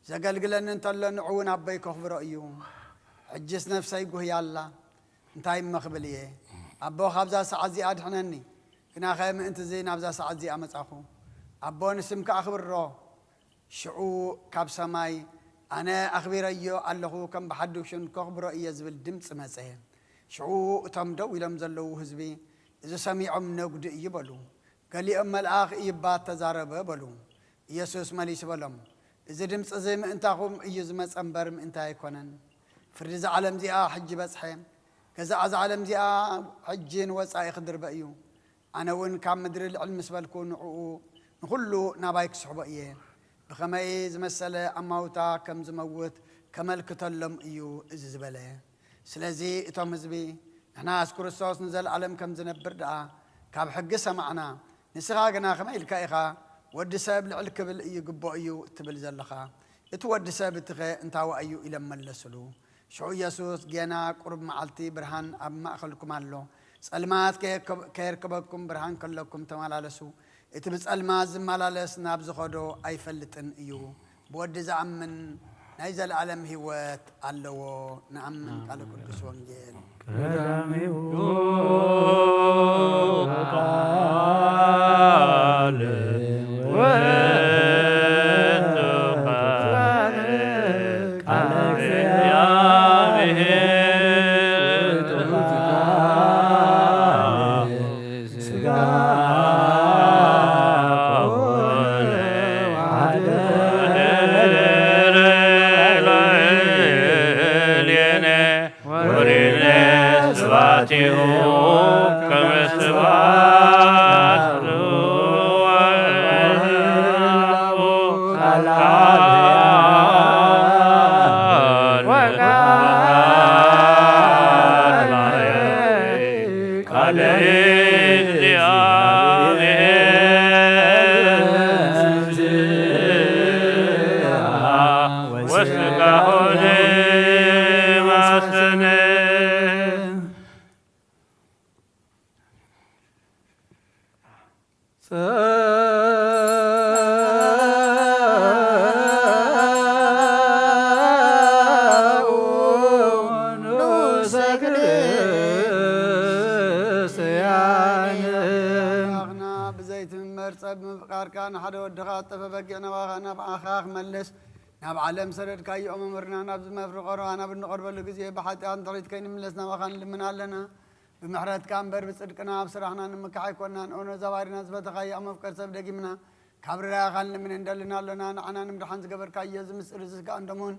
ዘገልግለኒ እንተሎ ንዑ እውን ኣቦይ ከኽብሮ እዩ። ሕጅስ ነፍሰይ ጉህያ ኣላ። እንታይ እሞ ክብል እየ? ኣቦ ካብዛ ሰዓት እዚኣ ኣድሕነኒ። ግናኸ ምእንቲ እዚ ናብዛ ሰዓት እዚኣ መጻኹ። ኣቦ ንስምካ ኣኽብሮ። ሽዑ ካብ ሰማይ፣ ኣነ ኣኽቢረዮ ኣለኹ፣ ከም ብሓድሽ እውን ከኽብሮ እየ ዝብል ድምጺ መጸ። ሽዑ እቶም ደው ኢሎም ዘለዉ ህዝቢ፣ እዚ ሰሚዖም ነጉዲ እዩ በሉ። ገሊኦም መልኣኽ እዩ እባ እተዛረበ በሉ። ኢየሱስ መሊሱ በሎም፣ እዚ ድምጺ እዚ ምእንታኹም እዩ ዝመጸ እምበር ምእንታይ ኣይኮነን። ፍርዲ እዛ ዓለም እዚኣ ሕጂ በጽሐ። ገዛእ እዛ ዓለም እዚኣ ሕጂ ንወጻኢ ክድርበ እዩ። ኣነ እውን ካብ ምድሪ ልዕል ምስ በልኩ ንዕኡ ንኹሉ ናባይ ክስሕቦ እየ። ብኸመይ ዝመሰለ ኣማውታ ከም ዝመውት ከመልክተሎም እዩ እዚ ዝበለ። ስለዚ እቶም ህዝቢ፣ ንሕናስ ክርስቶስ ንዘለኣለም ከም ዝነብር ደኣ ካብ ሕጊ ሰማዕና፣ ንስኻ ግና ከመይ ኢልካ ኢኻ ወዲ ሰብ ልዕል ክብል ይግብኦ እዩ እትብል ዘለኻ? እቲ ወዲ ሰብ እቲኸ እንታዋ እዩ? ኢሎም መለሱሉ። ሽዑ ኢየሱስ፣ ጌና ቁሩብ መዓልቲ ብርሃን ኣብ ማእከልኩም ኣሎ። ጸልማት ከየከብ-፣ ከየርክበኩም ብርሃን ከለኩም ተመላለሱ። እቲ ብጸልማት ዝመላለስ ናብ ዝኸዶ ኣይፈልጥን እዩ። ብወዲ ዝኣምን ናይ ዘለኣለም ህይወት ኣለዎ። ንኣምን። ቃለ ቅዱስ ወንጌል። ቀዳሚሁ ቃል ውእቱ ቃል እግዚአብሔር ውእቱ ቃል ሥጋ ኮነ ወአደረ ላዕሌነ ወሪነ ስብሐቲሁ ከመ ስብሐት ቃል ቃል እግዚአብሔር ወስጋ ሆነ ማሰነ። ንዑ ንሰግድ። ክርስቲያን። ኣምላኽና ብዘይትምመር ጸብ ምፍቃርካ ንሓደ ወድኻ እተጠፈ በጊዕ ናባኻ ናብዓኻ ክመልስ ናብ ዓለም ሰደድካዮ መምህርና፣ ናብዚ መፍሪ ቀረባ ናብ እንቐርበሉ ግዜ ብሓጢኣት ንድሕሪት ከይንምለስ ናባኻ ንልምን ኣለና። ብምሕረትካ እምበር ብጽድቅና ኣብ ስራሕና ንምካሕ ኣይኮንናን። ኦ ነዛ ባሕሪና ዝፈተኻያ መፍቀር ሰብ ደጊምና ካብ ርራያኻ ንልምን እንደልን ኣሎና። ንዓና ንምድሓን ዝገበርካዮ እዚ ምስጢር እዚ ስጋእን ደሙን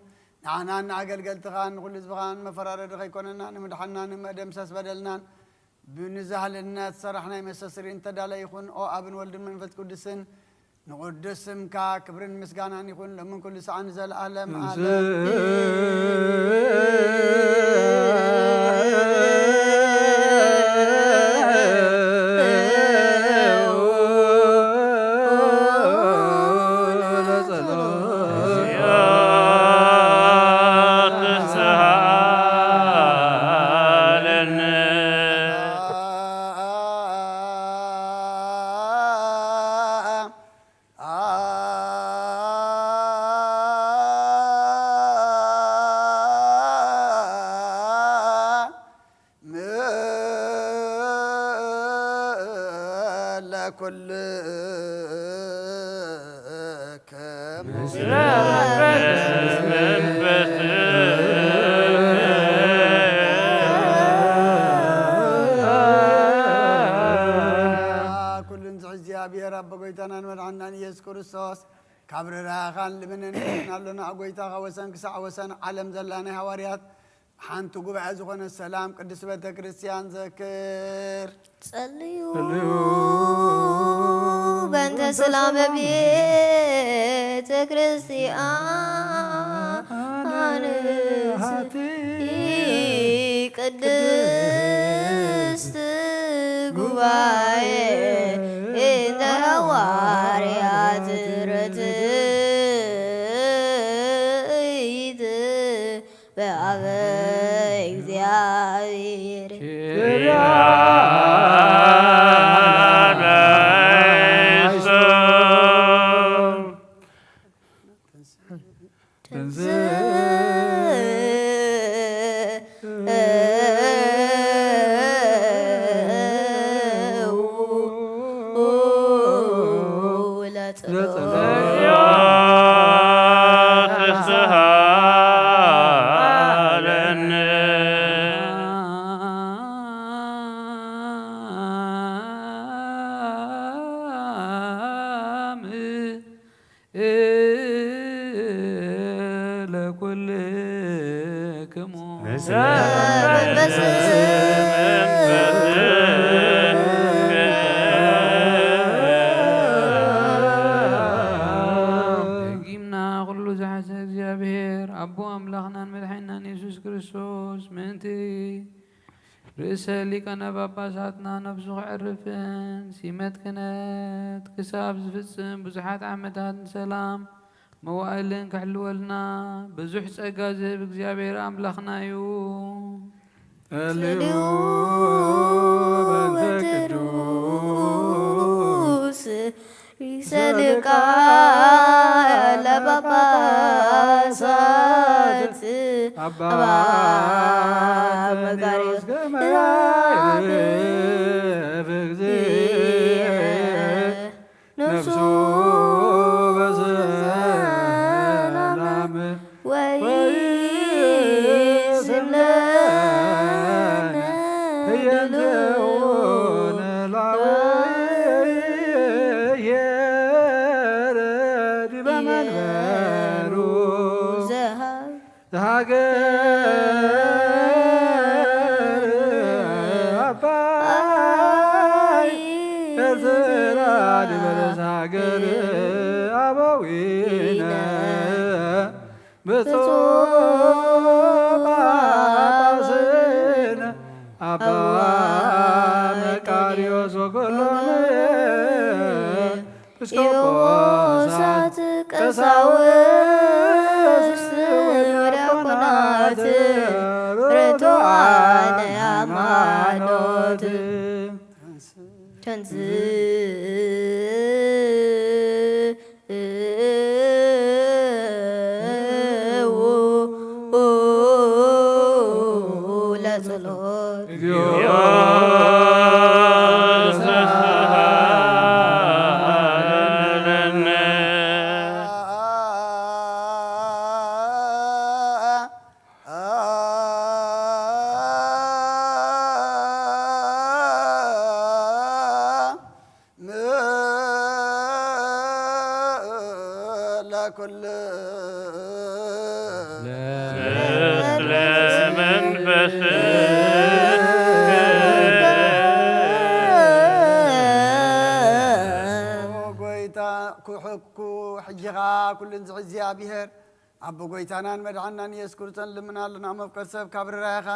ንዓናን ንኣገልገልትኻን ንኹሉ ህዝብኻን መፈራረዲ ከይኮነና ንምድሓንናን ንመደምሰስ በደልናን ብንዛህልነት ሰራሕና ይመሰስሪ እንተዳለ ይኹን። ኦ ኣብን ወልድን መንፈስ ቅዱስን ንቕዱስ ስምካ ክብርን ምስጋናን ይኹን ሎምን ኩሉ ሰዓን ንዘለኣለም ዓለም። ኩልክም መንፈስ ኩሉን ዝሕዚ እግዚኣብሔር ኣቦ ጎይታናን መድሓናን ኢየሱስ ክርስቶስ ካብ ርራኻን ልምንን ንሕና ኣሎና ጎይታ ካብ ወሰን ክሳዕ ወሰን ዓለም ዘላ ናይ ሃዋርያት ሓንቲ ጉባኤ ዝኾነ ሰላም ቅድስት ቤተ ክርስቲያን ዘክር። ጸልዩ በእንተ ሰላም ቤተ ክርስቲያን ቅድስት ጉባኤ እንተ ሃዋርያት ርትዕት በአበ እግዚአብሔር ለኩልክሙ ደጊምና ኩሉ ዝሓዘ እግዚኣብሔር ኣቦ ኣምላኽናን መድሓኒናን የሱስ ክርስቶስ ምእንቲ ርእሰ ሊቃነ ጳጳሳትና ነብሱ ክዕርፍን ሲመት ክህነት ክሳብ ዝፍጽም ብዙሓት ዓመታት ንሰላም መዋእልን ክሕልወልና ብዙሕ ጸጋ ዝህብ እግዚኣብሔር ኣምላኽና እዩ። ጸልዩ በእንተ ቅዱስ ርእሰ ሊቃነ ጳጳሳት አባ አባ መቃርዮስ መቃርዮስ ገመ ያዕርፍ እግዚእ ነፍሱ በሰላም ወይስምለነ ህየንተ ድሉ ወነ ላወየ ዲበ መንበሩ ዘሃብ ሀገር አባይ ኤርትራ ድበለስ ሀገር አበዊነ ብፁዕ ጳጳስነ አባ መቃርዮስ ወኩሎም ኤጲስቆጶሳት ኤጲስቆጶሳት ቀሳውስት ወዲያቆናት ርቱዓነ ሃይማኖት ተንሥእ ለጸሎት እግዚኦ ለኩል ለመንፈስ ጎይታ ኩሕኩ ሕጂ ኸዓ ኩሉ ንዝሒ እግዚኣብሔር ኣቦ ጎይታናን መድሓናን ኢየሱስ ክርስቶስ ንልምን ኣለና መፍቀር ሰብ ካብ ርራይኻ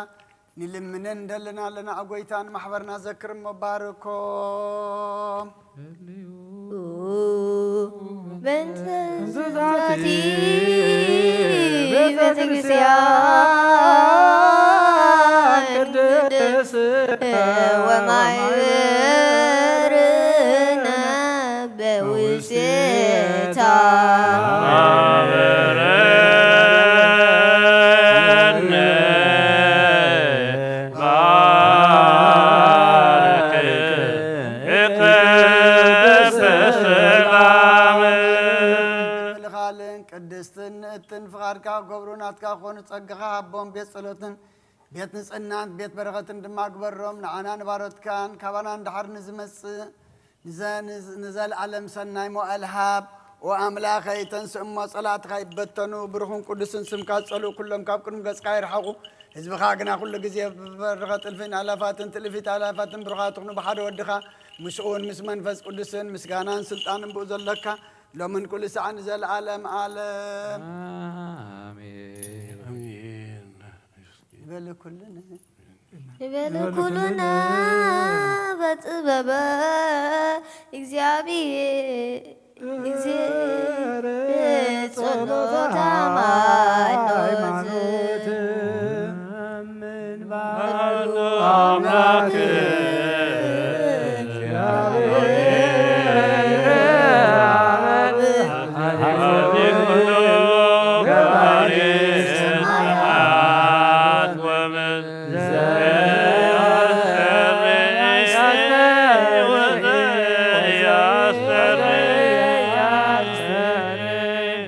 ንልምንን ደልን ኣለና ጎይታ ንማሕበርና ዘክር እሞ ባርኮም። በእንተ ዛቲ ቤተክርስቲያን ቅድስት ወማይበርነ በውስቴታ ማህበረነ ባርክ ንእስትን ንእትን ፍቓድካ ክገብሩ ናትካ ክኾኑ ጸጋኻ ሃቦም። ቤት ጸሎትን ቤት ንጽህናን ቤት በረኸትን ድማ ግበሮም። ንዓና ንባሮትካን ካባና ንድሓር ንዝመጽእ ንዘ-፣ ንዘ-፣ ንዘለኣለም ሰናይ መዋእል ሃብ። ኦ ኣምላኸይ፣ ተንስእ እሞ ጸላእትኻ ይበተኑ፣ ብሩኽን ቅዱስን ስምካ ዝጸልኡ ኩሎም ካብ ቅድሚ ገጽካ ይርሓቑ። ህዝብኻ ግና ኩሉ ግዜ ብበረኸት እልፍን ኣላፋትን ትእልፊት ኣላፋትን ብሩኻት ይኹኑ፣ ብሓደ ወድኻ ምስኡን ምስ መንፈስ ቅዱስን ምስጋናን ስልጣንን ብኡ ዘሎካ ሎምን ኩሉ ሳዕ ንዘለኣለም ዓለም። ኣሜን። ኣሜን። ንበል ኩልነ። ንበል ኩልነ በጥበበ እግዚኣብሔር፣ እግዚኣብሔር ጸሎተ ሃይማኖት። ኣምላክ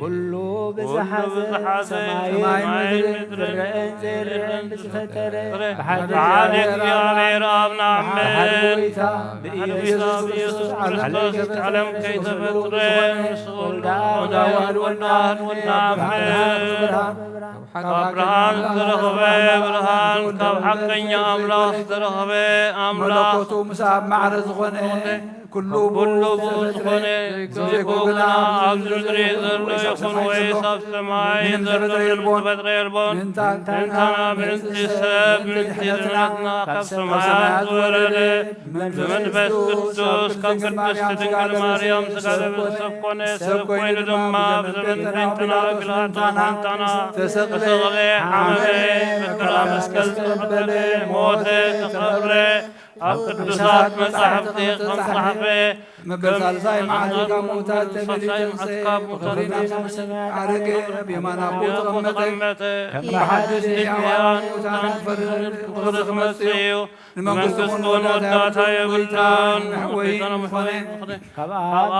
ኩሉ ብዝሓዘ ሰማይን ምድርን ዝረአን ዘይረአን ብዝፈጠረ ብሓደ ብሓደ እግዚኣብሔር ኣብ ንኣምን። ብሓደ ጎይታ ብኢየሱስ ብኢየሱስ ክርስቶስ ዓለም ከይተፈጥረ ምስ ወልዳ ወልዳ ወልዳ ወልዳ ንኣምን። ካብ ብርሃን ዝተረኽበ ብርሃን፣ ካብ ሓቀኛ ኣምላኽ ዝተረኽበ ኣምላኽ። መለኮቱ ምስ ኣብ ማዕረ ዝኾነ ኩሉ ኩሉ ብኡ ብኡ ዝኾነ፣ ዘይኮነ ዘይኮነ ግና ኣብዚ ምድሪ ዘሎ ይኹን ወይስ ኣብ ሰማይ ዘሎ ምንም ዝተፈጥረ የልቦን። ምእንታና ምእንቲ ሰብ ምእንቲ ድሕነትና ካብ ሰማያት ዝወረደ ብመንፈስ ቅዱስ ካብ ቅድስት ድንግል ማርያም ስጋ ለበሰ ሰብ ኮነ። ሰብ ኮይኑ ድማ ብዘመን ጴንጠና ጲላጦስ ምእንታና ተሰቕለ፣ ዓመመ፣ መከራ መስቀል ተቐበለ፣ ሞተ፣ ተቐብረ። ኣብ ቅዱሳት መጻሕፍቲ ከም ዝተጻሕፈ መበል ሳልሳይ መዓልቲ ካብ ምዉታት ተፈልዩ ተንስአ፣ ብኽብሪ ናብ ሰማይ ዓረገ፣ ኣብ የማን ኣቦኡ ተቐመጠ። ከም ብሓድሽ ንሕያዋን ምዉታን ክፈርድ ብኽብሪ ክመጽእ እዩ። ንመንግስቱ እውን መወዳእታ የብሉን። ወይ ዝኾነ ካብ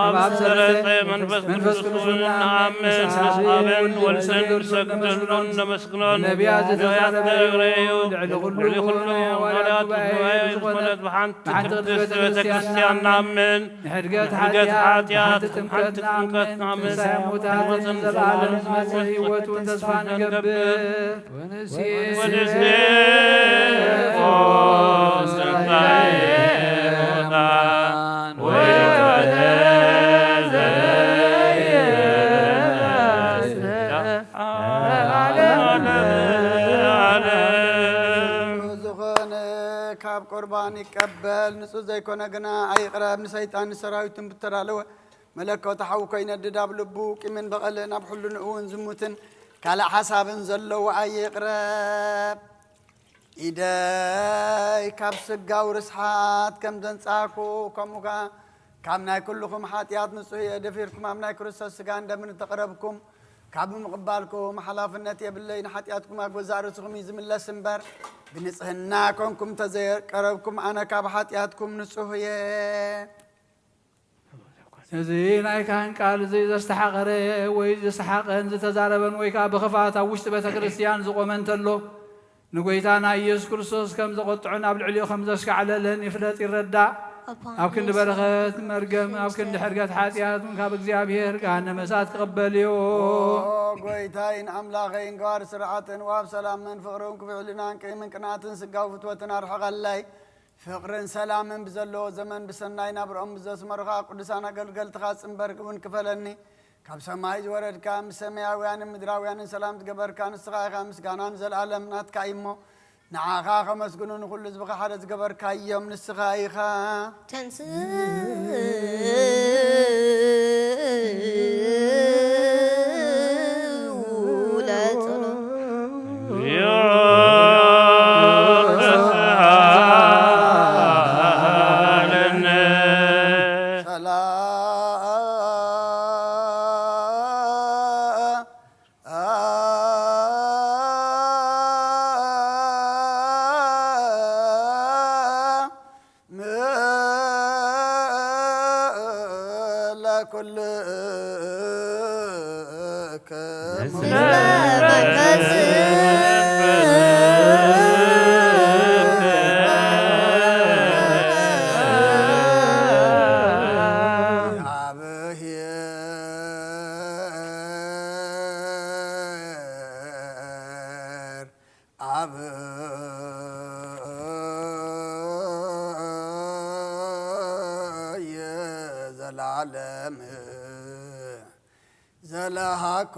ኣብ ዝሰረጸ መንፈስ ቅዱስ እውን ንኣምን። ምስ ኣብን ወልድን ንሰግደሉን ነመስግኖን። ነቢያት ዝተዛረበ እዩ። ልዕሊ ኩሉ ልዕሊ ኩሉ ናይ ሃዋርያት ጉባኤ ዝኾነት ብሓንቲ ቅድስት ቤተ ክርስቲያን ንኣምን። ንሕድገት ንሕድገት ሓጢኣት ሓጢኣት ሓንቲ ጥምቀት ንኣምን። ትንሳኤ ሙታትን ዘለዓለም ዝመጽእ ህይወት እውን ተስፋ ንገብር። ወንሴፎ ትንሳኤ ሙታን ወሕይወተ ዘየስተብሐ ንጹህ ዝኾነ ካብ ቁርባን ይቀበል፣ ንጹህ ዘይኮነ ግና ኣይቕረብ። ንሰይጣን ንሰራዊቱን ብተዳለወ መለኮት ሓዊ ኮይነድድ፣ ኣብ ልቡ ቂምን በቐልን ኣብ ሕልንኡ እውን ዝሙትን ካልእ ሓሳብን ዘለዎ ኣይቕረብ። ኢደይ ካብ ስጋዊ ርስሓት ከም ዘንጻህኩ፣ ከምኡ ከኣ ካብ ናይ ኩልኹም ሓጢኣት ንጹህ እየ። ደፊርኩም ኣብ ናይ ክርስቶስ ስጋን ደምን ተቕረብኩም፣ ካብ ምቕባልኩም ሓላፍነት የብለይ። ንሓጢኣትኩም ኣብ ገዛእ ርእስኹም እዩ ዝምለስ እምበር፣ ብንጽህና ኮንኩም እንተዘየቀረብኩም፣ ኣነ ካብ ሓጢኣትኩም ንጹህ እየ። እዚ ናይ ካህን ቃል እዚ ዘስተሓቐረ ወይ ዝሰሓቐን ዝተዛረበን ወይ ከኣ ብኽፋት ኣብ ውሽጢ ቤተ ክርስቲያን ዝቖመ እንተሎ፣ ንጎይታና ኢየሱስ ክርስቶስ ከም ዘቖጥዖን ኣብ ልዕሊኡ ከም ዘሽካዕለለን ይፍለጥ ይረዳእ። ኣብ ክንዲ በረኸት መርገም፣ ኣብ ክንዲ ሕርገት ሓጢኣት እውን ካብ እግዚኣብሔር ገሃነመ እሳት ክቕበል እዩ። ኦ ጎይታይን ኣምላኸይን፣ ገባሪ ስርዓትን ወሃብ ሰላምን ፍቕርን ክፉእ ሕልናን ቂምን ቅንኣትን ስጋዊ ፍትወትን ኣርሕቐለይ። ፍቕርን ሰላምን ብዘለዎ ዘመን ብሰናይ ናብርኦም ብዘስመሩኻ ቅዱሳን ኣገልገልትኻ ጽንበር እውን ክፈለኒ። ካብ ሰማይ ዝወረድካ፣ ምስ ሰማያውያንን ምድራውያንን ሰላም ዝገበርካ ንስኻ ኢኻ። ምስጋና ንዘለኣለም ናትካ እዩ እሞ፣ ንዓኻ ከመስግኑ ንኹሉ ህዝብኻ ሓደ ዝገበርካዮም ንስኻ ኢኻ። ተንስእ ለጸሎት። ሰላም ኩልከ መንፈስ አብ የዘላለም ዘለሃኮ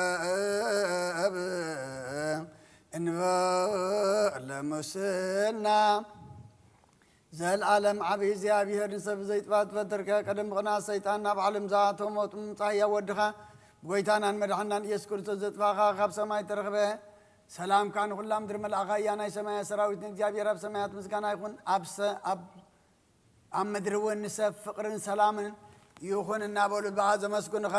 ለሰብ እንበለ ሙስና። ዘልዓለም ዓብዪ እግዚኣብሔር ንሰብ ዘይጥፋእ ትፈጠርካ ቀደም ብቕንኣት ሰይጣን ናብ ዓለም ዝኣተወ ሞት ምምጻእ ህያው ወድኻ ብጎይታናን መድሓናን ኢየሱስ ክርስቶስ ዘጥፋእኻ ካብ ሰማይ ተረኽበ። ሰላምካ ንኹላ ምድሪ መልኣኻ እያ ናይ ሰማያ ሰራዊት ንእግዚኣብሔር ኣብ ሰማያት ምስጋና ይኹን ኣብ ሰ- ኣብ ኣብ ምድሪ እውን ንሰብ ፍቕርን ሰላምን ይኹን እናበሉ ብኣ ዘመስግኑኻ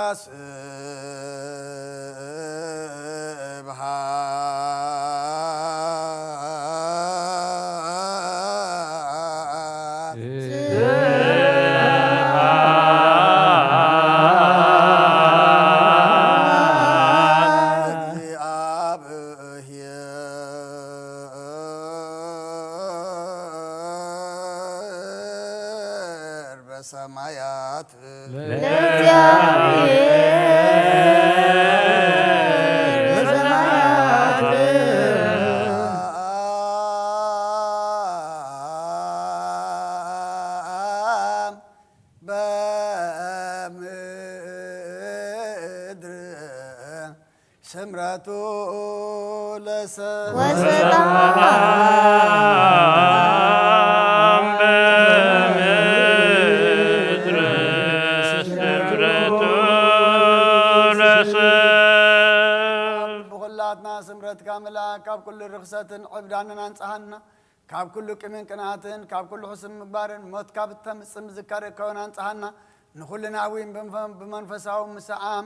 ስብሐት ለእግዚአብሔር በሰማያት በምድር ስምረቱ ለሰብ ወሰላም በምድር ስምረቱ ለሰብ ብኹላትና ስምረትካ ምልኣክ ካብ ኩሉ ርኽሰትን ዕብዳንን ኣንጽሃና። ካብ ኩሉ ቂምን ቅንኣትን ካብ ኩሉ ሕሱም ምግባርን ሞት ካብ እተምጽእ ምዝካር እከውን ኣንጽሃና። ንኹልና እውን ብመንፈሳዊ ምስዓም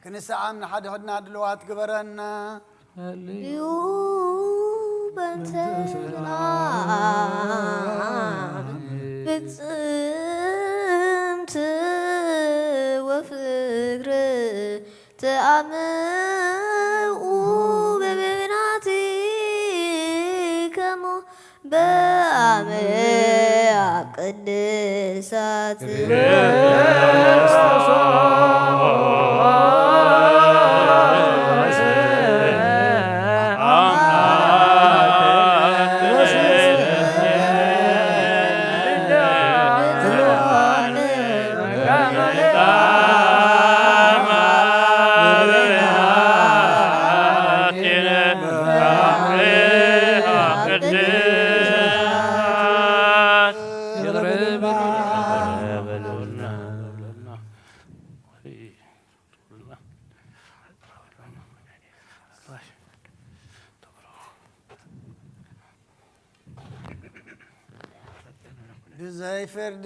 ክንስዓም ንሓድሕድና ድልዋት ግበረና። እዩ በንተ ብጽምት ወፍግር ተኣምኡ በበብናቲ ከሙ በአመ ቅድሳት ብዘይ ፍርዲ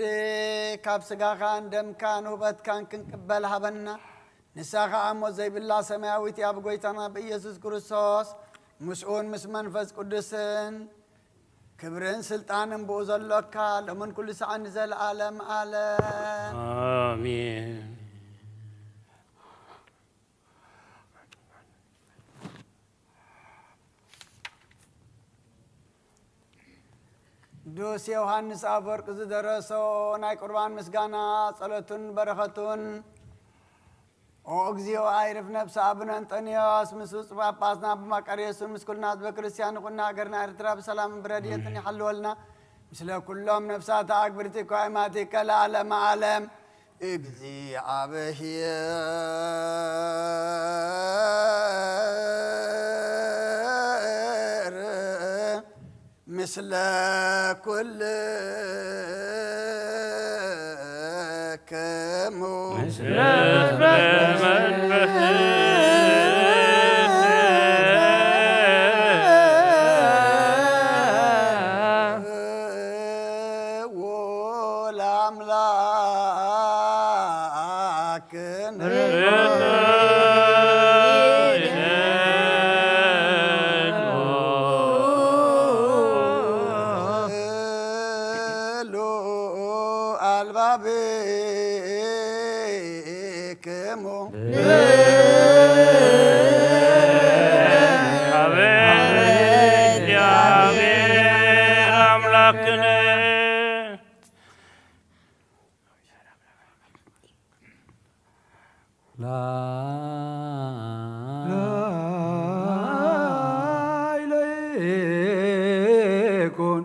ካብ ስጋኻን ደምካን ውበትካን ክንቅበል ሃበና። ንሳ ኸዓ ሞት ዘይብላ ሰማያዊት እያ። ብጎይታና ብኢየሱስ ክርስቶስ ምስኡን ምስ መንፈስ ቅዱስን ክብርን ስልጣንን ብኡ ዘሎካ ሎምን ኩሉ ሰዓት ንዘለዓለም ዓለም። ኣሜን። ቅዱስ ዮሃንስ ኣፈወርቅ ዝደረሶ ናይ ቁርባን ምስጋና ጸሎቱን በረኸቱን። ኦ እግዚኦ ኣይርፍ ነፍሲ ኣቡነ እንጠንዮስ ምስ ብፁዕ ጳጳስና ኣባ መቃርዮስን ምስ ኩልና ህዝበ ክርስቲያን ይኹን ሃገርና ኤርትራ ብሰላምን ብረድኤትን ይሓልወልና። ምስለ ኩሎም ነፍሳት ኣግብርቲ እኮ ኣይማቲከ ለዓለመ ዓለም። እግዚኣብሔር ምስለ ኩልክሙ። ኣክነ ላይለይኩን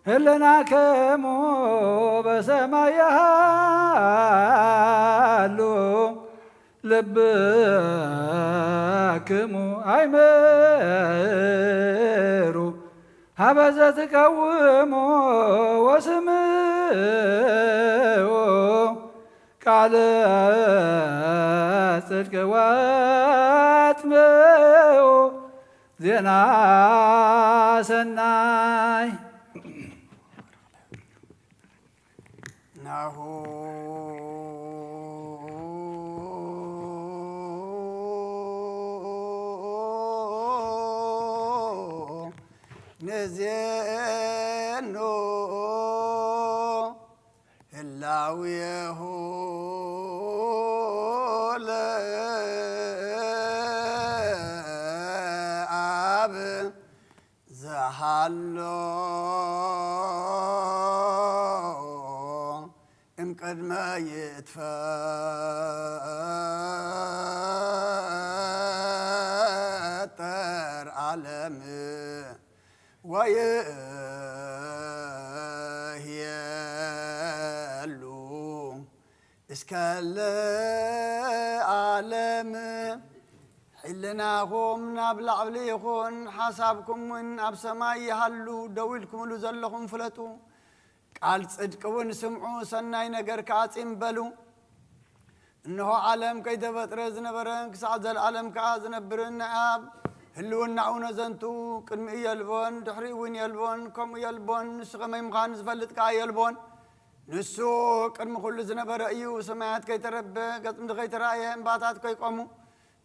ህልናክሙ በሰማይ ይሃሉ ልብክሙ ኣይምሩ ሀበ ዘትቀውሙ ወስምዑ ቃለ ጽድቅ ወአጽምዑ ዜና ሰናይ። ናሁ ንዜኑ ህላዌሁ ለአብ ዘሃሎ እምቅድመ ይትፈጠር ዓለም ወይህየሉ እስከ ለዓለም። ሕልናኹም ናብ ላዕሊ ይኹን፣ ሓሳብኩም እውን ኣብ ሰማይ ይሃሉ። ደው ኢልኩምሉ ዘለኹም ፍለጡ። ቃል ጽድቂ እውን ስምዑ፣ ሰናይ ነገር ከኣ ጽን በሉ። እንሆ ዓለም ከይተፈጥረ ዝነበረን ክሳዕ ዘለኣለም ከኣ ዝነብርን ናይ ኣብ ህልውናኡ ነዘንቱ ቅድሚኡ የልቦን ድሕሪኡ እውን የልቦን፣ ከምኡ የልቦን፣ ንሱ ከመይ ምዃኑ ዝፈልጥ ከኣ የልቦን። ንሱ ቅድሚ ኩሉ ዝነበረ እዩ። ሰማያት ከይተረበ፣ ገጽ ምድሪ ከይተራእየ፣ እምባታት ከይቆሙ፣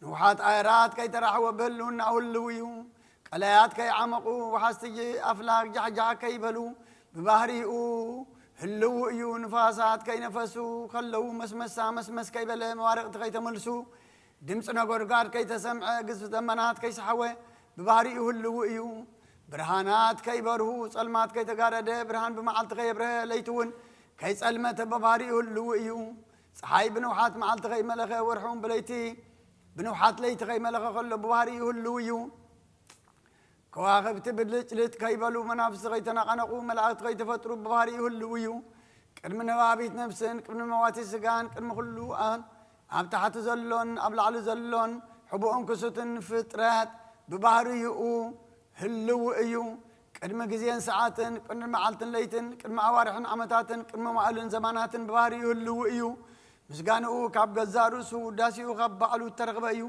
ንውሓት ኣየራት ከይተራሕወ ብህልውናኡ ህልው እዩ። ቀላያት ከይዓመቑ፣ ወሓዝቲ ኣፍላግ ጃሕጃሕ ከይበሉ ብባህሪኡ ህልው እዩ። ንፋሳት ከይነፈሱ ከለዉ መስመሳ መስመስ ከይበለ መባርቕቲ ከይተመልሱ ድምፂ ነጎድጓድ ከይተሰምዐ ግዝፊ ደመናት ከይሰሓወ ብባህሪኡ ህልው እዩ። ብርሃናት ከይበርሁ ጸልማት ከይተጋረደ ብርሃን ብመዓልቲ ከየብረሀ ለይቲ እውን ከይጸልመተ ብባህሪኡ ህልው እዩ። ፀሓይ ብንውሓት መዓልቲ ከይመለኸ ወርሒ እውን ብለይቲ ብንውሓት ለይቲ ከይመለኸ ከሎ ብባህሪኡ ህልው እዩ። ከዋኽብቲ ብልጭልጭ ከይበሉ መናፍስቲ ከይተነቓነቑ መላእኽቲ ከይተፈጥሩ ብባህሪኡ ህልው እዩ። ቅድሚ ነባቢት ነፍስን ቅድሚ መዋቲ ስጋን ቅድሚ ኩሉ ኣን ኣብ ታሕቲ ዘሎን ኣብ ላዕሊ ዘሎን ሕቡእን ክሱትን ፍጥረት ብባህሪኡ ህልው እዩ። ቅድሚ ግዜን ሰዓትን ቅድሚ መዓልትን ለይትን ቅድሚ ኣዋርሕን ዓመታትን ቅድሚ መዋእልን ዘማናትን ብባህሪኡ ህልው እዩ። ምስጋንኡ ካብ ገዛእ ርእሱ ውዳሴኡ ካብ ባዕሉ እተረኽበ እዩ።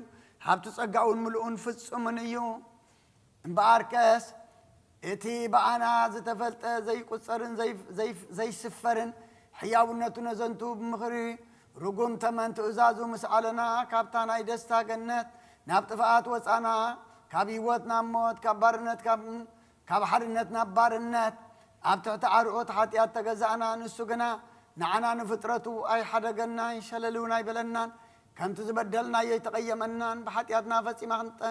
ሃብቲ ጸጋኡን ምሉኡን ፍጹምን እዩ። እምበኣርከስ እቲ ብኣና ዝተፈልጠ ዘይቁጸርን ዘይስፈርን ሕያውነቱ ነዘንቱ ብምኽሪ ርጉም ተመን ትእዛዙ ምስ ኣለና ካብታ ናይ ደስታ ገነት ናብ ጥፍኣት ወጻና ካብ ህይወት ናብ ሞት ካብ ባርነት ካብ ካብ ሓርነት ናብ ባርነት ኣብ ትሕቲ ኣርዑት ሓጢኣት ተገዛእና። ንሱ ግና ንዓና ንፍጥረቱ ኣይሓደገናን ሸለል እውን ኣይበለናን። ከምቲ ዝበደልናዮ ኣይተቐየመናን። ብሓጢኣትና ፈጺማ ክንጠ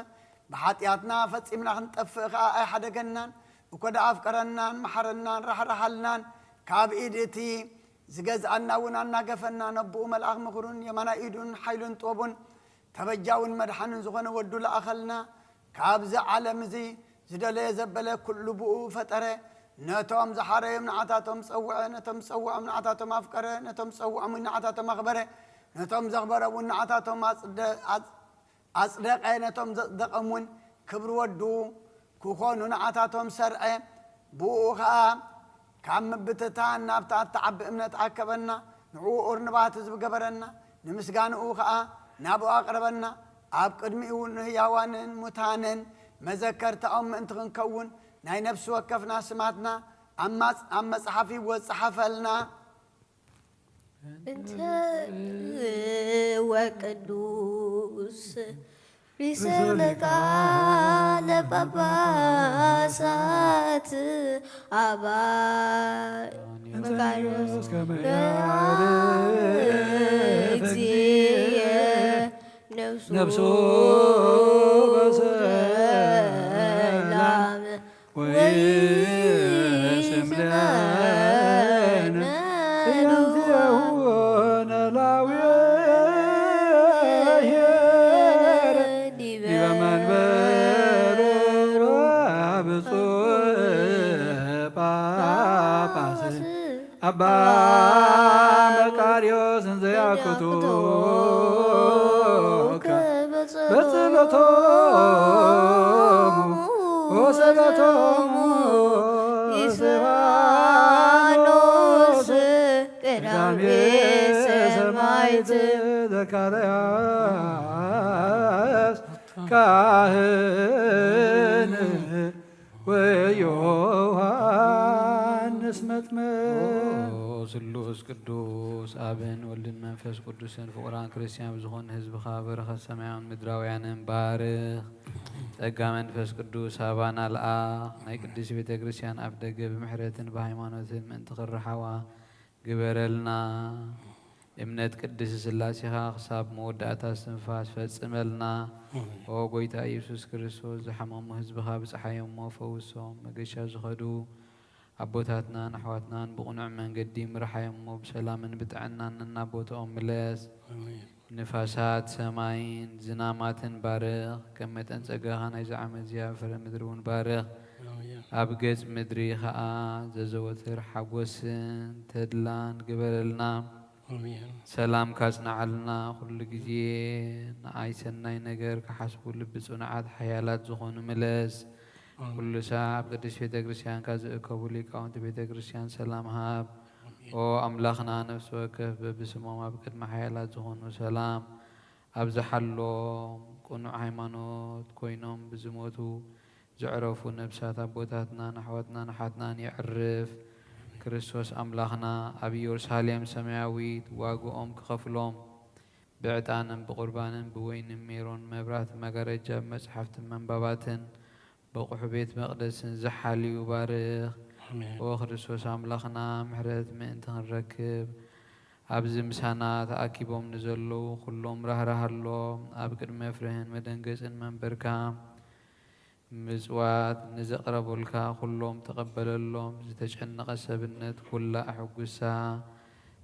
ብሓጢኣትና ፈጺምና ክንጠፍእ ከኣ ኣይሓደገናን። እኮ ደኣ ኣፍቀረናን መሓረናን ራሕራሓልናን። ካብ ኢድ እቲ ዝገዝኣና እውን ኣናገፈና። ነቦኡ መልኣኽ ምኽሩን የማናይ ኢዱን ሓይሉን ጥበቡን ተበጃውን መድሓንን ዝኾነ ወዱ ለኣኸልና። ካብዚ ዓለም እዚ ዝደለየ ዘበለ ኩሉ ብኡ ፈጠረ። ነቶም ዝሓረዮም ንዓታቶም ጸውዐ፣ ነቶም ዝጸውዖም ንዓታቶም ኣፍቀረ፣ ነቶም ዝጸውዖም እውን ንዓታቶም ኣኽበረ፣ ነቶም ዘኽበሮም እውን ንዓታቶም ኣጽደ- ኣጽ- ኣጽደቐ፣ ነቶም ዘጽደቐም እውን ክብሪ ወዱ ክኾኑ ንዓታቶም ሰርዐ። ብኡ ኸኣ ካብ ምብትታን ናብታ እትዓቢ እምነት ኣከበና፣ ንዕኡ እርንባት ህዝቢ ገበረና፣ ንምስጋንኡ ኸኣ ናብኡ ኣቕረበና። ኣብ ቅድሚኡ ንህያዋንን ሙታንን መዘከርታኦም ምእንቲ ክንከውን ናይ ነፍሲ ወከፍና ስማትና ኣብ ማጽ- ኣብ መጽሓፍ ህይወት ጸሓፈልና። እንተ ወቅዱስ ርእሰ ሊቃነ ጳጳሳት ኣባ መቃርዮስ ከመ እግዚእ ነፍሱ ነፍሱ ሰላም ወይስ እምለነ እየንቲሁ ነላዊ ኄር ዲበ መንበሩ ብፁዕ ጳጳስ ኣባ መቃርዮስ እንዘ ያክቱከ በጸሎቶሙ ወሰለቶሙ እስጢፋኖስ ቀዳሜ ሰማዕት ዘካርያስ ካህን ወዮሐንስ መጥምቅ። ኦ ስሉስ ቅዱስ ኣብን ወልድን መንፈስ ቅዱስን ፍቑራን ክርስቲያን ብዝኾኑ ህዝብኻ በረኸት ሰማያውን ምድራውያንን ባርኽ። ጸጋ መንፈስ ቅዱስ ሃባና ልኣኽ። ናይ ቅድስት ቤተ ክርስቲያን ኣፍ ደገ ብምሕረትን ብሃይማኖትን ምእንቲ ክርሓዋ ግበረልና። እምነት ቅድስት ሥላሴኻ ክሳብ መወዳእታ እስትንፋስ ፈጽመልና። ኣሜን። ኦ ጎይታ ኢየሱስ ክርስቶስ፣ ዝሓመሙ ህዝብኻ ብጽሓዮም እሞ ፈውሶም። መገሻ ዝኸዱ ኣቦታትናን ኣሕዋትናን ብቕኑዕ መንገዲ ምርሓዮም እሞ ብሰላምን ብጥዕናን ነናቦትኦም ምለስ። ኣሜን። ንፋሳት ሰማይን ዝናማትን ባርኽ። ከም መጠን ጸጋኻ ናይዚ ዓመት እዚኣ ፍረ ምድሪ እውን ባርኽ። ኣሜን። ኣብ ገጽ ምድሪ ኸኣ ዘዘወትር ሓጎስን ተድላን ግበረልና። ኣሜን። ሰላም ካጽንዓልና፣ ኩሉ ግዜ ንኣይ ሰናይ ነገር ክሓስቡ ልቢ ጽኑዓት ሓያላት ዝኾኑ ምለስ። ኣሜን። ኩሉ ሳዕ ኣብ ቅድስት ቤተ ክርስቲያንካ ዝእከቡ ሊቃውንቲ ቤተ ክርስቲያን ሰላም ሃብ። ኣሜን። ኦ ኣምላኽና፣ ነፍሲ ወከፍ በብስሞም ኣብ ቅድሚ ሓያላት ዝኾኑ ሰላም ኣብዝሓሎም። ቅኑዕ ሃይማኖት ኮይኖም ብዝሞቱ ዘዕረፉ ነፍሳት ኣቦታትናን ኣሕዋትናን ኣሓትናን የዕርፍ። ክርስቶስ ኣምላኽና ኣብ ኢየሩሳሌም ሰማያዊት ዋግኦም ክኸፍሎም ብዕጣንን ብቑርባንን ብወይንን ሜሮን መብራህቲ መጋረጃ ብመጻሕፍትን መንባባትን ብቑሑ ቤት መቕደስን ዝሓልዩ ባርኽ። ኣሜን። ኦ ክርስቶስ ኣምላኽና፣ ምሕረት ምእንቲ ክንረክብ ኣብዚ ምሳና ተኣኪቦም ንዘለዉ ኩሎም ራህራሃሎም። ኣብ ቅድሚ መፍርህን መደንገጽን መንበርካ ምጽዋት ንዘቕረቡልካ ኩሎም ተቐበለሎም። ዝተጨነቐ ሰብነት ኩላ ኣሕጉሳ።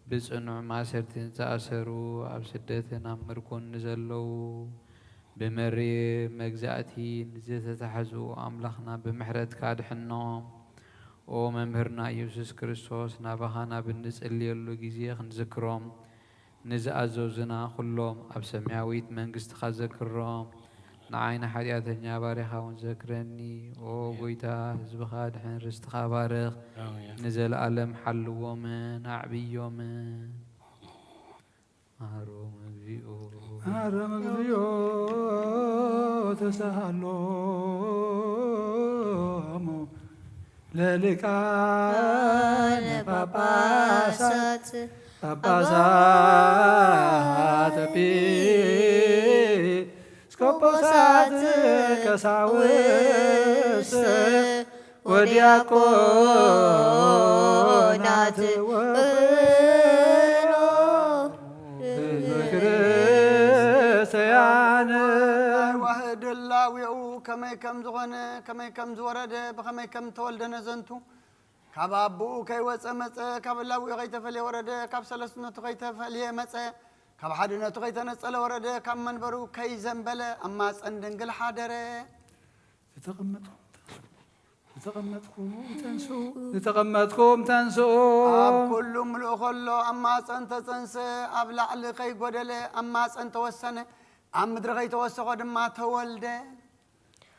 ብጽኑዕ ማእሰርቲ ዝተኣሰሩ፣ ኣብ ስደትን ኣብ ምርኮን ንዘለዉ፣ ብመሪር መግዛእቲ ንዝተታሕዙ ኣምላኽና ብምሕረትካ ኣድሕኖም። ኦ መምህርና ኢየሱስ ክርስቶስ፣ ናባኻ ናብ እንጽልየሉ ግዜ ክንዝክሮም፣ ንዝኣዘዙና ኩሎም ኣብ ሰማያዊት መንግስትኻ ዘክሮም። ንዓይ ንሓጢኣተኛ ባሪኻ እውን ዘክረኒ። ኦ ጎይታ፣ ህዝብኻ ኣድሕን፣ ርስትኻ ባርኽ። ኣሜን። ንዘለኣለም ሓልዎምን ኣዕብዮምን። መሃሮም እግዚኦ። መሃሮም እግዚኦ ተሳሃሎሙ ለሊቃነ ጳጳሳት ጳጳሳት ኤጲስቆጶሳት ቀሳውስት ወዲያቆናት ወኩሎ ህዝበ ክርስቲያን። ናይ ዋህድ ህላዌኡ ከመይ ከም ዝኾነ፣ ከመይ ከም ዝወረደ፣ ብኸመይ ከም ተወልደ ነዘንቱ፣ ካብ ኣቦኡ ከይወጸ መጸ፣ ካብ ህላዌኡ ከይተፈልየ ወረደ፣ ካብ ሰለስትነቱ ከይተፈልየ መጸ፣ ካብ ሓድነቱ ከይተነጸለ ወረደ፣ ካብ መንበሩ ከይዘንበለ ኣብ ማጸን ድንግል ሓደረ። ዝተቐመጥኩም ዝተቐመጥኩም ተንስኡ፣ ዝተቐመጥኩም ተንስኡ። ኣብ ኩሉ ምሉእ ከሎ ኣብ ማጸን ተጸንሰ፣ ኣብ ላዕሊ ከይጎደለ ኣብ ማጸን ተወሰነ፣ ኣብ ምድሪ ከይተወሰኾ ድማ ተወልደ።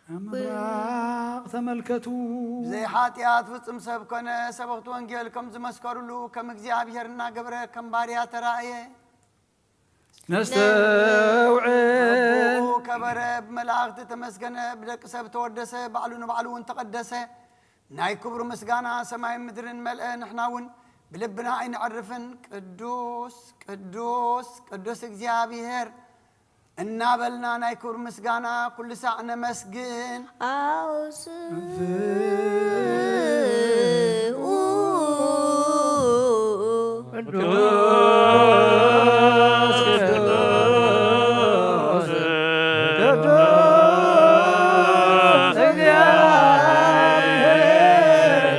ኣብ ምብራቕ ተመልከቱ። ብዘይ ሓጢኣት ፍጹም ሰብ ኮነ፣ ሰበኽቲ ወንጌል ከም ዝመስከሩሉ፣ ከም እግዚኣብሔር እናገበረ ከም ባርያ ተራእየ። ነስተውዕል። ኣቦኡ ከበረ፣ ብመላእኽቲ ተመስገነ፣ ብደቂ ሰብ ተወደሰ፣ ባዕሉ ንባዕሉ እውን ተቐደሰ። ናይ ክብሩ ምስጋና ሰማይን ምድርን መልአ። ንሕና እውን ብልብና ኣይነዕርፍን፣ ቅዱስ ቅዱስ ቅዱስ እግዚኣብሔር እናበልና ናይ ክብሩ ምስጋና ኩሉ ሳዕ ነመስግን። ኣውስኡ ቅዱስ ቅዱስ ቅዱስ እግዚኣብሔር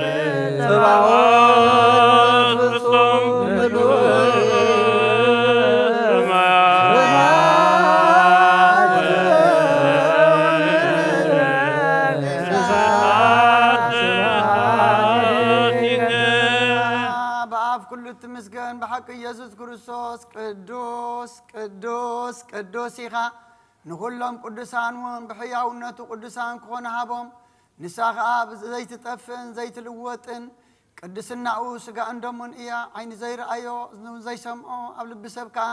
ትመስገን ብሓቂ ኢየሱስ ክርስቶስ ቅዱስ ቅዱስ ቅዱስ ኢኻ። ንኹሎም ቅዱሳን እውን ብሕያውነቱ ቅዱሳን ክኾኑ ሃቦም። ንሳ ኸኣ ዘይትጠፍእን ዘይትልወጥን ቅድስናኡ ስጋእን ደሙን እያ። ዓይኒ ዘይረኣዮ እዝኒ ዘይሰምዖ ኣብ ልቢ ሰብ ከኣ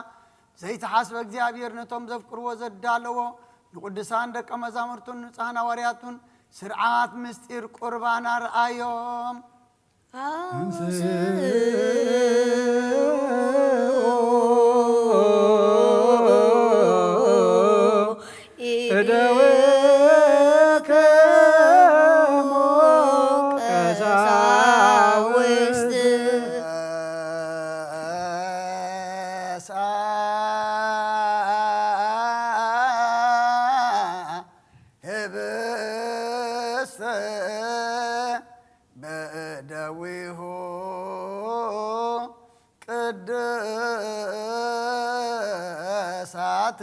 ዘይተሓስበ እግዚኣብሔር ነቶም ዘፍቅርዎ ዘዳለዎ ንቅዱሳን ደቀ መዛሙርቱን ንጹሓን ሃዋርያቱን ስርዓት ምስጢር ቁርባን ኣርኣዮም። ህብስተ በእደዊሁ ቅዱሳት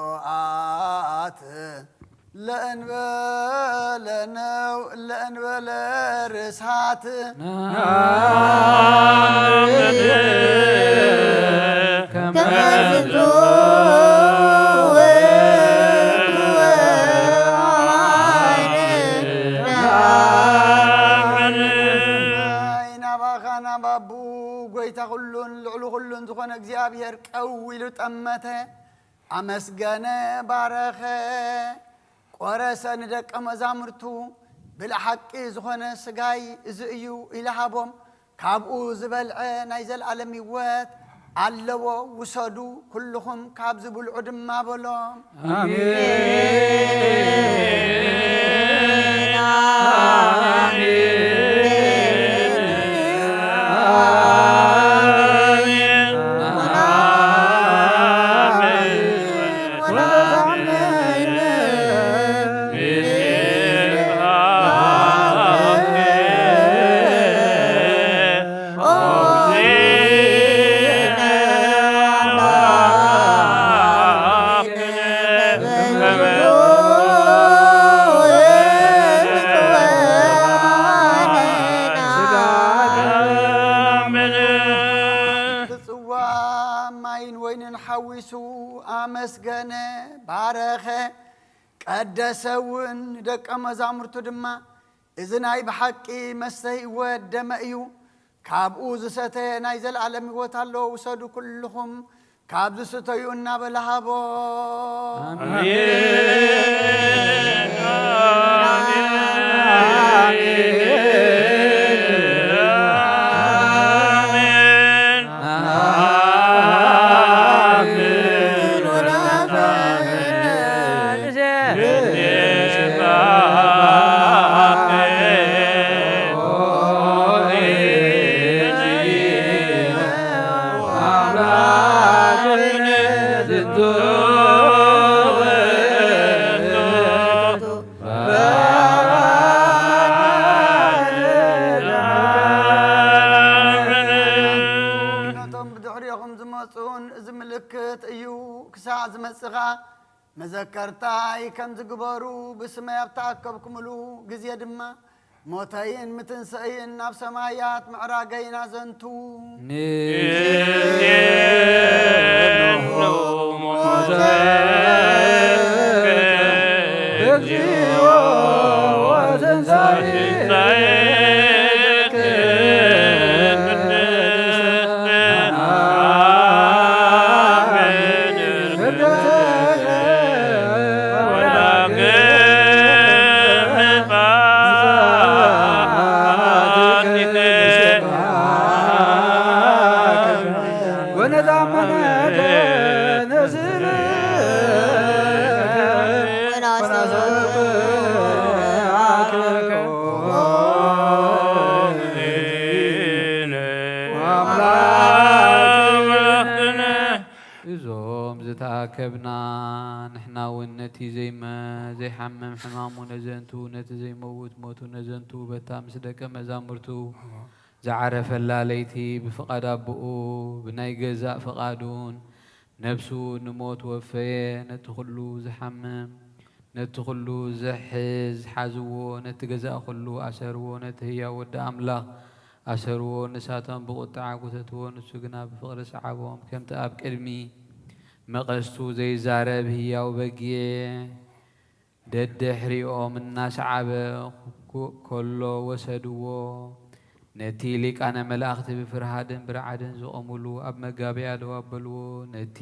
ወብፁዓት ለእንበለ ነው ለእንበለ ርሳት ናባኻ ናብ ኣቡ ጎይታ ኩሉን ልዕሊ ኩሉን ዝኾነ እግዚኣብሔር ቀው ኢሉ ጠመተ፣ ኣመስገነ፣ ባረኸ፣ ቆረሰ፣ ንደቀ መዛሙርቱ ብልሓቂ ዝኾነ ስጋይ እዚ እዩ ኢሉ ሃቦም። ካብኡ ዝበልዐ ናይ ዘለኣለም ህይወት ኣለዎ፣ ውሰዱ፣ ኩልኹም ካብዚ ብልዑ ድማ በሎም። ኣሜን። ጽዋ ማይን ወይንን ሓዊሱ ኣመስገነ፣ ባረኸ፣ ቀደሰ እውን። ንደቀ መዛሙርቱ ድማ፣ እዚ ናይ ብሓቂ መስተ ህይወት ደመ እዩ፣ ካብኡ ዝሰተ ናይ ዘለኣለም ህይወት ኣሎ፣ ውሰዱ፣ ኩልኹም ካብዚ ስተዩ እናበለ ሃቦ። ኣሜን። ነቶም ብድሕሪኹም ዝመጹን እዚ ምልክት እዩ ክሳዕ ዝመጽእ ኸኣ መዘከርታይ ከም ዝግበሩ ብስመይ ኣብ ተኣከብኩምሉ ግዜ ድማ ሞተይን ምትንሰእይን ናብ ሰማያት ምዕራገይን ኣዘንቱ። እዞም ዝተኣከብና ንሕና እውን ነቲ ዘይመ-፣ ዘይሓምም ሕማሙ ነዘንቱ፣ ነቲ ዘይመውት ሞቱ ነዘንቱ፣ በታ ምስ ደቀ መዛሙርቱ ዝዓረፈላ ለይቲ ብፍቓድ ኣቦኡ ብናይ ገዛእ ፍቓዱን ነብሱ ንሞት ወፈየ። ነቲ ኩሉ ዝሓምም፣ ነቲ ኩሉ ዝሕዝ ሓዝዎ፣ ነቲ ገዛእ ኩሉ ኣሰርዎ፣ ነቲ ህያው ወዲ ኣምላኽ ኣሰርዎ። ንሳቶም ብቑጥዓ ጐተትዎ፣ ንሱ ግና ብፍቕሪ ሰዓቦም። ከምቲ ኣብ ቅድሚ መቐስቱ ዘይዛረብ ህያው በጊዕ ደድሕሪኦም እናሰዓበ ኮ-፣ ከሎ ወሰድዎ። ነቲ ሊቃነ መላእኽቲ ብፍርሃትን ብርዓድን ዝቖሙሉ ኣብ መጋቢያ ደው ኣበልዎ። ነቲ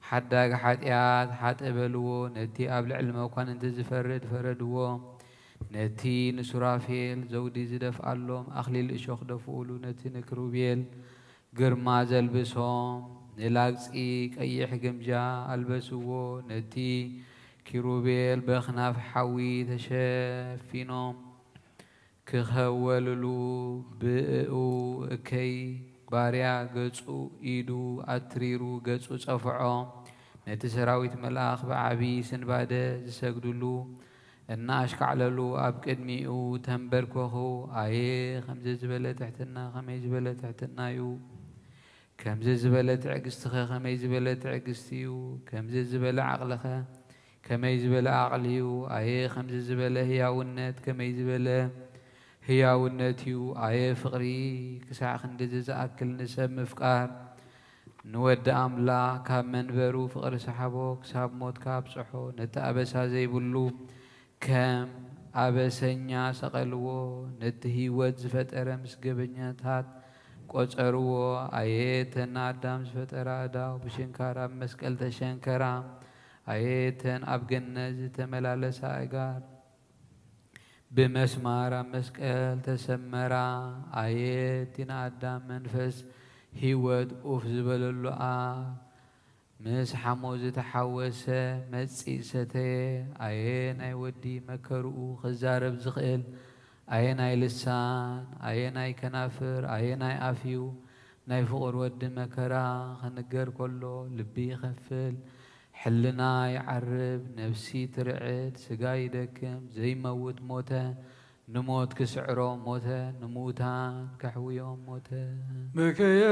ሓዳግ ሓጢኣት ሓጥእ በልዎ። ነቲ ኣብ ልዕሊ መኳንንቲ ዝፈርድ ፈረድዎ። ነቲ ንሱራፌል ዘውዲ ዝደፍኣሎም ኣኽሊል እሾኽ ደፍኡሉ። ነቲ ንክሩቤል ግርማ ዘልብሶም ንላግጺ ቀይሕ ግምጃ ኣልበስዎ። ነቲ ኪሩቤል በኽናፍ ሓዊ ተሸፊኖም ክኸወልሉ ብእኡ እከይ ባርያ ገጹ ኢዱ ኣትሪሩ ገጹ ጸፍዖ። ነቲ ሰራዊት መልኣኽ ብዓቢ ስንባደ ዝሰግድሉ እናኣሽካዕለሉ ኣብ ቅድሚኡ ተንበርከኹ። ኣየ ከምዚ ዝበለ ትሕትና፣ ከመይ ዝበለ ትሕትና እዩ! ከምዚ ዝበለ ትዕግስቲኸ ከመይ ዝበለ ትዕግስቲ እዩ! ከምዚ ዝበለ ዓቕሊኸ ከመይ ዝበለ ዓቕሊ እዩ! ኣየ ከምዚ ዝበለ ህያውነት ከመይ ዝበለ ህያውነት እዩ! ኣየ ፍቕሪ ክሳዕ ክንድዚ ዝኣክል ንሰብ ምፍቃር! ንወዲ ኣምላኽ ካብ መንበሩ ፍቕሪ ሰሓቦ፣ ክሳብ ሞት ከኣብጽሖ። ነቲ ኣበሳ ዘይብሉ ከም ኣበሰኛ ሰቐልዎ፣ ነቲ ህይወት ዝፈጠረ ምስ ገበኛታት ቈጸርዎ። ኣየ እተን ንኣዳም ዝፈጠራ ኣእዳው ብሽንካር ኣብ መስቀል ተሸንከራ! ኣየ እተን ኣብ ገነት ዝተመላለሳ ኣእጋር ብመስማር ኣብ መስቀል ተሰመራ! ኣየ እቲ ንኣዳም መንፈስ ህይወት ኡፍ ዝበለሉ ኣፍ፣ ምስ ሓሞት ዝተሓወሰ መጺጽ ሰተየ! ኣየ ናይ ወዲ መከርኡ ክዛረብ ዝኽእል ኣየናይ ልሳን፣ ኣየናይ ከናፍር፣ ኣየናይ ኣፍ እዩ! ናይ ፍቑር ወዲ መከራ ክንገር ከሎ ልቢ ይኸፍል፣ ሕልና ይዓርብ፣ ነፍሲ ትርዕድ፣ ስጋ ይደክም፣ ዘይመውት ሞተ፣ ንሞት ክስዕሮ ሞተ፣ ንምዉታን ከሕውዮም ሞተ። ብክየ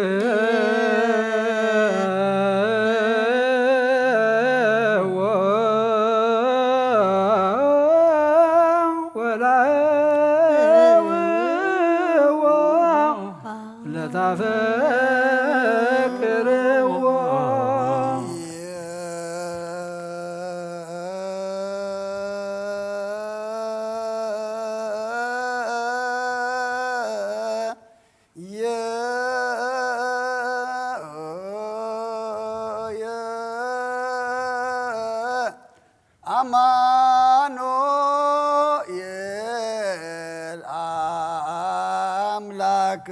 ወላውዎ ለታፈቅርዎ። አማኑኤል አምላክ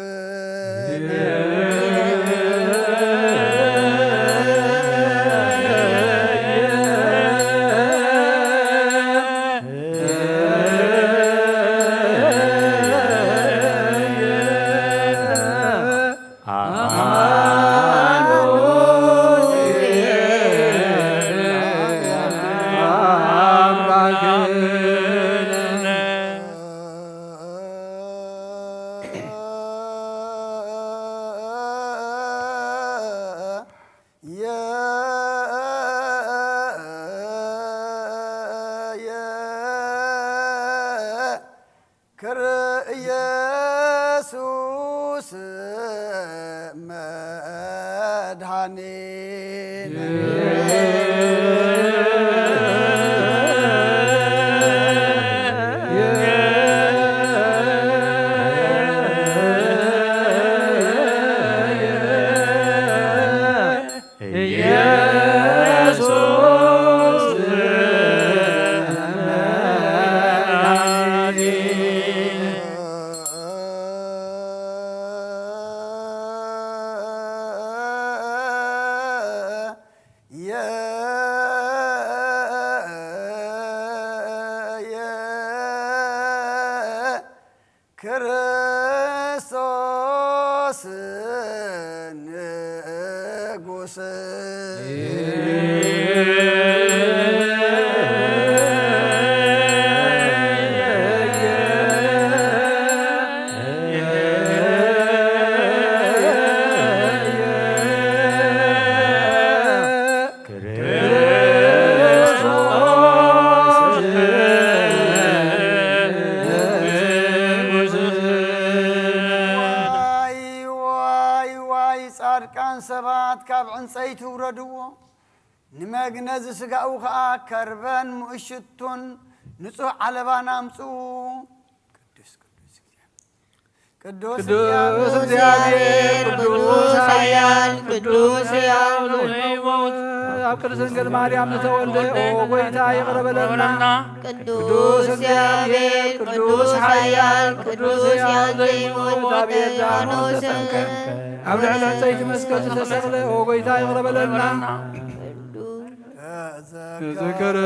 ኢየሱስ መድኃኒነ። ኢየሱስ ክርስቶስ ንጉሥ። ካብ ዕንጸይቲ ውረድዎ። ንመግነዚ ስጋኡ ኸኣ ከርበን ምእሽቱን ንጹህ ዓለባን ኣምጽኡ። ቅዱስ ቅዱስ ቅዱስ ቅዱስ እግዚኣብሔር፣ ቅዱስ ኃያል፣ ቅዱስ ሕያው ዘይሞት፣ ኣብ ቅድስት ድንግል ማርያም ዝተወልደ፣ ኦ ጐይታ፣ ይቕረ በለልና። ቅዱስ እግዚኣብሔር፣ ቅዱስ ኃያል፣ ቅዱስ ሕያው ዘይሞት፣ ኣብ ዮርዳኖስ ተጠምቀ፣ ኣብ ልዕሊ ዕንጸይቲ መስቀል ዝተሰቕለ፣ ኦ ጐይታ፣ ይቕረ በለልና። ተዘከረነ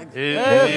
እግዚኦ።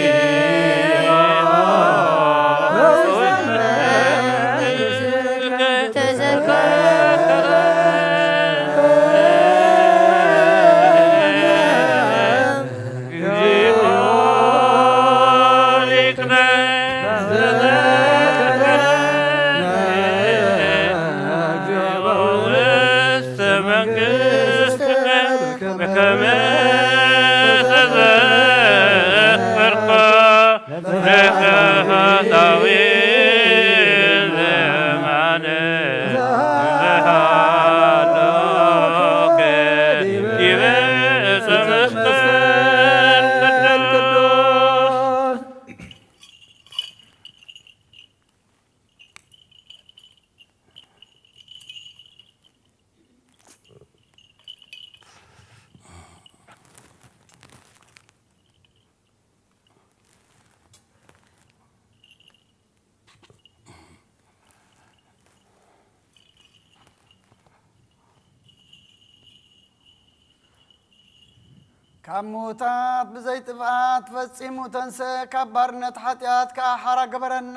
ካብ ምዉታት ብዘይ ጥፍኣት ፈጺሙ ተንሰ፣ ካብ ባርነት ሓጢኣት ከኣ ሓራ ገበረና።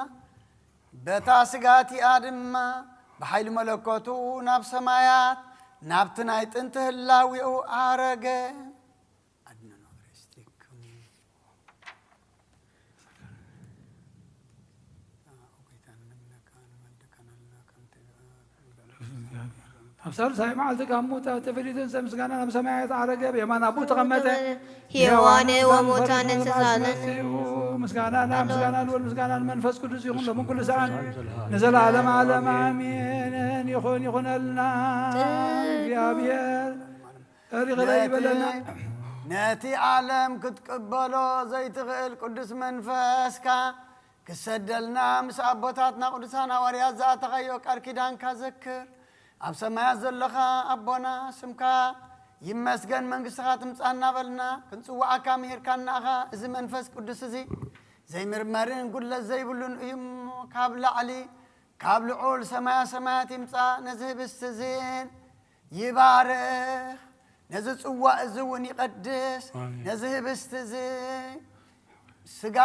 በታ ስጋ እቲኣ ድማ ብሓይሊ መለኮቱ ናብ ሰማያት፣ ናብቲ ናይ ጥንቲ ህላዌኡ ኣረገ። ኣድነኖ ርእስቲክሙ። ኣብ ሳልሳይ መዓልቲ ካብ ሙታት ተፈልዩ ተንሥአ፣ ምስጋና ናብ ሰማያት ዓረገ፣ ብየማን ኣቦኡ ተቐመጠ። ሕያዋን ወሙታን ተሳለን። ምስጋና ናብ ምስጋና ንወልድ ምስጋና ንመንፈስ ቅዱስ ይኹን፣ ሎምን ኩሉ ሰዓት ንዘለዓለም ዓለም ኣሜን። ይኹን ይኹነልና። እግዚኣብሔር ይቕረ ይበለና። ነቲ ዓለም ክትቅበሎ ዘይትኽእል ቅዱስ መንፈስካ ክሰደልና ምስ ኣቦታትና ቅዱሳን ሃዋርያት ዝኣተኻዮ ቃል ኪዳንካ ዘክር። ኣብ ሰማያት ዘለኻ ኣቦና፣ ስምካ ይመስገን፣ መንግስትኻ ትምጻእ እናበልና ክንጽውዓካ ምሂርካና ኢኻ። እዚ መንፈስ ቅዱስ እዚ ዘይምርመርን ጉድለት ዘይብሉን እዩ እሞ፣ ካብ ላዕሊ ካብ ልዑል ሰማያ ሰማያት ይምጻእ፣ ነዚ ህብስቲ እዚ ይባርኽ፣ ነዚ ጽዋእ እዚ እውን ይቐድስ። ኣሜን። ነዚ ህብስቲ እዚ ስጋ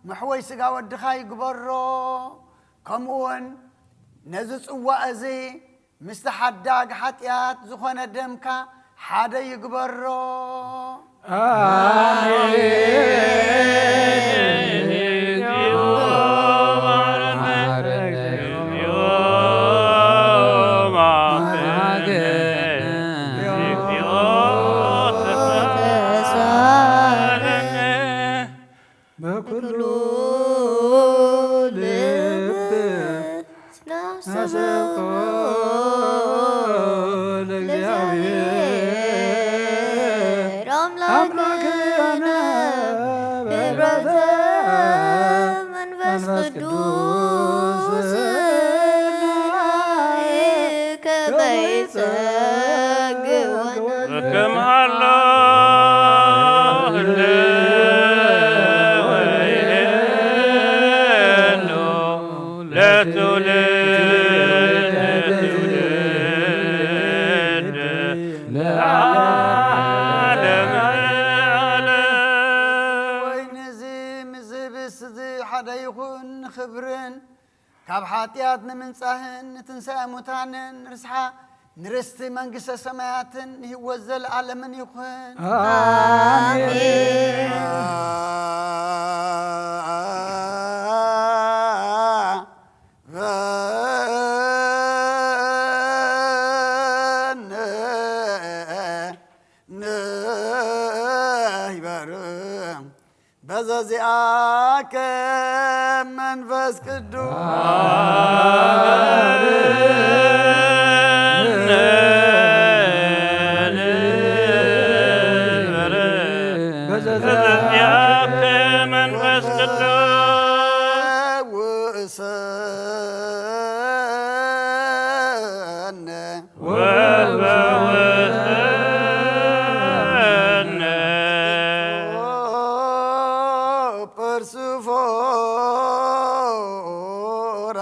መሕወይ ስጋ ወድኻ ይግበሮ፣ ከምኡ እውን ነዚ ጽዋእ እዚ ምስቲ ሓዳግ ሓጢኣት ዝኾነ ደምካ ሓደ ይግበሮ። ኣሜን። በኩሉ ልብ ናሰብኮ ለእግዚኣብሔር ኣምላክነ ብህብረተ መንፈስ ቅዱስ ከመይ ጸግወና። ከመሃሎ ህልው ወይሄሉ ለትውልድ ትውልድ ለዓለመ ዓለም። ወይን እዚ ምስ ህብስቲ እዚ ሓደ ይኹን፣ ክብርን ካብ ሓጢኣት ንምንጻህን ንትንሳኤ ሙታንን ንርስሓ ንርስቲ መንግስተ ሰማያትን ንህይወት ዘለዓለምን ይኹን። ኣሜን። ዘዚኣከ መንፈስ ቅዱስ በዘዚኣከ መንፈስ ቅዱስ ውእሰነ ወፈውሰነ ፐርሱፎራ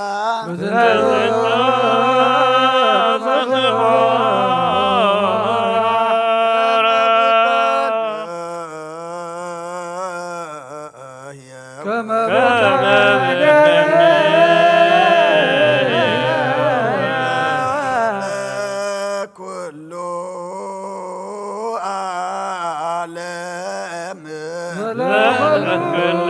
ከመ ኩሉ ዓለም ኩሉ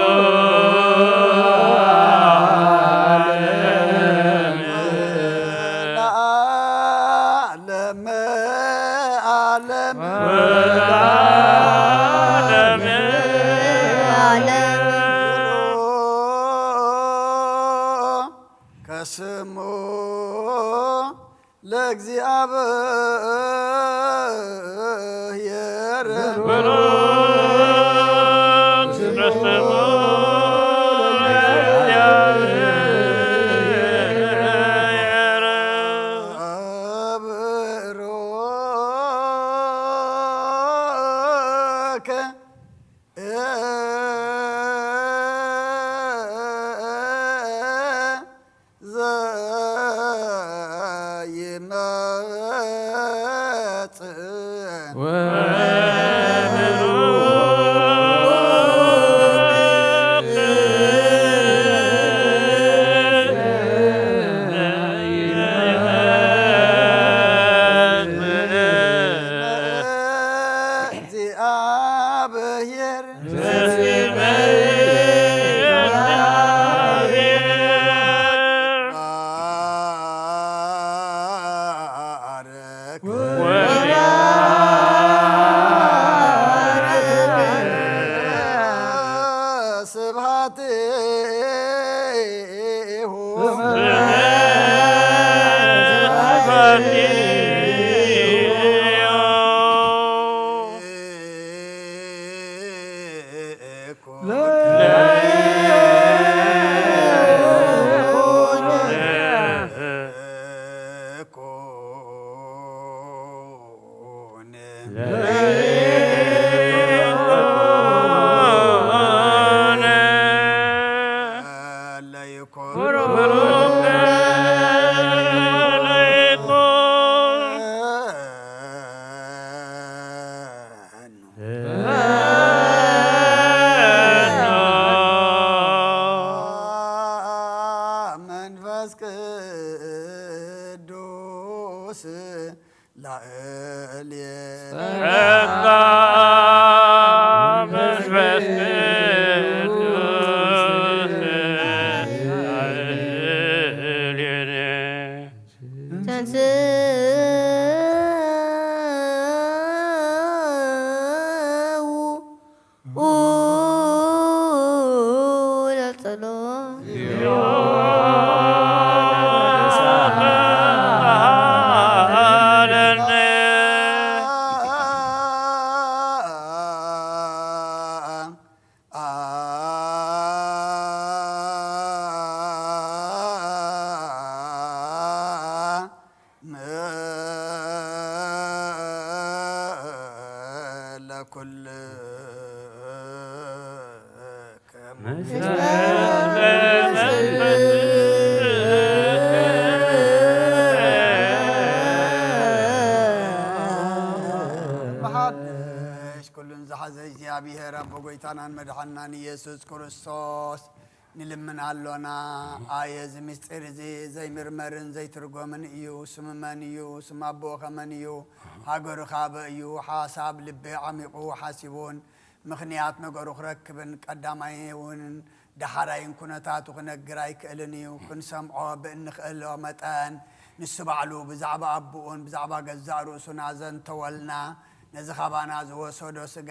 ለዓለም ዓለም ዓለም ከስሙ ለእግዚኣብሔር ክብሮከ ዘይመጽእ እግዚአብሔር ስብሐት መንፈስ ቅዱስ ላዕሌ ጸጋ መንፈስ ቅዱስ ላዕሌነ። ተንስኡ ለጸሎት ለኩል መሓደሽ ኩሉን ዝሓዘ እግዚኣብሔር ኣቦ ጎይታናን መድሓናን ኢየሱስ ክርስቶስ ንልምን ኣሎና። ኣየ እዚ ምስጢር እዚ ዘይምርመርን ዘይትርጎምን እዩ። ስሙ መን እዩ? ስም ኣቦ ከመን እዩ? ሃገሩ ካበ እዩ? ሓሳብ ልቢ ዓሚቑ ሓሲቡን ምኽንያት ነገሩ ክረክብን ቀዳማይ እውን ደሓራይን ኩነታቱ ክነግር ኣይክእልን እዩ። ክንሰምዖ ብእንኽእሎ መጠን ንሱ ባዕሉ ብዛዕባ ኣቦኡን ብዛዕባ ገዛእ ርእሱን ኣዘንተወልና። ነዚ ካባና ዝወሰዶ ስጋ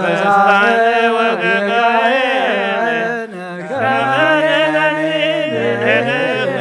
አበሳነ ወጌጋየነ ከመ ንሕነኒ ንሕነኒ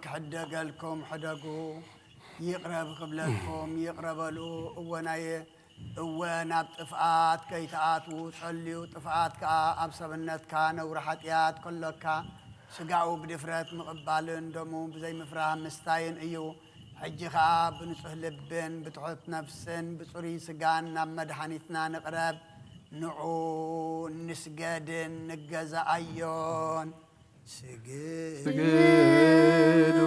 ክሕደገልኩም ሕደጉ፣ ይቕረ ክብለልኩም ይቕረ በሉ። እወ ናይ እወ ናብ ጥፍኣት ከይትኣትዉ ጸልዩ፣ ጥፍኣት ከኣ ኣብ ሰብነትካ ነውሪ ሓጢኣት ከሎካ ስጋኡ ብድፍረት ምቕባልን ደሙ ብዘይምፍራህ ምስታይን እዩ። ሕጂ ኸኣ ብንጹህ ልብን ብትሑት ነፍስን ብጽሩይ ስጋን ናብ መድሓኒትና ንቕረብ፣ ንዑ ንስገድን ንገዛኣዮን። ስግድ ስግዱ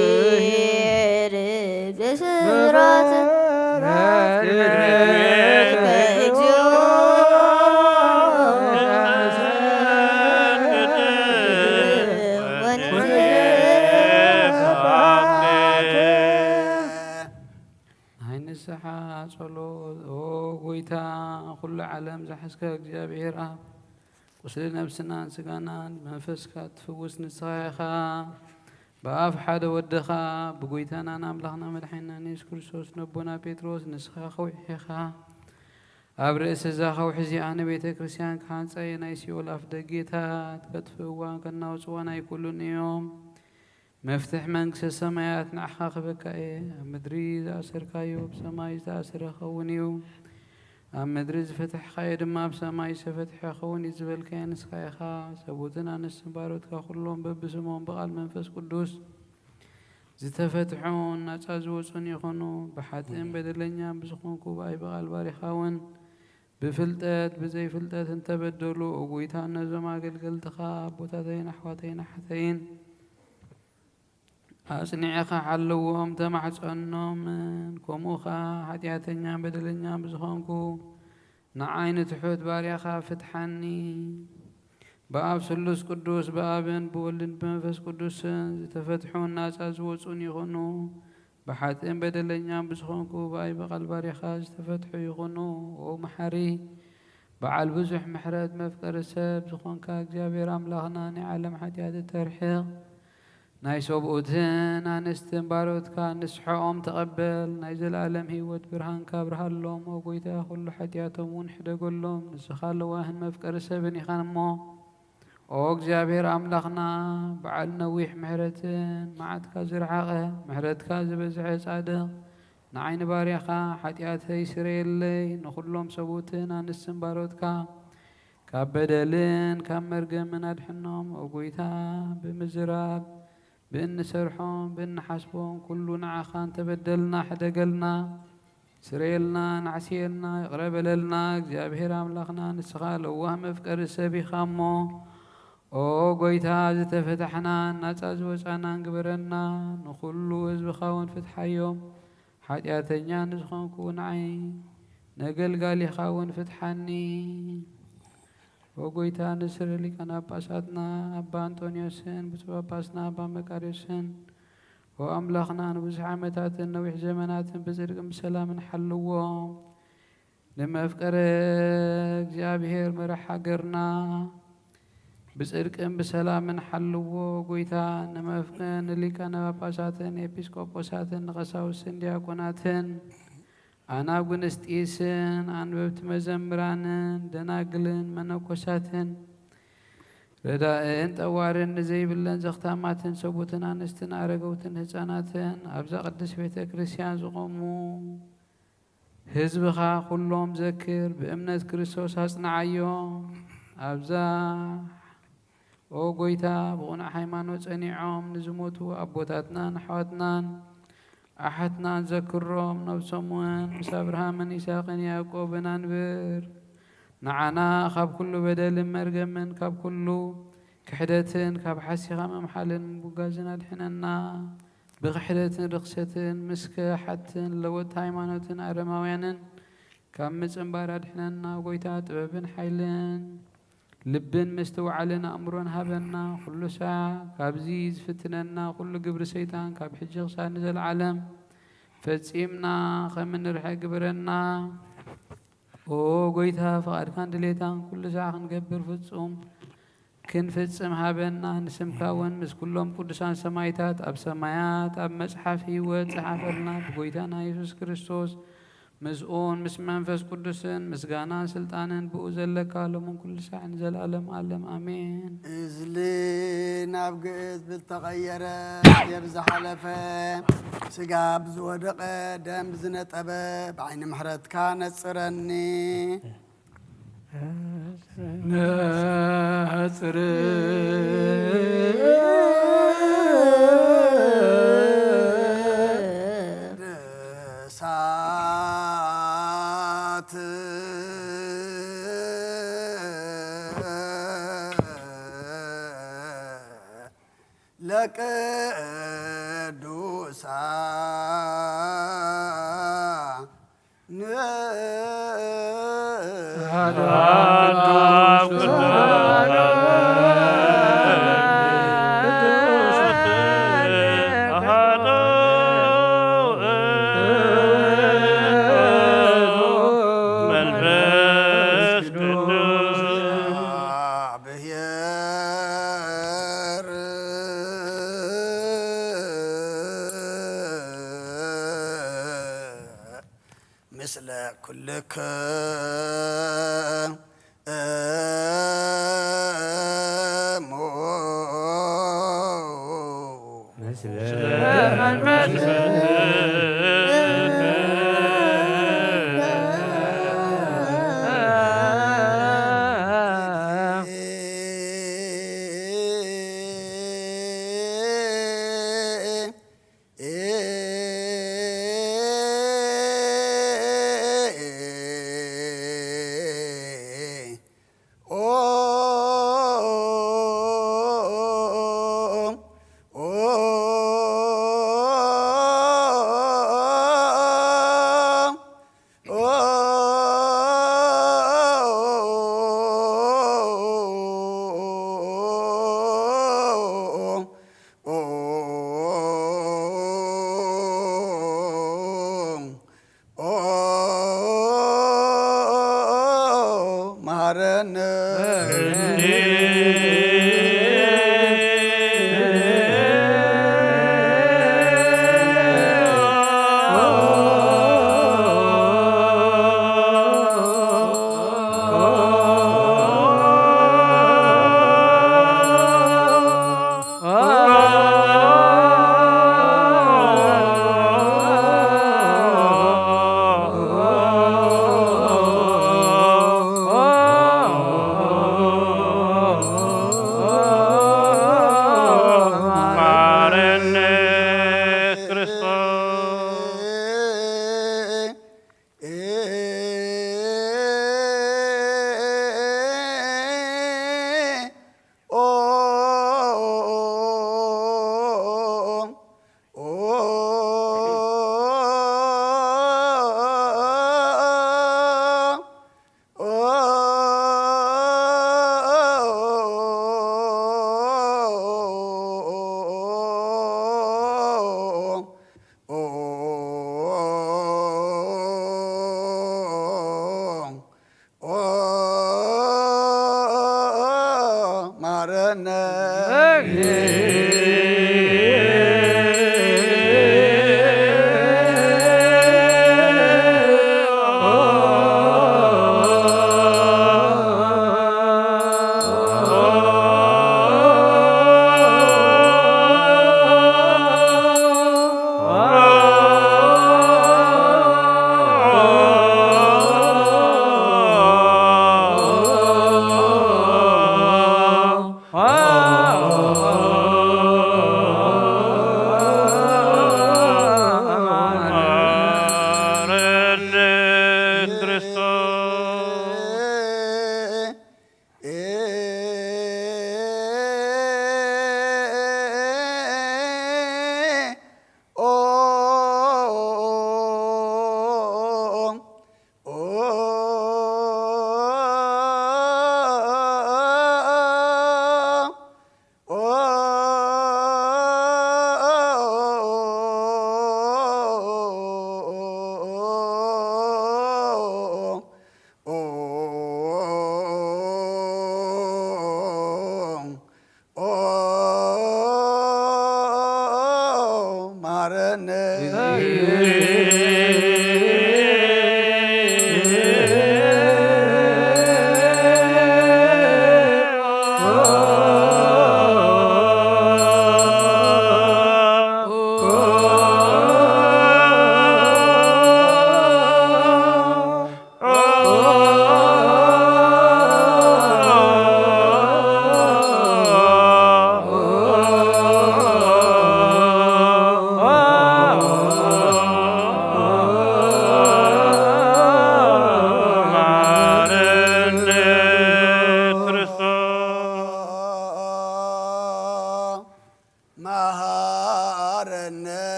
ለእግዚኣብሔር ብስራት እግዚኦ ወንጌል ናይ ንስሓ ጸሎት። ኦ ጎይታ፣ ኩሉ ዓለም ዝሓዝካ እግዚኣብሔር ኣብ፣ ቁስሊ ነብስናን ስጋናን ብመንፈስካ ትፍውስ ንስኻ ኢኻ። ብኣፍ ሓደ ወድኻ፣ ብጎይታናን ኣምላኽና መድሓኒናን የሱስ ክርስቶስ ነቦና ጴጥሮስ ንስኻ ከውሒ ኢኻ። ኣብ ርእሲ እዛ ከውሒ እዚኣ ንቤተ ክርስቲያን ክሃንጻ እየ። ናይ ሲኦል ኣፍ ደጌታት ከጥፍእዋን ከናውጽዋን ኣይክእሉን እዮም። መፍትሕ መንግስተ ሰማያት ንዓኻ ክህበካ እየ። ኣብ ምድሪ ዝኣሰርካዮ ብሰማይ ዝተኣሰረ ክኸውን እዩ፣ ኣብ ምድሪ ዝፈትሕካዮ ድማ ኣብ ሰማይ ዝተፈትሐ ክኸውን እዩ ዝበልካዮ ንስኻ ኢኻ። ሰብኡትን ኣንስትን ባሮትካ ኩሎም በብስሞም ብቓል መንፈስ ቅዱስ ዝተፈትሑን ናጻ ዝወጹን ይኹኑ። ብሓጥእን በደለኛን ብዝኾንኩ ብኣይ ብቓል ባሪኻ እውን ብፍልጠት ብዘይፍልጠት እንተበደሉ፣ ኦ ጎይታ፣ ነዞም ኣገልገልትኻ ኣቦታተይን ኣሕዋተይን ኣሓተይን ኣጽኒዕኻ ሓለዎም፣ ተማሕጸኖምን። ከምኡ ኸኣ ሓጢኣተኛን በደለኛን ብዝኾንኩ ንዓይ ንትሑት ባርያኻ ፍትሓኒ። ብኣብ ስሉስ ቅዱስ፣ ብኣብን ብወልድን ብመንፈስ ቅዱስን ዝተፈትሑን ናጻ ዝወጹን ይኹኑ። ብሓጥእን በደለኛን ብዝኾንኩ ብኣይ ብቓል ባርያኻ ዝተፈትሑ ይኹኑ። ኦ መሓሪ፣ በዓል ብዙሕ ምሕረት፣ መፍቀሪ ሰብ ዝኾንካ እግዚኣብሔር ኣምላኽና፣ ናይ ዓለም ሓጢኣት እተርሕቕ፣ ናይ ሰብኡትን ኣንስትን ባሮትካ ንስሐኦም ተቐበል። ናይ ዘለኣለም ህይወት ብርሃንካ ኣብርሃሎም። ኦ ጎይታ፣ ኩሉ ሓጢኣቶም እውን ሕደገሎም። ንስኻ ለዋህን መፍቀሪ ሰብን ኢኻ እሞ። ኦ እግዚኣብሔር ኣምላኽና፣ በዓል ነዊሕ ምሕረትን መዓትካ ዝረሓቐ፣ ምሕረትካ ዝበዝሐ ጻድቕ፣ ንዓይ ንባርያኻ ሓጢኣተይ ስረየለይ፣ ንኹሎም ሰብኡትን ኣንስትን ባሮትካ ካብ በደልን ካብ መርገምን ኣድሕኖም። ኦ ጎይታ፣ ብምዝራብ፣ ብእንሰርሖም፣ ብእንሓስቦም ኩሉ ንዓኻ እንተበደልና፣ ሕደገልና፣ ስረየልና፣ ንዓስየልና፣ ይቕረ በለልና። እግዚኣብሔር ኣምላኽና፣ ንስኻ ለዋህ መፍቀሪ ሰብ ኢኻ እሞ፣ ኦ ጎይታ፣ ዝተፈታሕናን ናጻ ዝወጻናን ግበረና። ንኹሉ ህዝብኻ እውን ፍትሓዮም። ሓጢኣተኛ ንዝኾንኩ ንዓይ ነገልጋሊኻ እውን ፍትሓኒ። ኦ ጎይታ፣ ንስረ ሊቃነ ጳጳሳትና ኣባ ኣንጦንዮስን ብፁዕ ጳጳስና ኣባ መቃርዮስን፣ ኦ ኣምላኽና፣ ንብዙሕ ዓመታትን ነዊሕ ዘመናትን ብጽድቅን ብሰላምን ሓልዎም። ንመፍቀረ እግዚኣብሔር መራሕ ሃገርና ብጽድቅን ብሰላምን ሓልዎ። ጎይታ፣ ንመፍቀ-፣ ንሊቃነ ጳጳሳትን ኤጲስቆጶሳትን ንቐሳውስትን ዲያቆናትን ኣናጉንስጢስን ኣንበብቲ መዘምራንን ደናግልን መነኮሳትን ረዳእን ጠዋርን ንዘይብለን ዘኽታማትን ሰቡትን ኣንስትን ኣረገውትን ህፃናትን ኣብዛ ቅድስት ቤተ ክርስቲያን ዝቖሙ ህዝብኻ ኩሎም ዘክር፣ ብእምነት ክርስቶስ ኣጽንዓዮም። ኣብዛ ኦ ጎይታ፣ ብቕኑዕ ሃይማኖት ጸኒዖም ንዝሞቱ ኣቦታትናን ኣሕዋትናን ኣሓትናን ዘክሮም። ነብሶም እውን ምስ ኣብርሃምን ይስሐቅን ያዕቆብን ኣንብር። ንዓና ካብ ኩሉ በደልን መርገምን፣ ካብ ኩሉ ክሕደትን ካብ ሓሲኻ ምምሓልን ምጉጋዝን ኣድሕነና። ብክሕደትን ርኽሰትን ምስ ከሓድትን ለወጥቲ ሃይማኖትን ኣረማውያንን ካብ ምጽንባር ኣድሕነና። ጎይታ፣ ጥበብን ሓይልን ልብን ምስትውዓልን ኣእምሮን ሃበና። ኩሉ ሳዕ ካብዚ ዝፍትነና ኩሉ ግብሪ ሰይጣን ካብ ሕጂ ክሳብ ንዘለዓለም ፈጺምና ከም እንርሕቕ ግበረና። ኦ ጎይታ፣ ፍቓድካን ድሌታን ኩሉ ሳዕ ክንገብር ፍጹም ክንፍጽም ሃበና። ንስምካ እውን ምስ ኩሎም ቅዱሳን ሰማይታት ኣብ ሰማያት ኣብ መጽሓፍ ህይወት ጸሓፈልና። ብጎይታና የሱስ ክርስቶስ ምስኡን ምስ መንፈስ ቅዱስን ምስጋናን ስልጣንን ብኡ ዘለካ ሎምን ኩሉ ሳዕን ንዘለኣለም ኣለም ኣሜን። እዝሊ ናብ ግእዝ ብልተቐየረ የብዝሓለፈ ስጋ ብዝወደቐ ደም ብዝነጠበ ብዓይኒ ምሕረትካ ነጽረኒ። ነጽር እሳት ለቅዱሳን ምስለ ኩልክ እሙ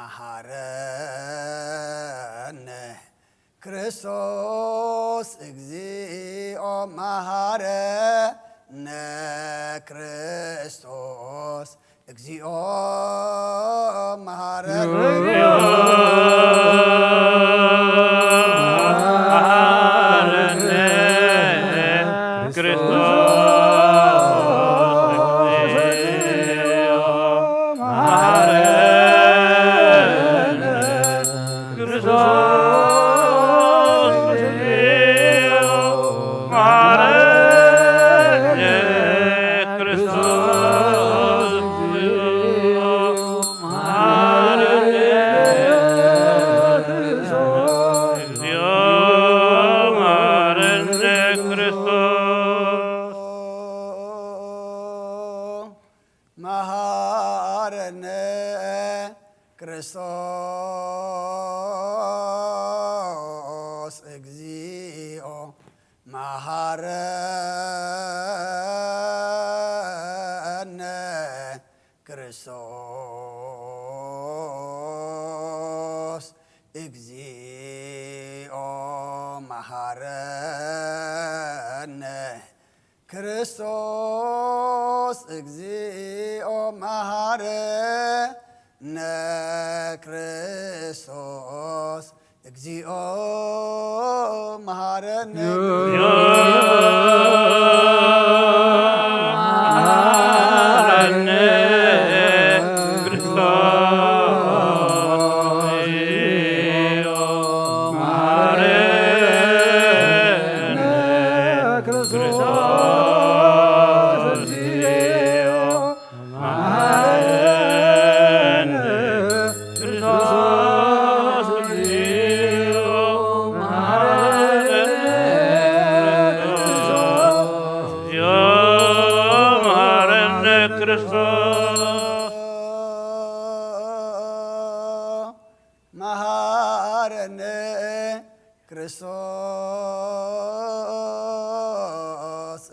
መሃረነ። ክርስቶስ እግዚኦ መሃረነ። ክርስቶስ እግዚኦ መሃረነ። መሃረነ። ክርስቶስ እግዚኦ መሃረነ። ክርስቶስ እግዚኦ መሃረነ። ክርስቶስ እግዚኦ መሃረነ። ክርስቶስ እግዚኦ መሃረነ። መሃረነ። ክርስቶስ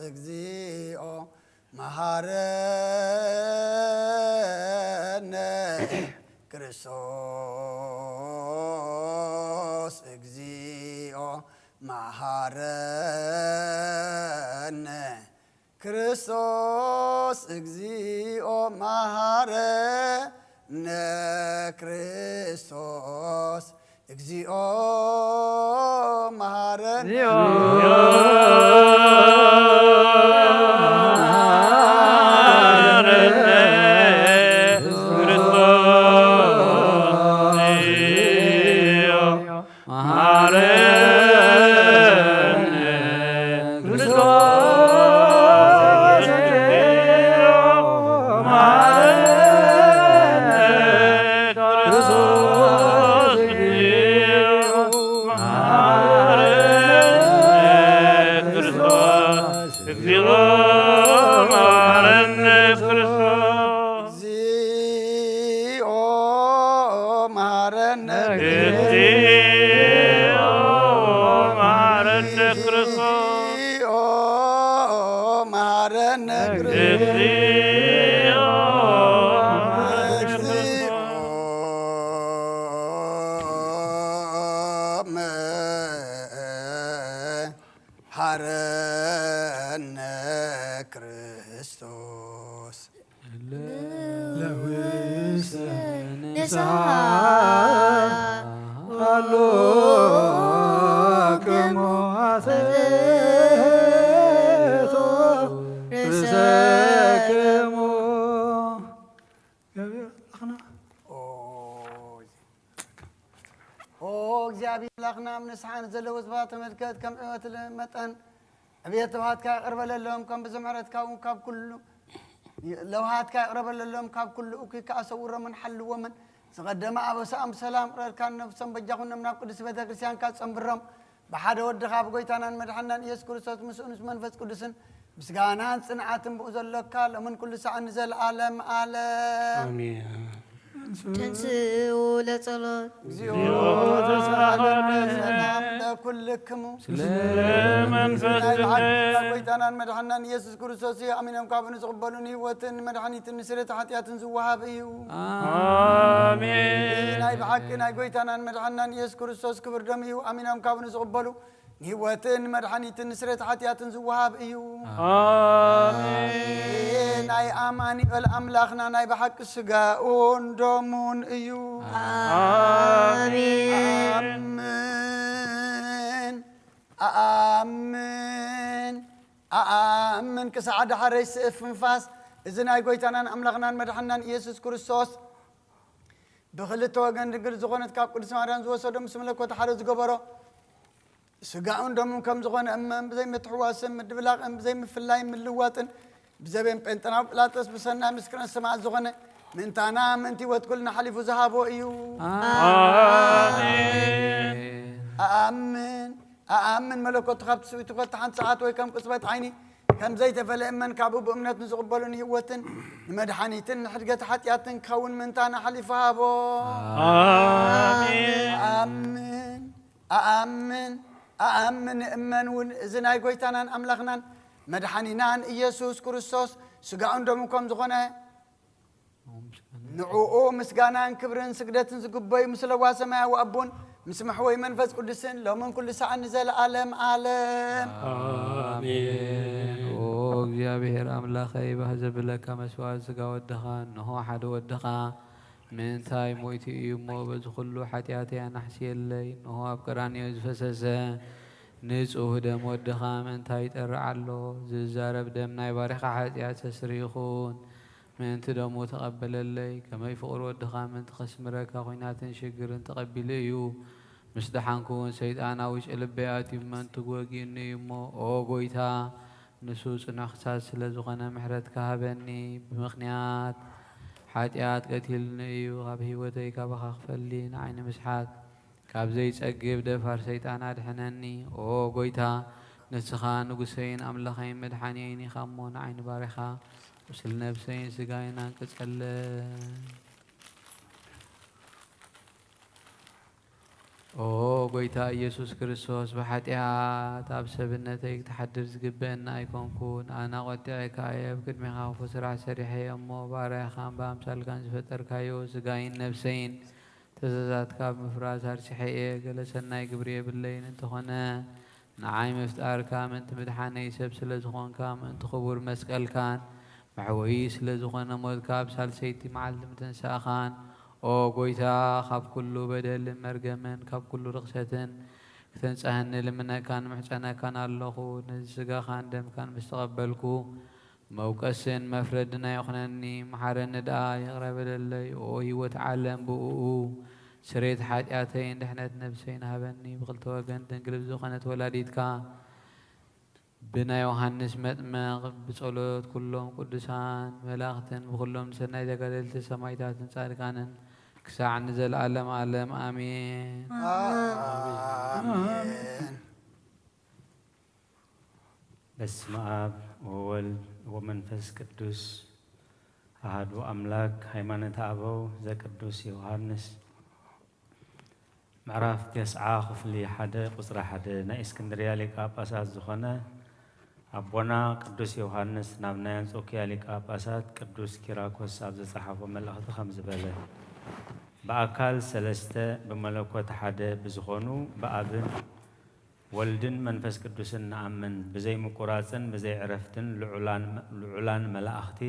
እግዚኦ መሃረነ። ክርስቶስ እግዚኦ መሃረነ። ክርስቶስ እግዚኦ መሃረነ። ክርስቶስ እግዚኦ መሃረነ። መሃረነ። ክርስቶስ ለዊሰ ንስሓ ሃሎክሙ ኣትሕቶ ርእሰክሙ። እግዚኣብሔር ኣምላኽና። ኦ፣ ኦ እግዚኣብሔር ኣምላኽና፣ ኣብ ንስሓ ንዘለዉ ህዝባ ተመልከት፣ ከም ዕወት መጠን ዕብየት ለውሃትካ ይቕርበለሎም፣ ከም ብዙሕ ምሕረትካ እውን ካብ ኩሉ ለውሃትካ ይቕረበለሎም፣ ካብ ኩሉ እኩይ ከኣ ሰውሮምን ሓልዎምን። ዝቐደመ ኣበሳኦም ብሰላም ይቕረልካ፣ ነፍሶም በጃ ኩኖም ናብ ቅድስቲ ቤተ ክርስቲያንካ ጸንብሮም። ብሓደ ወድኻ ብጎይታናን መድሓናን ኢየሱስ ክርስቶስ ምስኡ ምስ መንፈስ ቅዱስን ምስጋናን ጽንዓትን ብኡ ዘሎካ ሎምን ኩሉ ሳዕን ንዘለኣለም ኣለም። ኣሜን። ተንስኡ ለጸሎት። እግዚኦ ተሳሃለነ። ሰላም ለኩልክሙ። ስለ መንፈስ ናይ ብሓቂ ጎይታናን መድሓናን ኢየሱስ ክርስቶስ እዩ። ኣሚኖም ካብኡ ንዝቕበሉ ንህይወትን መድሓኒትን ንስርየት ሓጢኣትን ዝወሃብ እዩ። ኣሜን። ናይ ብሓቂ ናይ ጎይታናን መድሓናን ኢየሱስ ክርስቶስ ክብር ደም እዩ። ኣሚኖም ካብኡ ንዝቕበሉ ንህይወትን መድሓኒትን ንስርየት ሓጢኣትን ዝወሃብ እዩ። ኣሜን። ናይ ኣማኑኤል ኣምላኽና ናይ ብሓቂ ስጋኡን ደሙን እዩ። ኣሜን። ኣኣምን ኣኣምን ኣኣምን ክሳዕ ደሓረይ ስእፍ ፍንፋስ እዚ ናይ ጎይታናን ኣምላኽናን መድሓናን ኢየሱስ ክርስቶስ ብክልተ ወገን ድንግል ዝኾነት ካብ ቅድስት ማርያም ዝወሰዶ ምስ መለኮት ሓደ ዝገበሮ ስጋኡን ደሙን ከም ዝኾነ እመን ብዘይ ምትሕዋስን ምድብላቕን ብዘይ ምፍላይ ምልዋጥን ብዘበን ጴንጠናዊ ጲላጦስ ብሰናይ ምስክርን ሰማዕት ዝኾነ ምእንታና ምእንቲ ህይወት ኩልና ሓሊፉ ዝሃቦ እዩ። ኣሜን። ኣኣምን ኣኣምን መለኮቱ ካብ ትስብእቱ ከተ ሓንቲ ሰዓት ወይ ከም ቅጽበት ዓይኒ ከም ዘይተፈለ እመን ካብኡ ብእምነት ንዝቕበሉ ንህይወትን ንመድሓኒትን ንሕድገት ሓጢኣትን ክኸውን ምእንታና ሓሊፉ ሃቦ። ኣሜን። ኣኣምን ኣኣምን ኣኣምን እመን እውን እዚ ናይ ጎይታናን ኣምላኽናን መድሓኒናን ኢየሱስ ክርስቶስ ስጋኡን ደሙን ከም ዝኾነ ንዕኡ ምስጋናን ክብርን ስግደትን ዝግበዩ ምስ ለዋ ሰማያዊ ኣቦን ምስ መሕወይ መንፈስ ቅዱስን ሎምን ኩሉ ሰዓት ንዘለኣለም ኣለም። ኣሜን። ኦ እግዚኣብሔር ኣምላኸይ፣ ባህ ዘብለካ መስዋዕት ስጋ ወድኻ፣ እንሆ ሓደ ወድኻ ምእንታይ ሞይቱ እዩ እሞ፣ በዚ ኩሉ ሓጢኣተይ ኣናሕስየለይ። እንሆ ኣብ ቀራንዮ ዝፈሰሰ ንጹህ ደም ወድኻ ምእንታይ ይጠርዕ ኣሎ። ዝዛረብ ደም ናይ ባሪኻ ሓጢኣት ሰስሪ ይኹን። ምእንቲ ደሙ ተቐበለለይ። ከመይ ፍቕሪ ወድኻ ምእንቲ ከስምረካ ኲናትን ሽግርን ተቐቢሉ እዩ። ምስ ደሓንኩ እውን ሰይጣን ኣብ ውሽጢ ልበይ ኣትዩ ምእንቲ ወጊኡኒ እዩ እሞ፣ ኦ ጐይታ፣ ንሱ ጽኑዕ ክሳድ ስለ ዝኾነ ምሕረትካ ሃበኒ። ብምኽንያት ሓጢኣት ቀቲሉኒ እዩ። ካብ ህይወተይ ካባኻ ክፈሊ ንዓይ ንምስሓት ካብ ዘይጸግብ ደፋር ሰይጣን ኣድሕነኒ። ኦ ጐይታ፣ ንስኻ ንጉሰይን ኣምላኸይን መድሓኒየይን ኢኻ እሞ፣ ንዓይ ንባሪኻ ቁስሊ ነብሰይን ስጋይን ኣንቅጸለይ። ኦ ጐይታ ኢየሱስ ክርስቶስ፣ ብሓጢኣት ኣብ ሰብነተይ ክትሓድር ዝግበአኒ ኣይኮንኩን። ኣነ ቖጢዐካ እየ፣ ኣብ ቅድሜኻ ክፉእ ስራሕ ሰሪሐ እየ እሞ፣ ባርያኻን ብኣምሳልካን ዝፈጠርካዮ ስጋይን ነብሰይን ትእዛዛትካ ብምፍራስ ኣርሲሐ እየ። ገለ ሰናይ ግብሪ የብለይን፣ እንተኾነ ንዓይ ምፍጣርካ፣ ምእንቲ ምድሓነይ ሰብ ስለ ዝኾንካ፣ ምእንቲ ክቡር መስቀልካን መሕወዪ ስለ ዝኾነ ሞትካ፣ ኣብ ሳልሰይቲ መዓልቲ ምትንሳእኻን፣ ኦ ጐይታ፣ ካብ ኩሉ በደልን መርገምን ካብ ኩሉ ርኽሰትን ክተንጽሃኒ ልምነካን ምሕጸነካን ኣለኹ። ነዚ ስጋኻን ደምካን ምስ ተቐበልኩ፣ መውቀስን መፍረድን ኣይኹነኒ፣ መሓረኒ ደኣ፣ ይቕረ በለለይ። ኦ ህይወት ዓለም፣ ብእኡ ስሬት ሓጢኣተይን ድሕነት ነብሰይን ሃበኒ። ብኽልተ ወገን ድንግል ብዝኾነት ወላዲትካ፣ ብናይ ዮሃንስ መጥመቕ፣ ብጸሎት ኩሎም ቅዱሳን መላእኽትን፣ ብኹሎም ሰናይ ተጋደልቲ ሰማዕታትን ጻድቃንን፣ ክሳዕ ንዘለኣለም ዓለም ኣሜን። ኣሜን። በስመ ኣብ ወወልድ ወመንፈስ ቅዱስ ኣሃዱ ኣምላክ። ሃይማኖተ ኣበው ዘቅዱስ ዮሃንስ ምዕራፍ ተስዓ ክፍሊ ሓደ ቁጽሪ ሓደ። ናይ እስክንድርያ ሊቀ ጳጳሳት ዝኾነ ኣቦና ቅዱስ ዮሃንስ ናብ ናይ ኣንጾኪያ ሊቀ ጳጳሳት ቅዱስ ኪራኮስ ኣብ ዝጸሓፎ መልእኽቲ ከም ዝበለ፣ ብኣካል ሰለስተ ብመለኮት ሓደ ብዝኾኑ ብኣብን ወልድን መንፈስ ቅዱስን ንኣምን፣ ብዘይ ምቁራጽን ብዘይ ዕረፍትን ልዑላን፣ ልዑላን መላእኽቲ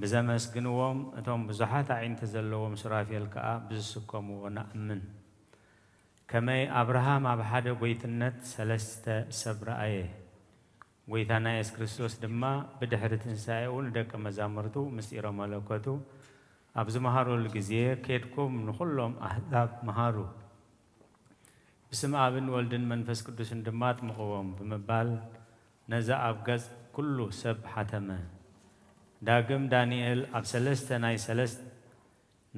ብዘመስግንዎም፣ እቶም ብዙሓት ኣዒንቲ ዘለዎም ሱራፌል ከኣ ብዝስከምዎ ንኣምን። ከመይ ኣብርሃም ኣብ ሓደ ጐይትነት ሰለስተ ሰብ ረኣየ። ጐይታና የሱስ ክርስቶስ ድማ ብድሕሪ ትንሳኤኡ ንደቀ መዛሙርቱ ምስጢረ መለኮቱ ኣብ ዝመሃረሉ ግዜ፣ ኬድኩም ንኹሎም ኣህዛብ ምሃሩ፣ ብስም ኣብን ወልድን መንፈስ ቅዱስን ድማ ኣጥምቕዎም ብምባል ነዛ ኣብ ገጽ ኩሉ ሰብ ሓተመ። ዳግም ዳንኤል ኣብ ሰለስተ ናይ ሰለስተ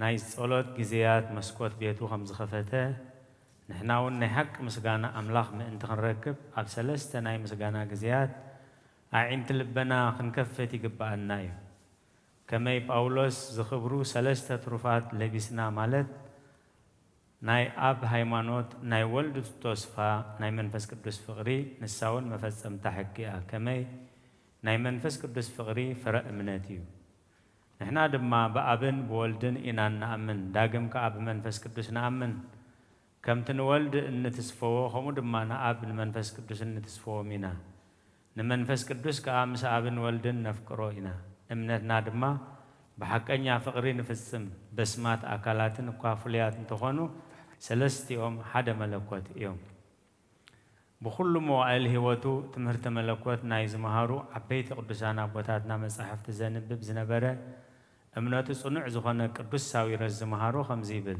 ናይ ጸሎት ግዜያት መስኮት ቤቱ ከም ዝኸፈተ፣ ንሕና እውን ናይ ሓቂ ምስጋና ኣምላኽ ምእንቲ ክንረክብ፣ ኣብ ሰለስተ ናይ ምስጋና ግዜያት ኣዒንቲ ልበና ክንከፍት ይግብኣና እዩ። ከመይ ጳውሎስ ዝኽብሩ ሰለስተ ትሩፋት ለቢስና ማለት ናይ ኣብ ሃይማኖት ናይ ወልድ ተስፋ ናይ መንፈስ ቅዱስ ፍቕሪ ንሳውን መፈጸምታ ሕጊ እያ። ከመይ ናይ መንፈስ ቅዱስ ፍቕሪ ፍረ እምነት እዩ። ንሕና ድማ ብኣብን ብወልድን ኢና እንኣምን፣ ዳግም ከኣ ብመንፈስ ቅዱስ ንኣምን። ከምቲ ንወልድ እንትስፈዎ፣ ከምኡ ድማ ንኣብ ንመንፈስ ቅዱስ እንትስፈዎም ኢና። ንመንፈስ ቅዱስ ከኣ ምስ ኣብን ወልድን ነፍቅሮ ኢና። እምነትና ድማ ብሓቀኛ ፍቕሪ ንፍጽም። በስማት ኣካላትን እኳ ፍሉያት እንተኾኑ፣ ሰለስቲኦም ሓደ መለኮት እዮም። ብኹሉ መዋእል ህይወቱ ትምህርተ መለኮት ናይ ዝመሃሩ ዓበይቲ ቅዱሳን ኣቦታትና መጻሕፍቲ ዘንብብ ዝነበረ እምነቱ ጽኑዕ ዝኾነ ቅዱስ ሳዊሮስ ዝመሃሮ ከምዚ ይብል።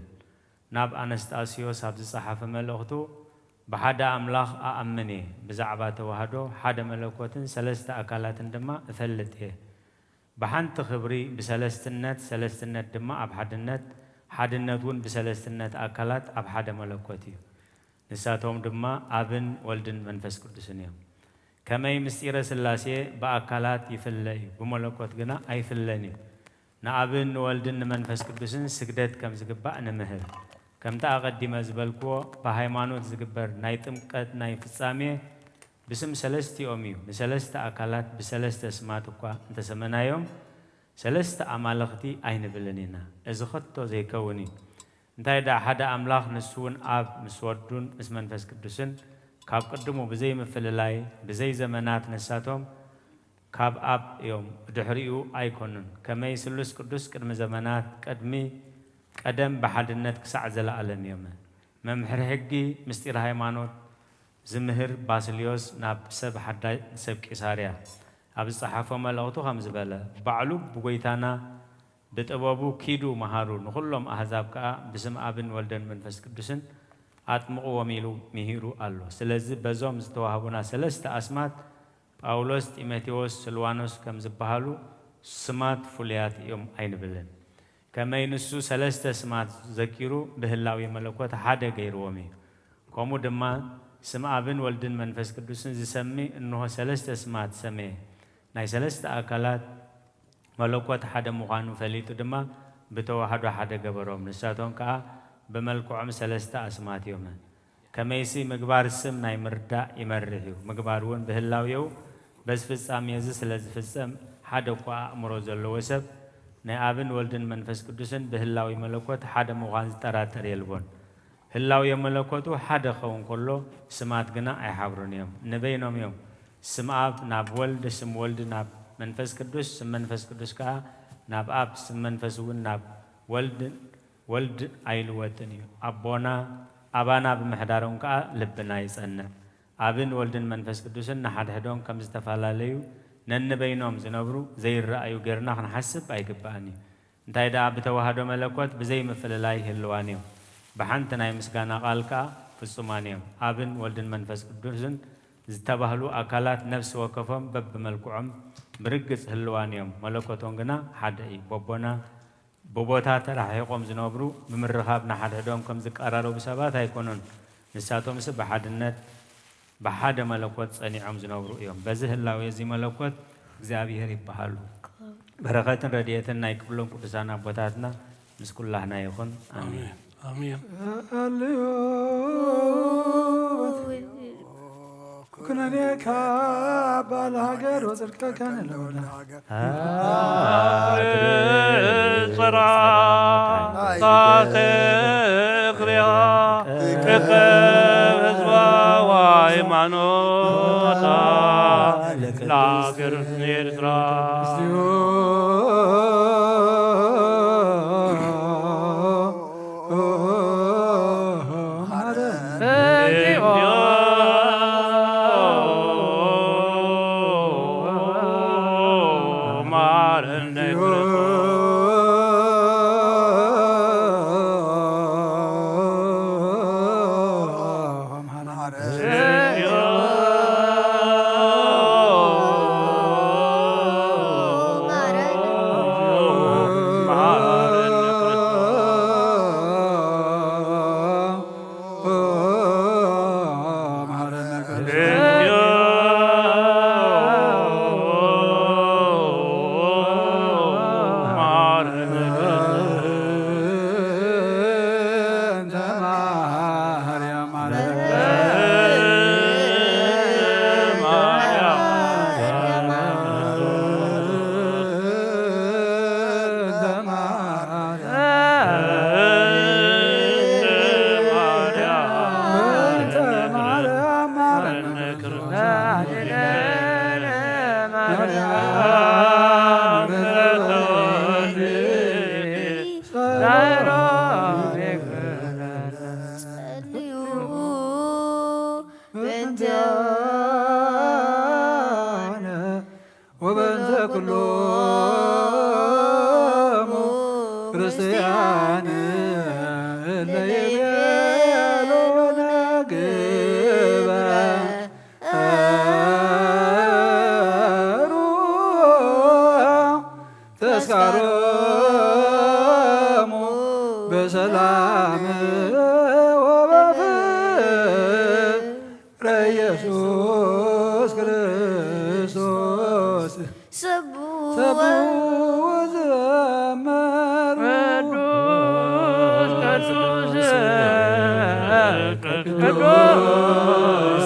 ናብ ኣነስጣስዮስ ኣብ ዝጸሓፈ መልእኽቱ፣ ብሓደ ኣምላኽ እኣምን እየ፣ ብዛዕባ ተዋህዶ ሓደ መለኮትን ሰለስተ ኣካላትን ድማ እፈልጥ እየ። ብሓንቲ ክብሪ ብሰለስትነት፣ ሰለስትነት ድማ ኣብ ሓድነት፣ ሓድነት እውን ብሰለስትነት ኣካላት ኣብ ሓደ መለኮት እዩ። ንሳቶም ድማ ኣብን ወልድን መንፈስ ቅዱስን እዮም። ከመይ ምስጢረ ሥላሴ ብኣካላት ይፍለ እዩ፣ ብመለኮት ግና ኣይፍለን እዩ። ንኣብን ንወልድን ንመንፈስ ቅዱስን ስግደት ከም ዝግባእ ንምህር። ከምቲ ኣቐዲመ ዝበልክዎ፣ ብሃይማኖት ዝግበር ናይ ጥምቀት ናይ ፍጻሜ ብስም ሰለስቲኦም እዩ። ንሰለስተ ኣካላት ብሰለስተ ስማት እኳ እንተሰመናዮም፣ ሰለስተ ኣማልኽቲ ኣይንብልን ኢና። እዚ ኸቶ ዘይከውን እዩ። እንታይ ደኣ ሓደ ኣምላኽ ንሱ እውን ኣብ ምስ ወዱን ምስ መንፈስ ቅዱስን ካብ ቅድሙ ብዘይምፍልላይ ብዘይ ዘመናት ንሳቶም ካብ ኣብ እዮም፣ ብድሕሪኡ ኣይኮኑን። ከመይ ስሉስ ቅዱስ ቅድሚ ዘመናት፣ ቅድሚ ቀደም ብሓድነት ክሳዕ ዘለኣለም እዮም። መምሕር ሕጊ ምስጢር ሃይማኖት ዝምህር ባስልዮስ ናብ ሰብ ሓዳይ ሰብ ቂሳርያ ኣብ ዝጸሓፎ መልእኽቱ ከም ዝበለ፣ ባዕሉ ብጎይታና ብጥበቡ ኪዱ መሃሩ፣ ንኹሎም ኣህዛብ ከኣ ብስም ኣብን ወልደን መንፈስ ቅዱስን ኣጥምቕዎም ኢሉ ምሂሩ ኣሎ። ስለዚ በዞም ዝተዋህቡና ሰለስተ ኣስማት ጳውሎስ፣ ጢሞቴዎስ፣ ስልዋኖስ ከም ዝበሃሉ ስማት ፍሉያት እዮም ኣይንብልን። ከመይ ንሱ ሰለስተ ስማት ዘኪሩ ብህላዊ መለኮት ሓደ ገይርዎም እዩ። ከምኡ ድማ ስም ኣብን ወልድን መንፈስ ቅዱስን ዝሰሚ እንሆ ሰለስተ ስማት ሰመየ። ናይ ሰለስተ ኣካላት መለኮት ሓደ ምዃኑ ፈሊጡ ድማ ብተዋህዶ ሓደ ገበሮም። ንሳቶም ከኣ ብመልክዖም ሰለስተ ኣስማት እዮም። ከመይሲ ምግባር ስም ናይ ምርዳእ ይመርሕ እዩ፣ ምግባር እውን ብህላዌኡ በዚ ፍጻሜ እዚ ስለ ዝፍጸም፣ ሓደ እኳ ኣእምሮ ዘለዎ ሰብ ናይ ኣብን ወልድን መንፈስ ቅዱስን ብህላዊ መለኮት ሓደ ምዃን ዝጠራጠር የልቦን። ህላዌ መለኮቱ ሓደ ክኸውን ከሎ፣ ስማት ግና ኣይሓብሩን እዮም፣ ንበይኖም እዮም። ስም ኣብ ናብ ወልድ፣ ስም ወልድ ናብ መንፈስ ቅዱስ፣ ስም መንፈስ ቅዱስ ከኣ ናብ ኣብ፣ ስም መንፈስ እውን ናብ ወልድ፣ ወልድ ኣይልወጥን እዩ። ኣቦና ኣባና ብምሕዳሮም ከኣ ልብና ይጸንዕ። ኣብን ወልድን መንፈስ ቅዱስን ንሓድሕዶም ከም ዝተፈላለዩ ነንበይኖም ዝነብሩ ዘይረኣዩ ጌርና ክንሓስብ ኣይግባእን እዩ። እንታይ ደኣ ብተዋህዶ መለኮት ብዘይ ምፍልላይ ህልዋን እዮም። ብሓንቲ ናይ ምስጋና ቃል ከኣ ፍጹማን እዮም። ኣብን ወልድን መንፈስ ቅዱስን ዝተባህሉ ኣካላት ነፍሲ ወከፎም በብመልክዖም ብርግጽ ህልዋን እዮም። መለኮቶም ግና ሓደ እዩ። በቦና ብቦታ ተረሓሒቖም ዝነብሩ ብምርኻብ ንሓድሕዶም ከም ዝቀራረቡ ሰባት ኣይኮኑን። ንሳቶምስ ብሓድነት ብሓደ መለኮት ጸኒዖም ዝነብሩ እዮም። በዚ ህላዌ እዚ መለኮት እግዚኣብሔር ይበሃሉ። በረኸትን ረድኤትን ናይ ኩሎም ቅዱሳን ኣቦታትና ምስ ኩላህና ይኹን። ኣሜን። ኣሜን። ኩነኔካ ባል ሃገር ወጽድቀካ ንለውላ። ጽራ ታተኽርያ እከብ ህዝባ ወሃይማኖታ ለሃገር ኤርትራ። ወበፍቅረ ኢየሱስ ክርስቶስ ሰብኡ ዘመሩ። ቅዱስ ቅዱስ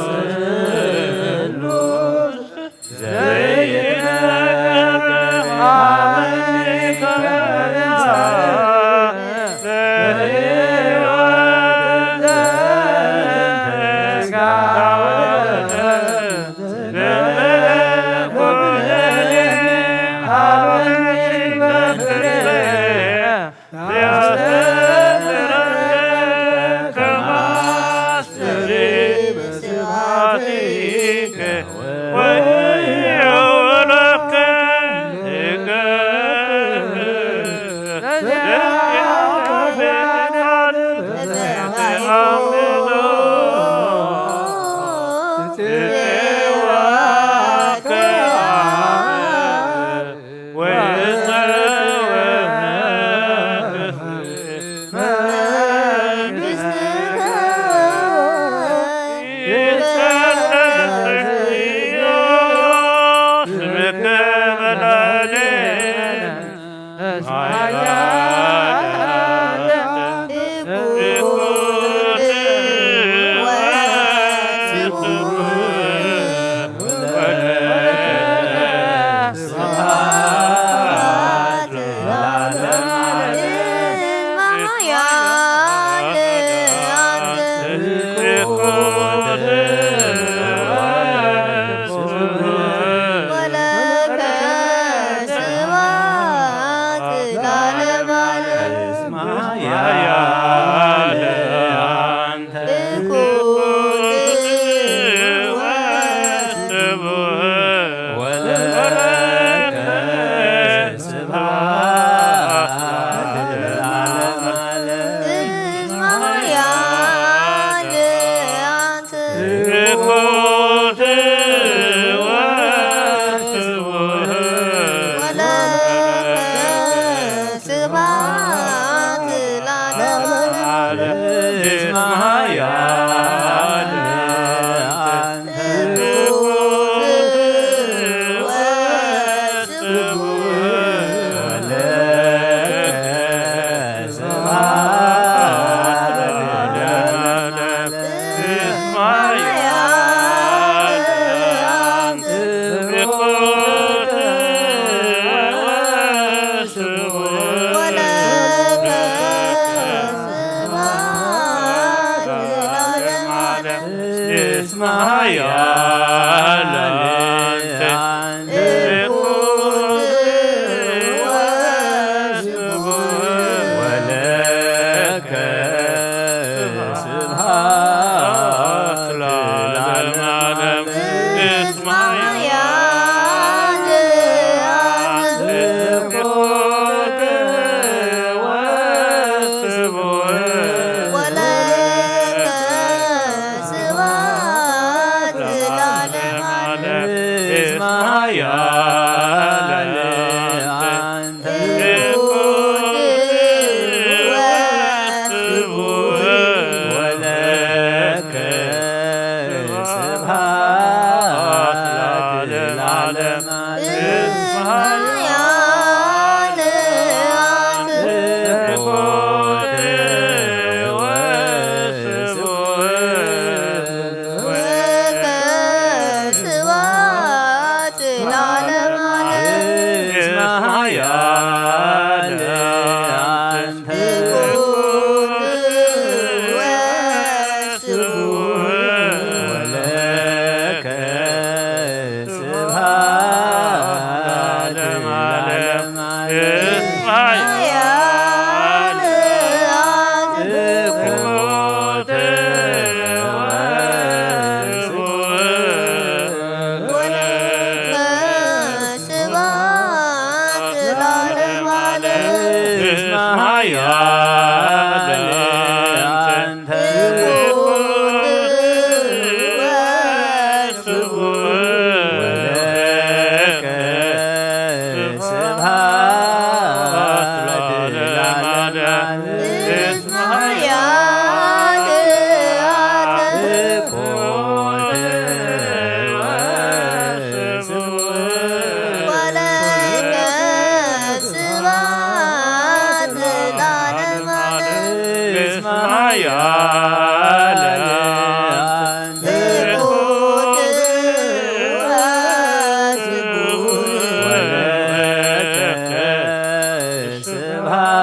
ኃያል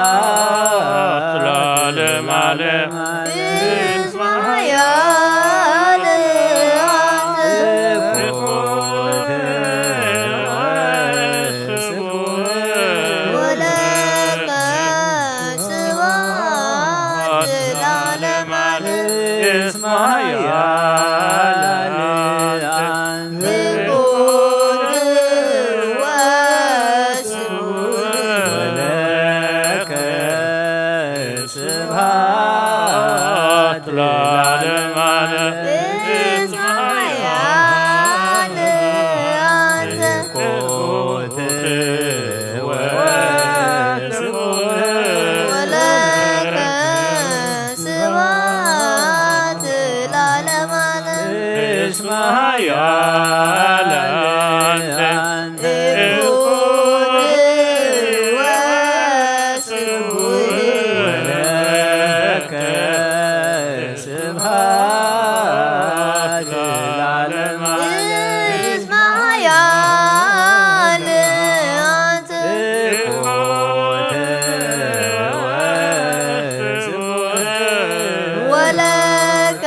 ስብሐት ለዓለመ ዓለም። እስመ ኃያል አንተ ወለከ ስብሐት ለዓለመ ዓለም። እስመ ኃያል አንተ ወለከ ስብሐት ለዓለመ ዓለም። እስመ ኃያል አንተ ወለከ ስብሐት ለዓለመ ዓለም። እስመ ኃያል አንተ ወለከ ስብሐት ለዓለመ ዓለም። እስመ ኃያል አንተ ወለከ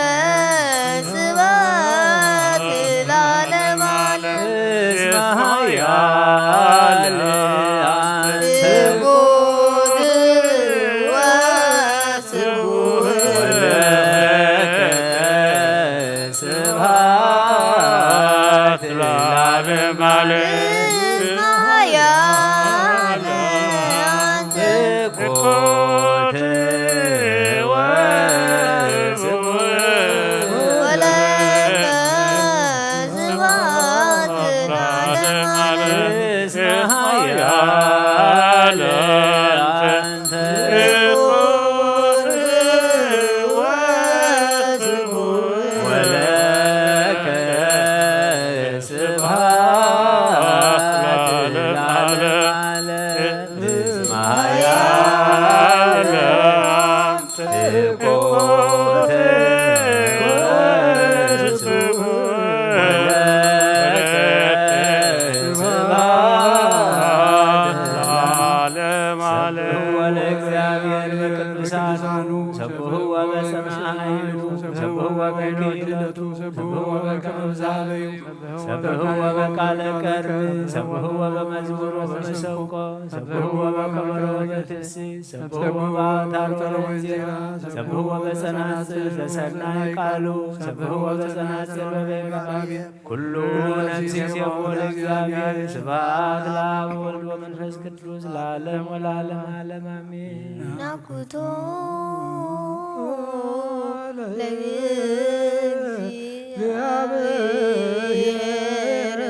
ስብሐት ለዓለመ ዓለም። እስመ ኃያል አንተ ወለከ ስብሐት ለዓለመ ዓለም። እስመ ኃያል አንተ ኮተ ወስቡሕ ወለከ ስብሐት ለዓለመ ዓለም። እስመ ኃያል አንተ ወለከ ስብሐት ለዓለመ ዓለም። እስመ ኃያል አንተ ኮተ ወለከ ስብሐት ለዓለመ ዓለም። ሰብሕዎ ለእግዚአብሔር በቅዱሳኑ፣ ሰብሕዎ በሰማይ ኃይሉ፣ ሰብሕዎ በክህነቱ፣ ሰብሕዎ በከመ ብዝሃበ ሰብሕዎ በቃለ ከርብ፣ ሰብሕዎ በመዝሙር ወመሰንቆ፣ ሰብሕዎ በከበሮ ወበትስብእት፣ ሰብሕዎ በአውታር ወበዜማ፣ ሰብሕዎ በጸናጽል ዘሰናይ ቃሉ፣ ሰብሕዎ በጸናጽል ወበይባቤ። ኩሉ ነፍስ ይሴብሖ ለእግዚአብሔር። ስብሐት ለአብ ወወልድ ወመንፈስ ቅዱስ ለዓለም ወለዓለመ ዓለም አሜን። ናኩቶ ለእግዚአብሔር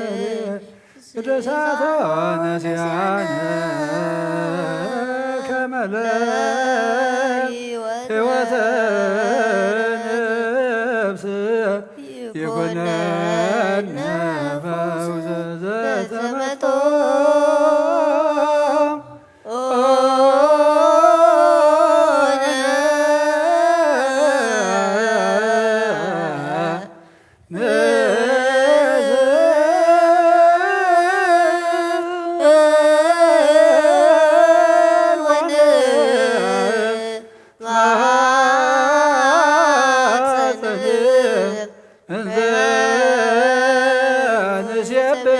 ቅዱሳተ ነሲያነ ከመ ለሕይወተ ነፍስ ይኩነነ ፈውሰ ዘተመቶ። እንዘ ንሴብሖ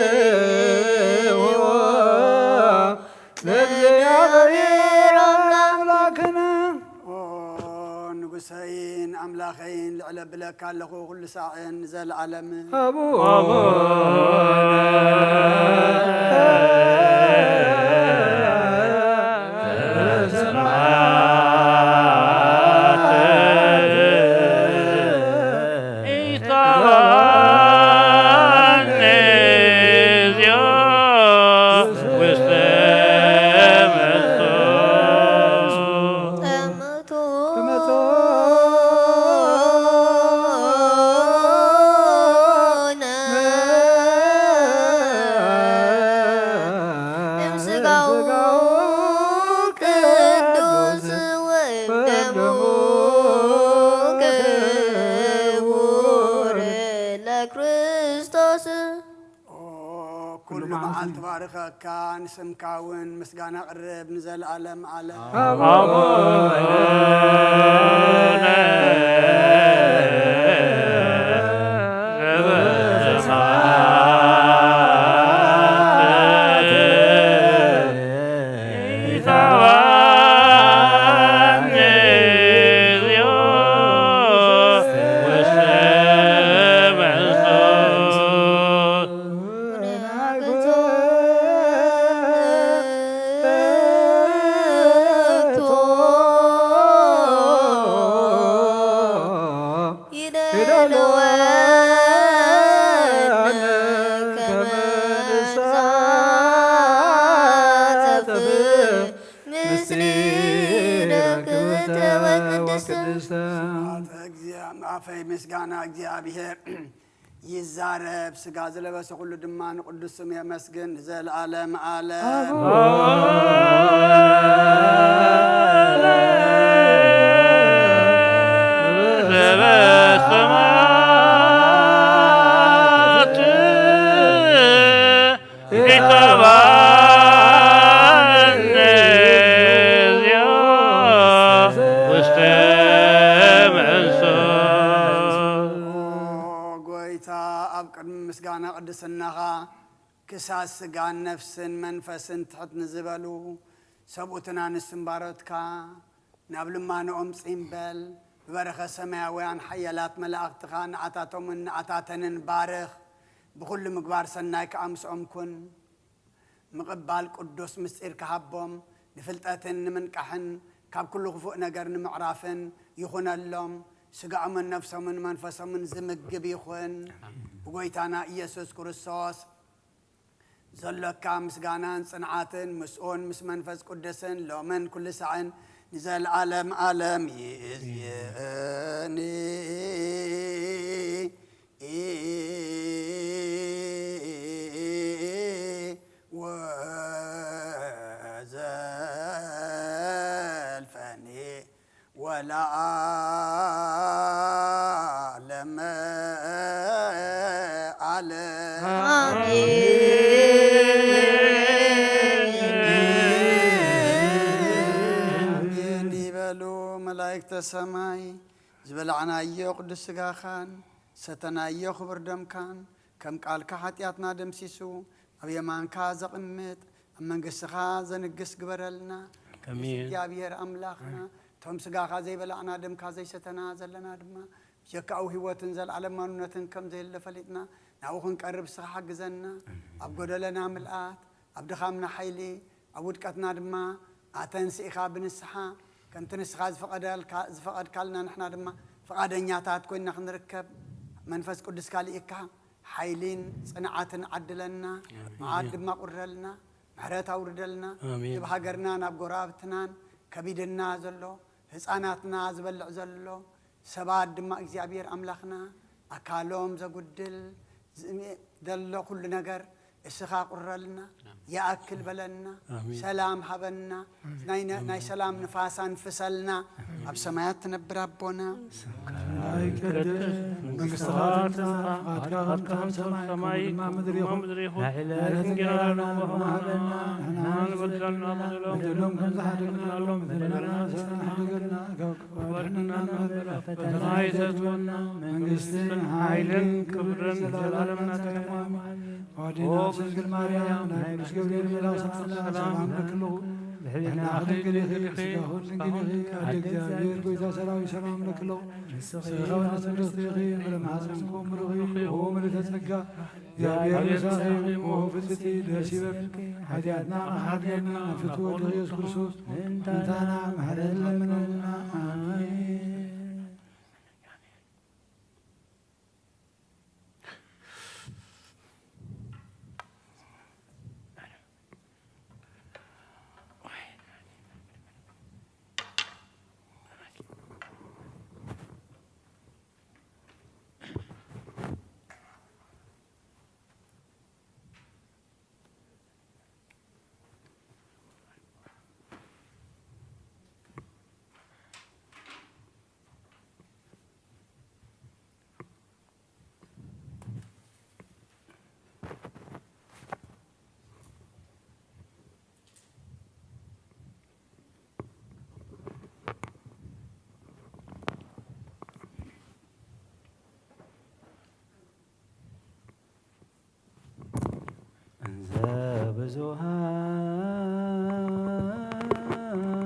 ለእግዚአብሔር አምላክነ። ኦ ንጉሰይን ኣምላኸይን፣ ልዕለ ብለካ ኣለኹ ኩሉ ሳዕን ንዘለዓለም። አቡነ መዓልቲ ባርከካ፣ ንስምካ እውን ምስጋና ቅርብ ንዘለኣለም ዓለም። ኣፈይ ምስጋና እግዚኣብሔር ይዛረብ፣ ስጋ ዝለበሰ ኩሉ ድማ ንቅዱስ ስም የመስግን ንዘለዓለም ዓለም። ኦ ጎይታ፣ ኣብ ቅድሚ ምስጋና ቅድስናኻ ክሳብ ስጋን ነፍስን መንፈስን ትሕት ንዝበሉ ሰብኡትና ንስምባሮትካ ናብ ልማኖኦም ጺምበል፣ ብበረኸ ሰማያውያን ሓያላት መላእኽትኻ ንኣታቶምን ንኣታተንን ባርኽ። ብኹሉ ምግባር ሰናይ ከኣ ምስኦም ኩን። ምቕባል ቅዱስ ምስጢር ክሃቦም፣ ንፍልጠትን ንምንቃሕን ካብ ኩሉ ክፉእ ነገር ንምዕራፍን ይኹነሎም። ስጋኦምን ነፍሶምን መንፈሶምን ዝምግብ ይኹን። ብጎይታና ኢየሱስ ክርስቶስ ዘሎካ ምስጋናን ጽንዓትን ምስኡን ምስ መንፈስ ቅዱስን ሎምን ኩሉ ሳዕን ንዘለዓለም ዓለም ይእዝየኒ። ወዘልፈኒ ወለዓለመ ዓለም። ኣሜን። ኣሜን ይበሉ መላእክተ ሰማይ። ዝበላዕናዮ ቅዱስ ስጋኻን ሰተናዮ ክቡር ደምካን ከም ቃልካ ሓጢኣትና ደምሲሱ ኣብ የማንካ ዘቕምጥ ኣብ መንግስትኻ ዘንግስ ግበረልና። ኣሜን። እግዚኣብሔር ኣምላኽና፣ እቶም ስጋኻ ዘይበላዕና ደምካ ዘይሰተና ዘለና ድማ ብጀካኡ ህይወትን ዘለዓለም ማንነትን ከም ዘየለ ፈሊጥና ናብኡ ክንቀርብ ንስኻ ሓግዘና። ኣብ ጎደለና ምልኣት፣ ኣብ ድኻምና ሓይሊ፣ ኣብ ውድቀትና ድማ ኣተንስኢኻ ብንስሓ ከምቲ ንስኻ ዝፈቐደልካ-፣ ዝፈቐድካልና ንሕና ድማ ፍቓደኛታት ኮይንና ክንርከብ መንፈስ ቅዱስካ ልኢካ ሓይሊን ጽንዓትን ዓድለና። ኣሜን። መዓት ድማ ቁረልና፣ ምሕረት ኣውርደልና። ኣሜን። ናብ ሃገርና ናብ ጎረባብትናን ከቢድና ዘሎ ህፃናትና ዝበልዕ ዘሎ ሰባት ድማ እግዚኣብሔር ኣምላኽና ኣካሎም ዘጉድል ዝእምእ ዘሎ ኩሉ ነገር እስኻ ቁረልና፣ ይኣክል በለና፣ ኣሜን። ሰላም ሃበና፣ ናይ ነ-፣ ናይ ሰላም ንፋስ ኣንፍሰልና። ኣብ ሰማያት ትነብር ኣቦና፣ ስምካ ይቀደስ፣ መንግስትኻ ትምጻእ፣ ፍቓድካ ከም ትኾን ሰማይ ከምኡ ድማ ምድሪ ይኹን። ናይ ዕለት እንጌራና ሃበና፣ ንሕና ንበደልና በደሎም ከም ዝሓደግናሎም በደለና ንሕና ንሓደገልና፣ ካብ ክፉእ ኣድሕነና እምበር፣ ፈተና ኣይተእትወና፣ መንግስትን ሓይልን ክብርን ዘለዓለም ናትካ እዩ። ኣሜን። ኣዋዲና ድንግል ማርያም ናይ ቅዱስ ገብርኤል መልኣኽ ሰላምታ ሰላም እብለኪ ኣለኹ። ብሕልና ድንግል ኢኺ፣ ስጋኹ ድንግል ኢኺ፣ ኣደ እግዚኣብሔር ጎይታ ሰራዊት ሰላም እብለኪ ኣለኹ። ንስኺ ንስኺ ከወነት ፍርኽቲ ኢኺ፣ ፍረ ማሕፀንኩም ብሩኽ እዩ። ኦ ምልዕተ ጸጋ፣ እግዚኣብሔር ምሳኺ፣ ኦ ፍጽቲ ደስ ይበልኪ። ሓጢኣትና ክሓድገና ናብ ፍትወ ወድኺ ኢየሱስ ክርስቶስ ምእንታና ምሕረት ለምነልና። ኣሜን።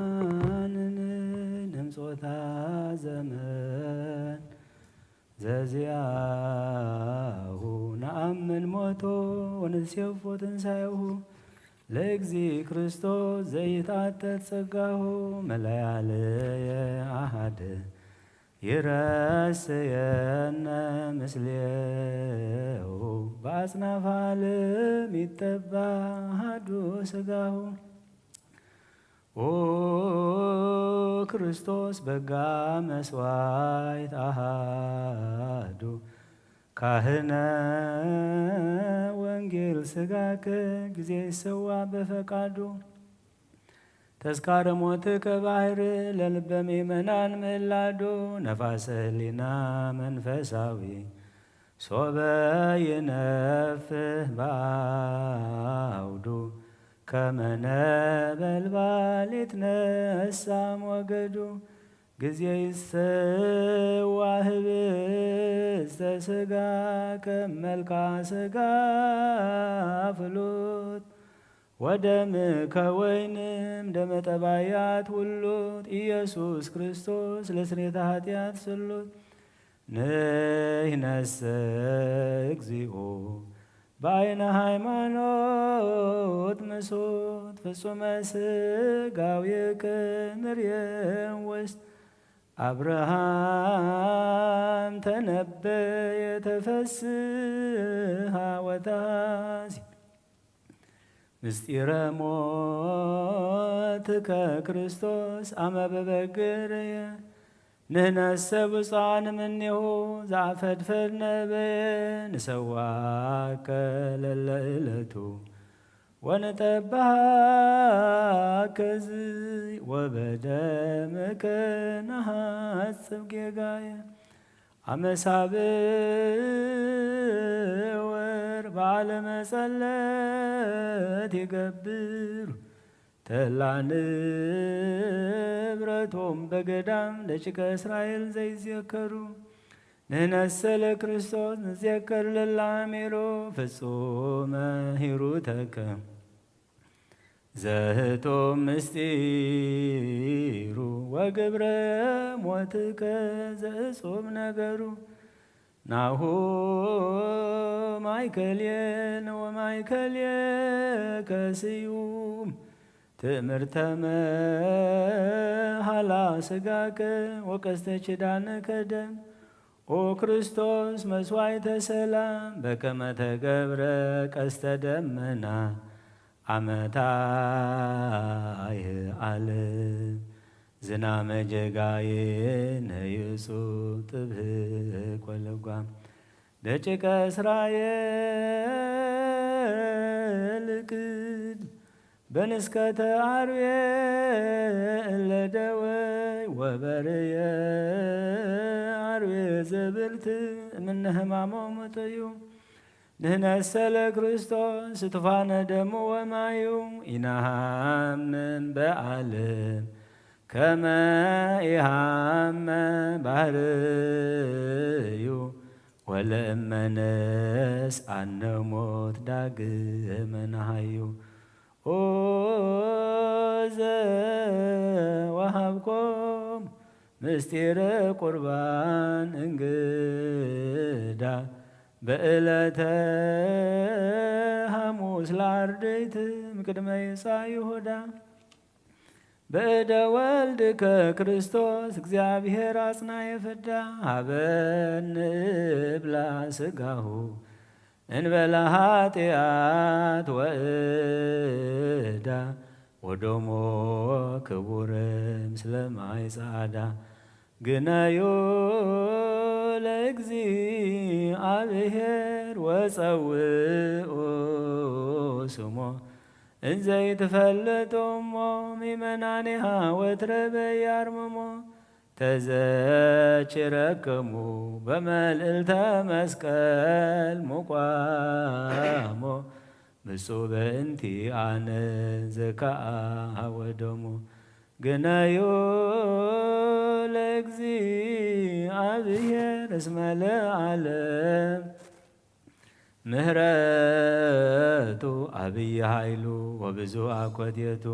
ብዙሃንን እምጾታ ዘመን ዘዚኣሁ ነኣምን ሞቶ ወንሴፎ ትንሳኤሁ ለእግዚእ ክርስቶስ ዘይትኣተት ጸጋሁ መለያለየ ኣሃደ ይረስየነ ምስሌሁ በአጽናፈ ዓለም ይጠባ አሃዱ ስጋሁ። ኦ ክርስቶስ በጋ መስዋዕት አሃዱ ካህነ ወንጌል ስጋከ ጊዜ ይሰዋ በፈቃዱ። ተስካረ ሞትከ ባሕር ለልበ ምእመናን ምላዱ ነፋሰ ህሊና መንፈሳዊ ሶበ ይነፍህ በአውዱ ከመ ነበልባል ይትነሳ ሞገዱ። ጊዜ ይሰዋ ህብስተ ስጋ ከመልካ ስጋ ፍሉት ወደም ከወይንም ደመ ጠባያት ውሉት ኢየሱስ ክርስቶስ ለስሬታ ኃጢአት ስሉት። ንሕነሰ እግዚኦ በአይነ ሃይማኖት ምሶት ፍጹመ ስጋዊ ክንርየም ውስጥ አብርሃም ተነበየ ተፈስሃ ወታሲ ምስጢረ ሞትከ ክርስቶስ አመ በበግርየ ንሕነሰ ብፁዓን እምኔሁ ዘአፈድፈድ ነበየ ንሰዋከ ለለዕለቱ ወንጠባሃከ ዝይ ወበደምከ ነሃጽብ ጌጋየ። አመ ሳብዕ ወር በዓለ መጸለት ይገብር ተላ ንብረቶም በገዳም ደቂቀ እስራኤል ዘይዘከሩ። ንሕነሰ ለክርስቶስ ንዘከር ለላሚሩ ፍጹመ ሂሩተከ ዘህቶም ምስጢሩ ወግብረ ሞትከ ዘእጹብ ነገሩ። ናሁ ማእከልየነ ወማእከልየከ ስዩም ትእምርተ መሃላ ስጋከ ወቀስተ ኪዳንከ ደም። ኦ ክርስቶስ መስዋዕተ ሰላም በከመ ተገብረ ቀስተ ደመና አመ ታይህ ዓለም ዝናመ ጌጋየ ነይጹ ጥብህቅ ወለጓም ደቂቀ እስራኤል ቅድ በንስከተ አርዌ እለ ደወይ ወበርየ አርዌ ዘብልት እምነ ሕማሞሙ ጥዩ። ንሕነሰ ለክርስቶስ ስቱፋነ ደሙ ወማዩ ኢነሃምም በዓለም ከመ ኢሃመ ባህርዩ ወለእመነስ አነ ሞት ዳግመ ነሃዩ። ኦ ዘወሃብኮም ምስጢረ ቁርባን እንግዳ በዕለተ ሐሙስ ለአርድእት እምቅድመ ይጻ ይሁዳ። በእደ ወልድከ ክርስቶስ እግዚአብሔር አጽናየ ፍዳ ሀበን ንብላ ስጋሁ እንበለ ኃጢአት ወእዳ ወደሞ ክቡር ምስለ ማይ ጻዕዳ። ግነዩ ለእግዚአብሔር ወጸውኡ ስሞ እንዘ ይትፈልጡ እሞ ምእመናኒሃ ወትረ በያርምሞ። ተዘኪረክሙ በመልዕልተ መስቀል ሙቋሞ ምጹ በእንቲ አነ ዘከአ ወደሞ። ግነዩ ለእግዚአብሔር እስመ ለዓለም ምህረቱ ዓብዪ ኃይሉ ወብዙሕ ኣኮቴቱ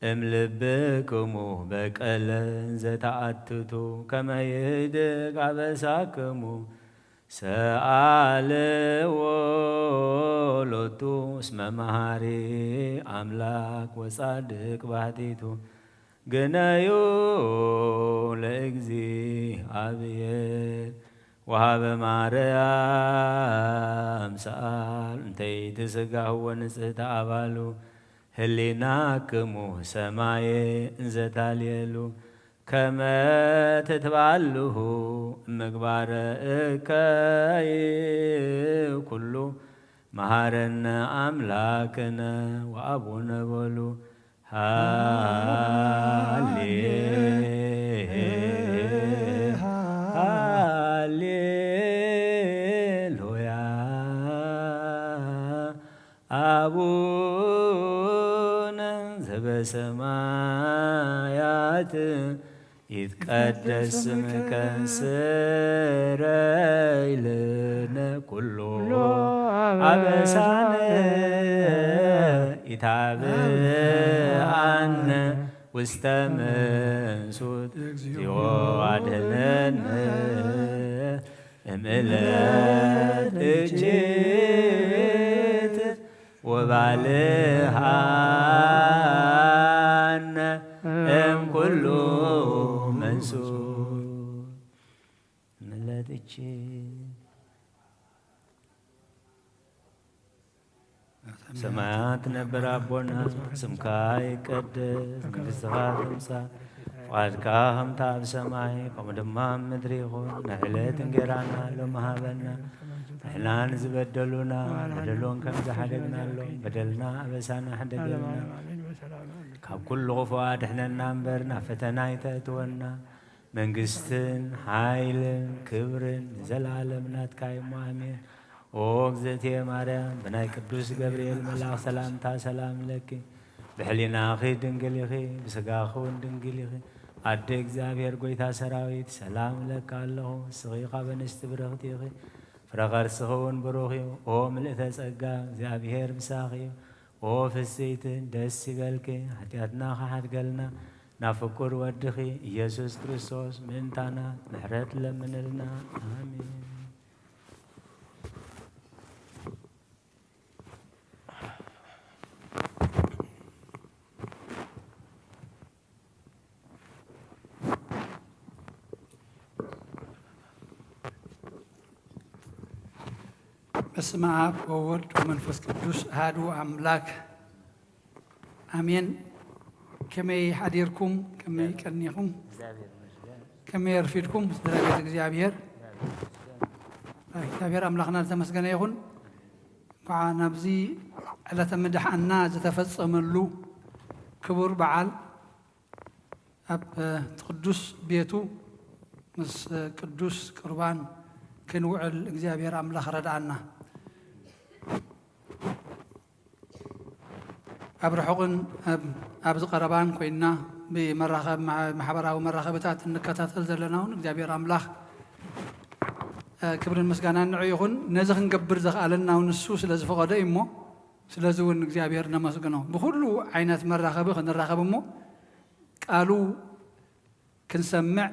እምልብክሙ በቀለ እንዘተኣትቱ ከመ ይህድግ ኣበሳክሙ ሰኣልዎ ሎቱ እስመ መሃሪ ኣምላክ ወጻድቅ ባሕቲቱ። ግነዩ ለእግዚኣብሔር ወሃበ ማርያም ሰኣል እንተይትስጋህዎ ንጽሕቲ ኣባሉ ህሊናክሙ ሰማየ እንዘታልየሉ ከመ ትትባልሁ ምግባረ እከይ ኩሉ መሃረነ ኣምላክነ ወኣቡነ በሉ። ሃሌ ሃሌሉያ አቡነ ዘበሰማያት ይትቀደስ ስምከ ስረይ ለነ ኩሎ አበሳነ ኢታብአነ ውስተ መንሱት እግዚኦ አድኅነነ እምእለት እጅት ወባልሃነ እምኩሉ መንሱት። እምእለት እጅት ሰማያት ነበር አቦና፣ ስምካ ይቀደስ፣ መንግስትኻ ትምጻእ፣ ፍቓድካ ከምታ ኣብ ሰማይ ከምኡ ድማ ኣብ ምድሪ ይኹን። ንዕለት እንጌራና ሎሚ ሃበና፣ ንሕናን ዝበደሉና በደሎም ከም ዝሓደግናሎም በደልና ኣበሳና ሕደገልና፣ ካብ ኩሉ ክፉእ ኣድሕነና እምበር ናብ ፈተና ኣይተእትወና። መንግስትን ሓይልን ክብርን ንዘለዓለም ናትካ እሞ ኣሜን። ኦ እግዝእትየ ማርያም፣ ብናይ ቅዱስ ገብርኤል መልኣኽ ሰላምታ ሰላም እለኪ፣ ብሕሊናኺ ድንግል ኢኺ፣ ብስጋኺ እውን ድንግል ኢኺ። ኣደ እግዚኣብሔር ጐይታ ሰራዊት፣ ሰላም እለኪ ኣለኹ። ንስኺ ካብ ኣንስቲ ብርኽቲ ኢኺ፣ ፍረ ከርስኺ እውን ብሩኽ እዩ። ኦ ምልእተ ጸጋ፣ እግዚኣብሔር ምሳኺ እዩ። ኦ ፍስይቲ፣ ደስ ይበልኪ፣ ሓጢኣትና ክሓድገልና ናብ ፍቁር ወድኺ ኢየሱስ ክርስቶስ ምእንታና ምሕረት ለምንልና። ኣሜን። በስመ አብ ወወልድ ወመንፈስ ቅዱስ አሐዱ አምላክ አሜን። ከመይ ሓዲርኩም? ከመይ ቀኒኹም? ከመይ ኣርፊድኩም? ስድራ ቤት እግዚኣብሔር፣ እግዚኣብሔር ኣምላኽና ዝተመስገነ ይኹን። እንኳዕ ናብዚ ዕለተ ምድሓንና ዝተፈጸመሉ ክቡር በዓል ኣብ ቅዱስ ቤቱ ምስ ቅዱስ ቁርባን ክንውዕል እግዚኣብሔር ኣምላኽ ረድኣና። ኣብ ርሑቕን ኣብ፣ ኣብ ዝቐረባን ኮይንና ብመራኸብ-፣ ማሕ-፣ ማሕበራዊ መራኸብታት እንከታተል ዘለና እውን እግዚኣብሔር ኣምላኽ፣ እ፣ ክብርን ምስጋናን ንዑ ይኹን። ነዚ ክንገብር ዘኽኣለና እውን ንሱ ስለ ዝፈቐዶ እዩ እሞ፣ ስለዚ እውን እግዚኣብሔር ነመስግኖ። ብኹሉ ዓይነት መራኸቢ ክንራኸብ እሞ፣ ቃሉ ክንሰምዕ፣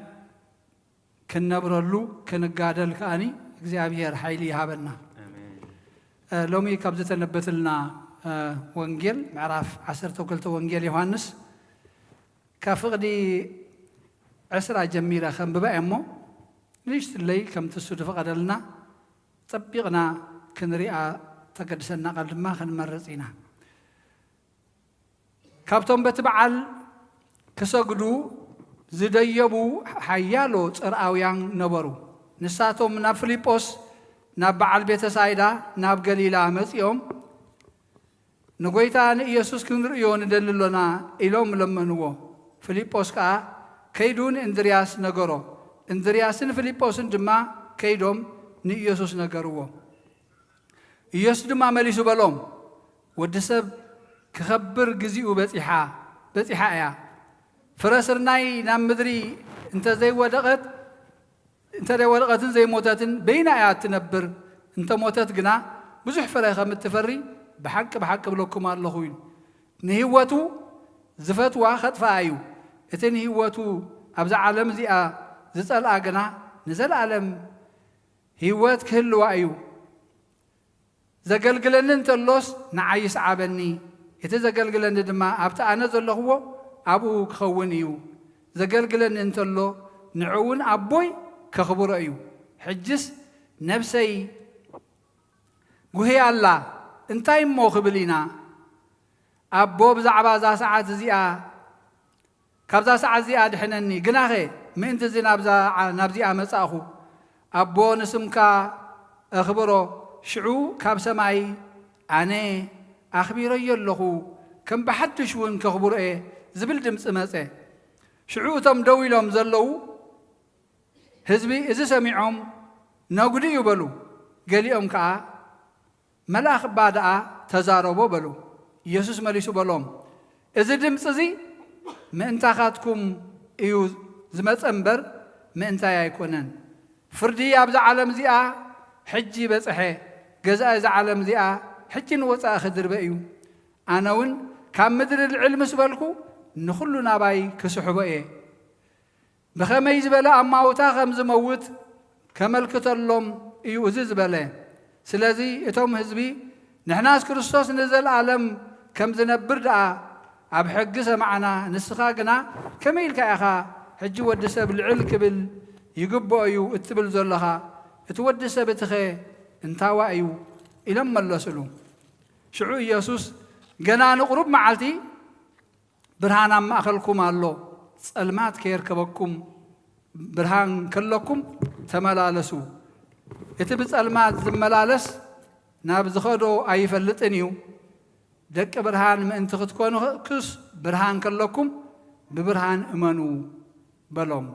ክንነብረሉ፣ ክንጋደል ከኣኒ እግዚኣብሔር ሓይሊ ይሃበና። ኣሜን። እ፣ ሎሚ ካብ ዝተነበትልና፣ እ፣ ወንጌል ምዕራፍ ዓሰርተ ክልተ ወንጌል ዮሃንስ ካብ ፍቕዲ ዕስራ ጀሚረ ከንብባ እየ እሞ፣ ንእሽትለይ ከምቲ እሱ ዝፈቐደልና ጸቢቕና ክንሪኣ ተገድሰና ቃል ድማ ክንመርጽ ኢና። ካብቶም በቲ በዓል ክሰግዱ ዝደየቡ ሓያሎ ጽርኣውያን ነበሩ። ንሳቶም ናብ ፊልጶስ፣ ናብ በዓል ቤተሳይዳ፣ ናብ ገሊላ መጺኦም፣ "ንጐይታ ንኢየሱስ ክንርእዮ ንደሊ ኣሎና" ኢሎም ለመንዎ። ፊልጶስ ከኣ ከይዱ ንእንድርያስ ነገሮ። እንድርያስን ፊልጶስን ድማ ከይዶም ንኢየሱስ ነገርዎ። ኢየሱስ ድማ መሊሱ በሎም፣ "ወዲ ሰብ ክኸብር ግዚኡ በጺሓ፣ በጺሓ እያ። ፍረ ስርናይ ናብ ምድሪ እንተ ዘይወደቐት፣ እንተ ዘይወደቐትን ዘይሞተትን በይና እያ እትነብር፣ እንተ ሞተት ግና ብዙሕ ፍረ ከም እትፈሪ ብሓቂ ብሓቂ እብለኩም ኣለኹ ኢሉ። ንህይወቱ ዝፈትዋ ኸጥፍኣ እዩ። እቲ ንህይወቱ ኣብዛ ዓለም እዚኣ ዝጸልኣ ግና ንዘለኣለም ህይወት ክህልዋ እዩ። ዘገልግለኒ እንተሎስ ንዓይ ይስዓበኒ፣ እቲ ዘገልግለኒ ድማ ኣብቲ ኣነ ዘለኽዎ ኣብኡ ክኸውን እዩ። ዘገልግለኒ እንተሎ ንዕኡ እውን ኣቦይ ከኽብሮ እዩ። ሕጅስ ነብሰይ ጉህያ ኣላ፣ እንታይ እሞ ክብል ኢና? ኣቦ ብዛዕባ እዛ ሰዓት እዚኣ ካብዛ ሰዓት እዚኣ ድሕነኒ። ግናኸ ምእንቲ እዚ ናብዛ ናብዚኣ መጻእኹ። ኣቦ ንስምካ ኣኽብሮ፣ ሽዑ ካብ ሰማይ ኣነ ኣኽቢረዮ ኣለኹ፣ ከም ብሓድሽ እውን ከኽብሮ እየ ዝብል ድምፂ መጸ። ሽዑ እቶም ደው ኢሎም ዘለዉ ህዝቢ እዚ ሰሚዖም ነጉዲ እዩ በሉ። ገሊኦም ከኣ መልኣኽ እባ ደኣ ተዛረቦ በሉ። ኢየሱስ መሊሱ በሎም፣ እዚ ድምፂ እዚ ምእንታኻትኩም እዩ ዝመጸ እምበር ምእንታይ ኣይኮነን። ፍርዲ ኣብዛ ዓለም እዚኣ ሕጂ በጽሐ። ገዛኢ እዛ ዓለም እዚኣ ሕጂ ንወጻኢ ክድርበ እዩ። ኣነ እውን ካብ ምድሪ ልዕል ምስ በልኩ ንኹሉ ናባይ ክስሕቦ እየ። ብኸመይ ዝበለ ኣማውታ ከም ዝመውት ከመልክተሎም እዩ እዚ ዝበለ። ስለዚ እቶም ህዝቢ ንሕናስ ክርስቶስ ንዘለኣለም ከም ዝነብር ደኣ ኣብ ሕጊ ሰማዕና፣ ንስኻ ግና ከመይ ኢልካ ኢኻ ሕጂ ወዲ ሰብ ልዕል ክብል ይግብኦ እዩ እትብል ዘሎኻ? እቲ ወዲ ሰብ እቲኸ እንታዋ እዩ? ኢሎም መለሱሉ። ሽዑ ኢየሱስ ገና ንቑሩብ መዓልቲ ብርሃን ኣብ ማእኸልኩም ኣሎ፣ ጸልማት ከየርከበኩም ብርሃን ከለኩም ተመላለሱ። እቲ ብጸልማት ዝመላለስ ናብ ዝኸዶ ኣይፈልጥን እዩ። ደቂ ብርሃን ምእንቲ ክትኮኑ ክስ ብርሃን ከለኩም ብብርሃን እመኑ በሎም።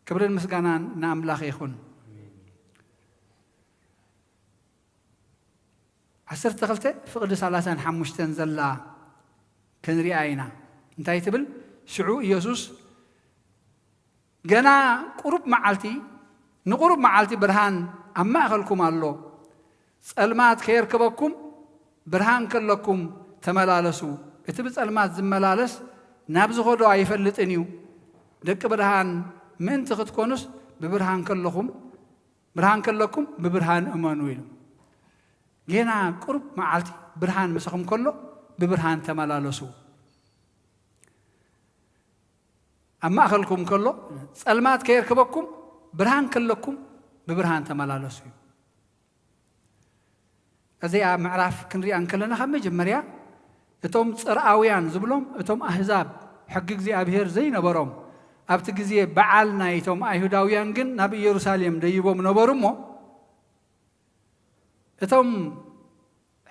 ክብርን ምስጋናን ንኣምላኽ ይኹን። ዓሰርተ ክልተ ፍቕዲ ሰላሳን ሓሙሽተን ዘላ ክንሪኣ ኢና። እንታይ ትብል? ሽዑ ኢየሱስ ገና ቁሩብ መዓልቲ፣ ንቁሩብ መዓልቲ ብርሃን ኣብ ማእኸልኩም ኣሎ። ጸልማት ከየርክበኩም ብርሃን ከለኩም ተመላለሱ። እቲ ብጸልማት ዝመላለስ ናብ ዝኸዶ ኣይፈልጥን እዩ። ደቂ ብርሃን ምእንቲ ክትኮኑስ ብብርሃን ከለኹም፣ ብርሃን ከለኩም ብብርሃን እመኑ ኢሉ። ጌና ቁሩብ መዓልቲ ብርሃን ምሳኹም ከሎ ብብርሃን ተመላለሱ። ኣብ ማእኸልኩም ከሎ ጸልማት ከየርክበኩም ብርሃን ከለኩም ብብርሃን ተመላለሱ እዩ። እዚኣ ምዕራፍ ክንሪኣ እንከለና ካብ መጀመርያ እቶም ጽርኣውያን ዝብሎም እቶም ኣህዛብ ሕጊ እግዚኣብሔር ዘይነበሮም ኣብቲ ግዜ በዓል ናይቶም ኣይሁዳውያን ግን ናብ ኢየሩሳሌም ደይቦም ነበሩ እሞ እቶም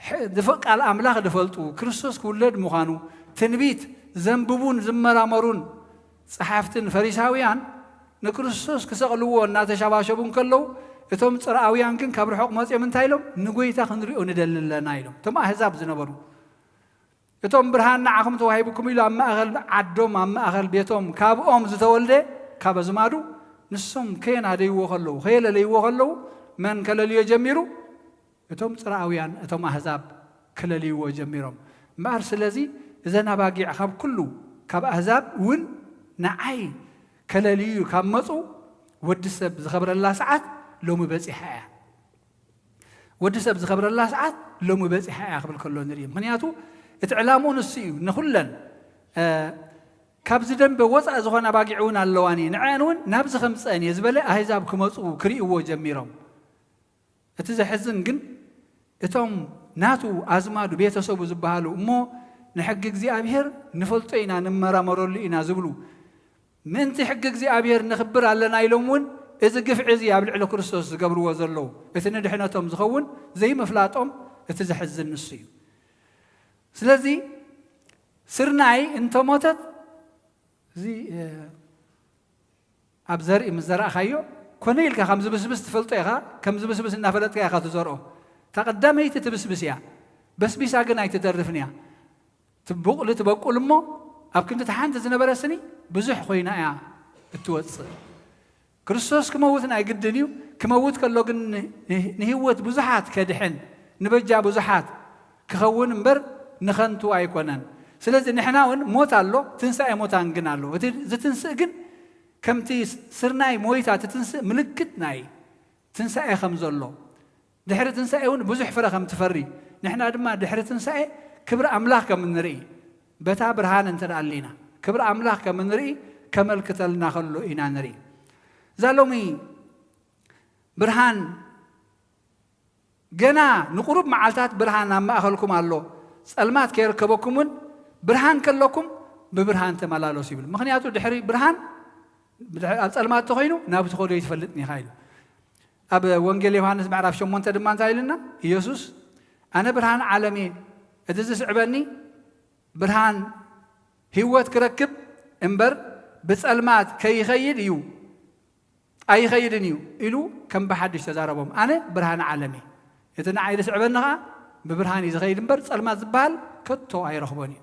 ሕ- ድፍ- ቃል ኣምላኽ ዝፈልጡ ክርስቶስ ክውለድ ምዃኑ ትንቢት ዘንብቡን ዝመራመሩን ጸሓፍትን ፈሪሳውያን ንክርስቶስ ክሰቕልዎ እናተሸባሸቡ እንከለዉ እቶም ጽርኣውያን ግን ካብ ርሑቕ መጺኦም እንታይ ኢሎም? ንጎይታ ክንሪኦ ንደሊ ኣለና ኢሎም። እቶም ኣህዛብ ዝነበሩ እቶም ብርሃን ንዓኹም ተዋሂቡኩም ኢሉ ኣብ ማእኸል ዓዶም ኣብ ማእኸል ቤቶም ካብኦም ዝተወልደ ካብ ኣዝማዱ ንሶም ከየናደይዎ ከለዉ ከየለለይዎ ከለዉ መን ከለልዮ ጀሚሩ? እቶም ጽርኣውያን እቶም ኣህዛብ ክለልይዎ ጀሚሮም። እምበኣር ስለዚ እዘን ኣባጊዕ ካብ ኩሉ ካብ ኣህዛብ እውን ንዓይ ከለልዩ ካብ መጹ ወዲ ሰብ ዝኸብረላ ሰዓት ሎሚ በጺሓ እያ። ወዲ ሰብ ዝኸብረላ ሰዓት ሎሚ በጺሓ እያ ክብል ከሎ ንርኢ። ምኽንያቱ እቲ ዕላምኡ ንሱ እዩ። ንኹለን እ፣ ካብዚ ደንበ ወፃእ ዝኾና ኣባጊዕ እውን ኣለዋን እዩ። ንዐን እውን ናብዚ ከምፀአን እየ ዝበለ ኣህዛብ ክመፁ ክርእይዎ ጀሚሮም። እቲ ዘሕዝን ግን እቶም ናቱ ኣዝማዱ ቤተሰቡ ዝበሃሉ እሞ ንሕጊ እግዚኣብሔር ንፈልጦ ኢና ንመራመረሉ ኢና ዝብሉ ምእንቲ ሕጊ እግዚኣብሔር ንኽብር ኣለና ኢሎም እውን እዚ ግፍዒ እዚ ኣብ ልዕሊ ክርስቶስ ዝገብርዎ ዘለዉ እቲ ንድሕነቶም ዝኸውን ዘይምፍላጦም እቲ ዘሕዝን ንሱ እዩ። ስለዚ ስርናይ እንተሞተት እዚ ኣብ ዘርኢ ምስ ዘራእኻዮ ኮነ ኢልካ ከም ዝብስብስ ትፈልጦ ኢኻ። ከም ዝብስብስ እናፈለጥካ ኢኻ ትዘርኦ። እታ ቀዳመይቲ ትብስብስ እያ፣ በስቢሳ ግን ኣይትተርፍን እያ። ትቡቕሊ ትበቁል እሞ ኣብ ክንዲ እታ ሓንቲ ዝነበረ ስኒ ብዙሕ ኮይና እያ እትወፅእ። ክርስቶስ ክመውት ናይ ግድን እዩ። ክመውት ከሎ ግን ንህይወት ብዙሓት ከድሕን ንበጃ ብዙሓት ክኸውን እምበር ንኸንቱ ኣይኮነን። ስለዚ ንሕና እውን ሞት ኣሎ፣ ትንሳኤ ሙታን ግን ኣሎ። እቲ ዝትንስእ ግን ከምቲ ስርናይ ሞይታ ትትንስእ ምልክት ናይ ትንሳኤ ከም ዘሎ፣ ድሕሪ ትንሳኤ እውን ብዙሕ ፍረ ከም ትፈሪ፣ ንሕና ድማ ድሕሪ ትንሳኤ ክብሪ ኣምላኽ ከም እንርኢ፣ በታ ብርሃን እንተ ደኣ ኣሊና ክብሪ ኣምላኽ ከም እንርኢ ከመልክተልና ከሎ ኢና ንርኢ። እዛ ሎሚ ብርሃን ገና ንቁሩብ መዓልታት ብርሃን ኣብ ማእኸልኩም ኣሎ፣ ጸልማት ከይርከበኩም እውን ብርሃን ከለኩም ብብርሃን ተመላለሱ ይብል። ምኽንያቱ ድሕሪ ብርሃን ኣብ ጸልማት ተኾይኑ ናብ ትኸዶ ይትፈልጥን ኢኻ ኢሉ። ኣብ ወንጌል ዮሃንስ ምዕራፍ ሸሞንተ ድማ እንታይ ኢልና? ኢየሱስ ኣነ ብርሃን ዓለም እየ፣ እቲ ዝስዕበኒ ብርሃን ህይወት ክረክብ እምበር ብጸልማት ከይኸይድ እዩ ኣይኸይድን እዩ ኢሉ ከም ብሓድሽ ተዛረቦም። ኣነ ብርሃን ዓለም እየ፣ እቲ ንዓይ ዝስዕበኒ ኸዓ ብብርሃን እዩ ዝኸይድ እምበር ጸልማት ዝበሃል ከቶ ኣይረኽቦን እዩ።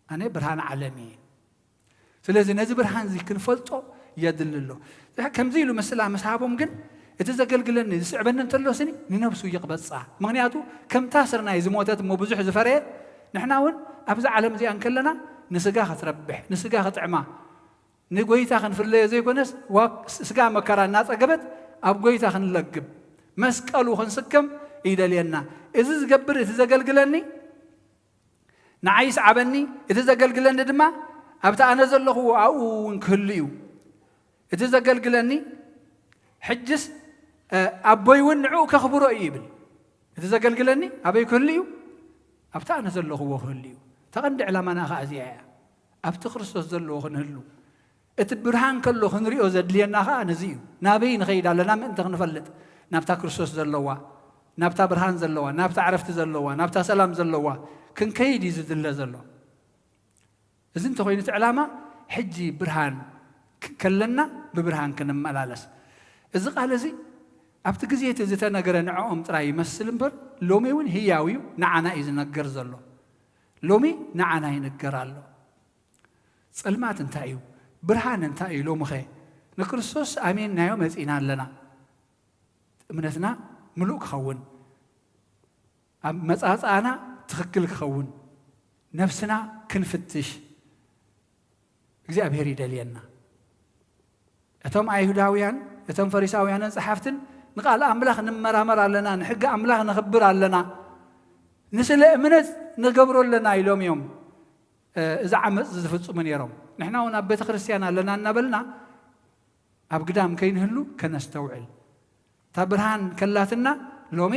ኣነ ብርሃን ዓለም እየ። ስለዚ ነዚ ብርሃን እዚ ክንፈልጦ የድሊ ኣሎ። ከምዚ ኢሉ ምስላ ምስ ሃቦም ግን እቲ ዘገልግለኒ ዝስዕበኒ እንተሎ ስኒ ንነብሱ ይቕበጻ። ምኽንያቱ ከምታ ስርናይ ዝሞተት እሞ ብዙሕ ዝፈረየት ንሕና እውን ኣብዚ ዓለም እዚኣ እንከለና ንስጋ ክትረብሕ ንስጋ ክጥዕማ ንጎይታ ክንፍለዮ ዘይኮነስ ስጋ መከራ እናጸገበት ኣብ ጎይታ ክንለግብ መስቀሉ ክንስከም ይደልየና። እዚ ዝገብር እቲ ዘገልግለኒ ንዓይ ይስዓበኒ፣ እቲ ዘገልግለኒ ድማ ኣብቲ ኣነ ዘለኹዎ ኣብኡ እውን ክህሉ እዩ። እቲ ዘገልግለኒ ሕጅስ ኣቦይ እውን ንዕኡ ከኽብሮ እዩ ይብል። እቲ ዘገልግለኒ ኣበይ ክህሉ እዩ? ኣብቲ ኣነ ዘለኹዎ ክህሉ እዩ። ተቐንዲ ዕላማና ኸዓ እዚኣ እያ። ኣብቲ ክርስቶስ ዘለዎ ክንህሉ እቲ ብርሃን ከሎ ክንሪኦ ዘድልየና ኸዓ ነዚ እዩ። ናበይ ንኸይድ ኣለና ምእንቲ ክንፈልጥ ናብታ ክርስቶስ ዘለዋ ናብታ ብርሃን ዘለዋ ናብታ ዕረፍቲ ዘለዋ ናብታ ሰላም ዘለዋ ክንከይድ እዩ ዝድለ ዘሎ። እዚ እንተኾይኑ እቲ ዕላማ ሕጂ ብርሃን ከለና ብብርሃን ክንመላለስ። እዚ ቃል እዚ ኣብቲ ግዜ እቲ ዝተነገረ ንዕኦም ጥራይ ይመስል እምበር ሎሚ እውን ህያው እዩ፣ ንዓና እዩ ዝነገር ዘሎ። ሎሚ ንዓና ይንገር ኣሎ። ጸልማት እንታይ እዩ? ብርሃን እንታይ እዩ? ሎምኸ ንክርስቶስ ኣሜንናዮ መጺእና ኣለና። እምነትና ምሉእ ክኸውን፣ ኣብ መጻጻእና ትኽክል ክኸውን፣ ነብስና ክንፍትሽ እግዚኣብሔር ይደልየና። እቶም ኣይሁዳውያን እቶም ፈሪሳውያንን ጸሓፍትን ንቃል ኣምላኽ ንመራመር ኣለና፣ ንሕጊ ኣምላኽ ነኽብር ኣለና፣ ንስለ እምነት ንገብሮ ኣለና ኢሎም እዮም እዚ ዓመፅ ዝፍፅሙ ነይሮም። ንሕና እውን ኣብ ቤተ ክርስቲያን ኣለና እናበልና ኣብ ግዳም ከይንህሉ ከነስተውዕል። እታ ብርሃን ከላትና ሎሚ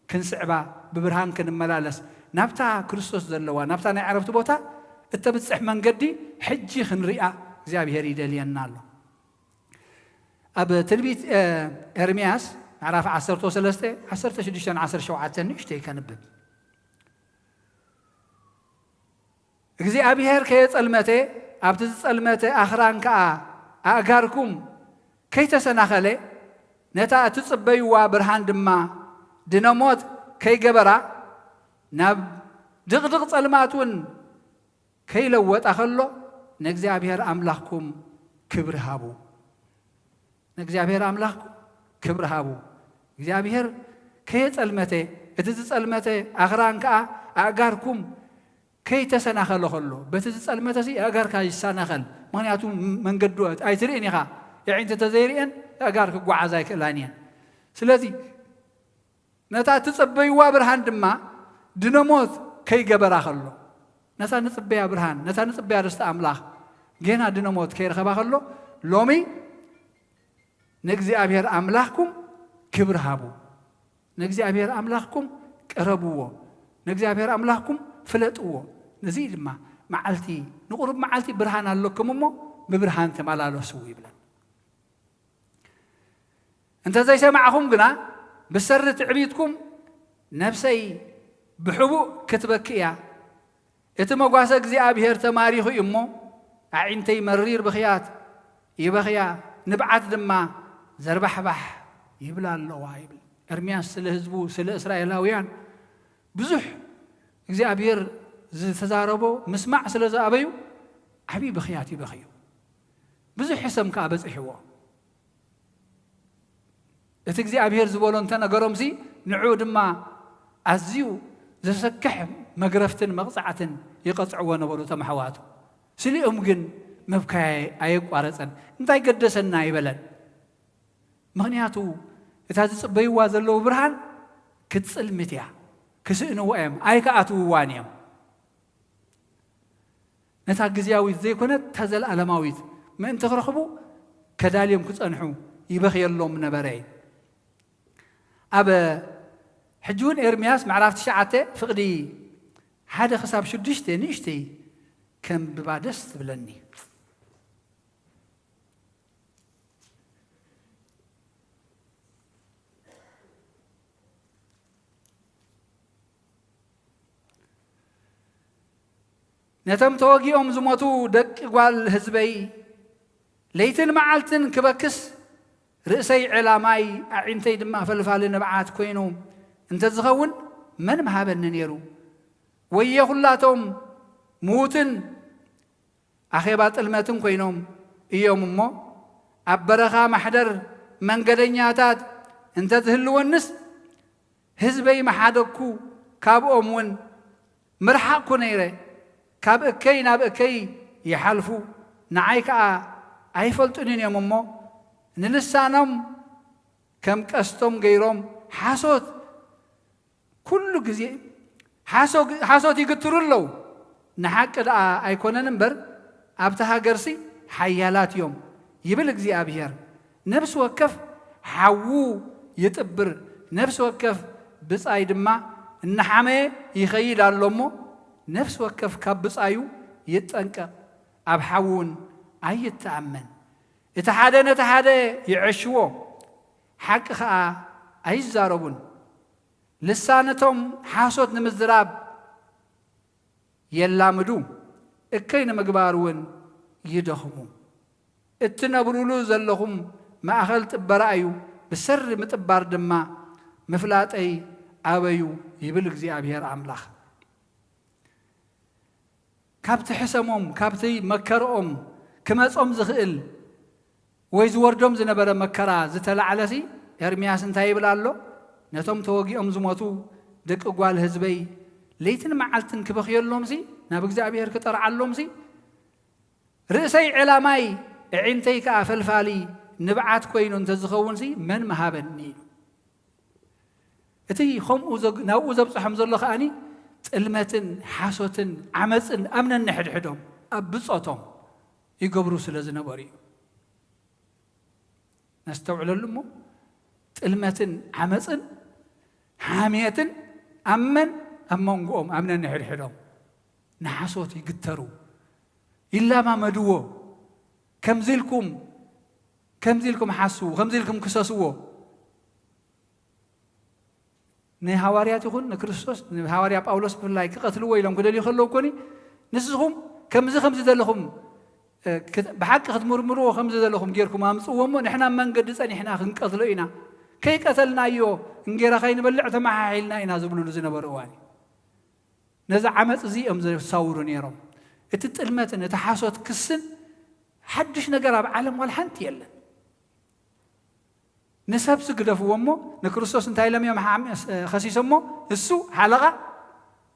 ክንስዕባ ብብርሃን ክንመላለስ ናብታ ክርስቶስ ዘለዋ ናብታ ናይ ዕረፍቲ ቦታ እተብፅሕ መንገዲ ሕጂ ክንሪኣ እግዚኣብሔር ይደልየና ኣሎ። ኣብ ትንቢት ኤርምያስ ምዕራፍ ዓሰርተ ሰለስተ ዓሰርተ ሽዱሽተ ዓሰርተ ሸውዓተ ንእሽተይ ከንብብ። እግዚኣብሔር ከየጸልመተ ኣብቲ ዝጸልመተ ኣኽራን ከኣ ኣእጋርኩም ከይተሰናኸለ ነታ እትጽበይዋ ብርሃን ድማ ድነሞት ከይገበራ ናብ ድቕድቕ ጸልማት እውን ከይለወጣ ከሎ ንእግዚኣብሔር ኣምላኽኩም ክብሪ ሃቡ። ንእግዚኣብሔር ኣምላኽኩም ክብሪ ሃቡ። እግዚኣብሔር ከየጸልመተ እቲ ዝጸልመተ ኣኽራን ከኣ ኣእጋርኩም ከይተሰናኸለ ከሎ በቲ ዝጸልመተሲ ኣእጋርካ ይሰናኸል። ምኽንያቱ መንገዱ ኣይትርእን ኢኻ። የዒንቲ ተዘይርእን ኣእጋር ክጓዓዛ ኣይክእላን እየን። ስለዚ ነታ እትጸበይዋ ብርሃን ድማ ድነሞት ከይገበራ ከሎ ነታ ንጽበያ ብርሃን ነታ ንጽበያ ርስቲ ኣምላኽ ጌና ድነሞት ከይረኸባ ከሎ ሎሚ ንእግዚኣብሔር ኣምላኽኩም ክብሪ ሃቡ። ንእግዚኣብሔር ኣምላኽኩም ቅረብዎ። ንእግዚኣብሔር ኣምላኽኩም ፍለጥዎ። ነዚ ድማ መዓልቲ ንቑሩብ መዓልቲ ብርሃን ኣለኩም እሞ ብብርሃን ተመላለሱ ይብለን። እንተ ዘይሰማዕኹም ግና ብሰሪ ትዕቢትኩም ነብሰይ ብሕቡእ ክትበኪ እያ። እቲ መጓሰ እግዚኣብሔር ተማሪኹ እዩ እሞ ኣዒንተይ መሪር ብኽያት ይበኽያ፣ ንብዓት ድማ ዘርባሕባሕ ይብላ ኣለዋ ይብል። ኤርምያስ ስለ ህዝቡ ስለ እስራኤላውያን ብዙሕ እግዚኣብሔር ዝተዛረቦ ምስማዕ ስለ ዝኣበዩ ዓብዪ ብኽያት ይበኽዩ። ብዙሕ ሕሰም ከኣ በጺሕዎ። እቲ እግዚኣብሔር ዝበሎ እንተነገሮምሲ፣ ንዕኡ ድማ ኣዝዩ ዘሰክሕ መግረፍትን መቕጻዕትን ይቐጽዕዎ ነበሩ እቶም ኣሕዋቱ። ስሊኦም ግን ምብካይ ኣየቋረጸን። "እንታይ ገደሰና?" ኣይበለን። ምኽንያቱ እታ ዝጽበይዋ ዘለዉ ብርሃን ክትጽልምት እያ። ክስእንዋ እዮም፣ ኣይከኣትውዋን እዮም። ነታ ግዝያዊት ዘይኮነት፣ እታ ዘለኣለማዊት ምእንቲ ክረኽቡ ከዳልዮም ክጸንሑ ይበኽየሎም ነበረ። ኣብ ሕጂ እውን ኤርምያስ ምዕራፍ ትሽዓተ ፍቕዲ ሓደ ክሳብ ሽዱሽተ ንእሽተይ ከንብባ ደስ ትብለኒ። ነቶም ተወጊኦም ዝሞቱ ደቂ ጓል ህዝበይ ለይትን መዓልትን ክበክስ፣ ርእሰይ ዕላማይ ኣዒንተይ ድማ ፈልፋሊ ንብዓት ኮይኑ እንተ ዝኸውን መን ምሃበኒ ነይሩ? ወየ ኩላቶም ምዉትን ኣኼባ ጥልመትን ኮይኖም እዮም እሞ፣ ኣብ በረኻ ማሕደር መንገደኛታት እንተ ዝህልወንስ፣ ህዝበይ ምሓደግኩ፣ ካብኦም እውን ምርሓቕኩ ነይረ። ካብ እከይ ናብ እከይ ይሓልፉ፣ ንዓይ ከኣ ኣይፈልጡንን እዮም እሞ፣ ንልሳኖም ከም ቀስቶም ገይሮም ሓሶት ኩሉ ግዜ ሓሶ-፣ ሓሶት ይግትሩ ኣለዉ። ንሓቂ ደኣ ኣይኮነን እምበር፣ ኣብቲ ሃገርሲ ሓያላት እዮም፣ ይብል እግዚኣብሔር። ነፍሲ ወከፍ ሓዉ ይጥብር፣ ነፍሲ ወከፍ ብጻይ ድማ እናሓመየ ይኸይድ ኣሎ እሞ፣ ነፍሲ ወከፍ ካብ ብጻዩ ይጠንቀቕ፣ ኣብ ሓዉ እውን ኣይተኣመን። እቲ ሓደ ነቲ ሓደ ይዐሽዎ፣ ሓቂ ኸኣ ኣይዛረቡን። ልሳነቶም ሓሶት ንምዝራብ የላምዱ፣ እከይ ንምግባር እውን ይደኽሙ። እትነብሩሉ ዘለኹም ማእኸል ጥበራ እዩ፣ ብሰሪ ምጥባር ድማ ምፍላጠይ ኣበዩ፣ ይብል እግዚኣብሔር ኣምላኽ። ካብቲ ሕሰሞም፣ ካብቲ መከርኦም ክመጾም ዝኽእል ወይ ዝወርዶም ዝነበረ መከራ ዝተላዕለሲ፣ ኤርምያስ እንታይ ይብል ኣሎ? ነቶም ተወጊኦም ዝሞቱ ደቂ ጓል ህዝበይ ለይትን መዓልትን ክበኽየሎምሲ፣ ናብ እግዚኣብሔር ክጠርዓሎምሲ፣ ርእሰይ ዕላማይ፣ ኣዒንተይ ከኣ ፈልፋሊ ንብዓት ኮይኑ እንተዝኸውንሲ፣ መን ምሃበኒ ኢሉ። እቲ ኸምኡ ዘግ-፣ ናብኡ ዘብጽሖም ዘሎ ከኣኒ ጥልመትን ሓሶትን ዓመጽን ኣብ ነንሕድሕዶም ኣብ ብጾቶም ይገብሩ ስለ ዝነበሩ እዩ። ነስተውዕለሉ እሞ፣ ጥልመትን ዓመጽን ሓምየትን ኣብ መን? ኣብ መንጎኦም፣ ኣብ ነንሕድሕዶም ንሓሶት ይግተሩ፣ ይላማመድዎ። ከምዚ ኢልኩም፣ ከምዚ ኢልኩም ሓስዉ፣ ከምዚ ኢልኩም ክሰስዎ። ንሃዋርያት ይኹን ንክርስቶስ፣ ንሃዋርያ ጳውሎስ ብፍላይ ክቐትልዎ ኢሎም ክደልዩ ከለዉ ኮኒ፣ ንስኹም ከምዚ ከምዚ ዘለኹም፣ እ፣ ክት-፣ ብሓቂ ክትምርምርዎ ከምዚ ዘለኹም ጌርኩም ኣምጽእዎ እሞ፣ ንሕና ኣብ መንገዲ ጸኒሕና ክንቀትሎ ኢና። ከይቀተልናዮ እንጌራ ከይንበልዕ ተመሓሒልና ኢና ዝብሉሉ ዝነበሩ እዋን እዩ። ነዚ ዓመጽ እዚ እዮም ዘሳውሩ ነይሮም። እቲ ጥልመትን እቲ ሓሶት ክስን ሓድሽ ነገር ኣብ ዓለም ዋላ ሓንቲ የለን። ንሰብሲ ግደፍዎ እሞ፣ ንክርስቶስ እንታይ ኢሎም እዮም ሓም-፣ ከሲሶሞ? እሱ ሓለቓ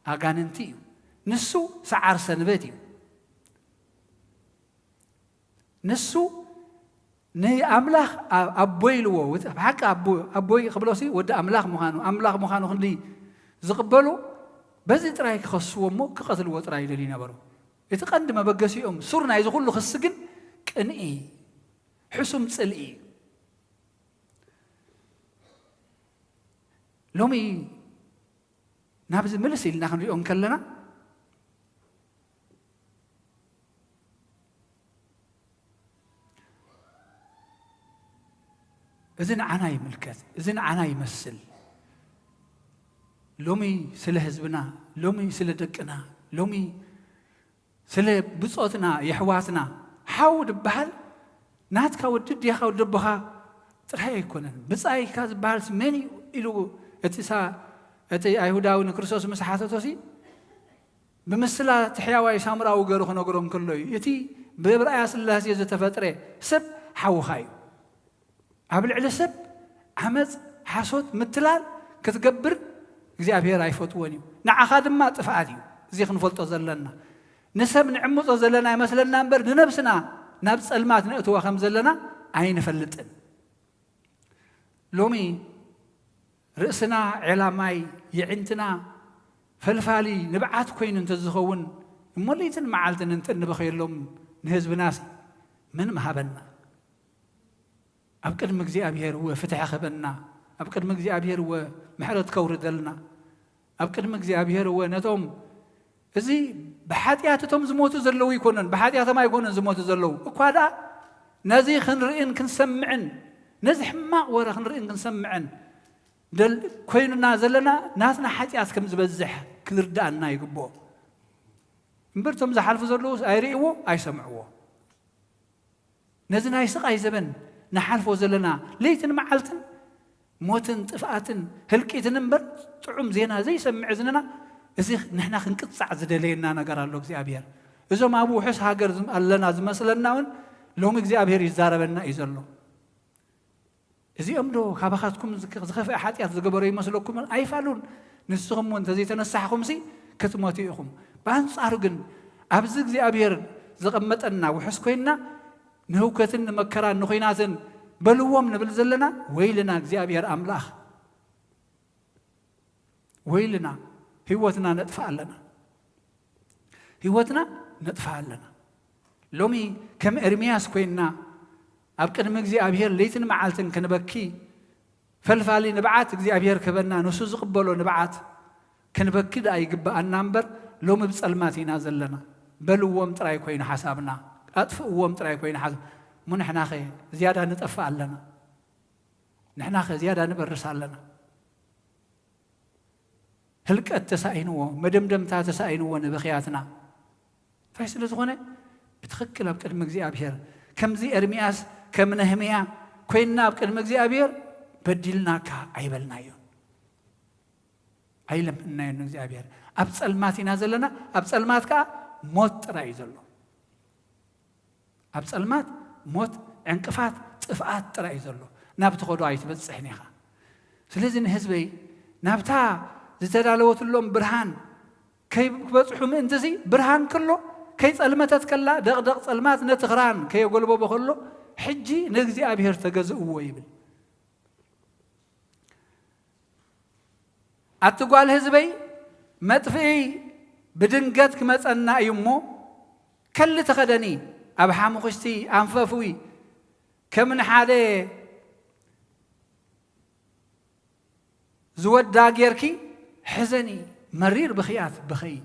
ኣጋንንቲ እዩ። ንሱ ሰዓር ሰንበት እዩ። ንሱ ንኣምላኽ ኣ-፣ ኣቦ ኢልዎ፣ ወዲ-፣ ብሓቂ ኣቦ-፣ ኣቦይ ክብሎሲ ወዲ ኣምላኽ ምዃኑ፣ ኣምላኽ ምዃኑ ክንዲ ዝቕበሉ፣ በዚ ጥራይ ክኸስዎ እሞ ክቐትልዎ ጥራይ ይደልዩ ነበሩ። እቲ ቀንዲ መበገሲኦም፣ ሱር ናይዚ ኩሉ ክሲ ግን ቅንኢ፣ ሕሱም ጽልኢ እዩ። ሎሚ ናብዚ ምልስ ኢልና ክንሪኦ እንከለና፣ እዚ ንዓና ይምልከት፣ እዚ ንዓና ይመስል። ሎሚ ስለ ህዝብና፣ ሎሚ ስለ ደቅና፣ ሎሚ ስለ ብጾትና፣ የሕዋትና፣ ሓው ድበሃል ናትካ ወዲ ድያኻ ወዲ ኣቦኻ ጥራይ ኣይኮነን። ብጻይካ ዝበሃልስ መን እዩ ኢሉ እቲ ሳ-፣ እቲ ኣይሁዳዊ ንክርስቶስ ምስ ሓተቶሲ፣ ብምስላ እቲ ሕያዋይ ሳምራዊ ገሩ ክነግሮ እንከሎ እዩ። እቲ ብርኣያ ስላሴ ዝተፈጥረ ሰብ ሓውኻ እዩ። ኣብ ልዕሊ ሰብ ዓመፅ፣ ሓሶት፣ ምትላል ክትገብር እግዚኣብሔር ኣይፈትዎን እዩ። ንዓኻ ድማ ጥፍኣት እዩ። እዚ ክንፈልጦ ዘለና። ንሰብ ንዕምፆ ዘለና ይመስለና እምበር፣ ንነብስና ናብ ጸልማት ነእትዋ ከም ዘለና ኣይንፈልጥን። ሎሚ ርእስና ዔላ ማይ፣ የዒንትና ፈልፋሊ ንብዓት ኮይኑ እንተዝኸውን፣ እሞ ለይትን መዓልትን እንተንበኸየሎም ንህዝብናሲ መን ምሃበና? ኣብ ቅድሚ እግዚኣብሔር እወ ፍትሒ ክህበና፣ ኣብ ቅድሚ እግዚኣብሔር እወ ምሕረት ከውርደልና፣ ኣብ ቅድሚ እግዚኣብሔር እወ ነቶም፣ እዚ ብሓጢኣት እቶም ዝሞቱ ዘለዉ ኣይኮነን፣ ብሓጢኣቶም ኣይኮነን ዝሞቱ ዘለዉ። እኳ ደኣ ነዚ ክንርእን ክንሰምዕን፣ ነዚ ሕማቕ ወረ ክንርእን ክንሰምዕን ደል-፣ ኮይኑና ዘለና ናትና ሓጢኣት ከም ዝበዝሕ ክንርድኣና ይግብኦ። እምበር እቶም ዝሓልፉ ዘለዉ ኣይርእይዎ፣ ኣይሰምዕዎ። ነዚ ናይ ስቓይ ዘበን ንሓልፎ ዘለና ለይትን መዓልትን ሞትን ጥፍኣትን ህልቂትን እምበር ጥዑም ዜና ዘይሰምዕ ዝንና፣ እዚ ንሕና ክንቅጻዕ ዝደለየና ነገር ኣሎ እግዚኣብሔር። እዞም ኣብ ውሑስ ሃገር ዝም-፣ ኣለና ዝመስለና እውን ሎሚ እግዚኣብሔር ይዛረበና እዩ ዘሎ። እዚኦም ዶ ካባኻትኩም ዝክ-፣ ዝኸፍአ ሓጢኣት ዝገበሩ ይመስለኩምን? ኣይፋሉን። ንስኹም እውን እንተዘይተነሳሕኹምሲ ክትሞቱ ኢኹም። ብኣንጻሩ ግን ኣብዚ እግዚኣብሔር ዘቐመጠና ውሑስ ኮይንና ንህውከትን ንመከራን ንኹናትን በልዎም ንብል ዘለና፣ ወይልና እግዚኣብሔር ኣምላኽ፣ ወይልና፣ ህይወትና ነጥፍእ ኣለና። ህይወትና ነጥፍእ ኣለና። ሎሚ ከም ኤርምያስ ኮይንና ኣብ ቅድሚ እግዚኣብሔር ለይትን መዓልትን ክንበኪ፣ ፈልፋሊ ንብዓት እግዚኣብሔር ክህበና፣ ንሱ ዝቕበሎ ንብዓት ክንበኪ ደኣ ይግብኣና እምበር፣ ሎሚ ብጸልማት ኢና ዘለና። በልዎም ጥራይ ኮይኑ ሓሳብና፣ ኣጥፍእዎም ጥራይ ኮይኑ ሓሳብ-፣ እሞ ንሕናኸ ዝያዳ ንጠፍእ ኣለና። ንሕናኸ ዝያዳ ንበርስ ኣለና። ህልቀት ተሳኢንዎ፣ መደምደምታ ተሳኢንዎ ንብኽያትና። እንታይ ስለ ዝኾነ፣ ብትኽክል ኣብ ቅድሚ እግዚኣብሔር፣ ከምዚ ኤርምያስ፣ ከም ነህምያ ኮይንና ኣብ ቅድሚ እግዚኣብሔር በዲልናካ ኣይበልናዮን። ኣይለምንናዮን እግዚኣብሔር። ኣብ ጸልማት ኢና ዘለና፣ ኣብ ጸልማት ከኣ ሞት ጥራይ እዩ ዘሎ። ኣብ ጸልማት ሞት፣ ዕንቅፋት፣ ጥፍኣት ጥራይ እዩ ዘሎ። ናብ ትኸዶ ኣይትበጽሕን ኢኻ። ስለዚ ንህዝበይ ናብታ ዝተዳለወትሎም ብርሃን ከይ-፣ ክበጽሑ ምእንትዚ ብርሃን ከሎ ከይጸልመተት ከላ ደቕደቕ ጸልማት ነቲ ክራን ከየጎልበቦ ከሎ ሕጂ ንእግዚኣብሔር ተገዝእዎ ይብል። ኣቲ ጓል ህዝበይ፣ መጥፍኢ ብድንገት ክመጸና እዩ እሞ፣ ከሊ ተኸደኒ፣ ኣብ ሓሙኽሽቲ ኣንፈፍዊ፣ ከም ንሓደ ዝወዳ ጌርኪ ሕዘኒ፣ መሪር ብኽያት ብኸዪ።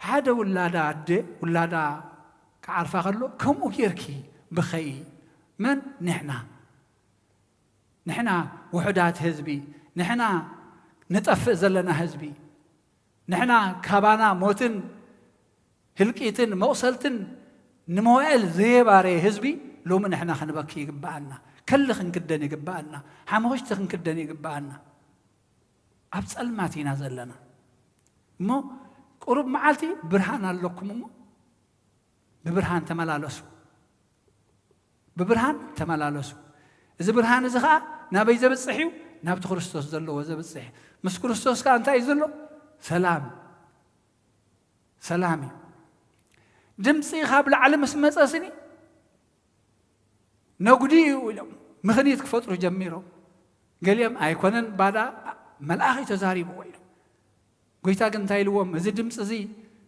ሓደ ውላዳ ኣደ፣ ውላዳ ክዓርፋ ከሎ፣ ከምኡ ጌርኪ ብኸዪ። መን? ንሕና። ንሕና ውሑዳት ህዝቢ፣ ንሕና ንጠፍእ ዘለና ህዝቢ፣ ንሕና ካባና ሞትን ህልቂትን መቑሰልትን ንመዋእል ዘየባረየ ህዝቢ፣ ሎሚ ንሕና ክንበኪ ይግብኣና። ከሊ ክንክደን ይግብኣና። ሓሙኽሽቲ ክንክደን ይግብኣና። ኣብ ጸልማት ኢና ዘለና። እሞ ቁሩብ መዓልቲ ብርሃን ኣለኩም እሞ ብብርሃን ተመላለሱ። ብብርሃን ተመላለሱ። እዚ ብርሃን እዚ ኸኣ ናበይ ዘብጽሕ እዩ? ናብቲ ክርስቶስ ዘለዎ ዘብጽሕ። ምስ ክርስቶስ ከኣ እንታይ እዩ ዘሎ? ሰላም። ሰላም እዩ። ድምፂ ካብ ላዕሊ ምስ መጸ ስኒ ነጉዲ እዩ ኢሎም ምኽኒት ክፈጥሩ ጀሚሮም። ገሊኦም ኣይኮነን፣ ባዳ መልኣኽ እዩ ተዛሪብዎ ኢሎም። ጎይታ ግን እንታይ ኢልዎም? እዚ ድምፂ እዚ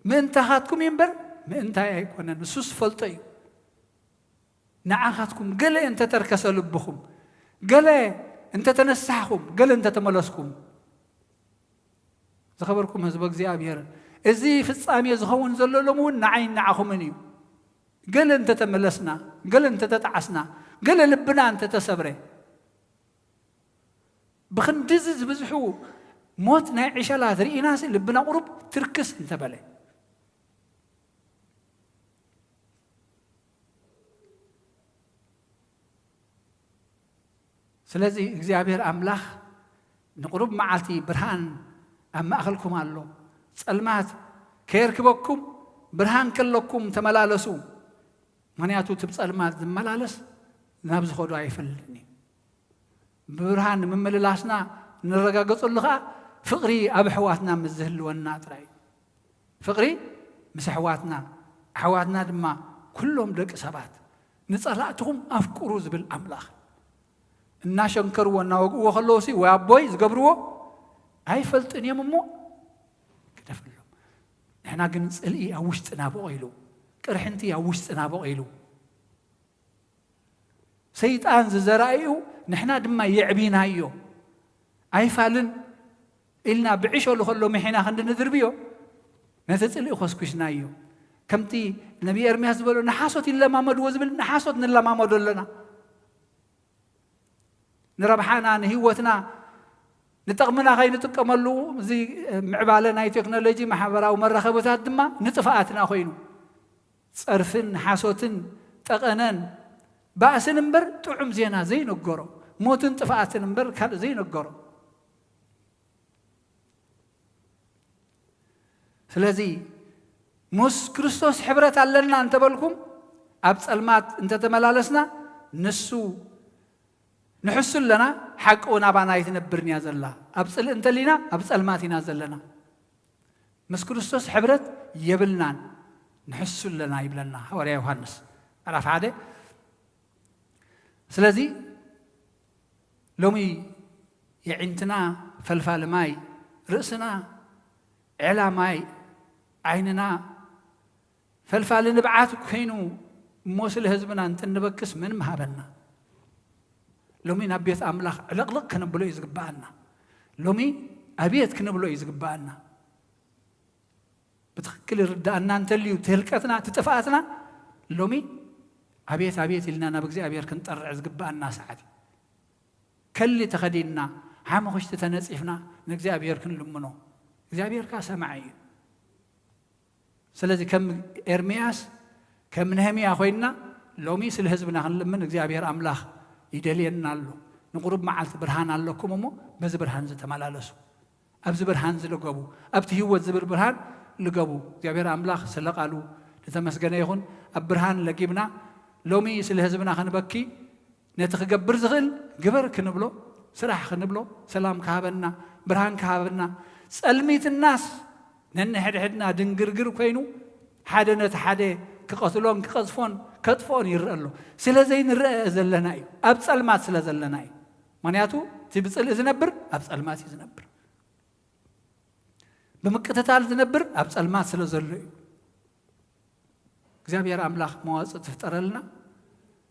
ምእንታኻትኩም እዩ እምበር ምእንታይ ኣይኮነን፣ ንሱ ዝፈልጦ እዩ። ንዓኻትኩም ገለ እንተተርከሰ ልብኹም፣ ገለ እንተተነሳሕኹም፣ ገለ እንተተመለስኩም፣ ዝኸበርኩም ህዝበ እግዚኣብሔር፣ እዚ ፍጻሜ ዝኸውን ዘሎ ሎም እውን ንዓይን ንዓኹምን እዩ። ገለ እንተተመለስና፣ ገለ እንተተጣዓስና፣ ገለ ልብና እንተተሰብረ፣ ብኽንድዚ ዝበዝሑ ሞት ናይ ዕሸላት ርኢናሲ ልብና ቁሩብ ትርክስ እንተበለ። ስለዚ እግዚኣብሔር ኣምላኽ ንቁሩብ መዓልቲ ብርሃን ኣብ ማእኸልኩም ኣሎ፣ ጸልማት ከየርክበኩም ብርሃን ከለኩም ተመላለሱ። ምኽንያቱ እቲ ብጸልማት ዝመላለስ ናብ ዝኸዶ ኣይፈልጥን እዩ። ብብርሃን ምምልላስና ንረጋገጸሉ ኸኣ ፍቕሪ ኣብ ኣሕዋትና ምስ ዝህልወና ጥራይ እዩ። ፍቕሪ ምስ ኣሕዋትና፣ ኣሕዋትና ድማ ኩሎም ደቂ ሰባት። "ንጸላእትኹም ኣፍቅሩ" ዝብል ኣምላኽ እናሸንከርዎ እናወግእዎ ከለዉሲ፣ ወይ ኣቦይ ዝገብርዎ ኣይፈልጥን እዮም እሞ ግደፈሎም። ንሕና ግን ጽልኢ ኣብ ውሽጥና በቒሉ፣ ቅርሕንቲ ኣብ ውሽጥና በቒሉ፣ ሰይጣን ዝዘራእዩ ንሕና ድማ የዕቢናዮ። ኣይፋልን ኢልና ብዕሸሉ ከሎ ምሒና ክንዲ ንድርብዮ፣ ነቲ ጽልኢ ኮስኩስናዮ። ከምቲ ነቢ ኤርምያስ ዝበሎ፣ "ንሓሶት ይለማመድዎ" ዝብል ንሓሶት ንለማመዶ ኣለና። ንረብሓና፣ ንህይወትና፣ ንጠቕምና ከይንጥቀመሉ፣ እዚ ምዕባለ ናይ ቴክኖሎጂ፣ ማሕበራዊ መራኸብታት ድማ ንጥፍኣትና ኮይኑ፣ ጸርፍን ሓሶትን ጠቐነን ባእስን እምበር ጥዑም ዜና ዘይነገሮ፣ ሞትን ጥፍኣትን እምበር ካልእ ዘይነገሮ። ስለዚ ምስ ክርስቶስ ሕብረት ኣለና እንተበልኩም፣ ኣብ ጸልማት እንተተመላለስና፣ ንሱ ንሕሱ ኣለና፣ ሓቂ እውን ኣባና ኣይትነብርን እያ ዘላ። ኣብ ጽልኢ እንተሊና፣ ኣብ ጸልማት ኢና ዘለና። ምስ ክርስቶስ ሕብረት የብልናን፣ ንሕሱ ኣለና ይብለና ሃዋርያ ዮሃንስ ምዕራፍ ሓደ። ስለዚ ሎሚ የዒንትና ፈልፋሊ ማይ፣ ርእስና ዕላ ማይ፣ ዓይንና ፈልፋሊ ንብዓት ኮይኑ እሞ ስለ ህዝብና እንትንበክስ መን ምሃበና? ሎሚ ናብ ቤት ኣምላኽ ዕልቕልቕ ክንብሎ እዩ ዝግብኣና። ሎሚ ኣቤት ክንብሎ እዩ ዝግብኣና። ብትኽክል ይርድኣና እንተልዩ እቲ ህልቀትና፣ እቲ ጥፍኣትና፣ ሎሚ ኣቤት ኣቤት ኢልና ናብ እግዚኣብሔር ክንጠርዕ ዝግብኣና ሰዓት እዩ። ከሊ ተኸዲንና፣ ሓሙኽሽቲ ተነጺፍና ንእግዚኣብሔር ክንልምኖ፣ እግዚኣብሔር ከኣ ሰማዒ እዩ። ስለዚ ከም ኤርምያስ፣ ከም ነህምያ ኮይንና ሎሚ ስለ ህዝብና ክንልምን እግዚኣብሔር ኣምላኽ ይደልየና ኣሎ። ንቁሩብ መዓልቲ ብርሃን ኣለኩም እሞ በዚ ብርሃን እዚ ተመላለሱ። ኣብዚ ብርሃን እዚ ልገቡ፣ ኣብቲ ህይወት ዝብል ብርሃን ልገቡ። እግዚኣብሔር ኣምላኽ ስለ ቃሉ ዝተመስገነ ይኹን። ኣብ ብርሃን ለጊብና ሎሚ ስለ ህዝብና ክንበኪ ነቲ ክገብር ዝኽእል ግበር ክንብሎ፣ ስራሕ ክንብሎ፣ ሰላም ክሃበና፣ ብርሃን ክሃበና፣ ጸልሚትናስ ነንሕድሕድና ድንግርግር ኮይኑ ሓደ ነቲ ሓደ ክቐትሎን ክቐዝፎን ከጥፍኦን ይረአ ኣሎ። ስለ ዘይንረአ ዘለና እዩ። ኣብ ጸልማት ስለ ዘለና እዩ። ምኽንያቱ እቲ ብጽልኢ ዝነብር ኣብ ጸልማት እዩ ዝነብር። ብምቅትታል ዝነብር ኣብ ጸልማት ስለ ዘሎ እዩ። እግዚኣብሔር ኣምላኽ መዋጽእ ትፍጠረልና።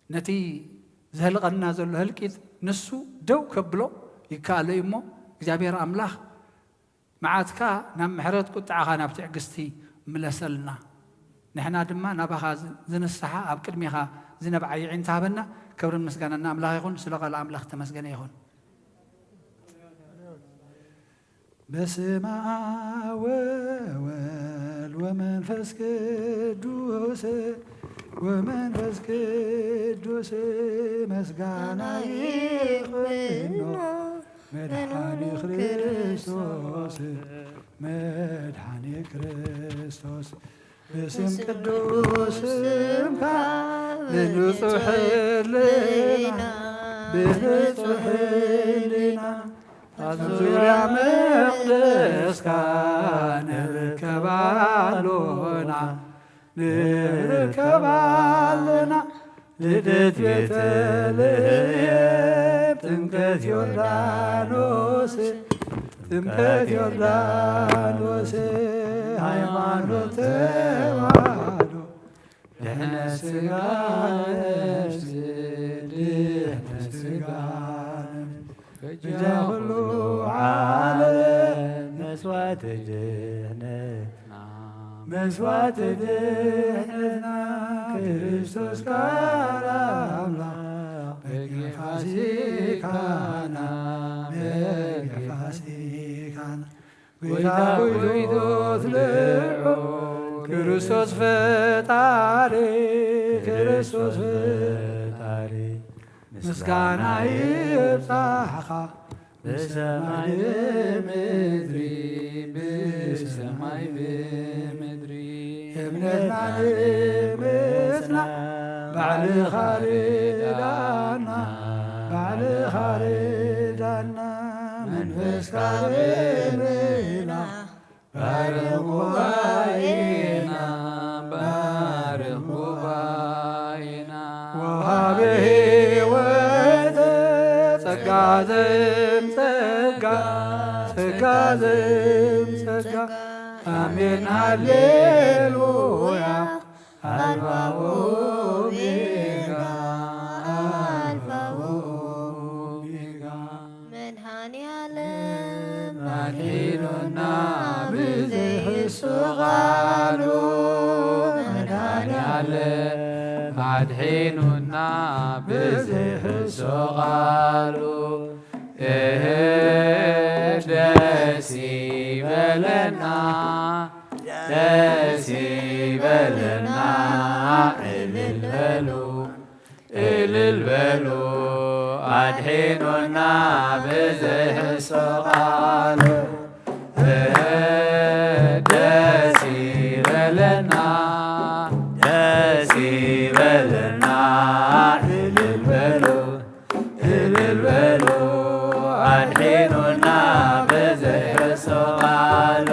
ነቲ ዘህልቐና ዘሎ ህልቂት ንሱ ደው ከብሎ ይከኣሎ እዩ እሞ፣ እግዚኣብሔር ኣምላኽ መዓትካ ናብ ምሕረት፣ ቁጥዓኻ ናብ ትዕግስቲ ምለሰልና። ንሕና ድማ ናባኻ ዝ-፣ ዝንስሓ፣ ኣብ ቅድሜኻ ዝነብዓ የዒንት ሃበና። ክብርን ምስጋናን ንኣምላኽ ይኹን። ስለ ቃል ኣምላኽ ተመስገነ ይኹን። በስመ አብ ወወልድ ወመንፈስ ቅዱስ፣ ወመንፈስ ቅዱስ ምስጋና ይቕኖ። መድኃኒ ክርስቶስ፣ መድኃኒ ክርስቶስ፣ በስም ቅዱስ ስምካ ብንጹሕ ሕልና፣ ብንጹሕ ሕልና ኣብ ዙርያ መቕደስካ ንርከብ ኣሎና፣ ንርከብ ኣሎና። ልደት ቤተልሔም፣ ጥምቀት ዮርዳኖስ፣ ጥምቀት ዮርዳኖስ፣ ሃይማኖት ተዋህዶ፣ ድሕነት ሥጋ ነፍስ፣ ድሕነት ሥጋ ነፍስ፣ በጃ ኩሉ ዓለም መስዋዕት ድሕነትና፣ መስዋዕት ድሕነትና፣ ክርስቶስ ቃል ኣምላኽ በጊዕ ፋሲካና፣ በጊዕ ፋሲካና። ጐይታ ጐይቶት ልዑል ክርስቶስ ፈጣሪ፣ ክርስቶስ ፈጣሪ፣ ምስጋና ይብጻሕኻ ብሰማይ ብምድሪ፣ ብሰማይ ብምድሪ። እምነትና ንምጽና ባዕልኻ ርዳና፣ ባዕልኻ ርዳና። መንፈስካ ብምልኣኽ ባርኽ ጉባኤና፣ ባርኽ ጉባኤና። ወሃበ ሕይወት ጸጋ ዘም ጸጋ፣ ጸጋ ዘም ጸጋ። ኣሜን ሃሌሉያ። ኣልፋ ኦሜጋ፣ ኣልፋ ኦሜጋ። መድኃኔ ዓለም ኣድሒኑና ብዘይሕሱ ቃሉ። መድኃኔ ዓለም ኣድሒኑና ብዘይሕሱ ቃሉ። እህ ደስ ይበለና፣ ደስ ይበለና። እልል በሉ፣ እልል በሉ። ኣድሒኑና ብዘይሕሱ ቃሉ። እህ ደስ ይበለና፣ ደስ ይበለና። እልል በሉ፣ እልል በሉ። ኣድሒኑና ብዘይሕሱ ቃሉ።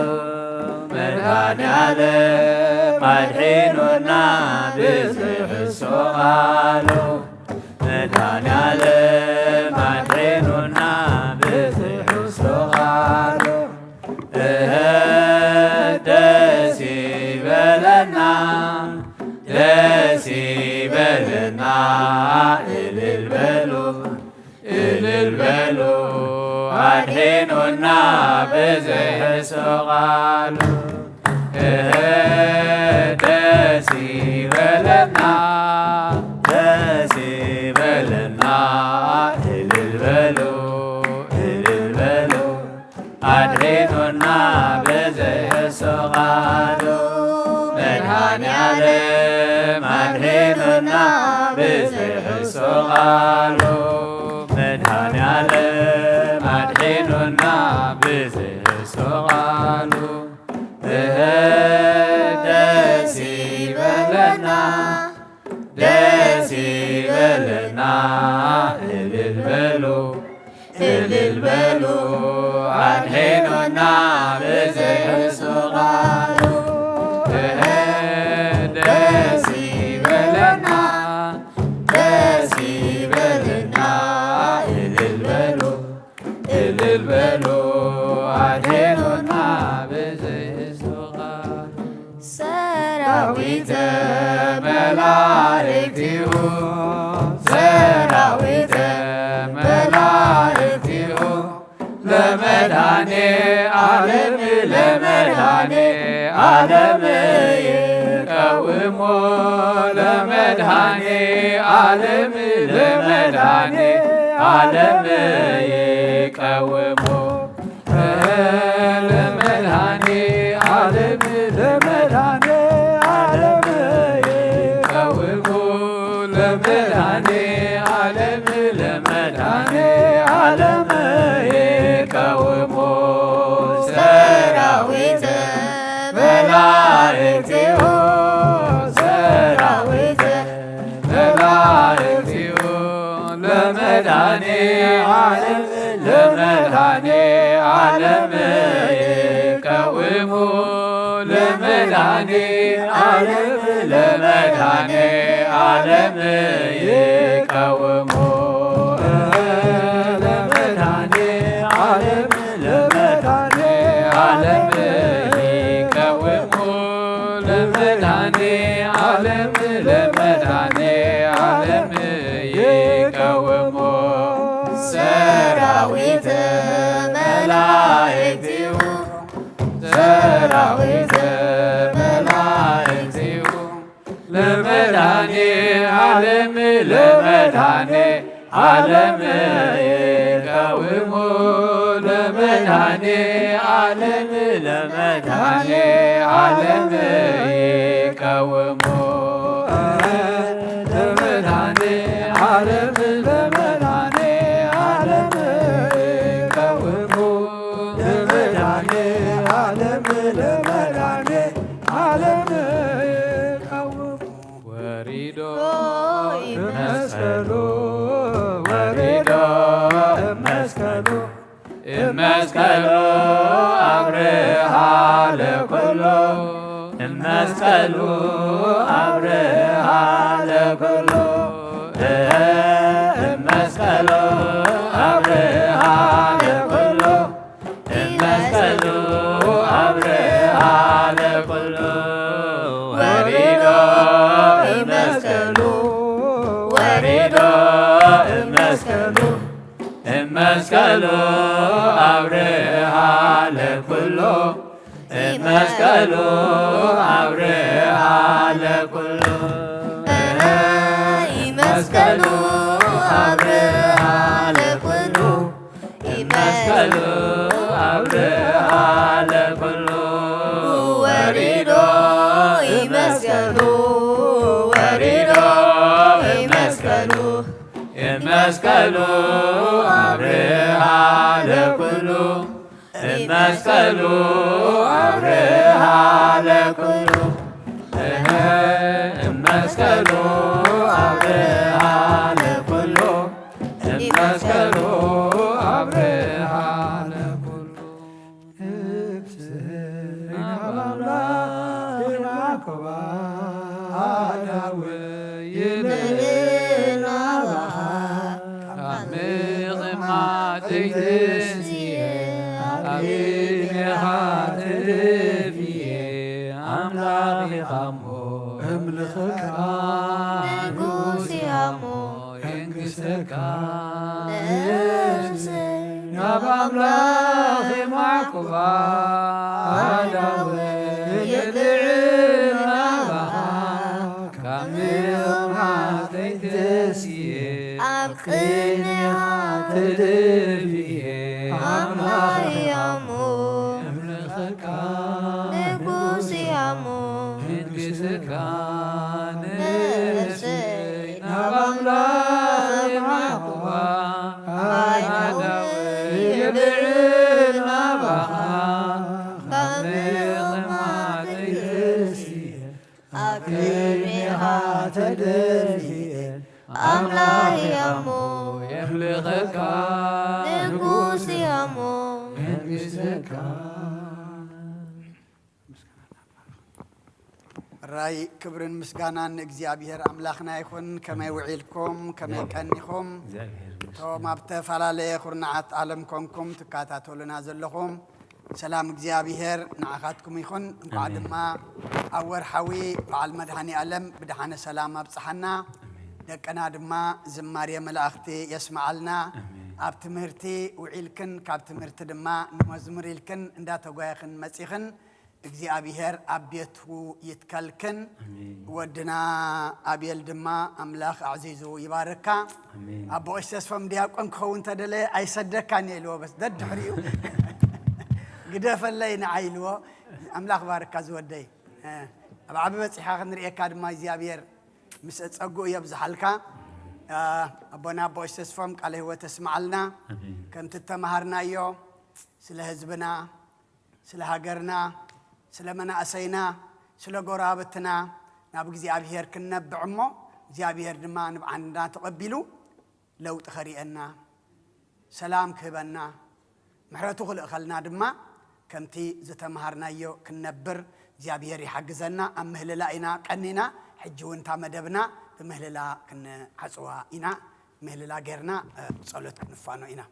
መድኃኔ ዓለም ኣድሒኑና ብዘይሕሱ ቃሉ። መድኃኔ ዓለም ኣድሒኑና ብዘይሕሱ ቃሉ። እህ ደስ ይበለና፣ ደስ ይበለና። እልል በሉ፣ እልል በሉ። ኣድሒኑና ብዘይሕሱ ቃሉ። እህ ደስ ይበለና፣ ደስ ይበለና። እልል በሉ፣ እልል በሉ። ኣድሒኑና ብዘይሕሱ ቃሉ። መድኃኔ ዓለም ኣድሒኑና ብዘይሕሱ ቃሉ። መድኃኔ ዓለም ኣድሒኑና ብዘይሕሱ ቃሉ። እህ ደስ ይበለና፣ ደስ ይበለና። እልል በሉ፣ እልል በሉ። ኣድሒኑና ብዘይሕሱ ቃሉ። እህ ደስ ይበለና፣ ደስ ይበለና። እልል በሉ፣ እልል በሉ። ኣድሒኑና ብዘይሕሱ ቃሉ። ሰራዊተ መላእክቲሁ፣ ሰራዊተ መላእክቲሁ፣ ለመድኃኔ ዓለም፣ ለመድኃኔ ዓለም ይቀውሞ፣ ለመድኃኔ ዓለም፣ ለመድኃኔ ዓለም ይቀውሞ። ለመድኃኔ ዓለም፣ ለመድኃኔ ዓለም ይቀውሞ፣ ለመድኃኔ ዓለም፣ ለመድኃኔ ዓለም ይቀውሞ። ሰራዊተ መላእክቲሁ፣ ሰራዊተ መላእክቲሁ፣ ለመድኃኔ ዓለም፣ ለመድኃኔ ዓለም ይቀውሙ። ለመድኃኔ ዓለም፣ ለመድኃኔ ዓለም ይቀውሙ። ለመድኃኔ ዓለም፣ ለመድኃኔ ዓለም ይቀውሙ። ለመድኃኔ ዓለም፣ ለመድኃኔ ዓለም ይቀውሙ። ሰራዊተ መላእክቲሁ፣ ሰራዊተ መላእክቲሁ፣ ለመድኃኔ ዓለም፣ ለመድኃኔ ዓለም ይቀውሙ። ለመድኃኔ ዓለም፣ ለመድኃኔ ዓለም ይቀውሙ። ለመድኃኔ ዓለም፣ ለመድኃኔ ዓለም ይቀውሙ። ለመድኃኔ ዓለም፣ ለመድኃኔ ዓለም ይቀውሙ። ወሪዶ መስቀሉ፣ ወሪዶ መስቀሉ፣ መስቀሉ ኣብርሃ ለኩሉ፣ መስቀሉ ኣብርሃ ለኩሉ፣ መስቀሉ ኣብርሃ ለኩሉ፣ መስቀሉ ኣብርሃ ለኩሉ፣ ወሪዶ መስቀሉ፣ ወሪዶ መስቀሉ፣ መስቀሉ ኣብርሃ ለኩሉ፣ መስቀሉ ኣብርሃ ለኩሉ፣ መስቀሉ ኣብርሃ ለኩሉ፣ መስቀሉ ኣብርሃ ለኩሉ፣ ወሪዶ መስቀሉ፣ ወሪዶ መስቀሉ፣ መስቀሉ ኣብርሃ ለኩሉ፣ መስቀሉ ኣብርሃ ለኩሉ፣ መስቀሉ ኣብርሃ ለኩሉ፣ መስቀሉ ኣብርሃ ለኩሉ። እብስና ኣምላኽ ይባርኮ ኣዳወ ይልእና ባኻ ካብ ምቕማጥ ተይትንስየ ኣብ ቅድሜኻ ተደፊየ ኣምላኽ ኢኻ እሞ እምልኸካ ንጉስ ኢኻ እሞ የንግሰካ ነፍሰይ ናብ ኣምላኽ የማዕቁባ ኣዳወ የድዕል ናባኻ ካብ ምቕማጠይ ተስየ ኣብ ቅድሜኻ ተደፊየ ኣምላኽ ኢኻ እሞ እምልኸካ ንጉስ ኢኻ እሞ መንግስትካ ነፍሰይ ናብ ኣምላኽ የማዕቁባ ኣዳወ የድዕል ናባኻ ካብ ምቕማጠይ ተስየ ኣብ ቅድሜኻ ተደፊኤ ኣምላኽ እየ እሞ የምልኸካ ንጉስ እየ እሞ መንግስትካ። ራይ ክብርን ምስጋናን ንእግዚኣብሔር ኣምላኽና ይኹን። ከመይ ውዒልኩም? ከመይ ቀኒኹም? እግዚኣብሔር ይመስገን። እቶም ኣብ ዝተፈላለየ ኩርናዓት ዓለም ኮንኩም ትከታተሉና ዘለኹም ሰላም እግዚኣብሔር ንዓኻትኩም ይኹን። እንኳዕ ኣሜን። ድማ ኣብ ወርሓዊ በዓል መድኃኔ ዓለም ብደሓነ ሰላም ኣብጽሓና። ኣሜን። ደቅና ድማ ዝማሬ መላእኽቲ የስምዓልና። ኣሜን። ኣብ ትምህርቲ ውዒልክን ካብ ትምህርቲ ድማ ንመዝሙር ኢልክን እንዳተጓየኽን መጺኽን እግዚኣብሔር ኣብ ቤቱ ይትከልክን። ኣሜን። ወድና ኣቤል ድማ ኣምላኽ ኣዕዚዙ ይባርካ። ኣሜን። ኣቦ ቀሺ ተስፎም ዲያቆን ክኸውን ተደለየ ኣይሰደካን እየ ኢልዎ፣ በስ ደድሕሪኡ ግደፈለይ ንዓይ ኢልዎ። ኣምላኽ ባርካ ዝወደይ። እ፣ ኣብ ዓቢ በጺሕካ ክንርእየካ ድማ እግዚኣብሔር ምስ ጸግኡ የብዝሓልካ። እ፣ ኣቦና ኣቦ ቀሺ ተስፎም ቃለ ህይወት የስምዓልና። ኣሜን። ከምቲ እተማሃርናዮ ስለ ህዝብና፣ ስለ ሃገርና፣ ስለ መናእሰይና፣ ስለ ጎረባብትና ናብ እግዚኣብሔር ክንነብዕ እሞ እግዚኣብሔር ድማ ንብዓና ተቐቢሉ ለውጢ ኸርእየና፣ ሰላም ክህበና፣ ምሕረቱ ክልእኸልና ድማ ከምቲ ዝተምሃርናዮ ክንነብር እግዚኣብሔር ይሓግዘና። ኣብ ምህልላ ኢና ቀኒና። ሕጂ እውን እታ መደብና ብምህልላ ክንዓጽዋ ኢና። ምህልላ ጌርና፣ እ፣ ጸሎት ክንፋኖ ኢና።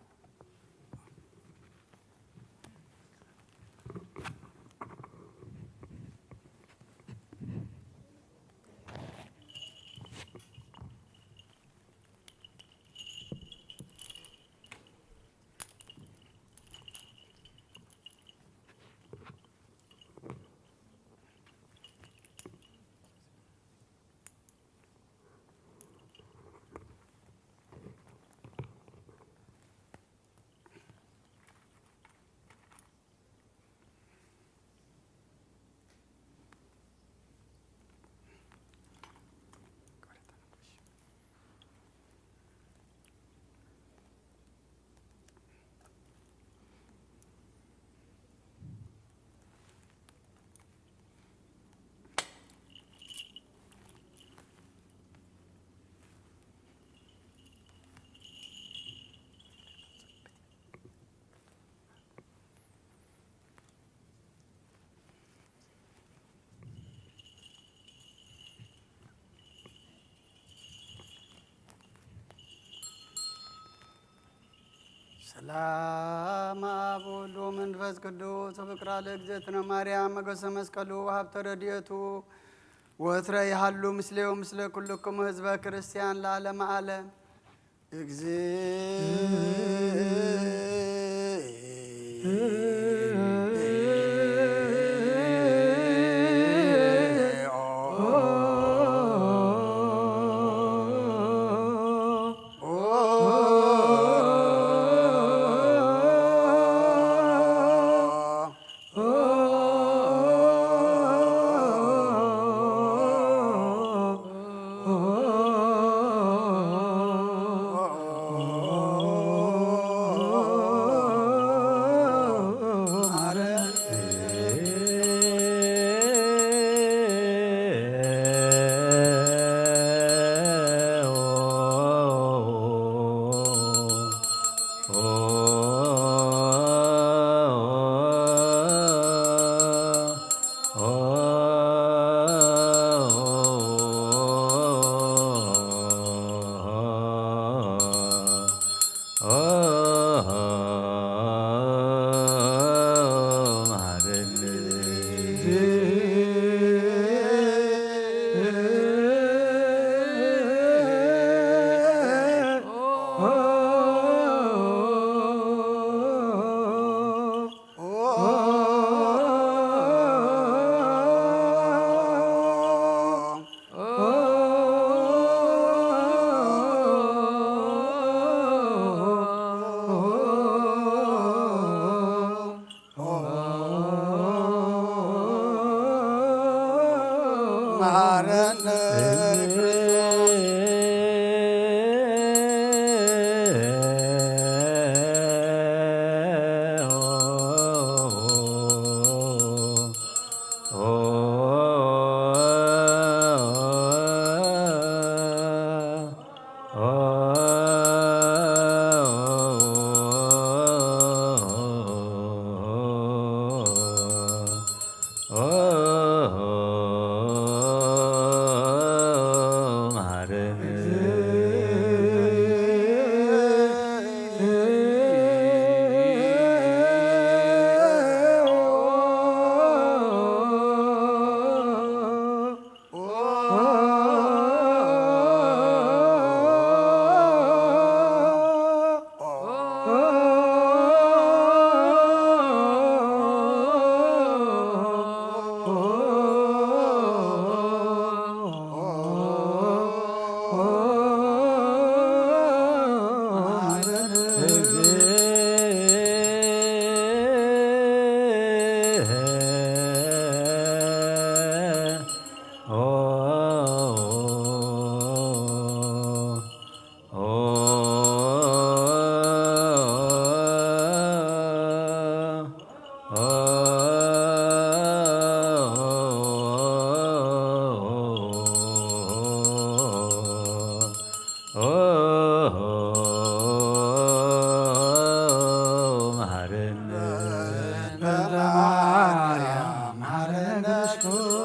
ሰላም ኣብ ወልድ ወመንፈስ ቅዱስ። ፍቅራ ለእግዝእትነ ማርያም መገሰ መስቀሉ ሀብተ ረድኤቱ ወትረ ይሃሉ ምስሌው ምስለ ኩልክሙ ህዝበ ክርስቲያን ለዓለመ ዓለም።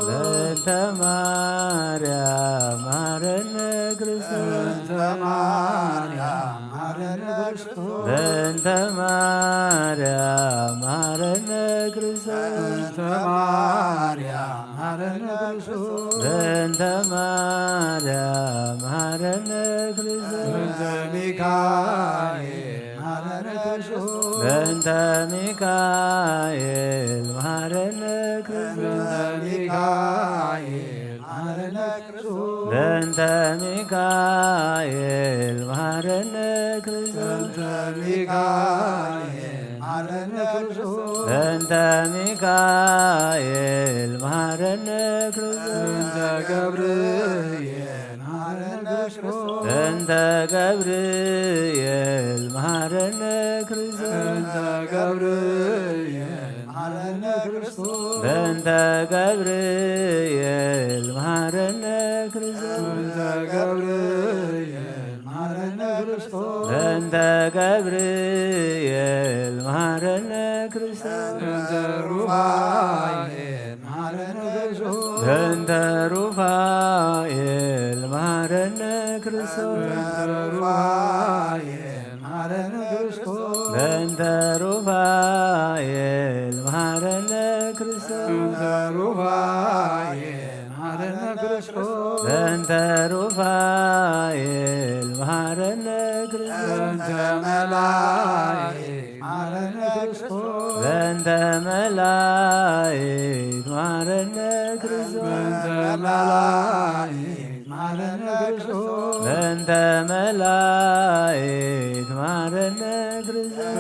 በእንተ ማርያም መሐረነ ክርስቶስ። በእንተ ማርያም መሐረነ ክርስቶስ። በእንተ ማርያም መሐረነ ክርስቶስ። በእንተ ማርያም መሐረነ ክርስቶስ። በእንተ ማርያም መሐረነ ክርስቶስ። በእንተ ማርያም መሐረነ ክርስቶስ። በእንተ ሚካኤል መሐረነ ክርስቶስ። በእንተ ሚካኤል መሐረነ ክርስቶስ። በእንተ ሚካኤል መሐረነ ክርስቶስ። በእንተ ሚካኤል መሐረነ ክርስቶስ። በእንተ ሚካኤል መሐረነ ክርስቶስ። በእንተ ሚካኤል መሐረነ ክርስቶስ። በእንተ ገብርኤል መሐረነ ክርስቶስ። በእንተ ገብርኤል መሐረነ ክርስቶስ። በእንተ ገብርኤል መሐረነ ክርስቶስ። በእንተ ገብርኤል መሐረነ ክርስቶስ። በእንተ ገብርኤል መሐረነ ክርስቶስ። በእንተ ገብርኤል መሐረነ ክርስቶስ። በእንተ ሩፋኤል መሐረነ ክርስቶስ። በእንተ ሩፋኤል መሐረነ ክርስቶስ። በእንተ ሩፋኤል መሐረነ ክርስቶስ። በእንተ ሩፋኤል መሐረነ ክርስቶስ። በእንተ ሩፋኤል መሐረነ ክርስቶስ። በእንተ ሩፋኤል መሐረነ ክርስቶስ። በእንተ መላእክት መሐረነ ክርስቶስ። በእንተ መላእክት መሐረነ ክርስቶስ። በእንተ መላእክት መሐረነ ክርስቶስ። በእንተ መላእክት መሐረነ ክርስቶስ።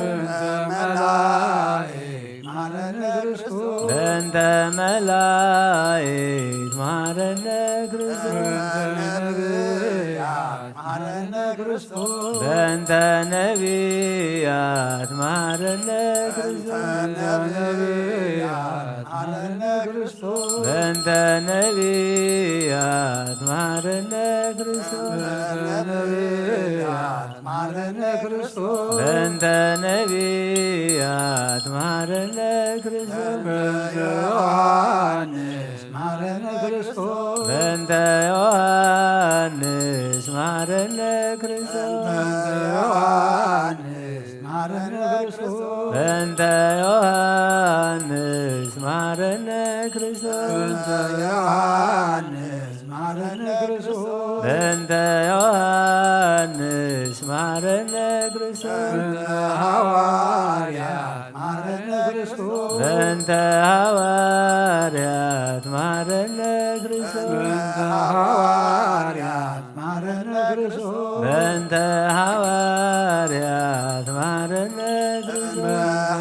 በእንተ መላእክት መሐረነ ክርስቶስ። በእንተ መላእክት መሐረነ ክርስቶስ። በእንተ ነቢያት መሐረነ ክርስቶስ። በእንተ ነቢያት መሐረነ ክርስቶስ። በእንተ ነቢያት መሐረነ ክርስቶስ። በእንተ ነቢያት መሐረነ ክርስቶስ። በእንተ ነቢያት መሐረነ ክርስቶስ። በእንተ ነቢያት መሐረነ ክርስቶስ። በእንተ ዮሐንስ መሐረነ ክርስቶስ። በእንተ ዮሐንስ መሐረነ ክርስቶስ። በእንተ ዮሐንስ መሐረነ ክርስቶስ። በእንተ ዮሐንስ መሐረነ ክርስቶስ። በእንተ ዮሐንስ መሐረነ ክርስቶስ። በእንተ ዮሐንስ መሐረነ ክርስቶስ። በእንተ ሐዋርያት መሐረነ ክርስቶስ። በእንተ ሐዋርያት መሐረነ ክርስቶስ። በእንተ ሐዋርያት መሐረነ ክርስቶስ። በእንተ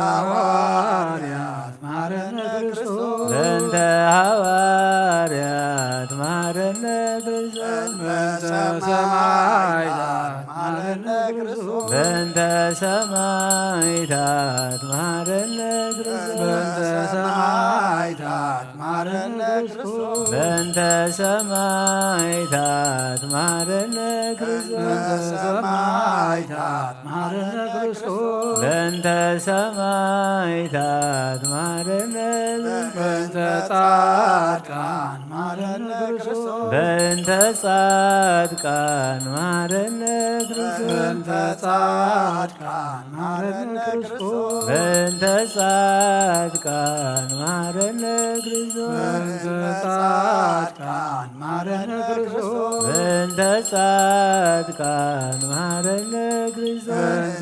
ሐዋርያት መሐረነ ክርስቶስ። በእንተ ሐዋርያት መሐረነ ክርስቶስ። በእንተ ሐዋርያት መሐረነ ክርስቶስ። በእንተ ሰማዕታት መሐረነ ክርስቶስ። በእንተ ሰማዕታት መሐረነ ክርስቶስ። በእንተ ሰማዕታት መሐረነ ክርስቶስ። በእንተ ሰማዕታት መሐረነ ክርስቶስ። በእንተ ሰማዕታት መሐረነ ክርስቶስ። በእንተ ሰማዕታት መሐረነ ክርስቶስ። በእንተ ጻድቃን መሐረነ ክርስቶስ። በእንተ ጻድቃን መሐረነ ክርስቶስ። በእንተ ጻድቃን መሐረነ ክርስቶስ። በእንተ ጻድቃን መሐረነ ክርስቶስ። በእንተ ጻድቃን መሐረነ ክርስቶስ። በእንተ ጻድቃን መሐረነ ክርስቶስ። በእንተ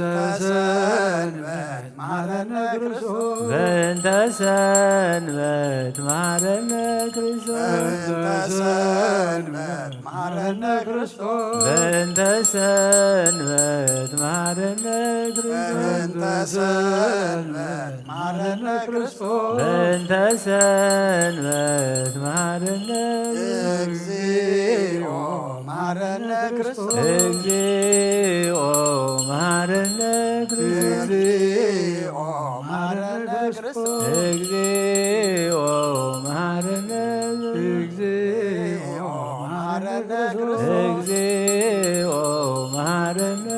ሰንበት መሐረነ ክርስቶስ። በእንተ ሰንበት መሐረነ ክርስቶስ። በእንተ ሰንበት መሐረነ ክርስቶስ። በእንተ ሰንበት መሐረነ ክርስቶስ። በእንተ ሰንበት መሐረነ ክርስቶስ። በእንተ ሰንበት መሐረነ እግዚኦ መሐረነ ክርስቶስ። እግዚኦ መሐረነ ክርስቶስ። እግዚኦ መሐረነ ክርስቶስ። እግዚኦ መሐረነ። እግዚኦ መሐረነ ክርስቶስ። እግዚኦ መሐረነ።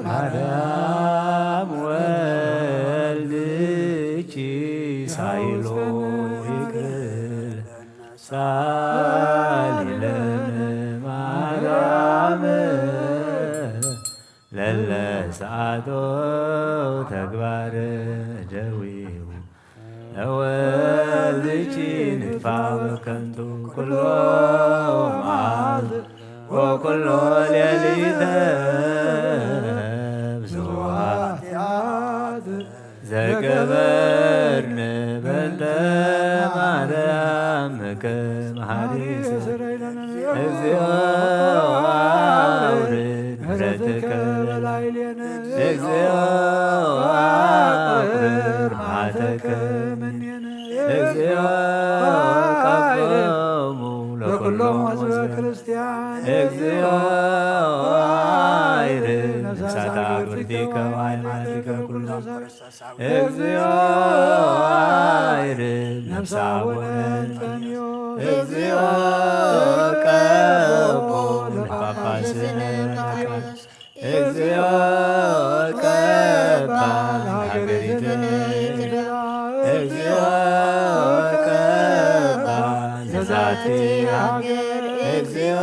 ማርያም ወልድኪ ሳይሎ ይቅር ሳሊለነ ማርያም ለለ ሰዓቶ ተግባር ደዊው ለወልድኪ ንፋወ ከንቱ ኩሎ መዓልት ወኩሎ ሌሊተ ብዙ ኃጢአት ዘገበርነ በእንተ ማርያም ከመ ሐዲስ እግዚኦ አውርድ ምሕረትከ በላዕሌነ። እግዚኦ አውርድ መዓተከ እምኔነ። እግዚኦ ቀብሎሙ ለኩሎም ሕዝበ ክርስቲያን። እግዚኦ አይርድ ነፍሳተ አግብርቲከ ወአይማቲከ ኩሎ። እግዚኦ አይርድ ነፍሳ ወለንጠንዮ። እግዚኦ ቀቦ ለጳጳስነ ዲያቆኖስ። እግዚኦ ቀባ ለሀገሪትነ ኢትዮጵያ። እግዚኦ ቀባ ለዛቲ ሀገር። እግዚኦ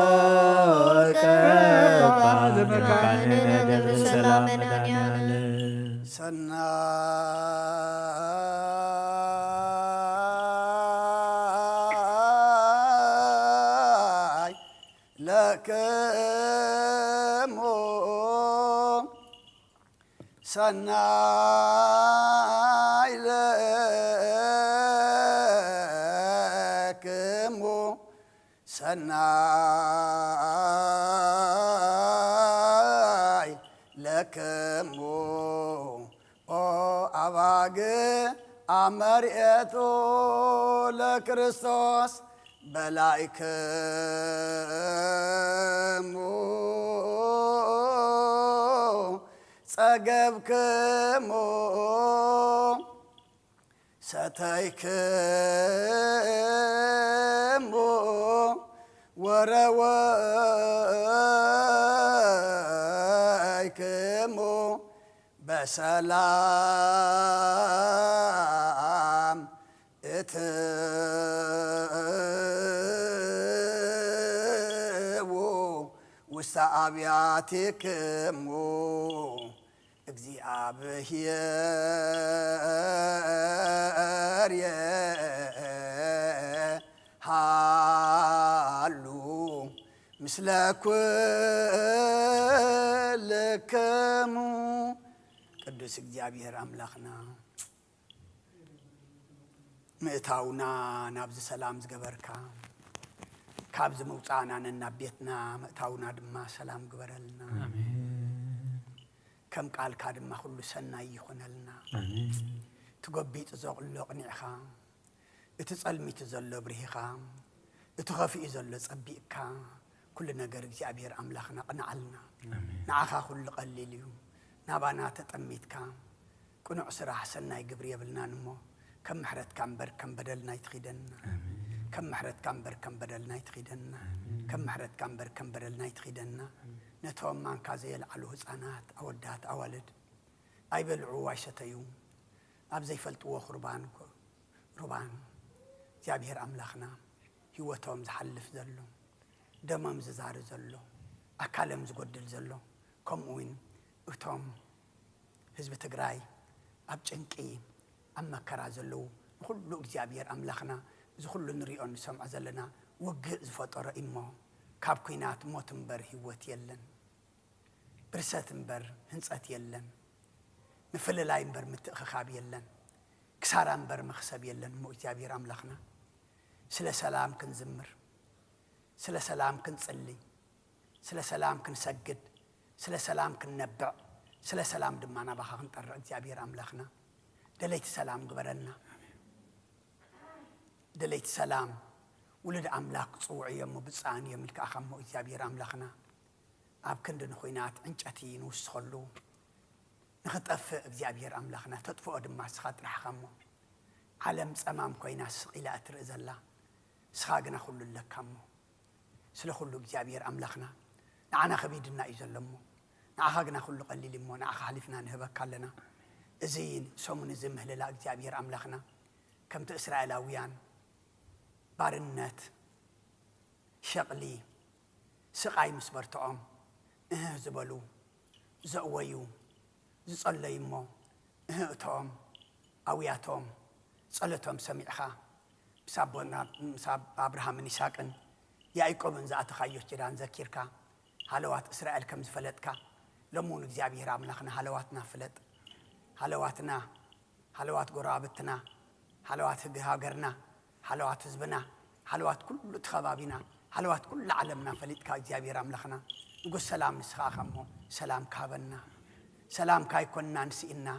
ቀባ መካነ ደብረ ሰላም መድኃኔዓለም። ሰናይ ለክሙ፣ ሰናይ ለክሙ፣ ሰናይ ለክሙ ኦ ኣባግ ኣመርኤቱ ለክርስቶስ በላይክሙ ጸገብክሙ ሰተይክሙ ወረወይክሙ በሰላም እትዉ ውስተ ኣብያቲክሙ። እግዚኣብሔር የሃሉ ምስለ ኩልክሙ። ቅዱስ እግዚኣብሔር ኣምላኽና፣ ምእታውና ናብዚ ሰላም ዝገበርካ፣ ካብዚ ምውፃእና ነናብ ቤትና ምእታውና ድማ ሰላም ግበረልና። ኣሜን። ከም ቃልካ ድማ ኩሉ ሰናይ ይኹነልና። ኣሜን። እቲ ጎቢጥ ዘቕሎ ቅኒዕኻ፣ እቲ ጸልሚቱ ዘሎ ብርሂኻ፣ እቲ ኸፊኡ ዘሎ ጸቢቕካ፣ ኩሉ ነገር እግዚኣብሔር ኣምላኽና ቅንዓልና። ኣሜን። ንዓኻ ኩሉ ቀሊል እዩ። ናባና ተጠሚትካ፣ ቅኑዕ ስራሕ ሰናይ ግብሪ የብልናን እሞ፣ ከም ምሕረትካ እምበር ከም በደልና ኣይትኺደና። ኣሜን። ከም ምሕረትካ እምበር ከም በደልና ኣይትኺደና። ኣሜን። ከም ምሕረትካ እምበር ከም በደልና ኣይትኺደና። ኣሜን። ነቶም ማንካ ዘየልዓሉ ህፃናት፣ ኣወዳት፣ ኣዋልድ፣ ኣይበልዑ ኣይሰተዩ፣ ኣብ ዘይፈልጥዎ ቁርባን ሩባን እግዚኣብሔር ኣምላኽና ህይወቶም ዝሓልፍ ዘሎ፣ ደሞም ዝዛሪ ዘሎ፣ ኣካሎም ዝጎድል ዘሎ፣ ከምኡ እውን እቶም ህዝቢ ትግራይ ኣብ ጭንቂ ኣብ መከራ ዘለዉ ንኹሉ እግዚኣብሔር ኣምላኽና እዚ ኩሉ ንሪኦ ንሰምዖ ዘለና ውግእ ዝፈጠሮ እሞ ካብ ኲናት ሞት እምበር ህይወት የለን። ብርሰት እምበር ህንጸት የለን። ምፍልላይ እምበር ምትእኽኻብ የለን። ክሳራ እምበር መኽሰብ የለን። እሞ እግዚኣብሔር ኣምላኽና ስለ ሰላም ክንዝምር፣ ስለ ሰላም ክንጽሊ፣ ስለ ሰላም ክንሰግድ፣ ስለ ሰላም ክንነብዕ፣ ስለ ሰላም ድማ ናባኻ ክንጠርዕ እግዚኣብሔር ኣምላኽና ደለይቲ ሰላም ግበረና። ደለይቲ ሰላም ውሉድ ኣምላኽ ክጽውዑ እዮም እሞ ብፅዓን እዮም ኢልካ ኣኻ እሞ እግዚኣብሔር ኣምላኽና ኣብ ክንዲ ንኹናት ዕንጨቲ ንውስኸሉ ንኽጠፍእ እግዚኣብሔር ኣምላኽና ተጥፍኦ ድማ እስኻ ጥራሕ ኢኻ እሞ ዓለም ጸማም ኮይና ስቕ ኢላ እትርኢ ዘላ እስኻ ግና ኩሉ ኣለካ እሞ ስለ ኩሉ እግዚኣብሔር ኣምላኽና ንዓና ከቢድና እዩ ዘሎ እሞ ንዓኻ ግና ኩሉ ቀሊል እሞ ንዓኻ ሓሊፍና ንህበካ ኣለና። እዚ ሰሙን እዚ ምህልላ እግዚኣብሔር ኣምላኽና ከምቲ እስራኤላውያን ባርነት፣ ሸቕሊ፣ ስቓይ ምስ በርትዖም እህህ ዝበሉ፣ ዘእወዩ፣ ዝጸለዩ እሞ እህ እቶም ኣውያቶም ጸሎቶም ሰሚዕኻ ምስ ኣቦና ምስ ኣብ- ኣብርሃምን ይስሐቅን ያዕቆብን ዝኣተኻዮ ኪዳን ዘኪርካ ሃለዋት እስራኤል ከም ዝፈለጥካ ሎሚ እውን እግዚኣብሔር ኣምላኽና ሃለዋትና ፍለጥ። ሃለዋትና ሃለዋት ጎረባብትና፣ ሃለዋት ህግ ሃገርና፣ ሃለዋት ህዝብና፣ ሃለዋት ኩሉ እቲ ከባቢና፣ ሃለዋት ኩሉ ዓለምና ፈሊጥካ እግዚኣብሔር ኣምላኽና ንጉስ ሰላም ንስኻ ኢኻ እሞ ሰላም ክሃበና። ሰላምካ ኣይኮንናን ስኢንና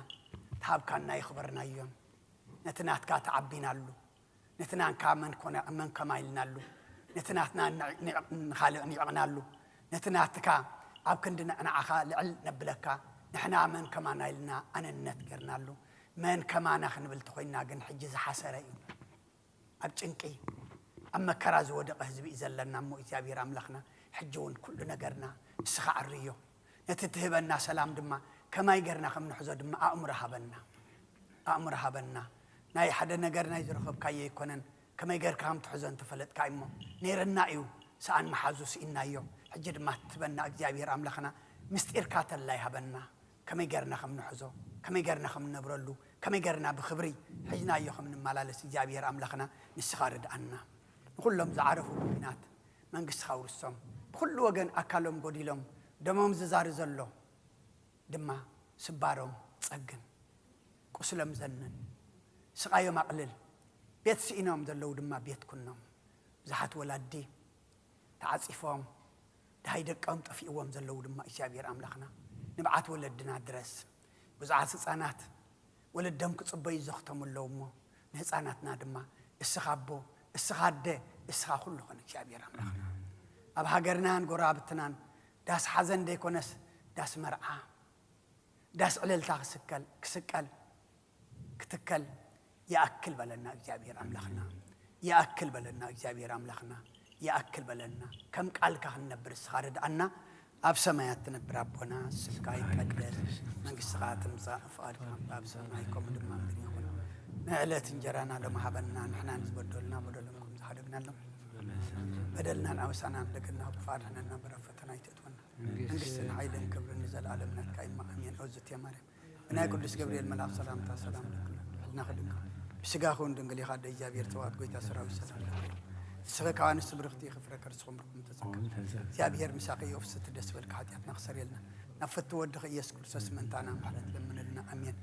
ትሃብካና የኽበርናዮን ነቲ ናትካ ተዓቢናሉ። ነቲ ናንካ መን ኮነ መን ከማ ኢልናሉ፣ ነቲ ናትና ንዕ- ንዕ- ንኻልእ ንዕቕናሉ፣ ነቲ ናትካ ኣብ ክንዲ ንዕንዓኻ ልዕል ነብለካ፣ ንሕና መን ከማና ኢልና ኣነነት ጌርናሉ፣ መን ከማና ክንብል ተኾይንና ግን ሕጂ ዝሓሰረ እዩ። ኣብ ጭንቂ ኣብ መከራ ዝወደቐ ህዝቢ እዩ ዘለና እሞ እግዚኣብሔር ኣምላኽና ሕጂ እውን ኩሉ ነገርና ንስኻ ኣርዮ። ነቲ ትህበና ሰላም ድማ ከማይ ጌርና ከም ንሕዞ ድማ ኣእምሮ ሃበና። ኣእምሮ ሃበና። ናይ ሓደ ነገር ናይ ዝረኸብካዮ ኣይኮነን፣ ከመይ ጌርካ ከም ትሕዞ እንተፈለጥካ እሞ ነይርና እዩ። ሰኣን መሓዙ ስኢናዮ። ሕጂ ድማ ትህበና እግዚኣብሔር ኣምላኽና ምስጢርካ ተላ ይሃበና። ከመይ ገርና ከም ንሕዞ፣ ከመይ ገርና ከም ንነብረሉ፣ ከመይ ገርና ብኽብሪ ሒዝናዮ ከም ንመላለስ እግዚኣብሔር ኣምላኽና ንስኻ ርድኣና። ንኹሎም ዝዓረፉ ብኲናት መንግስትኻ ኣውርሶም። ብኹሉ ወገን ኣካሎም ጎዲሎም ደሞም ዝዛሪ ዘሎ ድማ ስባሮም ጸግን፣ ቁስሎም ዘንን፣ ስቓዮም ኣቕልል። ቤት ስኢኖም ዘለዉ ድማ ቤት ኩኖም። ብዙሓት ወላዲ ተዓጺፎም፣ ደሃይ ደቆም ጠፊእዎም ዘለዉ ድማ እግዚኣብሔር ኣምላኽና ንብዓት ወለድና ድረስ። ብዙሓት ህጻናት ወለዶም ክጽበዩ ይዘኽተሙ ኣለዉ እሞ፣ ንህጻናትና ድማ እስኻ ኣቦ፣ እስኻ ኣደ፣ እስኻ ኩሉ ኾን እግዚኣብሔር ኣምላኽና። ኣብ ሃገርናን ጎረባብትናን ዳስ ሓዘን ዘይኮነስ ዳስ መርዓ፣ ዳስ ዕልልታ ክስከል፣ ክስቀል፣ ክትከል ይኣክል በለና እግዚኣብሔር ኣምላኽና። ይኣክል በለና እግዚኣብሔር ኣምላኽና። ይኣክል በለና። ከም ቃልካ ክንነብር እስኻ ርድኣና። ኣብ ሰማያት ትነብር ኣቦና፣ ስምካ ይቀደስ፣ መንግስትኻ ትምጻእ፣ ፍቓድካ ኣብ ሰማይ ከምኡ ድማ ምድሪ ይኹን። ንዕለት እንጀራና ሎሚ ሃበና፣ ንሕና ንዝበደሉና በደሎም ከም ዝሓደግናሎም፣ በደልናን ኣበሳናን ለገድና፣ ክፉእ ኣድሕነና፣ በረ ፈተና ኣይተእትወና። መንግስትን ሓይልን ክብርን ንዘለኣለም ናትካ እዩ። ኣሜን። ኦዝት ማርያም፣ ብናይ ቅዱስ ገብርኤል መልኣክ ሰላምታ ሰላም ለክሉ፣ ሕልናኺ ድንግል፣ ብስጋኺ እውን ድንግል ኢኻ፣ ኣደ እግዚኣብሔር፣ ተዋህዶ ጎይታ ሰራዊት ሰላም ለክሉ። ንስኺ ከኣ ንስቲ ብርኽቲ ኢኺ፣ ፍረ ከርስኹም ብርኩም ተጸጋ። እግዚኣብሔር ምሳኺ እዩ። ፍስቲ ደስ በልካ፣ ሓጢኣትና ክሰርየልና፣ ናብ ፍቲ ወድኺ ኢየሱስ ክርስቶስ ምእንታና ምሕረት ለምንልና። ኣሜን።